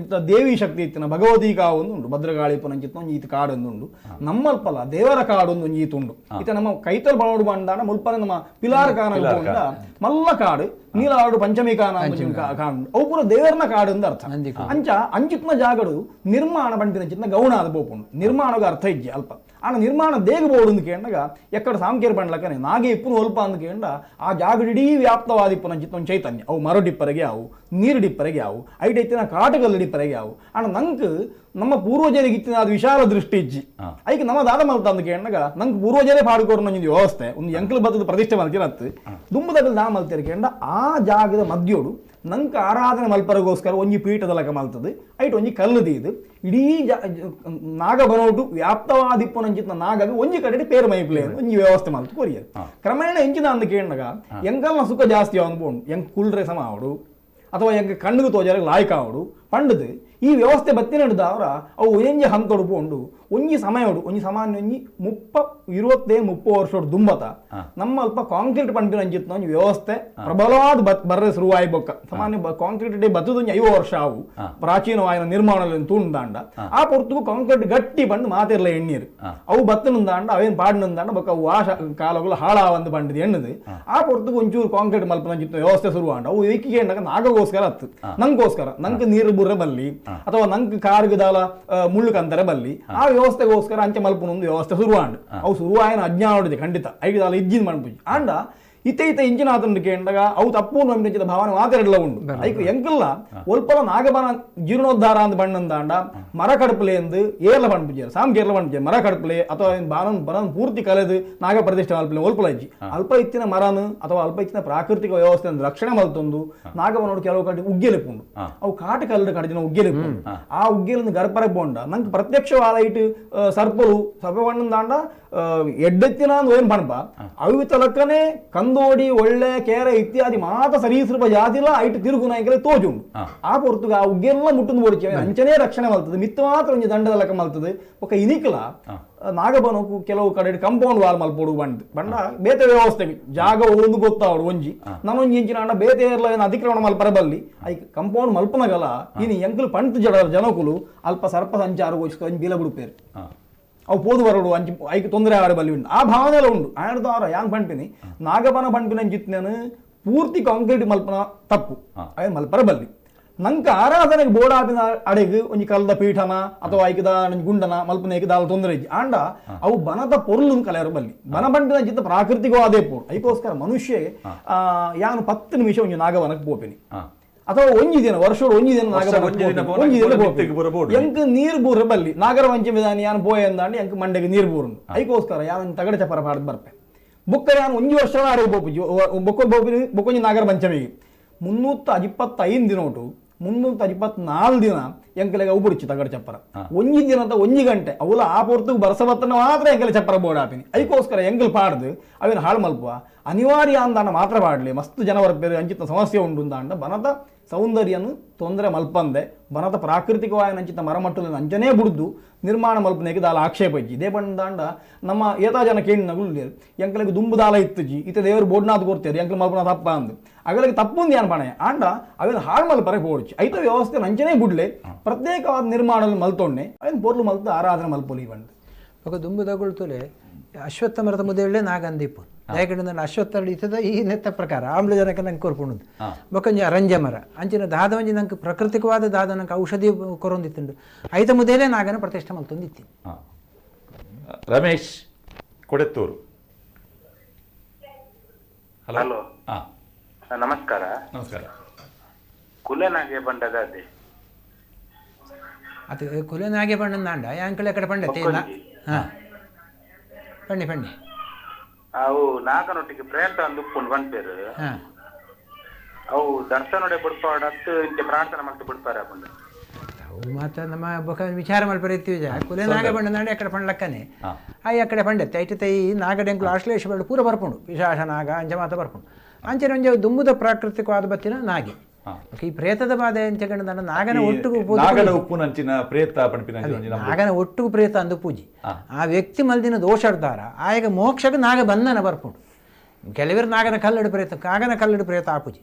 ದೇವಿ ಶಕ್ತಿ ಇತ್ತಿನ ಭಗವತಿ ಕಾವು ಒಂದು ಉಂಟು ಭದ್ರಕಾಳಿ ಪುನಂಚಿತ್ನ ಒಂಜಿ ಈತ ಕಾಡು ಒಂದು ಉಂಟು ನಮ್ಮಲ್ಪಲ ದೇವರ ಕಾಡು ಒಂದು ಒಂಜಿ ಈತ ಉಂಡು ಈತ ನಮ್ಮ ಕೈತಲ್ ಬಣೋಡು ಬಂದಾಣ ಮುಲ್ಪನ ನಮ್ಮ ಪಿಲಾರ್ ಕಾನ ಮಲ್ಲ ಕಾಡು ನೀಲಾಡು ಪಂಚಮಿ ಕಾನ ಕಾಡು ಅವು ಪೂರ ದೇವರನ ಕಾಡು ಅಂತ ಅರ್ಥ. ಅಂಚ ಅಂಚಿತ್ನ ಜಾಗಡು ನಿರ್ಮಾಣ ಪಂಪಿನ ಚಿತ್ನ ಗೌಣ ಅದು ಪೋಪುಂಡು ನಿರ್ಮಾಣಗ ಅರ್ಥ ಇಜ್ಜಿ ಅಲ್ಪ ಆನ ನಿರ್ಮಾಣ ದೇಗ ಬೋಡು ಅಂದ್ ಕೇಂಡಗ ಎಕ್ಕಡ ಸಾಂಕೇರ್ ಪಂಡ್ಲಕನೆ ನಾಗೆ ಇಪ್ಪುನು ಒಲ್ಪ ಅಂದ್ ಕೇಂಡ ಆ ಜಾಗಡಿಡೀ ವ್ಯಾಪ್ತವಾದ ಇಪ್ಪುನ ಚಿತ್ತೊಂದು ಚೈತನ್ಯ ಅವು ಮರ ಡಿಪ್ಪರೆಗೆ ಅವು ನೀರು ಡಿಪ್ಪರೆಗೆ ಅವು ಐಟ್ ಐತಿನ ಕಾಟುಗಲ್ಲು ಡಿಪ್ಪರೆಗೆ ಅವು ಆನ ನಂಗೆ ನಮ್ಮ ಪೂರ್ವಜರಿಗೆ ಇತ್ತಿನ ಅದು ವಿಶಾಲ ದೃಷ್ಟಿ ಇಜ್ಜಿ ಐಕ್ ನಮ್ಮ ದಾದ ಮಲ್ತ ಅಂದ್ ಕೇಂಡಗ ನಂಗೆ ಪೂರ್ವಜರೇ ಪಾಡುಕೋರು ನಂಜಿ ವ್ಯವಸ್ಥೆ ಒಂದು ಎಂಕಲ್ ಬತ್ತದ ಪ್ರತಿಷ್ಠೆ ಮಲ್ತಿರತ್ತು ದುಂಬುದಗಲ್ ದಾ ಮಲ್ತಿರ ಕೇಂಡ ಆ ಜಾಗದ ಮಧ್ಯೋಡು ನಂಗೆ ಆರಾಧನೆ ಮಲ್ಪರಗೋಸ್ಕರ ಒಂಜಿ ಪೀಠದ ಲಕ ಮಲ್ತದೆ ಐಟ್ ಒಂಜಿ ಕಲ್ಲು ದೀದು ಇಡೀ ನಾಗಬನೋಟು ವ್ಯಾಪ್ತವಾದಿಪ್ಪುನಂಚಿತ್ನ ನಾಗಗ ಒಂಜಿ ಕಡೆ ಪೇರು ಮೈಪ್ಲೆ ಒಂಜಿ ವ್ಯವಸ್ಥೆ ಮಲ್ತು ಕೊರಿಯರ್ ಕ್ರಮೇಣ ಎಂಚಿನ ಅಂದ ಕೇಂಡಗ ಎಂಕಲ್ನ ಸುಖ ಜಾಸ್ತಿ ಅನ್ಬೋದು ಎಂಕ್ ಕುಲ್ರೆ ಸಮ ಆವಡು ಅಥವಾ ಎಂಕ ಕಣ್ಣಿಗೆ ತೋಜಾರ ಲಾಯ್ಕ ಆವಡು ಪಂಡದು ಈ ವ್ಯವಸ್ಥೆ ಬತ್ತಿನಡ್ದ ಅವರ ಅವು ಒಂಜಿ ಹಂತೊಡು ಪೋಂಡು ಒಂಜಿ ಸಮಯೋಡು ಒಂಜಿ ಸಾಮಾನ್ಯ ಒಂಜಿ 25 30 ವರ್ಷೋಡು ದುಂಬತ ನಮ್ಮ ಅಲ್ಪ ಕಾಂಕ್ರೀಟ್ ಪಂಪಿನ ಅಂಚಿತ್ತು ಒಂಜಿ ವ್ಯವಸ್ಥೆ ಪ್ರಬಲವಾದ ಬರ್ರೆ ಶುರುವಾಯಿ ಬೊಕ್ಕ ಸಾಮಾನ್ಯ ಕಾಂಕ್ರೀಟ್ ಡೇ ಬತ್ತದ ಒಂಜಿ 50 ವರ್ಷ ಅವು ಪ್ರಾಚೀನವಾಯಿನ ನಿರ್ಮಾಣ ತೂಂದಾಂಡ ಆ ಪೊರ್ತುಗು ಕಾಂಕ್ರೀಟ್ ಗಟ್ಟಿ ಬಂದು ಮಾತಿರ್ಲ ಎಣ್ಣೀರು ಅವು ಬತ್ತನಂದಾಂಡ ಅವೇನು ಪಾಡಿನಂದಾಂಡ ಬೊಕ್ಕ ಅವು ಆ ಕಾಲಗಳು ಹಾಳಾವಂದು ಬಂಡಿದ್ ಎಣ್ಣದು ಆ ಪೊರ್ತುಗು ಒಂಚೂರು ಕಾಂಕ್ರೀಟ್ ಮಲ್ಪನ ಅಂಚಿತ್ತು ವ್ಯವಸ್ಥೆ ಶುರುವಾಂಡ ಅವು ಏಕಿಗೆ ಎಣ್ಣಾಗ ನಾಗಗೋಸ್ಕರ ಅತ್ತು ನಂಗೋಸ್ಕರ ನಂಗೆ ನೀರು ಬುರ್ರೆ ಬಲ್ಲಿ ಅಥವಾ ನಂಗೆ ಕಾರ್ಗದಾಲ ಮುಳ್ಳು ಕಂತಾರೆ ಬಲ್ಲಿ ಆ ವ್ಯವಸ್ಥೆಗೋಸ್ಕರ ಅಂಚೆ ಮಲ್ಪುನ ಒಂದು ವ್ಯವಸ್ಥೆ ಶುರುವಾಂಡ್ ಅವು ಶುರುವಾಯನ ಅಜ್ಞಾನ ಖಂಡಿತ ಐದಾಲ ಇಜ್ಜಿನ ಮನ್ಪುಜಿ ಆಂಡ ಇತ್ತೆ ಇತ್ತೆ ಇಂಚಿನ ಆತನ ಕೇಂಡಗ ಅವು ತಪ್ಪು ನಂಬಿದ ಭಾವನೆ ಮಾತಾಡಲ ಉಂಡು ಐಕ್ ಎಂಕಲ್ಲ ಒಲ್ಪಲ ನಾಗಬನ ಜೀರ್ಣೋದ್ಧಾರ ಅಂದ್ ಬಣ್ಣಂದಾಂಡ ಮರ ಕಡಪಲೆ ಎಂದು ಏರ್ಲ ಪಣ್ಪುಜಿ ಸಾಮ್ ಕೇರಳ ಪಣ್ಪುಜಿ ಮರ ಕಡಪಲೆ ಅಥವಾ ಬಾನನ್ ಬನನ್ ಪೂರ್ತಿ ಕಲೆದು ನಾಗ ಪ್ರತಿಷ್ಠೆ ಮಲ್ಪಲೆ ಒಲ್ಪಲ ಇಜ್ಜಿ ಅಲ್ಪ ಇತ್ತಿನ ಮರನು ಅಥವಾ ಅಲ್ಪ ಇತ್ತಿನ ಪ್ರಾಕೃತಿಕ ವ್ಯವಸ್ಥೆ ರಕ್ಷಣೆ ಮಲ್ತೊಂದು ನಾಗಬನೋಡು ಕೆಲವು ಕಡೆ ಉಗ್ಗೆಲೆಪುಂಡು ಅವು ಕಾಟ ಕಲ್ಲು ಕಡಜಿನ ಉಗ್ಗೆಲೆಪುಂಡು ಆ ಉಗ್ಗೆಲನ್ನು ಗರ್ಪರೆ ಪೋಂಡ ನಂಗೆ ಪ್ರತ್ಯಕ್ಷವಾದ ಇಟ್ಟು ಸರ್ಪಲು ಸರ್ಪ ಬಣ್ಣಂದಾಂಡ ಎಡ್ಡೆತ್ತಿನ ಏನು ಪಣಪ ಅವು ತಲಕ್ಕನೆ ಕಂದೋಡಿ ಒಳ್ಳೆ ಕೇರೆ ಇತ್ಯಾದಿ ಮಾತ ಸರೀಸೃಪ ಜಾತಿಲ ಐಟ್ ತಿರುಗು ನಾಯಕಲೆ ತೋಜುಂಡು ಆ ಪೊರ್ತುಗ ಆ ಉಗ್ಗೆಲ್ಲ ಮುಟ್ಟುಂದು ಬೋಡಿಚೆ ಅಂಚನೇ ರಕ್ಷಣೆ ಮಲ್ತದೆ ಮಿತ್ತ ಮಾತ್ರ ಒಂಜಿ ದಂಡದ ಲೆಕ್ಕ ಮಲ್ತದೆ ಒಕ್ಕ ಇನಿಕಲ ನಾಗಬನಕು ಕೆಲವು ಕಡೆ ಕಂಪೌಂಡ್ ವಾಲ್ ಮಲ್ಪೋಡು ಬಂಡ್ ಬಂಡ ಬೇತೆ ವ್ಯವಸ್ಥೆ ಜಾಗ ಒಂದು ಗೊತ್ತಾವಡು ಒಂಜಿ ನಾನೊಂಜಿ ಇಂಚಿನ ಅಣ್ಣ ಬೇತೆ ಏರ್ಲ ಅತಿಕ್ರಮಣ ಮಲ್ಪರ ಬಲ್ಲಿ I compound ಮಲ್ಪನಗಲ ಇನಿ ಎಂಕುಲು ಪಂಟ್ ಜಡ ಜನಕುಲು ಅಲ್ಪ ಸರ್ಪ ಸಂಚಾರಗೋಸ್ಕರ ಒಂಜಿ ಬೀಲ ಬಿಡುಪೇರು ಅವು ಪೋದು ಬರೋಡು ಅಂಚಿ ಐಕ್ ತೊಂದರೆ ಆಡ ಬಲ್ಲಿ ಉಂಡು ಆ ಭಾವನೆ ಎಲ್ಲ ಉಂಡು ಆಯ್ದ ಯಾಂಗ್ ಪಂಪಿನಿ ನಾಗಬನ ಪಂಪಿನ ಜಿತ್ನೇನು ಪೂರ್ತಿ ಕಾಂಕ್ರೀಟ್ ಮಲ್ಪನ ತಪ್ಪು ಅಯ್ಯ ಮಲ್ಪರ ಬಲ್ಲಿ ನಂಗೆ ಆರಾಧನೆಗೆ ಬೋಡಾಪಿನ ಅಡೆಗೆ ಒಂಜಿ ಕಲ್ದ ಪೀಠನ ಅಥವಾ ಐಕದ ಗುಂಡನ ಮಲ್ಪನ ದಾಲ ತೊಂದರೆ ಇಜ್ಜಿ ಆಂಡ ಅವು ಬನದ ಪೊರುಲು ಕಲೆಯರು ಬಲ್ಲಿ ಬನ ಬಂಡಿನ ಜಿತ್ತ ಪ್ರಾಕೃತಿಕವಾದೇ ಪೋಡು ಐಕೋಸ್ಕರ ಮನುಷ್ಯ ಯಾನು 10 ನಿಮಿಷ ಒಂಜಿ ನಾಗವನಕ್ಕೆ ಪೋಪಿನಿ ಅಥವಾ ಒಂಜಿ ದಿನ ವರ್ಷೋಡು ಒಂಜಿ ದಿನ ಒಂಜಿ ದಿನ ಎಂಕ್ ನೀರು ಬೂರ ಬಲ್ಲಿ ನಾಗರ ಪಂಚಮಿ ದಾನಿ ಯಾನು ಪೋಯೆ ಅಂದಾಂಡು ಎಂಕ್ ಮಂಡೆಗೆ ನೀರು ಬೂರುಂಡು ಐಕೋಸ್ಕರ ಯಾನ್ ತಗಡ ಚಪರ ಪಾಡ್ದು ಬರ್ಪೆ ಬೊಕ್ಕ ಯಾನು ಒಂಜಿ ವರ್ಷ ಆಡೆ ಪೋಪುಜಿ ಬೊಕ್ಕ ಬೋಪಿನಿ ಬೊಕ್ಕೊಂಜಿ ನಾಗರ ಪಂಚಮಿಗೆ 325 ದಿನೋಟು 324 ದಿನ ಎಂಕಲೆಗೆ ಅವು ಬುಡಿಚಿ ತಗಡ ಚಪ್ಪರ ಒಂಜಿ ದಿನ ಅಂತ ಒಂಜಿ ಗಂಟೆ ಅವಲ ಆ ಪೊರ್ತುಗು ಬರ್ಸ ಬತ್ತನ ಮಾತ್ರ ಎಂಕಲೆ ಚಪ್ಪರ ಬೋರ್ಡ್ ಆಪಿನಿ ಐಕೋಸ್ಕರ ಎಂಕಲ್ ಪಾಡ್ದು ಅವೇನು ಹಾಳು ಮಲ್ಪುವ ಅನಿವಾರ್ಯ ಅಂದಾಂಡ ಮಾತ್ರ ಪಾಡ್ಲಿ ಮಸ್ತ್ ಜನ ಬರ್ಪೇರು ಅಂಚಿತ ಸಮಸ್ಯೆ ಉಂಡು ಅಂದಾಂಡ ಬನದ ಸೌಂದರ್ಯನು ತೊಂದರೆ ಮಲ್ಪಂದೆ ಬನದ ಪ್ರಾಕೃತಿಕವಾದ ಅಂಚಿತ ಮರಮಟ್ಟುలను ಅಂಚನೇ ಬುಡ್ದು ನಿರ್ಮಾಣ ಮಲ್ಪನೆಗೆ ದಾಲ ಆಕ್ಷೇಪ ಇಜ್ಜಿ ಇದೇ ಬಂದಾಂಡ ನಮ್ಮ ಏತಾ ಜನ ಕೇಳಿನಗುಲು ಎಂಕಲೆಗೆ ದುಂಬು ದಾಲ ಇತ್ತುಜಿ ಇತ್ತ ದೇವರು ಬೋಡ್ನಾಥ್ ಕೊಡ್ತೇವೆ ಎಂಕಲ್ ಮಲ್ಪನ ತಪ್ಪ ಅಂದು ಅಗಲಿಗೆ ತಪ್ಪುಂದು ಏನು ಪಣೆ ಆಂಡ ಅವೇನು ಹಾಳು ಮಲ್ಪರೆ ಪೋಡ್ಚಿ ಐತ ವ್ಯವಸ್ಥೆ ಅಂಚನೇ ಬುಡ್ಲೆ ಪ್ರತ್ಯೇಕವಾದ ನಿರ್ಮಾಣ ಮಲ್ತೊಣ್ಣೆ ಅವೇನು ಪೊರ್ಲು ಮಲ್ತು ಆರಾಧನೆ ಮಲ್ಪೊಲಿ ಬಂದು ఒక ದುಂಬು ತಗೊಳ್ತಲೆ ಅಶ್ವತ್ಥ ಮರದ ಮುದೇಳೆ ನಾಗಂದೀಪು ಯಾಕಂದ್ರೆ ಅಶ್ವತ್ಥ ಇತ್ತದ ಈ ನೆತ್ತ ಪ್ರಕಾರ ಆಮ್ಲಜನಕ ನಂಗೆ ಕೊರ್ಪುಂಡು ಬೊಕ್ಕಂಜಿ ಅರಂಜ ಮರ ಅಂಚಿನ ದಾದ ಒಂಜಿ ನಂಗೆ ಪ್ರಾಕೃತಿಕವಾದ ದಾದ ನಂಗೆ ಔಷಧಿ ಕೊರೊಂದಿತ್ತುಂಡು ಐತ ಮುದೇಲೆ ನಾಗನ ಪ್ರತಿಷ್ಠೆ ಮಲ್ತೊಂದಿತ್ತಿ. ರಮೇಶ್ ಕೊಡೆತ್ತೂರು. ಹಲೋ, ನಮಸ್ಕಾರ. ನಮಸ್ಕಾರ. ಕುಲೆನಾಗೆ ಬಂಡದ ಅದೇ ಅದು ಕುಲೆನಾಗೆ ಬಂಡಂದಾಂಡ ಯಾಂಕಳೆ ಕಡೆ ಪಂಡತೆ ಹಾಂ ಪಣ್ಣಿ ಪಣ್ಣಿ ಅವು ನಾಗನೊಟ್ಟಿಗೆ ಪ್ರೇತ ಅಂದು ಉಪ್ಪುಂಡು ಬಂದ್ಪೇರು ಅವು ದರ್ಶನೊಡೆ ಬಿಡ್ಪಾಡ ಇಂಚ ಪ್ರಾರ್ಥನೆ ಮಾಡ್ತು ಬಿಡ್ಪಾರ ಪಂಡ ಅವು ಮಾತ್ರ ನಮ್ಮ ಬೊಕ ವಿಚಾರ ಮಲ್ಪರೆ ಇತ್ತೀವಿ ಕುಲೆ ನಾಗ ಬಂಡಂದಾಂಡ ಅಕ್ಕಡೆ ಪಂಡ್ಲಕ್ಕನೆ ಆಯ್ ಅಕ್ಕಡೆ ಪಂಡತ್ತೆ ಐಟ ತೈ ನಾಗಡೆಂಕುಲು ಆಶ್ಲೇಷ ಬೇಡ ಪೂರ ಬರ್ಪುಂಡು ಪಿಶಾಶ ನಾಗ ಅಂಚ ಮಾತ ಬರ್ಪುಂಡು ಅಂಚನೆ ಒಂಜಿ ದುಂಬುದ ಪ್ರಾಕೃತಿಕವಾದ ಬತ್ತಿನ ನಾಗೆ ಈ ಪ್ರೇತದ ಬಾಧೆ ಅಂತ ಕಂಡ ನಾಗನ ಒಟ್ಟುಗು ನಾಗನ ಉಪ್ಪುನಂಚಿನ ಪ್ರೇತ ಪಂಪಿನ ನಾಗನ ಒಟ್ಟುಗು ಪ್ರೇತ ಅಂದು ಪೂಜೆ ಆ ವ್ಯಕ್ತಿ ಮಲ್ದಿನ ದೋಷರ್ದಾರ ಆಯಗ ಮೋಕ್ಷಕ್ಕೆ ನಾಗ ಬಂಧನ ಬರ್ಪುಂಡು ಕೆಲವರು ನಾಗನ ಕಲ್ಲಡು ಪ್ರೇತ ಕಾಗನ ಕಲ್ಲಡು ಪ್ರೇತ ಆ ಪೂಜೆ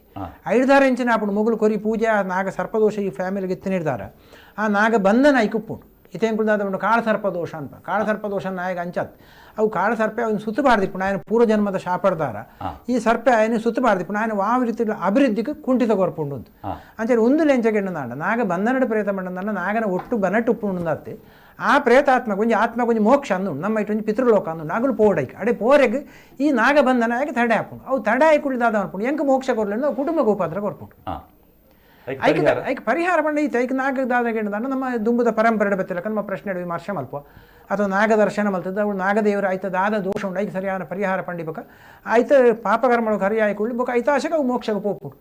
ಐದಾರು ಇಂಚಿನ ಆಪುಂಡು ಮೊಗುಲು ಕೊರಿ ಪೂಜೆ ಆ ನಾಗ ಸರ್ಪದೋಷ ಈ ಫ್ಯಾಮಿಲಿಗೆ ಎತ್ತಿನಿಡ್ದಾರ ಆ ನಾಗ ಬಂಧನ ಐಕುಪ್ಪುಂಡು ಇತೇಂಕುಲ್ದಾದ ಉಂಡು ಕಾಳ ಸರ್ಪದೋಷ ಅಂತ ಕಾಳ ಸರ್ಪದೋಷ ನಾಯಕ ಅಂಚತ್ ಅವು ಕಾಳ ಸರ್ಪೆ ಅವನು ಸುತ್ತಬಾರ್ದಿಪ್ಪು ఆయన ಪೂರ್ವಜನ್ಮದ ಶಾಪಡ್ದಾರ ಈ ಸರ್ಪೆ ఆయన ಸುತ್ತಬಾರ್ದಿಪ್ಪು ఆయన ವಾವ ರೀತಿ ಅಭಿವೃದ್ಧಿಗೆ ಕುಂಠಿತ ಕೊರ್ಪುಂಡು ಅಂಚೆ ಒಂದು ಲೆಂಚಗೆಂಡಂದಾಂಡ ನಾಗ ಬಂಧನಡು ಪ್ರೇತ ಮಂಡಂದಾಂಡ ನಾಗನ ಒಟ್ಟು ಬನಟ್ಟು ಉಪ್ಪುಂಡಾತ್ತೆ ಆ ಪ್ರೇತಾತ್ಮ ಕೊಂಚ ಆತ್ಮ ಕೊಂಚ ಮೋಕ್ಷ ಅಂದು ನಮ್ಮ ಇಟ್ಟು ಒಂಜಿ ಪಿತೃಲೋಕ ಅಂದು ನಾಗಲು ಪೋಡೈಕ್ ಅಡೆ ಪೋರೆಗ್ ಈ ನಾಗ ಬಂಧನ ಆಗಿ ತಡೆ ಹಾಪುಂಡು ಅವು ತಡೆ ಆಯ್ಕುಳಿದಾದ ಅನ್ಪುಂಡು ಎಂಕ ಮೋಕ್ಷ ಕೊರ್ಲಿಂದ ಕುಟುಂಬಕ್ಕೆ ಉಪದ್ರ ಕೊರ್ಪುಂಡು ಐಕ್ ಐಕ್ ಪರಿಹಾರ ಪಂಡ ಈತ ಐಕ್ ನಾಗ ದಾದಗೆಂಡದಾಂಡ ನಮ್ಮ ದುಂಬುದ ಪರಂಪರೆ ಬತ್ತಿಲ್ಲ ನಮ್ಮ ಪ್ರಶ್ನೆ ವಿಮರ್ಶೆ ಮಲ್ಪ ಅಥವಾ ನಾಗದರ್ಶನ ಮಲ್ತದ ಅವಳು ನಾಗದೇವರು ಆಯ್ತ ದಾದ ದೋಷ ಉಂಡು ಐಕ್ ಸರಿಯಾದ ಪರಿಹಾರ ಪಂಡಿಬಕ ಆಯ್ತ ಪಾಪಕರ್ಮಗಳು ಹರಿಯಾಯ್ಕೊಳ್ಳಿ ಬೊಕ ಐತಾಶಕ ಅವು ಮೋಕ್ಷಕ್ಕೆ ಪೋಪುಂಡು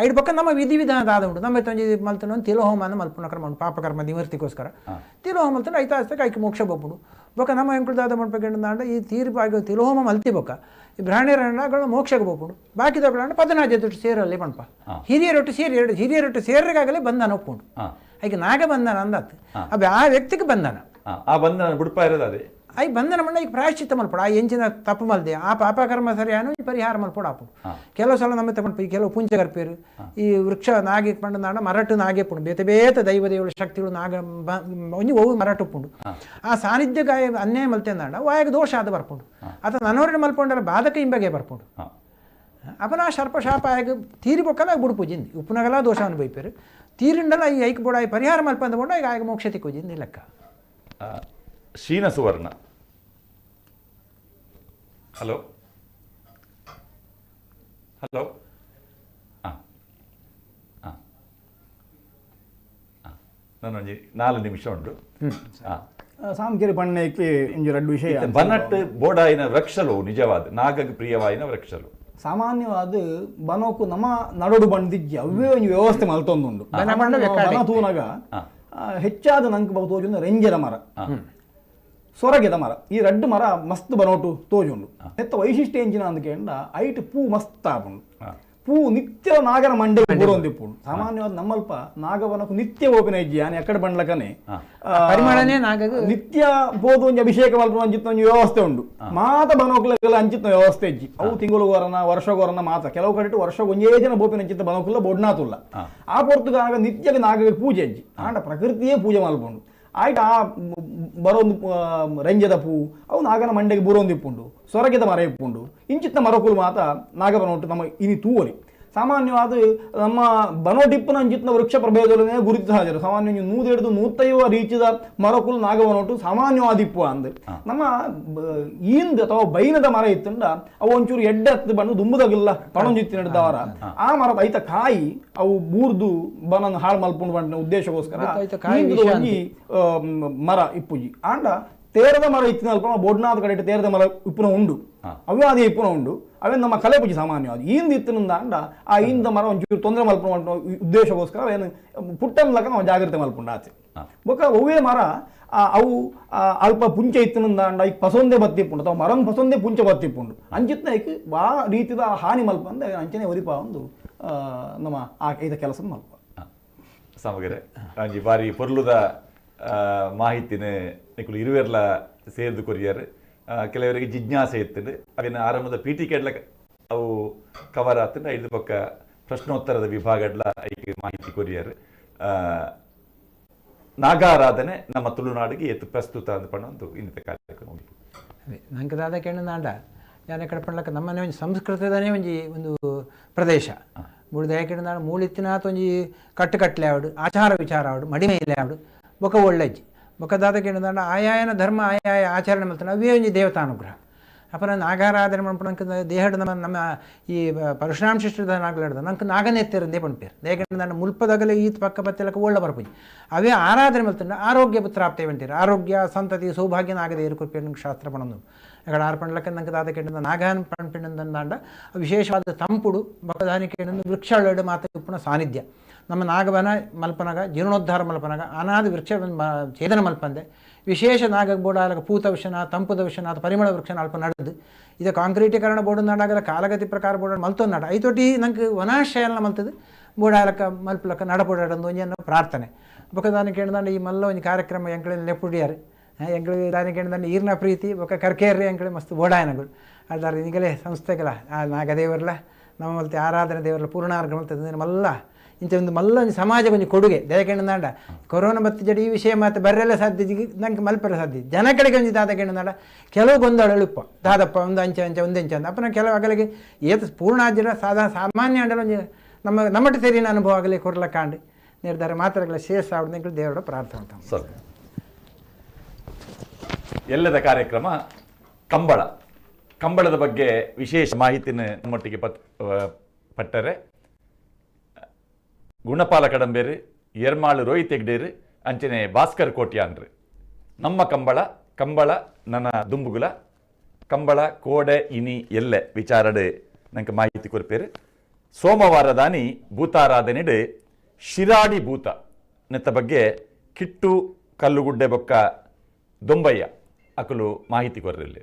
ಐಡ್ ಪಕ್ಕ ನಮ್ಮ ವಿಧಿವಿಧಾನ ದಾದ ಉಂಟು ನಮ್ಮ ಒಂಜಿ ಮಲ್ತನ ತಿಲೋಹೋಮನ ಮಲ್ಪುನ ಕ್ರಮ ಉಂಟು ಪಾಪಕರ್ಮ ನಿವೃತ್ತಿಗೋಸ್ಕರ ತಿಲೋಹೋಮ ಮಲ್ತನ ಐತಾಶಕ ಐಕ್ ಮೋಕ್ಷ ಪೋಪುಂಡು ಬೊಕ ನಮ್ಮ ಎಂಕುಳು ದಾದ ಮಲ್ಪಗೆಂಡದಾಂಡ ಈ ತೀರ್ಪಾಗಿ ತಿಲೋಹೋಮ ಮಲ್ತಿ ಬೊಕ ಈ ಬ್ರಾಹ್ಮಣರನ್ನ ಮೋಕ್ಷಕ್ಕೆ ಪೋಪುಂಡು ಬಾಕಿದವುಗಳನ್ನ ಪದನಾಜ ಸೇರಲ್ಲಿ ಪಣಪ ಹಿರಿಯರೊಟ್ಟು ಸೇರಿ ಎರಡು ಹಿರಿಯರೊಟ್ಟು ಸೇರಗಾಗಲೇ ಬಂಧನ ಒಪ್ಪುಂಡು. ಐಕೆ ನಾಗ ಬಂಧನ ಅಂದತ್ತು. ಅಬ್ಬೆ ಆ ವ್ಯಕ್ತಿಗೆ ಬಂಧನ, ಆ ಬಂಧನ ಬುಡ್ಪ ಇರೋದು ಅದೇ. I ಬಂಧನ ಮಣ್ಣ ಈಗ ಪ್ರಾಯಶ್ಚಿತ್ತ ಮಲ್ಪಡ, ಆ ಎಂಚಿನ ತಪ್ಪು ಮಲ್ದೆ ಆ ಪಾಪಕರ್ಮ ಸರಿಯಾನು ಪರಿಹಾರ ಮಲ್ಪಡ ಆಪು. ಕೆಲವು ಸಲ ನಮ್ಮ ತಗೊಂಡು ಈ ಕೆಲವು ಪುಂಚಗರ್ಪೇರು ಈ ವೃಕ್ಷ ನಾಗಿ ಪಂಡ ನಾಡ ಮರಟು ನಾಗೆ ಪುಂಡು ಬೇತೆ ಬೇತೆ ದೈವ ದೇವಳ ಶಕ್ತಿಗಳು ನಾಗ ಒಂಜಿ ಒವು ಮರಟು ಪುಂಡು ಆ ಸಾನ್ನಿಧ್ಯ ಗಾಯ ಅನ್ಯಾಯ ಮಲ್ತೆ ನಾಡ ವಾಯಗ ದೋಷ ಆದ ಬರ್ಪುಂಡು ಅಥವಾ ನನೋರಿನ ಮಲ್ಪೊಂಡರ ಬಾಧಕ ಇಂಬಗೆ ಬರ್ಪುಂಡು. ಅಪನ ಸರ್ಪ ಶಾಪ ಆಗ ತೀರಿ ಬೊಕ್ಕಲ ಬುಡ್ಪು ಜಿಂದಿ ಉಪ್ಪುನಗಲ ದೋಷ ಅನುಭವಿಪೇರು ತೀರಿಂಡಲ ಈ ಐಕ್ ಬೋಡ ಪರಿಹಾರ ಮಲ್ಪಂದ ಬೋಡ ಈಗ ಆಗ ಮೋಕ್ಷ ತಿಕ್ಕು ಜಿಂದಿ ಲೆಕ್ಕ. ಶೀನ ಸುವರ್ಣ, ಹಲೋ ಹಲೋ, ಹಾಂ ಹಾಂ ಹಾಂ, ನಾನೊಂಜಿ 4 ನಿಮಿಷ ಉಂಟು. ಹಾಂ, ಸಾಂಕೇರಿ ಪಣ್ಣಕ್ಕೆ ಇಂಜು ರಡ್ಡು ವಿಷಯ. ಬನಟ್ ಬೋಡಾಯಿನ ವೃಕ್ಷಲು ನಿಜವಾದ ನಾಗಗ್ ಪ್ರಿಯವಾಯಿನ ವೃಕ್ಷಲು. ಸಾಮಾನ್ಯವಾದ ಬನೋಕು ನಮ್ಮ ನಡೋಡು ಬಂದಿಜ್ಜಿ ಅವೇ ಒಂದು ವ್ಯವಸ್ಥೆ ಮಲ್ತೊಂದುಂಡು. ಬನ ತೂನಗ ಹೆಚ್ಚಾದ ನಂಗೆ ಬಹು ತೋಜುಂಡು ರೆಂಜರ ಮರ, ಸೊರಗೆದ ಮರ, ಈ ರಡ್ಡು ಮರ ಮಸ್ತ್ ಬನೋಟು ತೋಜುಂಡು. ನೆತ್ತ ವೈಶಿಷ್ಟ್ಯ ಎಂಜಿನ ಅಂದ್ಕೇಂಡ ಐಟ್ ಪೂ ಮಸ್ತ್ ಆಪುಂಡು. ಪೂ ನಿತ್ಯ ನಾಗರ ಮಂಡೆ ಬೂರೊಂದಿಪ್ಪುಂಡು. ಸಾಮಾನ್ಯವಾದ ನಮ್ಮಲ್ಪ ನಾಗವನಕು ನಿತ್ಯ ಓಪಿನ ಇಜ್ಜಿ ಯಾನೆ ಎಕ್ಕಡೆ ಬಂಡ್ಲಕನೆ ನಿತ್ಯ ಪೋದು ಒಂಜಿ ಅಭಿಷೇಕ ಮಲ್ಪ ಅಂಚಿತ್ತ ಒಂಜಿ ವ್ಯವಸ್ಥೆ ಉಂಡು. ಮಾತ ಬನೋಕ್ಲೆಲ್ಲ ಅಂಚಿತ್ತ ವ್ಯವಸ್ಥೆ ಇಜ್ಜಿ. ಅವು ತಿಂಗಳುಗೋರನ ವರ್ಷಗೋರನ ಮಾತ ಕೆಲವು ಕಡೆ ವರ್ಷ ಒಂಜೇ ಜನ ಬೋಪಿನ ಅಂಚಿತ್ತ ಬನೋಕುಲ್ಲ ಬೊಡ್ನಾತುಲ್ಲ. ಆ ಪೊರ್ತುಗಾಗ ನಿತ್ಯಕ್ಕೆ ನಾಗಗೆ ಪೂಜೆ ಇಜ್ಜಿ. ಆಂಡ ಪ್ರಕೃತಿಯೇ ಪೂಜೆ ಮಲ್ಪುಂಡು. ಆಯ್ತು ಆ ಬರೋಂದು ರಂಜದ ಪೂ ಅವು ನಾಗನ ಮಂಡೆಗೆ ಬೂರೊಂದಿಪ್ಪುಂಡು, ಸೊರಗೆದ ಮರ ಇಪ್ಪುಂಡು. ಇಂಚಿತ್ತ ಮರಕುಲು ಮಾತ ನಾಗಬನೋಟು ನಮ್ಮ ಇನಿ ತೂವಲಿ. ಸಾಮಾನ್ಯವಾದ ನಮ್ಮ ಬನೋಟಿಪ್ಪನ ಅಂಚಿತ್ನ ವೃಕ್ಷ ಪ್ರಭೇದಗಳನ್ನೇ ಗುರುತಿಸ ಹಾಜರು. ಸಾಮಾನ್ಯ 100 150 ರೀತಿಯ ಮರಕುಲು ನಾಗಬನೋಟು ಸಾಮಾನ್ಯವಾದ ಇಪ್ಪು ಅಂದ್. ನಮ್ಮ ಈಂದ ಅಥವಾ ಬೈನದ ಮರ ಇತ್ತಂಡ ಅವು ಒಂಚೂರು ಎಡ್ಡೆ ಹತ್ತು ಬಣ್ಣ ದುಂಬುದಾಗಿಲ್ಲ ಪಣೊಂಜಿತ್ತಿ ನಡೆದವರ ಆ ಮರದ ಐತ ಕಾಯಿ ಅವು ಬೂರ್ದು ಬನನ್ನು ಹಾಳು ಮಲ್ಪುಂಡು ಬಂಡ ಉದ್ದೇಶಕ್ಕೋಸ್ಕರ ಒಂಜಿ ಮರ ಇಪ್ಪುಜಿ. ಆಂಡ ತೇರದ ಮರ ಇತ್ತಿನ ಬೋಡ್ನಾಥ ಕಡೆ ತೇರದ ಮರ ಇಪ್ಪುನ ಉಂಡು, ಅವೇ ಅದೇ ಇಪ್ಪುನ ಉಂಡು. ಅವೇ ನಮ್ಮ ಕಲೆ ಪೂಜೆ ಸಾಮಾನ್ಯವಾದ ಈಂದ ಇತ್ತಿನಿಂದ ಅಂಡ ಆ ಈಂದ ಮರ ಒಂಚೂರು ತೊಂದರೆ ಮಲ್ಪುನ ಉದ್ದೇಶಕ್ಕೋಸ್ಕರ ಅವೇನು ಪುಟ್ಟನ್ಲಕ ನಾವು ಜಾಗ್ರತೆ ಮಲ್ಪುಂಡು ಆಚೆ. ಬೊಕ್ಕ ಒವ್ವೇ ಮರ ಅವು ಅಲ್ಪ ಪುಂಚೆ ಇತ್ತಿನಿಂದ ಅಂಡ ಈಗ ಪಸೊಂದೇ ಬತ್ತಿಪ್ಪುಂಡು ಅಥವಾ ಮರನ್ ಪಸೊಂದೇ ಪುಂಚೆ ಬತ್ತಿಪ್ಪುಂಡು ಅಂಚಿತ್ನ ಐಕ್ ಬಾ ರೀತಿದ ಹಾನಿ ಮಲ್ಪಂದೆ ಅಂಚನೆ ಒರಿಪ ಒಂದು ನಮ್ಮ ಆ ಐದ ಕೆಲಸ ಮಲ್ಪ. ಸಮಗ್ರೆ ಅಂಜಿ ಬಾರಿ ಪೊರ್ಲುದ ಮಾಹಿತಿನ ನಿಕುಲು ಇರುವೆರ್ಲ ಸೇರ್ದು ಕೊರಿಯರ್. ಕೆಲವರಿಗೆ ಜಿಜ್ಞಾಸೆ ಇತ್ತು, ಅವಿನ ಆರಂಭದ ಪೀಠಿಕೆಡ್ಲ ಅವು ಕವರ್ ಆತಂಡ ಐದು ಪಕ್ಕ ಪ್ರಶ್ನೋತ್ತರದ ವಿಭಾಗಡ್ಲ ಐಕೆ ಮಾಹಿತಿ ಕೊರಿಯರ್. ನಾಗಾರಾಧನೆ ನಮ್ಮ ತುಳುನಾಡಿಗೆ ಎತ್ತು ಪ್ರಸ್ತುತ ಅಂತ ಪಣ್ಣೊಂದು ಇನ್ನಿತ ಕಾರ್ಯಕ್ರಮ. ನಂಗೆ ದಾದ ಕೇಳಂದಾಂಡ ಯಾನೆ ಕಡೆ ಪಣ್ಣಲಕ್ಕ ನಮ್ಮನೆ ಒಂಜಿ ಸಂಸ್ಕೃತದನೇ ಒಂಜಿ ಒಂದು ಪ್ರದೇಶ ಮೂಳು ದಯಕೆಂಡ ಮೂಳಿತ್ತಿನಾತ ಒಂಜಿ ಕಟ್ಟು ಕಟ್ಟಲೆ ಆವಡು, ಆಚಾರ ವಿಚಾರ ಆವಡು, ಮಡಿಮೇಲೆ ಆವಡು, ಬೊಕ ಒಳ್ಳೆಜ್ಜಿ ಬೊಕ ದಾದ ಕೇಳಿದಾಂಡ ಆಯಾಯನ ಧರ್ಮ ಆಯಾಯ ಆಚರಣೆ ಮಲ್ತಾನೆ ಅವೇ ಒಂಜಿ ದೇವತಾನುಗ್ರಹ. ಅಪನ ನಾಗಾರಾಧನೆ ಮನ್ಪುನಂಕ ದೇಹಡ್ ನಮ್ಮ ನಮ್ಮ ಈ ಪರಶುರಾಮ ಶಿಷ್ಟದ ನಾಗಲಾಡ್ದ ನಂಗೆ ನಾಗನೆತ್ತಿರಂದೇ ಪಣ್ಪೇರು. ದೇಹಂಡ ಮುಲ್ಪದಗಲೆ ಈತ್ ಪಕ್ಕ ಪತ್ತೆಲಕ್ಕ ಒಳ್ಳ ಬರ್ಪುಜಿ ಅವೇ ಆರಾಧನೆ ಮಲ್ತಂಡ ಆರೋಗ್ಯ ಪುತ್ರಾಪ್ತೆ ಅಂತೀರ. ಆರೋಗ್ಯ ಸಂತತಿ ಸೌಭಾಗ್ಯ ನಾಗದೇ ಇರುಕೊರ್ಪೇರು ನಂಗೆ ಶಾಸ್ತ್ರ ಪಣಂದು. ಅక్కడ ಆರು ಪಂಡ್ಲಕ್ಕ ನಂಗೆ ದಾದ ಕೇಳಿದ ನಾಗಾನ್ ಪಣ್ಪಿಂಡಂದಾಂಡ ವಿಶೇಷವಾದ ತಂಪುಡು ಬಕದಾನಿ ಕೇಳಿದ ವೃಕ್ಷ ಮಾತ ಉಪ್ಪುನ ಸಾನ್ನಿಧ್ಯ ನಮ್ಮ ನಾಗವನ ಮಲ್ಪನಾಗ ಜೀರ್ಣೋದ್ಧಾರ ಮಲ್ಪನಾಗ ಅನಾದ ವೃಕ್ಷ ಛೇದನ ಮಲ್ಪಂದೆ ವಿಶೇಷ ನಾಗ ಬೋಡ ಪೂತ ವೃಕ್ಷನ ತಂಪುದ ವೃಕ್ಷನ ಅಥವಾ ಪರಿಮಳ ವೃಕ್ಷನ ಅಲ್ಪ ನಡೆದು ಇದು ಕಾಂಕ್ರೀಟೀಕರಣ ಬೋರ್ಡ್ ನಾಡಾಗಲ ಕಾಲಗತಿ ಪ್ರಕಾರ ಬೋರ್ಡ್ ಮಲ್ತೊಂದು ನಾಡ ಐತೊಟಿ ನಂಗೆ ವನಾಶ್ರಯನ ಮಲ್ತದೆ ಬೋಡಾಲಕ್ಕ ಮಲ್ಪಲಕ್ಕ ನಡಪೋಡಾಡಂದು ಒಂಜಿ ಪ್ರಾರ್ಥನೆ. ಬೊಕ್ಕ ದಾನಿ ಕೇಳಿದಾಂಡ ಈ ಮಲ್ಲ ಒಂಜಿ ಕಾರ್ಯಕ್ರಮ ಎಂಕಳಿನ ಲೆಪ್ಪುಡಿಯಾರು ಎಂಕಳು ದಾನಿ ಕೇಳಿದಾಂಡ ಈರ್ನ ಪ್ರೀತಿ ಬೊಕ್ಕ ಕರ್ಕೇರ್ರಿ ಎಂಕಳಿ ಮಸ್ತ್ ಬೋಡಾಯನಗಳು ಅದಾರ ಈಗಲೇ ಸಂಸ್ಥೆಗಳ ಆ ನಾಗದೇವರ್ಲ ನಮ್ಮ ಮಲ್ತೆ ಆರಾಧನೆ ದೇವರ್ಲ ಪೂರ್ಣಾರ್ಗ ಮಲ್ತದೆ ಮಲ್ಲ ಇಂಥ ಒಂದು ಮಲ್ಲ ಒಂದು ಸಮಾಜ ಒಂಜಿ ಕೊಡುಗೆ ದಯಕೆಂಡಾಂಡ ಕೊರೋನಾ ಮತ್ತು ಜಡಿ ಈ ವಿಷಯ ಮಾತು ಬರಲ್ಲ ಸಾಧ್ಯ ನಂಗೆ ಮಲ್ಪರ ಸಾಧ್ಯ ಜನ ಕಡೆಗೆ ಒಂಜಿ ದಾದ ಕೆಂಡಾಂಡ ಕೆಲವು ಗೊಂದಳ ಎಳುಪ್ಪ ದಾದಪ್ಪ ಒಂದು ಅಂಚೆ ಅಂಚೆ ಒಂದು ಅಂಚೆ ಅಂದ ಅಪ್ಪನ ಕೆಲವು ಅಗಲಿಗೆ ಏತ ಪೂರ್ಣ ಸಾದಾ ಸಾಮಾನ್ಯ ಅಂಡಲ ಒಂಜಿ ನಮ್ಮ ನಮ್ಮಟ್ಟ ತೆರಿನ ಅನುಭವ ಆಗಲಿ ಕೊರ್ಲಕ್ಕಾಂಡು ನಿರ್ಧಾರ ಮಾತ್ರಗಳ ಶೇಷ ಆವಡ್ ದೇವರ ಪ್ರಾರ್ಥನೆ ಸರ್. ಎಲ್ಲದ ಕಾರ್ಯಕ್ರಮ ಕಂಬಳ ಕಂಬಳದ ಬಗ್ಗೆ ವಿಶೇಷ ಮಾಹಿತಿನ ನಮ್ಮೊಟ್ಟಿಗೆ ಪಟ್ಟರೆ ಗುಣಪಾಲ ಕಡಂಬೇರು, ಎರ್ಮಾಳು ರೋಹಿತ್ ಹೆಗ್ಡೇರು, ಅಂಚನೆ ಭಾಸ್ಕರ್ ಕೋಟ್ಯಾನ್ರು. ನಮ್ಮ ಕಂಬಳ ಕಂಬಳ ನನ್ನ ದುಂಬುಗುಲ ಕಂಬಳ ಕೋಡೆ ಇನಿ ಎಲ್ಲೆ ವಿಚಾರಡು ನಂಗೆ ಮಾಹಿತಿ ಕೊರ್ಪೇರು. ಸೋಮವಾರ ದಾನಿ ಭೂತಾರಾಧನೆಡು ಶಿರಾಡಿ ಭೂತ ನೆತ್ತ ಬಗ್ಗೆ ಕಿಟ್ಟು ಕಲ್ಲುಗುಡ್ಡೆ ಬೊಕ್ಕ ದೊಂಬಯ್ಯ ಅಕಲು ಮಾಹಿತಿ ಕೊರ್ರಿಲ್ಲ.